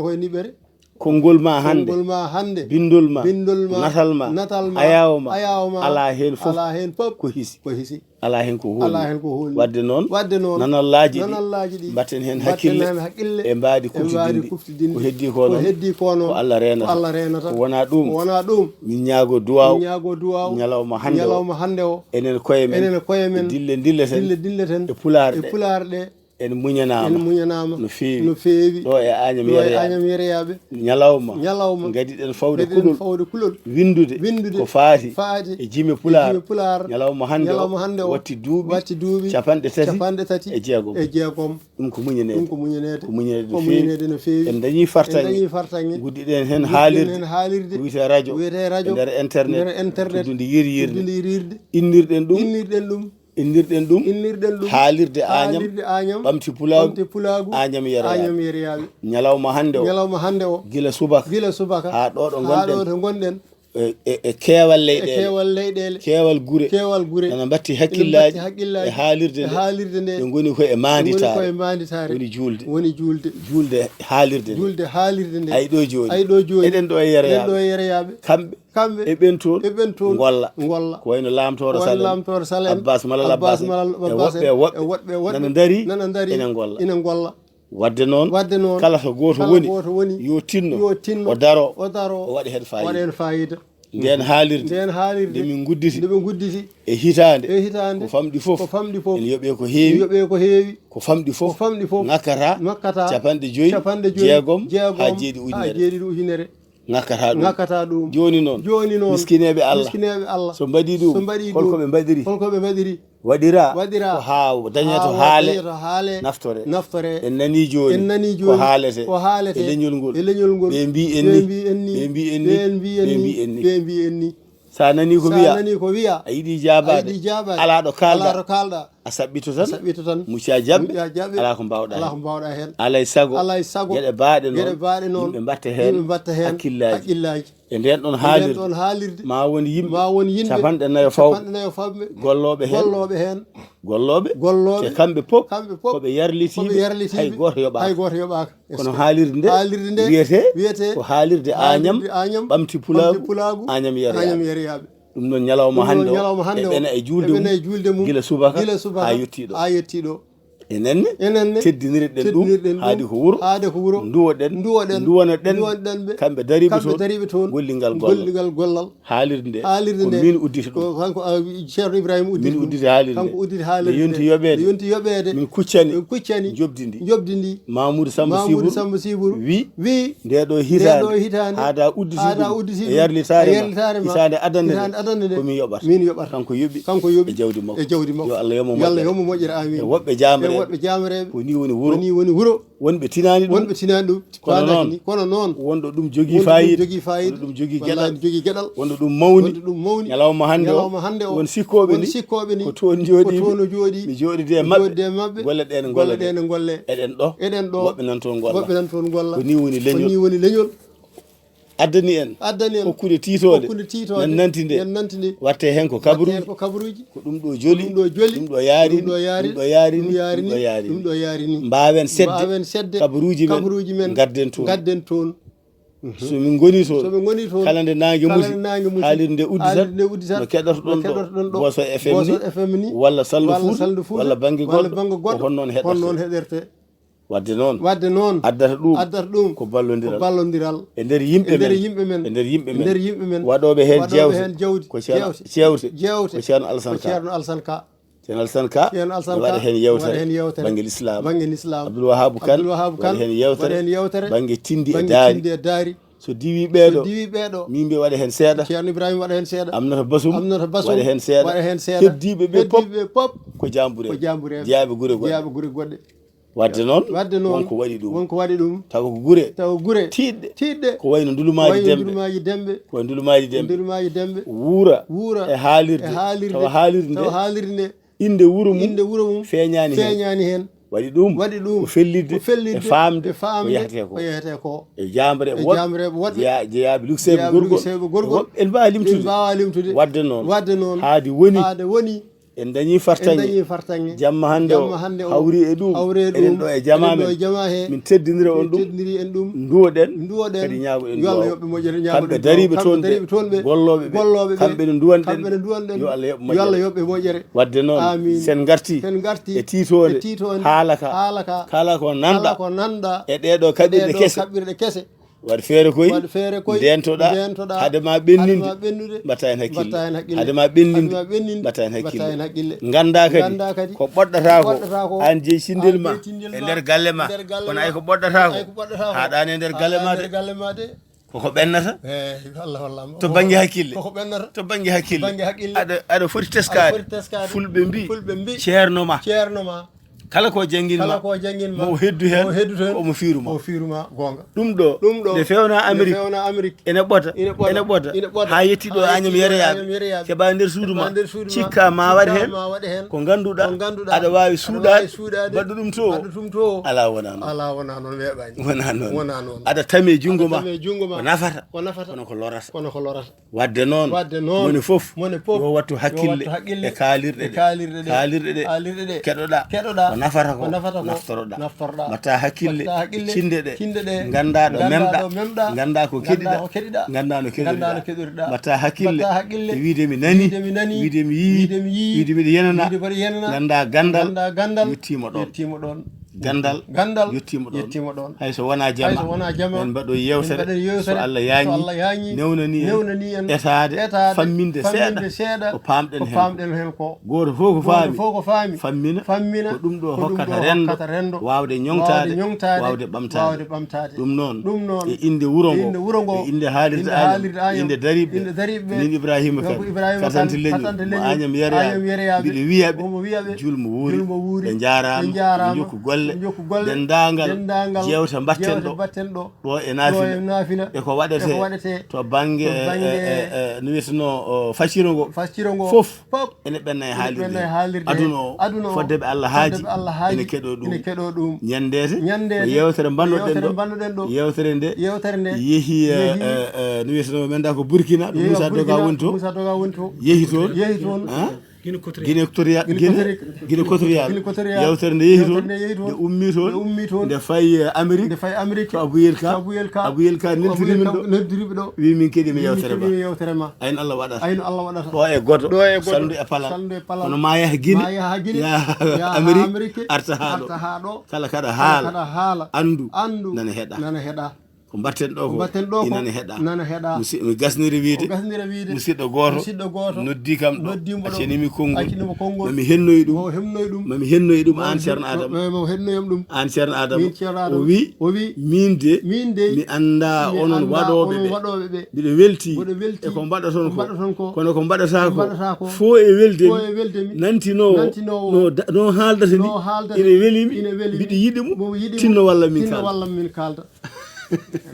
ko e niɓɓere. Konngol ma hannde, konngol ma hannde, binndol ma, binndol ma, natal ma, natal ma, ayaawo ma, ayaawo ma, alaa heen fof, alaa heen fof ko hisi, ko hisi. Alaa heen ko hoolni. Alaa heen ko hoolni. Waɗde noon, waɗde noon, nanallaaji ɗi, nanallaaji ɗi, mbaɗten heen hakkille, mbaɗten heen hakkille, e mbaadi kuftidinndi, kuftidinndi, ko heddii ko ko noon, heddii ko noon, ko Allah reenata, ko Allah reenata, ko wonaa ɗum, ko wonaa ɗum, min ñaagoo duwaaw, min ñaagoo duwaaw, ñalawma hannde o, ñalawma hannde o, enen koye men, enen koye men, dille ndilleten, dille ndilleten, e pulaar e ɗe, pulaar ɗe, en muñanaama, en muñanaama no feewi, no feewi, ɗo e Añam, ɗo e Yero Yaaɓe, Añam Yero Yaaɓe. Ñalawma, ñalawma, ngadiɗen fawde, ngadiɗen kulol, fawde kulol, winndude, winndude, ko faati, faati, e jime pulaar, e jime pulaar, ñalawma hannde, ñalawma o, hannde o, watti duuɓi, watti duuɓi, capanɗe tati, capanɗe tati, e jeegom, e jeegom. Ɗum ko muñaneede, ɗum ko muñaneede, ko muñaneede, ko no feewi, muñaneede no feewi. En dañii fartaŋŋe, en dañii fartaŋŋe, nguddiɗen heen, nguddiɗen haalirde, heen haalirde, ko wiyetee rajo, ko wiyetee rajo, e nder internet, e nder internet, tuddundi yiryirde, tuddundi yiryirde, innirɗen ɗum, innirɗen ɗum, innirɗen ɗum, innirɗen ɗum, haalirde Añam, haalirde Añam, ɓamti pulaagu, ɓamti pulaagu, Añam Yero Yaaɓe, Añam Yero Yaaɓe. Ñalawma hannde o, ñalawma hannde o, gila subaka, gila subaka, haa ɗo ɗo haa ngonɗen, ɗo to ngonɗen, e, e, e keewal e leyɗeele, keewal leyɗeele, keewal gure, keewal gure, nana mbatti ene hakkillaaji, mbatti hakkillaaji e haalirde e nde, haalirde nde, ɓe ngoni ko e ɓe ngoni ko maanditaare, e maanditaare, woni juulde, woni juulde, juulde haalirde nde, juulde haalirde nde. Ay ɗo jooni, ay ɗo jooni, eɗen ɗo e Yero Yaaɓe, eɗen ɗo e Yero Yaaɓe, kamɓe, kamɓe, e ɓen toon, e ɓen toon, ngolla, ngolla, ko wayno Laamtooro, ko wayno Sal en, Laamtooro Sal en, Abbas Malal Abbas, Abbas Malal Abbas, e woɓɓe e woɓɓe, e woɓɓe e woɓɓe, nana ndarii, nana ndarii, ene ngolla, ene ngolla. Waɗde noon, waɗde noon, kala so gooto, kala woni, gooto woni, yo tinno, yo tinno, o daro, o daro, o waɗa heen faayiida, waɗa heen faayiida. Ndeen haalirde, ndeen haalirde, nde min ngudditi, nde ɓe ngudditi, e hitaande, e hitaande, ko famɗi fof, ko famɗi fof, ene yoɓee ko heewi, ene yoɓee ko heewi, ko famɗi fof, ko famɗi fof, ŋakkata, ŋakkata, capanɗe joyi, capanɗe joyi, jeegom, jeegom, haa jeeɗiɗi haa ujunere, jeeɗiɗi ujunere. Ŋakkata ɗum. Ŋakkata ɗum. Jooni noon. Jooni noon. Miskineeɓe Allah. Miskineeɓe Allah. So mbaɗii ɗum, so mbaɗii holko ɗum, ɓe mbaɗiri? Holko ɓe mbaɗiri? Waɗiraa. Waɗiraa. Ko haa dañee to haale. Haa dañee to haale. Naftore. Naftore. En nanii jooni. En nanii jooni. Ko haalete. Ko haalete. E leñol ngol. E leñol ngol. Ɓe mbii en ni. Ɓe mbii en ni. Ɓe mbii en ni. Ɓe mbii en ni. Ɓe mbii en ni. Ɓe mbii en ni. Sa nanii ko wiya. Sa nanii ko wiya. A yiɗii jaabaade. A yiɗii jaabaade. Alaa ɗo kaalda. Alaa ɗo kaalda. A saɓɓito tan. A saɓɓito tan. Mucca jaɓɓe. Mucca jaɓɓe. Alaa ko mbaawɗaa heen. Alaa ko mbaawɗaa heen. Alaa e sago. Alaa e sago. Geɗe baaɗe noon. Geɗe baaɗe noon. Yimɓe mbatta heen. Yimɓe mbatta heen. Hakkillaaji. Hakkillaaji. E ndeen ɗoon haalirde, ma won yimɓe capanɗe nayo fawɓe, gollooɓe heen, gollooɓe, te kamɓe pop ko ɓe yarlitiiɓe, hay gooto yoɓaaka. Kono haalirde nde wiyetee ko haalirde Añam, ɓamti pulaagu Añam Yeryaaɓe. Ɗum noon, ñalawma hannde o, eɓena e juulde mum gila subaka haa yettii ɗo. Enen ne, teddinirɗen ɗum, haadi ko wuro, nduwoɗen, nduwonoɗen ɓe, kamɓe dariiɓe toon, gollirgal gollal. Haalirde nde, ko min udditi ɗum. Kanko, ah, Ceerno Ibrahima udditi ɗum. Min udditi haalirde nde. Kanko udditi haalirde nde. Nde yonti yoɓeede. Nde yonti yoɓeede. Min kuccani. Min kuccani. Njoɓdi ndi. Njoɓdi ndi. Mamoudou Samba Siburu. Mamoudou Samba Siburu. Wi. Wi. Nde ɗo hitaande. Nde ɗo hitaande. Haada udditi ɗum. Haada udditi ɗum. E yarlitaare ma. E yarlitaare ma. Hitaande adannde nde. Hitaande adannde nde. Ko min yoɓata. Min yoɓata. Kanko yoɓi. Kanko yoɓi. E jawdi makko. E jawdi makko. Yo Allah yoɓ mo moƴƴere. Yo Allah yoɓ mo moƴƴere. Amiin. E woɓɓe jaamreeɓe. E woɓɓe jaamreeɓe. Ko ni woni wuro. Ko ni woni wuro. Wonɓe tinaani ɗum. Wonɓe tinaani ɗum. Kono noon, kono noon, wonɗo ɗum jogii faayiida. Wonɗo ɗum jogii faayiida. Wonɗo ɗum jogii geɗal. Wallaahi, jogii geɗal. Wonɗo ɗum mawni. Wonɗo ɗum mawni. Ñalawma hannde o, ñalawma hannde o, won sikkooɓe ni. Won sikkooɓe ni. Ko toon njooɗiiɓe. Ko toon njooɗii. Mi jooɗidii e maɓɓe. Mi jooɗidii e maɓɓe. Golle ɗe ne ngolla ɗe. Golle ɗe ne ngolle. Eɗen ɗo. Eɗen ɗo. Woɓɓe nan toon ngolla. Woɓɓe nan toon ngolla. Ko ni woni leñol. Ko ni woni leñol. Addani en. Addani en. Hokkude tiitoonde. Hokkude tiitoonde. Men nanti nde. Men nanti nde. Watte heen ko kabaruuji. Watte heen ko kabaruuji. Ko ɗum ɗo joli. Ko ɗum ɗo joli. Ɗum ɗo yaari. Ɗum ɗo yaari. Ɗum ɗo yaari. Ɗum ɗo yaari. Ɗum ɗo yaari ni. Mbaawen seɗde. Mbaawen seɗde. Kabaruuji men. Kabaruuji men. Ngadden toon. Ngadden toon. Mhm. So min ngoni toon. So min ngoni toon. Kala nde naange musi. Kala nde naange musi. Haalirde nde uddita. Haalirde nde uddita. No keɗoto ɗon ɗo. No keɗoto ɗon ɗo. Boso F M ni. Walla Saldu Fuuta. Walla Saldu Fuuta. Walla bannge goɗɗo. Walla bannge goɗɗo. Ko hono noon heɗorte. Hono noon heɗorte. Wadde noon, wadde noon, addata ɗum, addata ɗum ko ballondiral. Ko ballondiral. E nder yimɓe men. E nder yimɓe men. E nder yimɓe men. E nder yimɓe men. Waɗooɓe heen, waɗooɓe jeewte, heen jawdi, ko Ceerno, jeewte, jeewte, jeewte, ko Ceerno Alasan Ka. Alasan Ka. Ceerno Alasan Ka. Ceerno Alasan Ka. Waɗa heen yeewtere. Waɗa heen yeewtere. Bannge lislaam. Bannge lislaam. Abdul Wahaabu Kan. Abdul Wahaabu Kan. Waɗa heen yeewtere. Waɗa heen yeewtere. Bannge tindi e daari. Bannge tindi e daari. So diwii ɓeeɗo, so diwii ɓeeɗo, min mbiya waɗa heen seeɗa. Ceerno Ibrahima waɗa heen seeɗa. Amnata Basum, Amnata Basum waɗa heen seeɗa. Waɗa heen seeɗa. Heddiiɓe ɓe pop, heddiiɓe ɓe pop ko jaambureeɓe. Ko jaambureeɓe. Jeyaaɓe gure goɗɗe. Jeyaaɓe gure goɗɗe. Wadde noon, wadde noon, won ko waɗi ɗum. Won ko waɗi ɗum. Tawa ko gure. Tawa gure. Tiiɗɗe. Tiiɗɗe. Ko wayno ndulumaaji Demɓe. Ko wayno ndulumaaji Demɓe. Ndulumaaji Demɓe. Ndulumaaji Demɓe. Wuura. Wuura. E haalirde. E haalirde. Tawa haalirde nde. Tawa haalirde nde. Innde wuro mum. Innde wuro mum. Feeñaani heen. Feeñaani heen. Waɗi ɗum. Waɗi ɗum. Ko fellitde. Ko fellitde. E faamde. E faamde. Ko yahetee ko. Ko yahetee ko. E jaamreeɓe woɗɓe. E jaamreeɓe woɗɓe. Jeya-, jeyaaɓe lukseyɓe gorgol. Lukseyɓe gorgol. Woɗɓe en mbaawa limtude. En mbaawa limtude. Wadde noon. Wadde noon. Haade woni. Haade woni. En dañii fartaŋŋe. En dañii fartaŋŋe. Jamma hannde o. Jamma hannde o. Hawri e ɗum. Hawri e ɗum. Eɗen ɗo e jamaa men. Eɗen ɗo e jamaa he. Min teddinira on ɗum. Min teddiniri en ɗum. Nduwoɗen. Nduwoɗen. Kadi ñaagoɗen duwaaw. Yo Allah yoɓ ɓe moƴƴere. Kamɓe dariiɓe toon ɓe. Kamɓe dariiɓe toon ɓe. Gollooɓe ɓe. Gollooɓe ɓe. Kamɓe no nduwanɗen. Kamɓe no nduwanɗen. Yo Allah yoɓ moƴƴere. Yo Allah yoɓ ɓe moƴƴere. Wadde noon, amiin, sen ngarti. Sen ngarti. E tiitoonde. E tiitoonde. Haala ka. Haala ka. Kala ko nanɗa. Kala ko nanɗa. E ɗee ɗo kaɓirɗe kese. E ɗee ɗo kaɓirɗe kese. Waɗ feere koy. Waɗ feere koy. Ndeentoɗaa. Ndeentoɗaa. Hade ma ɓenninde. Hade ma ɓenninde. Mbaɗtaa heen hakkille. Mbaɗtaa heen hakkille. Hade ma ɓenninde. Hade ma ɓenninde. Mbaɗtaa heen hakkille. Mbaɗtaa heen hakkille. Nganndaa kadi. Nganndaa kadi. Ko ɓoɗɗataa ko. Ko ɓoɗɗataa ko. Aan jeyi cinndel ma. Aan jeyi cinndel ma. E nder galle ma. E nder galle ma. Kono ay ko ɓoɗɗataa ko. Ay ko ɓoɗɗataa ko. Haaɗaani e nder galle ma de. Haaɗaani e nder galle ma de. Koko ɓennata? Eh, Allah wallama. To bannge hakkille. Koko ɓennata? To bannge hakkille. To bannge hakkille. Aɗa, aɗa foti teskaade. Aɗa foti teskaade. Fulɓe mbi, Fulɓe mbi, ceerno ma. Ceerno ma. Kala ko janngin ma. Kala ko janngin ma. Mo heddu heen. Mo heddu heen. Ko mo fiiru ma. Mo fiiru ma, goonga. Ɗum ɗo. Ɗum ɗo. Nde feewna Amérique. Nde feewna Amérique. Ene ɓota. Ene ɓota. Ene ɓota. Ene ɓota. Haa yetti ɗo Añam Yereyaaɓe. Añam Yereyaaɓe. Keɓa nder suudu ma. Keɓa nder suudu ma. Cikka ma waɗ heen. Cikka ma waɗ heen. Ko ngannduɗaa. Ko ngannduɗaa. Aɗa waawi suuɗaade. Aɗa waawi suuɗaade. Waɗɗo ɗum to. Waɗɗo ɗum to. Alaa wonaa noon. Alaa wonaa noon, weeɓaani. Wonaa noon. Wonaa noon. Aɗa tame junngo ma. Aɗa tame junngo ma. Ko nafata. Ko nafata. Kono ko lorata. Kono ko lorata. Wadde noon, wadde noon, mone fof, mone fof, yo wattu hakkille, yo wattu hakkille e kaalirɗe ɗe. E kaalirɗe ɗe. Kaalirɗe ɗe. Kaalirɗe ɗe. Keɗoɗaa. Keɗoɗaa. Ko nafata ko. Ko nafata ko. Naftoroɗaa. Naftoroɗaa. Mbaɗtaa hakkille. Mbaɗtaa hakkille. Cinde ɗe. Cinde ɗe. Nganndaa ɗo memɗaa. Nganndaa ɗo memɗaa. Nganndaa ko keɗiɗaa. Nganndaa ko keɗiɗaa. Nganndaa no keɗoriɗaa. Nganndaa no keɗoriɗaa. Mbaɗtaa hakkille. Mbaɗtaa hakkille. E wiyde mi nanii. Wiyde mi nanii. Wiyde mi yii. Wiyde mi yii. Wiyde mbeɗa yenanaa. Wiyde mbeɗa yenanaa. Nganndaa ganndal. Nganndaa ganndal. Yettiima ɗoon. Yettiima ɗoon. Ganndal. Ganndal. Yettiima ɗoon. Yettiima ɗoon. Hay so wonaa jama. Hay so wonaa jama. En mbaɗo yeewtere. En mbaɗo yeewtere. So Allah yaañi. So Allah yaañi. Newnani en. Newnani en. Etaade. Etaade. Famminde seeɗa. Famminde seeɗa. Ko paamɗen heen. Ko paamɗen heen ko. Gooto fof ko faami. Gooto fof ko faami. Fammina. Fammina. Ko ɗum ɗo hokkata renndo. Ko ɗum ɗo hokkata renndo. Waawde ñoŋtaade. Waawde ñoŋtaade. Waawde ɓamtaade. Waawde ɓamtaade. Ɗum noon. Ɗum noon. E innde wuro ngo. E innde wuro ngo. E innde haalirde Añam. Haalirde Añam. Innde dariiɓe. Innde dariiɓe. Min Ibrahima Kan. Kanko Ibrahima Kan. Katante leñol. Katante leñol. Mo Añam Yereyaaɓe. Añam Yereyaaɓe. Mbiɗo wiya ɓe. Omo wiya ɓe. Jul mo wuuri. Jul mo wuuri. Ɓe njaaraama. Ɓe njaaraama. Njokku golle. Jokku golle. Denndaangal. Denndaangal. Jeewte mbatten ɗo. Jeewte mbatten ɗo. Ɗo e naafila. Ɗo e naafila. E ko waɗetee. E ko waɗetee. To bannge, to bannge, eh, eh, eh, no wiyeteno, o, facciro ngo. Facciro ngo. Fof. Fof. Ene ɓenna e haalirde. Ene ɓenna e haalirde. Aduna o. Aduna o. Fodde ɓe Allah haaji. Fodde ɓe Allah haaji. Ene keɗoo ɗum. Ene keɗoo ɗum. Ñanndeete. Ñanndeete. Ko yeewtere mbannoɗen ɗo. Yeewtere mbannoɗen ɗo. Yeewtere nde. Yeewtere nde. Yehi, eh, yehi. Eh, eh, no wiyeteno men da ko Burkina. Ɗo yehi Moussa Doga Burkina, woni to. Moussa Doga woni to. Yehi toon. Yehi toon. Ah? Guinée Équatoriale, Guinée Guinée, Équatoriale. Guinée Équatoriale. Guinée Équatoriale. Yeewtere nde yehi toon. Yeewtere nde yehi toon. Nde ummi toon. Nde ummi toon. Nde fayi, eh, Amérique. Nde fayi Amérique. To Abou Yelka. To Abou Yelka. Abou Yelka neltiri min ɗo. Neltiri ɓe ɗo. Wi min keɗii mi yeewtere ma. Keɗii mi yeewtere ma. Ayno Allah waɗata. Ayno Allah waɗata. Ɗo e gooto. Ɗo e gooto. Salndu e palal. Salndu e palal. Kono ma yah Guinée. Ma yah Guinée. Yaha Amérique. Amérique. Arta haa ɗo. Arta haa ɗo. Kala kaɗa haala. Kala kaɗa haala. Anndu. Anndu. Nana heɗa. Nana heɗa. Ko mbaɗten ɗo ko, ko mbaɗten ɗo ko, ina ne heɗa. Nana heɗa. Musi-, mi gasniri wiide. Ko gasnira wiide. Musidɗo gooto. Musidɗo gooto. Noddi kam ɗo. Noddi mo ɗo. Accanimi konngol. Accanimo konngol. Mami hennoyi ɗum. Mo hennoyi ɗum. Mami hennoyi ɗum mo aan hen-, Ceerno Adama. Mo, mo hennoyi am ɗum. Aan Ceerno Adama. Min Ceerno Adama. O wi, o wi, min de, min de, mi annda mi onon annda waɗooɓe onon ɓe. Waɗooɓe ɓe. Mbiɗo welti. Mbiɗo welti. E ko mbaɗaton ko. Ko mbaɗaton ko. Kono ko mbaɗata ko. Ko mbaɗata ko. Fo e welde mi. Fo e welde mi. Nantinoowo. Nantinoowo. No da-, no haaldata ni. No haaldata ni. Ina weli mi. Ina weli mi. Mbiɗo yiɗi mo. Mo yiɗi mo. Tinno walla min kaalda. Tinno walla min kaalda.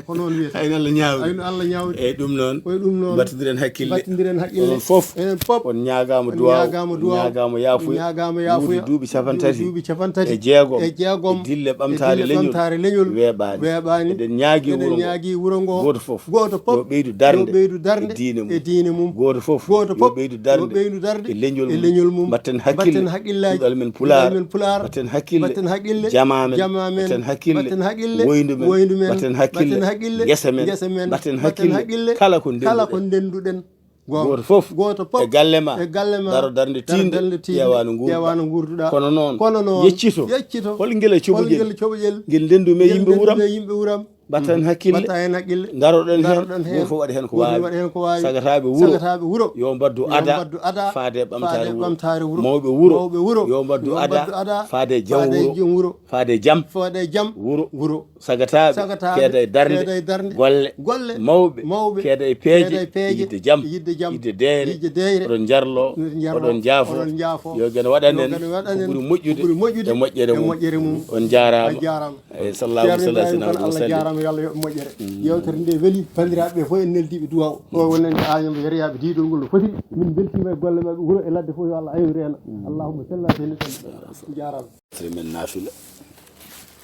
Ko noon wiyata. Ayno Allah ñaawri. Ayno Allah ñaawri. Eyyi, ɗum noon. Ko e ɗum noon. Mbattidiren hakkille. Mbattidiren hakkille. Onon fof. Enen fof. On ñaagaama duwaaw. On ñaagaama duwaaw. Ñaagaama yaafuya. On ñaagaama yaafuya. Wuuri duuɓi capanɗe tati. Duuɓi capanɗe tati. E jeegom. E jeegom. E dille ɓamtaare leñol. E dille ɓamtaare leñol. Weeɓaani. Weeɓaani. Eɗen ñaagii wuro ngo. Eɗen ñaagii wuro ngo. Gooto fof. Gooto fof. Yo ɓeydu darnde. Yo ɓeydu darnde. E diine mum. E diine mum. Gooto fof. Gooto fof. Yo ɓeydu darnde. Yo ɓeydu darnde. E leñol mum. E leñol mum. Mbatten hakkille. Mbatten hakkillaaji. Duɗal men Pulaar. Duɗal men Pulaar. Mbatten hakkille. Mbatten hakkille. Jamaa men. Jamaa men. Mbatten hakkille. Mbatten hakkille. Woyndu men. Woyndu men. Mbatten hakkille. Mbatten hakkille. Ngesa men. Ngesa men. Mbatten hakkille. Mbatten hakkille. Kala ko ndenduɗen. Kala ko ndenduɗen. Gooto. Gooto fof. Gooto fof. E galle ma. E galle ma. Daro darnde tiinde. Daro darnde tiinde. Ƴeewa no nguurduɗaa. Ƴeewa no nguurduɗaa. Kono noon. Kono noon. Yeccito. Yeccito. Hol ngel e coɓoƴel. Hol ngel e coɓoƴel. Ngel ndendu men yimɓe wuram. Ngel ndendu men yimɓe wuram. Mbatta heen hakkille. Mbatta heen hakkille. Ndaroɗen heen. Ndaroɗen heen. Gooto fof waɗa heen ko waawi. Gooto waɗa heen ko waawi. Sagataaɓe wuro. Sagataaɓe wuro. Yo mbaɗdu ada. Yo mbaɗdu ada. Faade e ɓamtaare wuro. Faade e ɓamtaare wuro. Mawɓe wuro. Mawɓe wuro. Yo mbaɗdu ada. Yo mbaɗdu ada. Faade e jam wuro. Faade e jam wuro. Faade e jam. Faade e jam. Wuro. Wuro. Sagataaɓe. Sagataaɓe. Keeda e darnde. Keeda e darnde. Golle. Golle. Mawɓe. Mawɓe. Keeda e peeje. Keeda e peeje. Yiɗde jam. Yiɗde jam. Yiɗde deeyre. Yiɗde deeyre. Oɗon njarlo. Oɗon njarlo. Oɗon njaafo. Oɗon njaafo. Yo geno waɗan en. Yo geno waɗan en. Ko ɓuri moƴƴude. Ko ɓuri moƴƴude. E moƴƴere mum. E moƴƴere mum. On njaaraama. A jaaraama. Eyi, sallallahu Ceerno Ibrahima Kane, Allah jaaraama, yo Allah yoɓ moƴƴere. Mm. Yeewtere nde weli, banndiraaɓe ɓe fof en neldiiɓe duwaaw. Ɗo wonande Añam, yeriyaaɓe diidol ngol no foti. Min mbeltiima e golle maɓɓe, wuro e ladde fof, yo Allah aynu reena. Mm. Allahumma salli ala sayyidina Muhammad. Jaaraama. Yeewtere men naafila.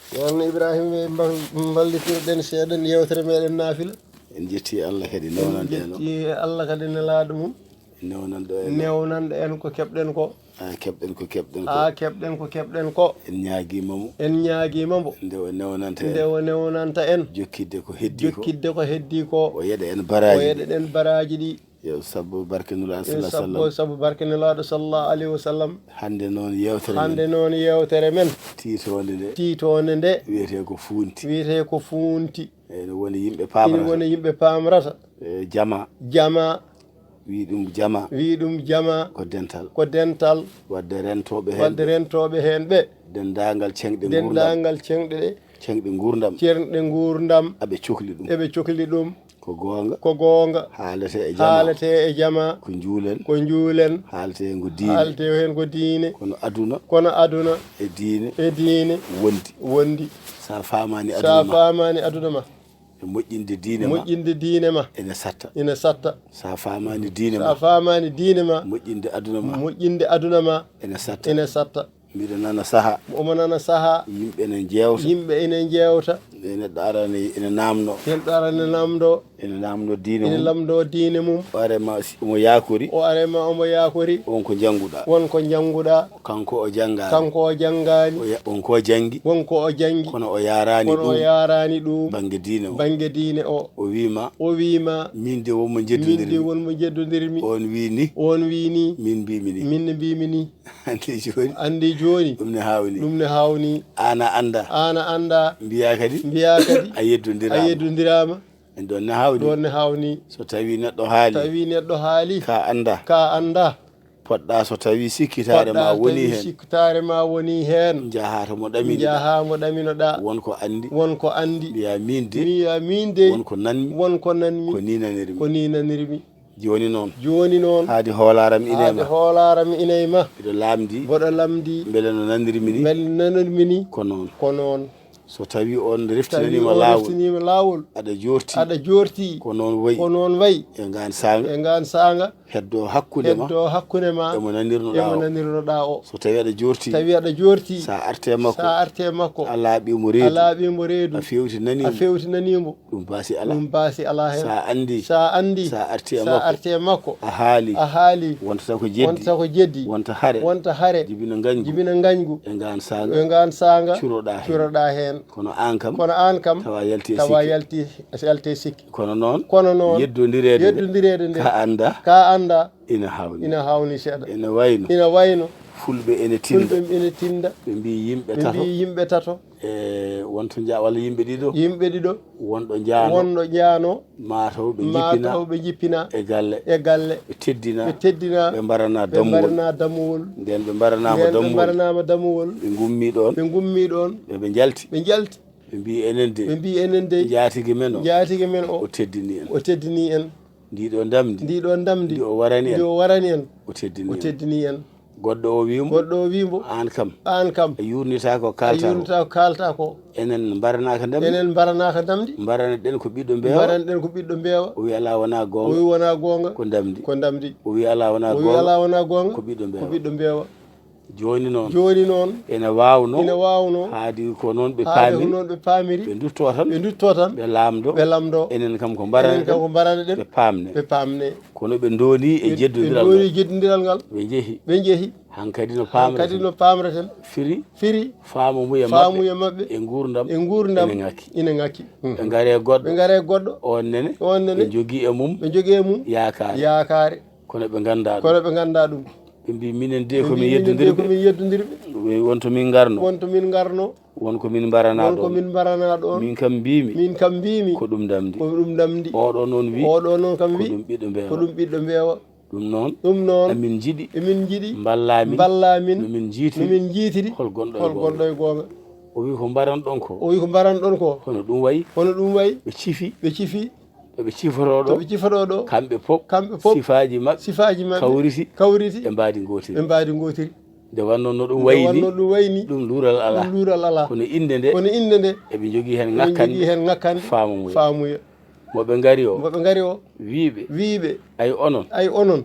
Ceerno Ibrahima, mba-, mballitirɗen seeɗa yeewtere meɗen naafila. En njetti Allah kadi newnanɗo en o. En njetti Allah kadi nelaaɗo mum. Newnanɗo en o. Newnanɗo en ko keɓɗen ko. Haa keɓɗen ko keɓɗen ko. Haa keɓɗen ko keɓɗen ko. En ñaagiima mo. En ñaagiima mo. Nde o newnanta en. Nde o newnanta en. Jokkidde ko heddii ko. Jokkidde ko heddii ko. O yeɗa en baraaji ɗi. O yeɗa en baraaji ɗi. Yo sabu barke Nulaaɗo, sallallahu alaihi wasallam. Sabu, sabu barke Nulaaɗo, sallallahu alaihi wasallam. Hannde noon yeewtere men. Hannde noon yeewtere men. Tiitoonde nde. Tiitoonde nde. Wiyetee ko fuunti. Wiyetee ko fuunti. Ene woni yimɓe paamrata. Ene woni yimɓe paamrata. E, jama. Jama. Wi ɗum jama. Wi ɗum jama. Ko dental. Ko dental. Wadde rentooɓe heen. Wadde rentooɓe heen ɓe. Denndaangal ceŋɗe nguurndam. Denndaangal ceŋɗe ɗe. Ceŋɗe nguurndam. Ceŋɗe nguurndam. Aɓe cokli ɗum. Eɓe cokli ɗum. Ko goonga. Ko goonga. Haaletee e jama. Haaletee e jama. Ko njuulen. Ko njuulen. Haaletee ko diine. Haaletee heen ko diine. Kono aduna. Kono aduna. E diine. E diine. Wondi. Wondi. Sa faamaani aduna ma. Sa faamaani aduna ma. E moƴƴinde diine ma. Moƴƴinde diine ma. Ene satta. Ene satta. Sa faamaani diine ma. Sa faamaani diine ma. Moƴƴinde aduna ma. Moƴƴinde aduna ma. Ene satta. Ene satta. Mbiɗo nana saha. Omo nana saha. Yimɓe ene njeewta. Yimɓe ene njeewta. Nde neɗɗo arani ene naamno. Neɗɗo arani naamno. Ene naamno diine mum. Ene lamndo diine mum. O are ma si omo yaakori. O are ma omo yaakori. Won ko njannguɗaa. Won ko njannguɗaa. Kanko o janngaani. Kanko o janngaani. O ya-, won ko janngi. Won ko o janngi. Kono o yaaraani ɗum. Kono o yaaraani ɗum. Bannge diine o. Bannge diine o. O wii ma. O wii ma. Min de won mo njeddondirmi. Min de won mo njeddondirmi. On wii ni. On wii ni. Min mbiimi ni. Min ne mbiimi ni. Anndi jooni. Anndi jooni. Ɗum ne haawni. Ɗum ne haawni. Aan a anndaa. Aan a anndaa. Mbiyaa kadi. Mbiyaa kadi. A yeddondiraama. A yeddondiraama. En ɗoon ne haawni. Ɗoon ne haawni. So tawii neɗɗo haali. Tawii neɗɗo haali. Ka anndaa. Ka anndaa. Poɗɗaa so tawii sikkitaare ma wonii heen. Poɗɗaa so tawii sikkitaare ma wonii heen. Njahaa to mo ɗaminoɗaa. Njahaa mo ɗaminoɗaa. Won ko anndi. Won ko anndi. Mbiyaa miin de. Mbiyaa miin de. Won ko nanmi. Won ko nanmi. Ko nii nanirmi. Ko nii nanirmi. Jooni noon. Jooni noon. Haadi hoolaram ine ma. Haadi hoolaram ine ma. Mbiɗo lamndi. Mboɗo lamndi. Mbele no nanirmi ni. Mbele no nanirmi ni. Ko noon. Ko noon. So tawi on reftinanima lawol. Reftinima lawol. Aɗa jorti. Aɗa jorti. Ko noon wayi. Ko noon wayi. E ngaan saanga. E ngaan saanga. Heddo hakkunde ma. Heddo hakkunde ma. Emo nanirnoɗa. Emo nanirnoɗa o. So tawi aɗa jorti. Tawi aɗa jorti. Sa arte makko. Sa arte makko. A laaɓimo reedu. A laaɓimo reedu. A fewtinanimo. A fewtinanimo. Ɗum baasi alaa. Ɗum baasi alaa heen. Sa anndi. Sa anndi. Sa arti e makko. Sa arti e makko. A haali. A haali. Wontata ko jeddi. Wontata ko jeddi. Wonta hare. Wonta hare. Jibina ngañgu. Jibina ngañgu. E ngaan saanga. E ngaan saanga. Curoɗa heen. Curoɗa heen. Kono aan kam. Kono aan kam. Tawa yalti e tawa sikki. Yalti, yalti e sikki. Kono noon. Kono noon. Yeddondireede nde. Yeddondireede nde. Ka annda. Ka annda. Ina hawni. Ina hawni seeɗa. Ina wayno. Ina wayno. Fulɓe ene tinda. Fulɓe ene tinda. Ɓe mbi yimɓe tato. Ɓe mbi yimɓe tato. E wonto nja walla yimɓe ɗiɗo. Yimɓe ɗiɗo. Wonɗo njaano. Wonɗo njaano. Mataw ɓe jippina. Mataw ɓe jippina. E galle. E galle. Ɓe teddina. Ɓe teddina. Ɓe mbarana dammuwol. Ɓe mbarana dammuwol. Nden ɓe mbaranama dammuwol. Nden ɓe mbaranama dammuwol. Ɓe ngummi ɗon. Ɓe ngummi ɗon. Ɓe ɓe njalti. Ɓe njalti. Ɓe mbi enen de. Ɓe mbi enen de. Njatigi men o. Njatigi men o. O teddini en. O teddini en. Ndiɗo ndamdi. Ndiɗo ndamdi. Ndi o warani en. Ndi o warani en. O teddini en. O teddini en. Goɗɗo o wimo. Goɗɗo o wimo. An kam. An kam. A yurnita ko kalta ko. A yurnita ko kalta ko. Enen mbaranaka ndamdi. Enen mbaranaka ndamdi. Mbarana ɗen ko ɓiɗɗo mbeewa. Mbarana ɗen ko ɓiɗɗo mbeewa. O wi ala wona goonga. O wi wona goonga. Ko ndamdi. Ko ndamdi. O wi ala wona goonga. O wi ala wona goonga. Ko ɓiɗɗo mbeewa. Ko ɓiɗɗo mbeewa. Jooni noon. Jooni noon. Ene waawno. Ene waawno. Haadi ko noon ɓe paamiri. Haadi ko noon ɓe paamiri. Ɓe ndutto tan. Ɓe ndutto tan. Ɓe laamdo. Ɓe lamdo. Enen kam ko mbarana. Enen kam ko mbarana ɗen. Ɓe paamne. Ɓe paamne. Kono ɓe ndooni e jeddondiral ngal. Ɓe ndooni e jeddondiral ngal. Ɓe njehi. Ɓe njehi. Hankadi no paamraten. Hankadi no paamraten. Firi. Firi. Faamuya maɓɓe. Faamuya maɓɓe. E nguurndam. E nguurndam. Ene ŋakki. Ene ŋakki. Ɓe ngare goɗɗo. Ɓe ngare goɗɗo. On nene. On nene. Ɓe jogii e mum. Ɓe jogii e mum. Yaakaare. Yaakaare. Kono ɓe ngannda ɗum. Kono ɓe ngannda ɗum. Ɓe mbi minen de ko min yeddondirɓe. Ɓe mbi minen de ko min yeddondirɓe. Wonto min ngarno. Wonto min ngarno. Won ko min mbarana ɗon. Won ko min mbarana ɗon. Min kam mbimi. Min kam mbimi. Ko ɗum ndamdi. Ko ɗum ndamdi. Oɗo noon wi. Oɗo noon kam wi. Ko ɗum ɓiɗɗo mbeewa. Ko ɗum ɓiɗɗo mbeewa. Ɗum noon. Ɗum noon. Amin njiɗi. Emin njiɗi. Mballa min. Mballa min. No min njiitiri. No min njiitiri. Hol gonɗo e goonga. Hol gonɗo e goonga. O wi ko mbaran ɗon ko. O wi ko mbaran ɗon ko. Hono ɗum wayi. Hono ɗum wayi. Ɓe cifi. Ɓe cifi. To ɓe cifoto ɗo. To ɓe cifoto ɗo. Kamɓe pop. Kamɓe pop. Sifaaji maɓɓe. Sifaaji maɓɓe. Kawriti. Kawriti. Ɓe mbaadi ngootiri. Ɓe mbaadi ngootiri. Nde wannoo no ɗum wayni. Nde wannoo ɗum wayni. Ɗum luural alaa. Ɗum luural alaa. Kono innde nde. Kono innde nde. Eɓe njogii heen ŋakkande. Eɓe njogii heen ŋakkande. Faamuya. Faamuya. Mo ɓe ngari o. Mo ɓe ngari o. Wiiɓe. Wiiɓe. Ay onon. Ay onon.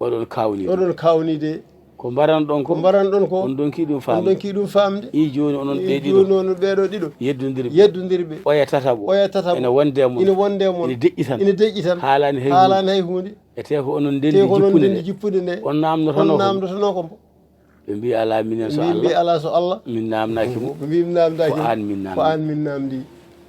Oɗon kawni. Oɗon kawni de. Ko mbaran ɗon ko. Ko mbaran ɗon ko. On donki ɗum famde. On donki ɗum famde. I jooni onon ɓe ɗiɗo. I jooni onon ɓeeɗo ɗiɗo. Yeddondirɓe. Yeddondirɓe. Oya tataɓo. Oya tataɓo. Ene wonde e mon. Ene wonde e mon. Ene deƴƴi tan. Ene deƴƴi tan. Haalani hay hunde. Haalani hay hunde. E te ko onon ndendi jippude nde. Te ko onon ndendi jippude nde. On namdotono ko. On namdotono ko mbo. Ɓe mbi ala minen so Allah. Ɓe mbi ala so Allah. Min namdaki mo. Ɓe mbi min namdaki mo. Ko an min namdi. Ko an min namdi.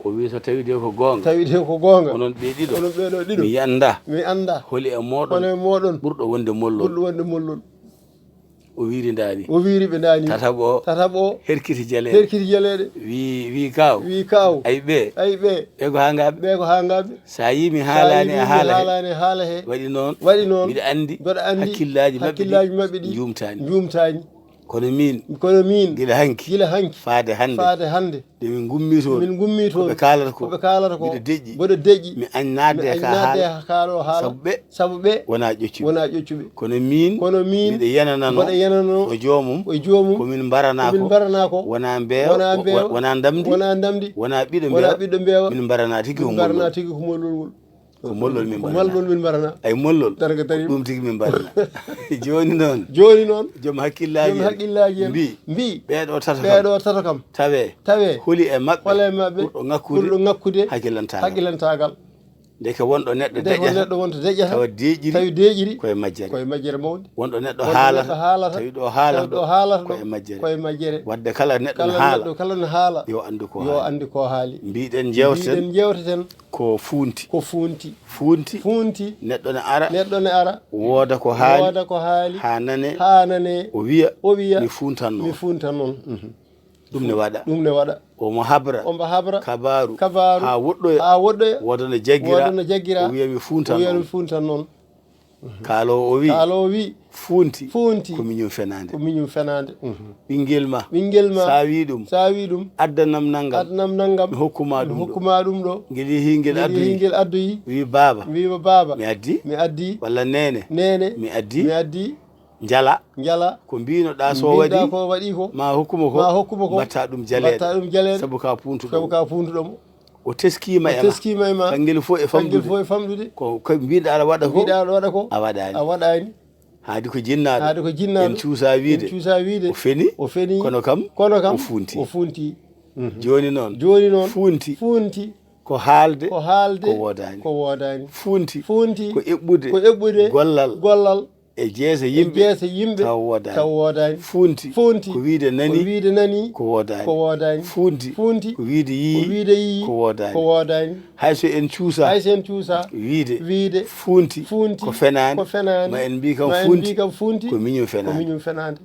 O wi so tawi de ko goonga. Tawi de ko goonga. Onon ɓe ɗiɗo. Onon ɓeeɗo ɗiɗo. Mi annda. Mi annda. Holi e moɗon. Holi e moɗon. Ɓurɗo wonde mollol. Ɓurɗo wonde mollol. O wiiri ndaani. O wiiri ɓe ndaani. Tataɓo o. Tataɓo o. Herkiti jaleeɗe. Herkiti jaleeɗe. Wi, wi kaw. Wi kaw. Ay ɓe. Ay ɓe. Ɓe ko hangaaɓe. Ɓe ko hangaaɓe. Sa yi mi haalani e haala he. Sa yi mi haalani e haala he. Waɗi noon. Waɗi noon. Mbiɗa anndi. Mbiɗa anndi. Hakkillaaji maɓɓe ɗi. Hakkillaaji maɓɓe ɗi. Njuumtaani. Njuumtaani. Kono miin. Kono miin. Gila hanki. Gila hanki. Faade hannde. Faade hannde. Nde min ngummi toon. Min ngummi toon. Ko ɓe kaalata ko. Ko ɓe kaalata ko. Mbiɗa deƴƴi. Mbiɗa deƴƴi. Mi añ naatde e ka haala. Mi añ naatde e ka haala. Sabu ɓe. Sabu ɓe. Wona ƴoccuɓe. Wona ƴoccuɓe. Kono miin. Kono miin. Mbiɗa yenanano. Mbiɗa yenanano. O joomum. O joomum. Ko min mbarana ko. Ko min mbarana ko. Wona mbeewa. Wona mbeewa. Wona ndamdi. Wona ndamdi. Wona ɓiɗɗo mbeewa. Wona ɓiɗɗo mbeewa. Min mbarana tigi ko mollol. Min mbarana tigi ko mollol ngol. Ko mollol min mbarana. Ko mollol min mbarana. Ay mollol. Darga dari. Ɗum tigi min mbarana. Jooni noon. Jooni noon. Joom hakkillaaji. Joom hakkillaaji en. Mbi. Mbi. Ɓeeɗo tato kam. Ɓeeɗo tato kam. Tawe. Tawe. Holi e maɓɓe. Holi e maɓɓe. Ɓurɗo ŋakkude. Ɓurɗo ŋakkude. Hakkilantaagal. Hakkilantaagal. Ndeke wonɗo neɗɗo deƴƴata. Ndeke wonɗo neɗɗo wonto deƴƴata. Tawa deeƴiri. Tawi deeƴiri. Koye majjere. Koye majjere mawde. Wonɗo neɗɗo haalata. Wonɗo neɗɗo haalata. Tawi ɗo haalata. Tawi ɗo haalata ɗo. Koye majjere. Koye majjere. Wadde kala neɗɗo ne haala. Kala neɗɗo kala ne haala. Yo anndu ko haali. Yo anndu ko haali. Mbiɗen jewten. Mbiɗen jewteten. Ko fuunti. Ko fuunti. Fuunti. Fuunti. Neɗɗo ne ara. Neɗɗo ne ara. Wooda ko haali. Wooda ko haali. Haa nane. Haa nane. O wiya. O wiya. Mi fuuntan noon. Mi fuuntan noon. Mhm. Ɗum ne waɗa. Ɗum ne waɗa. Omo habra. Omo habra. Kabaaru. Kabaaru. Haa woɗɗoya. Haa woɗɗoya. Wooda no jaggira. Wooda no jaggira. O wiya mi fuuntan noon. O wiya mi fuuntan noon. Kaaloowo o wi. Kaaloowo wi. Fuunti. Fuunti. Ko miñum fenaande. Ko miñum fenaande. Ɓinngel ma. Ɓinngel ma. Sa wii ɗum. Sa wii ɗum. Addanam nanngam. Addanam nanngam. Mi hokkuma ɗum ɗo. Hokkuma ɗum ɗo. Ngel yehi ngel addoyi. Ngel addoyi. Wii baaba. Wiima baaba. Mi addi. Mi addi. Walla neene. Neene. Mi addi. Mi addi. Njala. Njala. Ko mbinoɗa so waɗi. Mbiɗa ko waɗi ko. Ma hokkuma ko. Ma hokkuma ko. Mbatta ɗum jaleeɗe. Mbatta ɗum jaleeɗe. Sabu ka puntuɗo. Sabu ka puntuɗo mo. O teskima e ma. Teskima e ma. Kangel fof e Kangel famɗude. Fof e famɗude. Ko ko mbiɗa aɗa waɗa ko. Mbiɗa aɗa waɗa ko. A waɗani. A waɗani. Haadi ko jinnaɗo. Haadi ko jinnaɗo. En cuusa wiide. En cuusa wiide. O feni. O feni. Kono kam. Kono kam. O funti. O funti. Joni noon. Joni noon. Funti. Funti. Ko haalde. Ko haalde. Ko woodani. Ko woodani. Funti. Funti. Ko eɓɓude. Ko eɓɓude. Gollal. Gollal. E jeese E yimɓe. Jeese yimɓe. Taw woodani. Taw woodani. Funti. Funti. Ko wiide nani. Ko wiide nani. Ko woodani. Ko woodani. Funti. Funti. Ko wiide Ko yii. Wiide yii. Ko woodani. Ko woodani. Hay so en cuusa. Hay so en cuusa. Wiide. Wiide. Funti. Funti. Ko fenaande. Ko fenaande. Ma en mbi kam Ma en funti. Mbi kam funti. Ko miñum Ko fenaande. Miñum fenaande.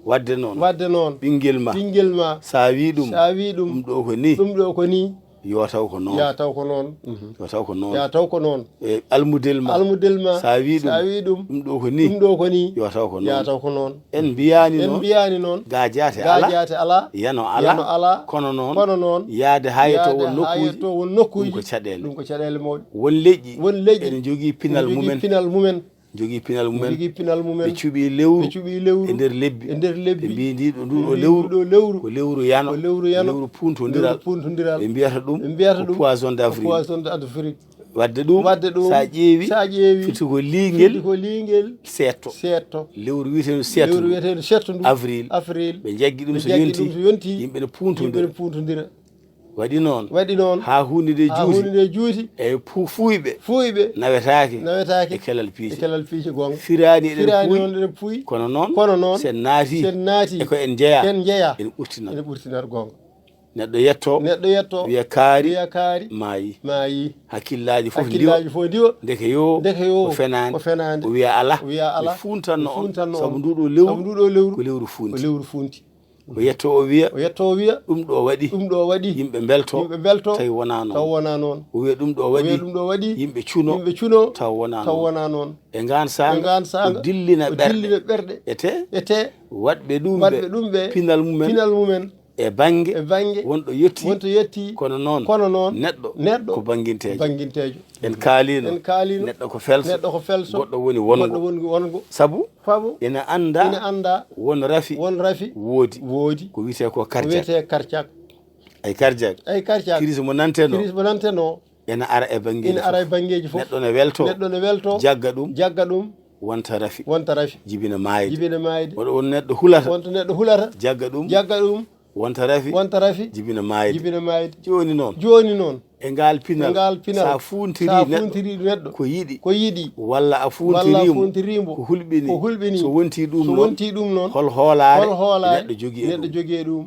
Wadde noon. Wadde noon. Ɓinngel ma. Ɓinngel ma. Sa wii ɗum. Sa wii ɗum. Ɗum ɗo ko ni. Ɗum ɗo ko ni. Yo taw ko noon. Ya taw ko noon. Mhm. Yo taw ko noon. Ya taw ko noon. E almudel ma. Almudel ma. Sa wii ɗum. Sa wii ɗum. Ɗum ɗo ko ni. Ɗum ɗo ko ni. Yo taw ko noon. Ya taw ko noon. En mbiyaani En noon. Mbiyaani noon. Ga jaate Ga ala. Jaate ala. Yano ala. Yano ala. Kono noon. Kono noon. Yaade haa yetto Yaade won haa nokkuuji. Yetto won nokkuuji. Ɗum ko caɗeele. Ɗum ko caɗeele mawɗe. Won leƴƴi. Won leƴƴi. Ene jogii pinal Ene jogii mumen. Pinal mumen. Jogii pinal mumen. Jogii pinal mumen. Ɓe cuɓii lewru. Ɓe cuɓii lewru. E nder lebbi. E nder lebbi. Ɓe mbii ndi ɗo nduɗo Ɓe mbii lewru. Ɗo lewru. Ko lewru yano. Ko lewru yano. Lewru puntondiral. Lewru puntondiral. Ɓe mbiyata ɗum. Ɓe mbiyata Ko ɗum. Poison Ko d'Afrique. Poison d'Afrique. Wadde ɗum. Wadde ɗum. Sa ƴeewi. Sa ƴeewi. Firti ko liingel. Firti ko liingel. Seetto. Seetto. Lewru wiyeteeɗo seetto Lewru ndu. Wiyeteeɗo seetto ndu. Avril. Avril. Ɓe jaggi ɗum Ɓe so jaggi yonti. Ɗum so yonti. Yimɓe ne Yimɓe puntondira. Ne puntondira. Waɗi noon. Waɗi noon. Haa huunde nde Haa juuti. Huunde nde juuti. E pu- fuuyɓe. Fuuyɓe. Nawetaake. Nawetaake. E kelal piiji. E kelal piiji goonga. Firaani eɗen Firaani puuyi. Noon eɗen puuyi. Kono noon. Kono noon. Sen naati. Sen naati. E ko en jeyaa. Ken jeyaa. Ene ɓurtina. Ene ɓurtinar goonga. Neɗɗo yetto. Neɗɗo yetto. Wiya kaari. Wiya kaari. Maayi. Maayi. Hakkillaaji fof ndiwa. Hakkillaaji fof ndiwa. Ndeke yo. Ndeke yo. Ko fenaande. Ko fenaande. O wiya ala. O wiya ala. Mi funtanno Mi funtanno on. Sabu on. Nduɗo lewru. Sabu nduɗo lewru. Ko lewru funti. Ko lewru funti. O yetto o wiya. O yetto o wiya. Ɗum ɗo waɗi. Ɗum ɗo waɗi. Yimɓe mbelto. Yimɓe mbelto. Tawi wonaa noon. Taw wonaa noon. O wiya ɗum ɗo O waɗi. Wiya ɗum ɗo waɗi. Yimɓe cuno. Yimɓe cuno. Taw wonaa Taw noon. Wonaa noon. E ngaan saanga. E ngaan saanga. O dillina O ɓerɗe. Dillina ɓerɗe. Ete. Ete. Waɗɓe ɗum Waɗɓe ɗum ɓe. Pinal mumen. Pinal mumen. E bannge. E bannge. Wonɗo yetti. Wonto yetti. Kono noon. Kono noon. Neɗɗo. Neɗɗo. Ko bannginteejo. Bannginteejo. En kaaliino. En kaaliino. Neɗɗo ko felso. Neɗɗo ko felso. Goɗɗo woni wongo. Goɗɗo woni wongo. Sabu. Sabu. Ina annda. Ina annda. Won rafi. Won rafi. Woodi. Woodi. Ko wiyetee ko Ko cardiaque. Wiyetee cardiaque. Ay cardiaque. Ay cardiaque. Crise mo nanntenoo. Crise mo nanntenoo. Ina ara e banngeeji. Ina ara e Fof. Banngeeji fof. Neɗɗo ne welto. Neɗɗo ne welto. Jagga ɗum. Jagga ɗum. Wonta rafi. Wonta rafi. Jibina maayde. Jibina maayde. Wonta won neɗɗo hulata. Wonta neɗɗo hulata. Jagga ɗum. Jagga ɗum. Wonta rafi. Wonta rafi. Jibina maayde. Jibina maayde. Jooni noon. Jooni noon. E ngal pinal. E ngal pinal. Sa fuuntiri Sa neɗɗo. Fuuntiri neɗɗo. Ko yiɗi. Ko yiɗi. Walla a Walla a fuuntiriimo. Fuuntiriimo. Ko hulɓini. Ko hulɓini. So wonti ɗum So noon. Wonti ɗum noon. Hol hoolaare. Hol hoolaare. Neɗɗo jogii e Neɗɗo ɗum. Jogii e ɗum.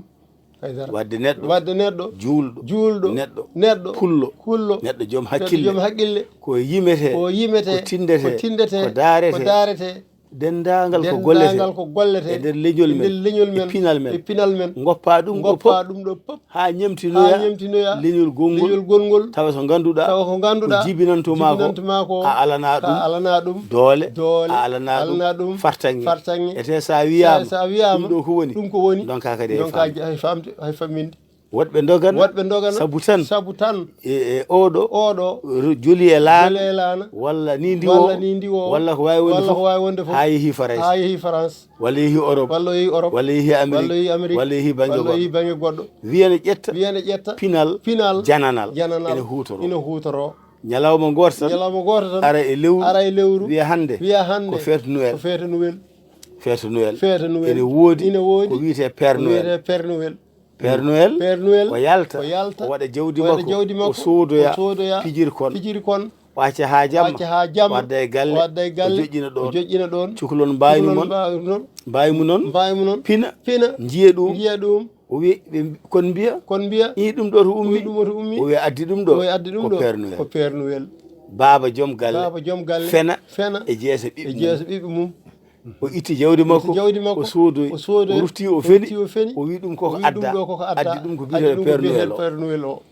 Haydara. Wadde neɗɗo. Wadde neɗɗo. Juulɗo. Juulɗo. Neɗɗo. Neɗɗo. Pullo. Pullo. Neɗɗo joom hakkille. Neɗɗo joom hakkille. Ko yimete. Ko yimete. Ko tindete. Ko tindete. Ko daarete. Ko daarete. Denndaangal ko gollete. Denndaangal ko gollete. E nder leñol men. E nder leñol men. E pinal men. E pinal men. Ngoppa ɗum ɗo Ngoppa pop. Ɗum ɗo pop. Haa ñemtinoya. Haa ñemtinoya. Leñol gonngol. Leñol gonngol. Tawa ko ngannduɗaa. Tawa ko ngannduɗaa. Ko jibinanto maa ko. Jibinanto maa ko. A alanaa ɗum. A alanaa ɗum. Doole. Doole. A alanaa ɗum. A alanaa ɗum. Fartaŋŋe. Fartaŋŋe. Ete sa wiyaama. Sa, sa wiyaama. Ɗum ɗo ko woni. Ɗum ko woni. Ndonka kadi hay famde. Ndonka hay famde, hay famminde. Woɗɓe ndogana. Woɗɓe ndogana. Sabu tan. Sabu tan. E, e oɗo. Oɗo. Ro-, joli e laana. Joli e laana. Walla ni ndiwo. Walla ni ndiwo. Walla ko waawi wonde Walla fof. Ko waawi wonde fof. Haa yehi France. Haa yehi France. Walla yehi Europe. Walla yehi Europe. Walla yehi Amérique. Walla yehi Amérique. Walla yehi bannge Walla goɗɗo. Yehi bannge goɗɗo. Wiya ne ƴetta. Wiya ne ƴetta. Pinal. Pinal. Jananal. Jananal. Ene huutoro. Ene huutoro. Ñalawma gooto tan. Ñalawma gooto tan. Ara e lewru. Ara e lewru. Wiya hannde. Wiya hannde. Ko fête Noël. Ko fête Noël. Fête Noël. Fête Noël. Ene woodi. Ene woodi. Ko wiyetee Père Noël. Ko wiyetee Père Noël. Père Noël. Père Noël. O yalta. O yalta. O waɗa jawdi makko. O waɗa jawdi makko. O soodoya. O soodoya. Pijirkon. Pijirkon. O acca haa jamma. O acca haa jamma. O adda e galle. O adda e galle. O joƴƴina ɗoon. O joƴƴina ɗoon. Cukalon mbaawi mum noon. Cukalon mbaawi mum noon. Mbaawi mum noon. Pina. Pina. Njiya ɗum. Njiya ɗum. O wi, ɓe, kon mbiya. Kon mbiya. Ii ɗum ɗo to ummi. Ii ɗum ɗo to ummi. O wi addi ɗum ɗo. O wi addi ɗum ɗo. Ko Père Noël. Ko Père Noël. Baaba joom galle. Baaba joom galle. Fena. Fena. E jeese ɓiɓɓe mum. E jeese ɓiɓɓe mum. O itti jawdi makko. Itti jawdi makko. O soodoyi. O soodoyi. O rutti o feni. O rutti o feni. O wi ɗum koko adda. O wi ɗum ɗo koko adda. Addi ɗum ko biyetee Père Noël o. Addi ɗum ko biyetee Père Noël o.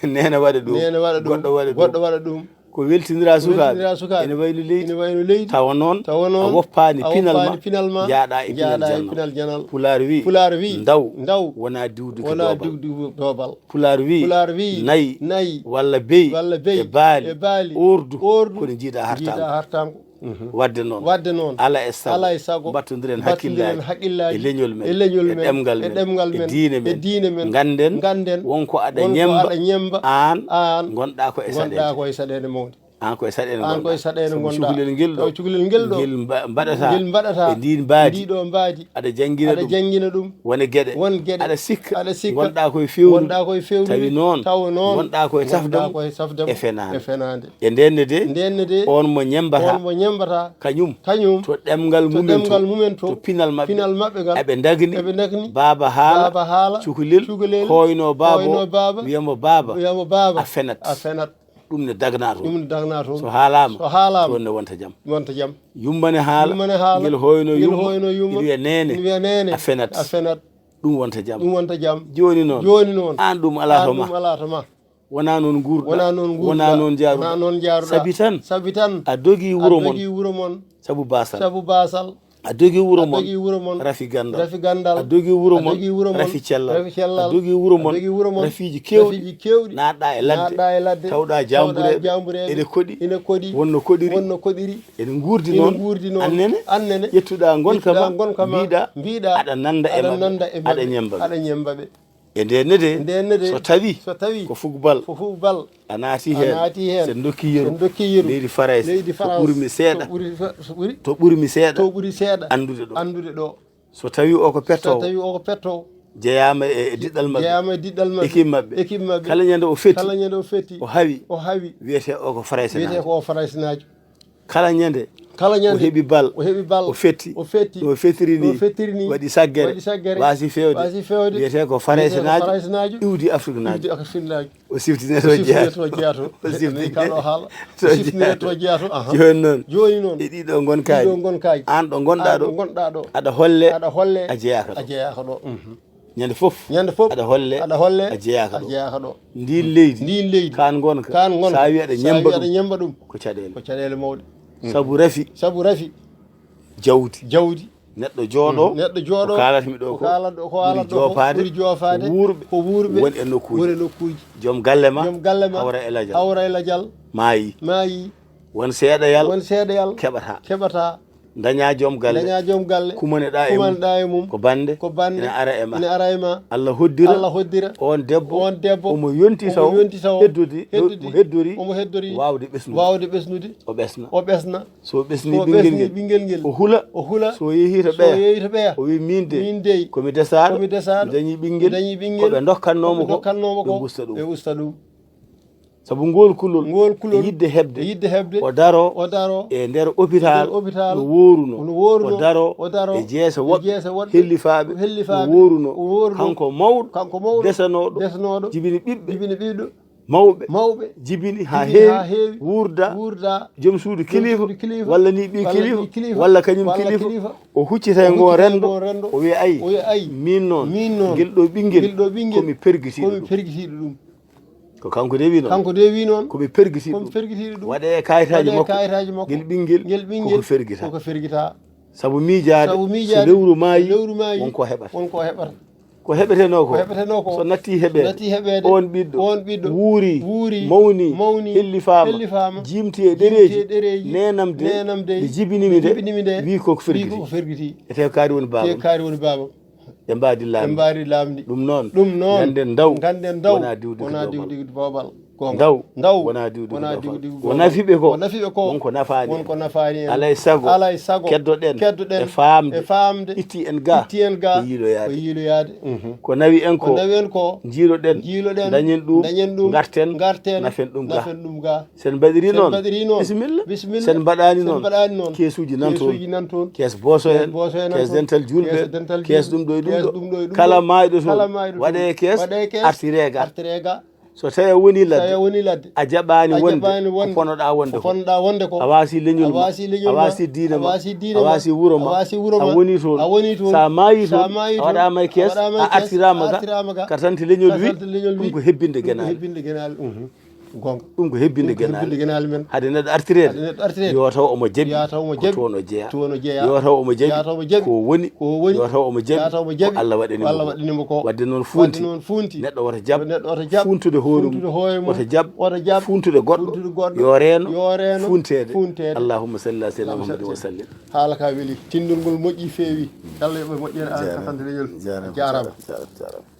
Neene waɗa ɗum. Neene waɗa ɗum. Goɗɗo waɗa ɗum. Goɗɗo waɗa ɗum. Ko weltindira sukaaɓe. Weltindira sukaaɓe. Ene wayno leydi. Ene wayno leydi. Tawa noon, tawa noon, a woppaani a pinal ma, woppaani pinal ma, njaaɗa e pinal njaaɗa e janal. Pinal janal. Pulaar wi, pulaar wi, ndaw, ndaw, wona diwduki wona doobal. Diwduki doobal. Pulaar wi, pulaar wi, nayi, nayi, walla beyi, walla beyi, e baali, e baali, oordu, oordu, kono njiidaa hartaango. Njiidaa hartaango. Mhm. Wadde noon, wadde noon, ala e sago, ala e sago, mbattondiren, mbattondiren hakkillaaji, hakkillaaji e leñol men, e leñol e men, ɗemngal e men, ɗemngal e men, diine e men, diine men. Ngannden, ngannden, wonko aɗa, wonko ñemmba, aɗa ñemmba, aan, aan, ngonɗaa ko e, ngonɗaa saɗeende, ko e saɗeende mawde. Aan ko e saɗeende, aan ko e ngonɗaa, saɗeende, sabu ngonɗaa, cukalel ngel ɗo, cukalel ngel ɗo, ngel mba-, mbaɗataa, ngel mbaɗataa e ndiin mbaadi, e ndiin mbaadi, aɗa janngina, aɗa ɗum, janngina ɗum, wone geɗe, won geɗe, aɗa sikka, aɗa sikka, ngonɗaa ko e fewrude, ngonɗaa ko e fewrude, tawi noon, tawa noon, ngonɗaa ko e, ngonɗaa tafde mo, ko e tafde mo e fenaande, e fenaande. E ndeen ne de, ndeen ne de, on mo ñemmbata, on mo ñemmbata, kañum, kañum, to ɗemngal, to mumen to, ɗemngal mumen to, to pinal maɓɓe, pinal maɓɓe ngal, eɓe ndagni, eɓe ndagni, baaba haala, baaba haala, cukalel, cukalel, hooyno baaba, hooyno baaba, wiya mo, "Baaba, wiya mo, baaba, a fenat, a fenat." Ɗum ne dagnaa toon. Ɗum ne dagnaa toon. So haalaama, so haalaama, toon ne wonta jam. Wonta jam. Yumma ne haala, yumma ne haala, ngel hooyno, ngel yumma, hooyno yumma, ina wiya, "Neene, ina wiya, "Neene, a fenat." A fenat. Ɗum wonta jam. Ɗum wonta jam. Jooni noon, jooni noon, aan ɗum alaa to ma. Aan ɗum alaa to ma. Wonaa noon nguurɗaa. Wonaa noon nguurɗaa. Wonaa noon njaaruɗaa. Wonaa noon njaaruɗaa. Sabi tan, sabi tan, a dogii wuro mon. A dogii wuro mon. Sabu baasal. Sabu baasal. A dogii wuro mon. A dogii wuro mon. Rafi ganndal. Rafi ganndal. A dogii wuro mon. A dogii wuro mon. Rafi cellal. Rafi cellal. A dogii wuro mon. A dogii wuro mon. Rafiiji keewɗi. Rafiiji keewɗi. Naatɗaa e ladde. Naatɗaa e ladde. Tawɗaa jaambureeɓe. Tawɗaa jaambureeɓe. Ene koɗi. Ene koɗi. Wonno koɗiri. Wonno koɗiri. Ene nguurdi noon. Ene nguurdi noon. Aan nene. Aan nene. Ƴettuɗaa ngonka ma. Ƴettuɗaa ngonka ma. Mbiɗaa. Mbiɗaa. Aɗa nannda e maɓɓe. Aɗa nannda e maɓɓe. Aɗa ñemmba ɓe. Aɗa ñemmba ɓe. E ndeen ne de, e ndeen ne de, so tawi, so tawi, ko football, ko football, a naati heen, a naati heen, so ndokki yeru, so ndokki yeru, leydi Farayse, leydi Farayse, ko ɓuri mi seeɗa, ko ɓuri, ko ɓuri, to ɓuri mi seeɗa, to ɓuri seeɗa, anndude ɗo, anndude ɗo. So tawi o ko pettoowo, so tawi o ko pettoowo, jeyaama e, e diɗɗal maɓɓe, jeyaama e diɗɗal maɓɓe, équipe maɓɓe, équipe maɓɓe, kala ñande o fetti, kala ñande o fetti, o hawi, o hawi, wiyetee o ko Faraysenaajo. Wiyetee ko o Faraysenaajo. Kala ñande, kala ñande, o heɓi bal, o heɓi bal, o fetti, o fetti, no fettiri ni, no fettiri ni, waɗi saggere, waɗi saggere, waasi feewde, waasi feewde, wiyetee ko Faraysenaajo, Faraysenaajo, iwdi Afriknaajo, iwdi Afriknaajo. O siftine to, o siftine jeyaa to, jeyaa to. O siftine, kaɗo haala. To, o siftine jeyaa to, jeyaa to, aha. Jooni noon, jooni noon, e ɗiɗo ngonkaaji, ɗiɗo ngonkaaji, aan ɗo ngonɗaa, aan ɗo, ɗo ngonɗaa ɗo, aɗa holle, aɗa holle, a jeyaaka ɗo, a jeyaaka ɗo. Mhm. Ñande fof, ñande fof, aɗa holle, aɗa holle, a jeyaaka ɗo, a jeyaaka ɗo. Ndiin leydi, ndiin leydi, kaan ngonka, kaan ngonka, so a wi aɗa, so a wi ñemmba, aɗa ɗum, ñemmba ɗum, ko caɗeele, ko caɗeele mawɗe. Mm. Sabu rafi, sabu rafi, jawdi, jawdi, neɗɗo jooɗo, mm, neɗɗo jooɗo, ko kaalatmi ɗo ko, ko kaalat-, ko ɓuri haalata ɗo ko joofaade, ɓuri joofaade, ko wuurɓe, ko wuurɓe, woni e nokkuuji, woni e nokkuuji. Joom galle ma, joom galle ma, hawra e lajal, hawra e lajal, maayi, maayi. Won seeɗa yal, won seeɗa yal, keɓata, keɓata. Dañaa joom galle, dañaa joom galle, kumaneɗaa e mum, kumaneɗaa e mum, ko bannde, ko bannde, ina ara e ma, ina ara e ma. Allah hoddira, Allah hoddira, oon debbo, oon debbo, omo yonti, omo taw, yonti taw, heddori, heddori, mo heddori, omo heddori, waawde ɓesnude, waawde ɓesnude, o ɓesna, o ɓesna. So ɓesni, so ɓinngel, ɓesni ngel, ɓinngel ngel, o hula, o hula. So yehi to, so ɓeya, yehi to ɓeya, o wi, "Miin de, miin de, ko mi desaaɗo, ko mi desaaɗo, mi dañi ɓinngel, mi dañi ɓinngel, ko ɓe ndokkannoo mo ko, ko ɓe ndokkannoo mo ko, ɓe usta ɗum, ɓe usta ɗum." Sabu ngool kulol, ngool kulol, e yiɗde heɓde, e yiɗde heɓde, o daro, o daro e nder hôpital, e nder hôpital, no wooruno, no wooruno, o daro, o daro e jeese woɗɓe, e jeese woɗɓe, hellifaaɓe, hellifaaɓe, no wooruno, o wooruno, kanko mawɗo, kanko mawɗo, desanooɗo, desanooɗo, jibini ɓiɓɓe, jibini ɓiɗɗo, mawɓe, mawɓe, jibini haa, jibini haa heewi, heewi, wuurda, wuurda, joom suudu, joom kilifa, suudu kilifa, walla ni ɓii, walla kilifa, ɓii kilifa, walla kañum, walla kilifa, kilifa, o huccita e, o huccita e ngoon renndo, renndo, o wiya, "Ayi, ayi, miin noon, miin noon, ngel ɗo ɓinngel, ngel ɗo ɓinngel, ko mi pergitiiɗo, ko mi ɗum, pergitiiɗo ɗum." Ko kanko de wi noon. Kanko de wi noon. Ko mi pergitiiɗo, ko mi ɗum, pergitiiɗo ɗum. Waɗee kayitaaji, waɗee makko, kayitaaji makko. Ngel ɓinngel, ngel ɓinngel, koko fergita, koko fergita. Sabu miijaade, sabu miijaade, so lewru maayi, so lewru maayi, won ko heɓata, won ko heɓata. Ko heɓetenoo ko, ko heɓetenoo ko, so natti heɓeede, so natti heɓeede, oon ɓiɗɗo, oon ɓiɗɗo, wuuri, wuuri, mawni, mawni, hellifaama, hellifaama, jiimti e ɗereeji, jiimti e ɗereeji, neenam de, neenam de, nde jibini mi nde, nde jibini mi nde, wi koko fergiti, wi koko fergiti. E te kaari woni baaba, te kaari woni baaba. Ɓe mbaadi laamɗi. Ɓe mbaadi laamɗi. Ɗum noon. Ɗum noon. Ngannden ndaw. Ngannden ndaw. Wonaa diwdiwde, wonaa doobal, diwdiwde boobal. Goonga. Ndaw. Ndaw. Wonaa diwdiwde, wonaa doobal, diwdiwde ko boobal. Nafi ɓe ko. Ko nafi ɓe ko. Won ko nafaani en. Won ko nafaani en. Alaa e sago. Alaa e sago. Keddoɗen. Keddoɗen. E faamde. E faamde. Itti en ga. Itti en ga. Ko yiiloyaade. Ko yiiloyaade. Mhm. Ko nawi en ko. Ko nawi en ko. Njiiloɗen. Njiiloɗen. Dañen ɗum. Dañen ɗum. Ngarten. Ngarten. Nafen ɗum ga. Nafen ɗum ga. Sen mbaɗiri noon, sen mbaɗiri noon, bisimilla. Bisimilla. Sen mbaɗaani noon, sen mbaɗaani noon, keesuuji nan toon. Keesuuji nan toon. Kees booso en, kees booso en nan toon, kees dental juulɓe, kees dental juulɓe, kees ɗum ɗo e ɗum ɗo. Kala maayɗo toon, kala maayɗo toon, waɗee kees, waɗee kees, artiree ga. Artiree ga. So tawii a wonii ladde, so tawii a wonii ladde, a jaɓaani, a wonde, jaɓaani wonde ko ponoɗaa wonde ko, ko ponoɗaa wonde ko. A waasii leñol ma, a waasii leñol ma, a waasii diine ma, a waasii diine ma, a waasii wuro ma, a waasii wuro ma, a wonii toon, a wonii toon. So a maayii toon, so a maayii toon, a waɗaama e kees, a waɗaama e kees, a artiraama ga, a artiraama ga. Carte d'identité leñol wi, carte d'identité leñol wi, ɗum ko hebbinde genaale. Ɗum ko hebbinde genaale. Mhm. Gonga. Ɗum ko hebbinde Ɗum ko hebbinde genaale. Genaale men. Hade neɗɗo artireede. Hade neɗɗo artireede. Yo taw omo jaɓi. Yo taw omo Ko jaɓi. Toon o jeyaa. Toon o jeyaa. Yo taw omo jaɓi. Yo taw omo jaɓi. Ko woni. Ko woni. Yo taw omo jaɓi. Yo taw omo jaɓi. Ko Allah waɗani mo. Allah waɗani mo ko. Wadde noon funti. Wadde noon funti. Neɗɗo wota jaɓ. Neɗɗo wota jaɓ. Funtude hoore mum. Funtude hoore mum. Wota jaɓ. Wota jaɓ. Funtude goɗɗo. Funtude goɗɗo. Yo reeno. Yo reeno. Funteede. Funteede. Allahumma salli ala sayyidina Allahumma Muhammadin wa salli. sallim. Haala ka weli. Tinndol ngol moƴƴi feewi. Yalla yoɓe moƴƴere an Jaaraama. Kasante Leñol. Jaaraama. Jaaraama. Jaaraama. Jaaraama.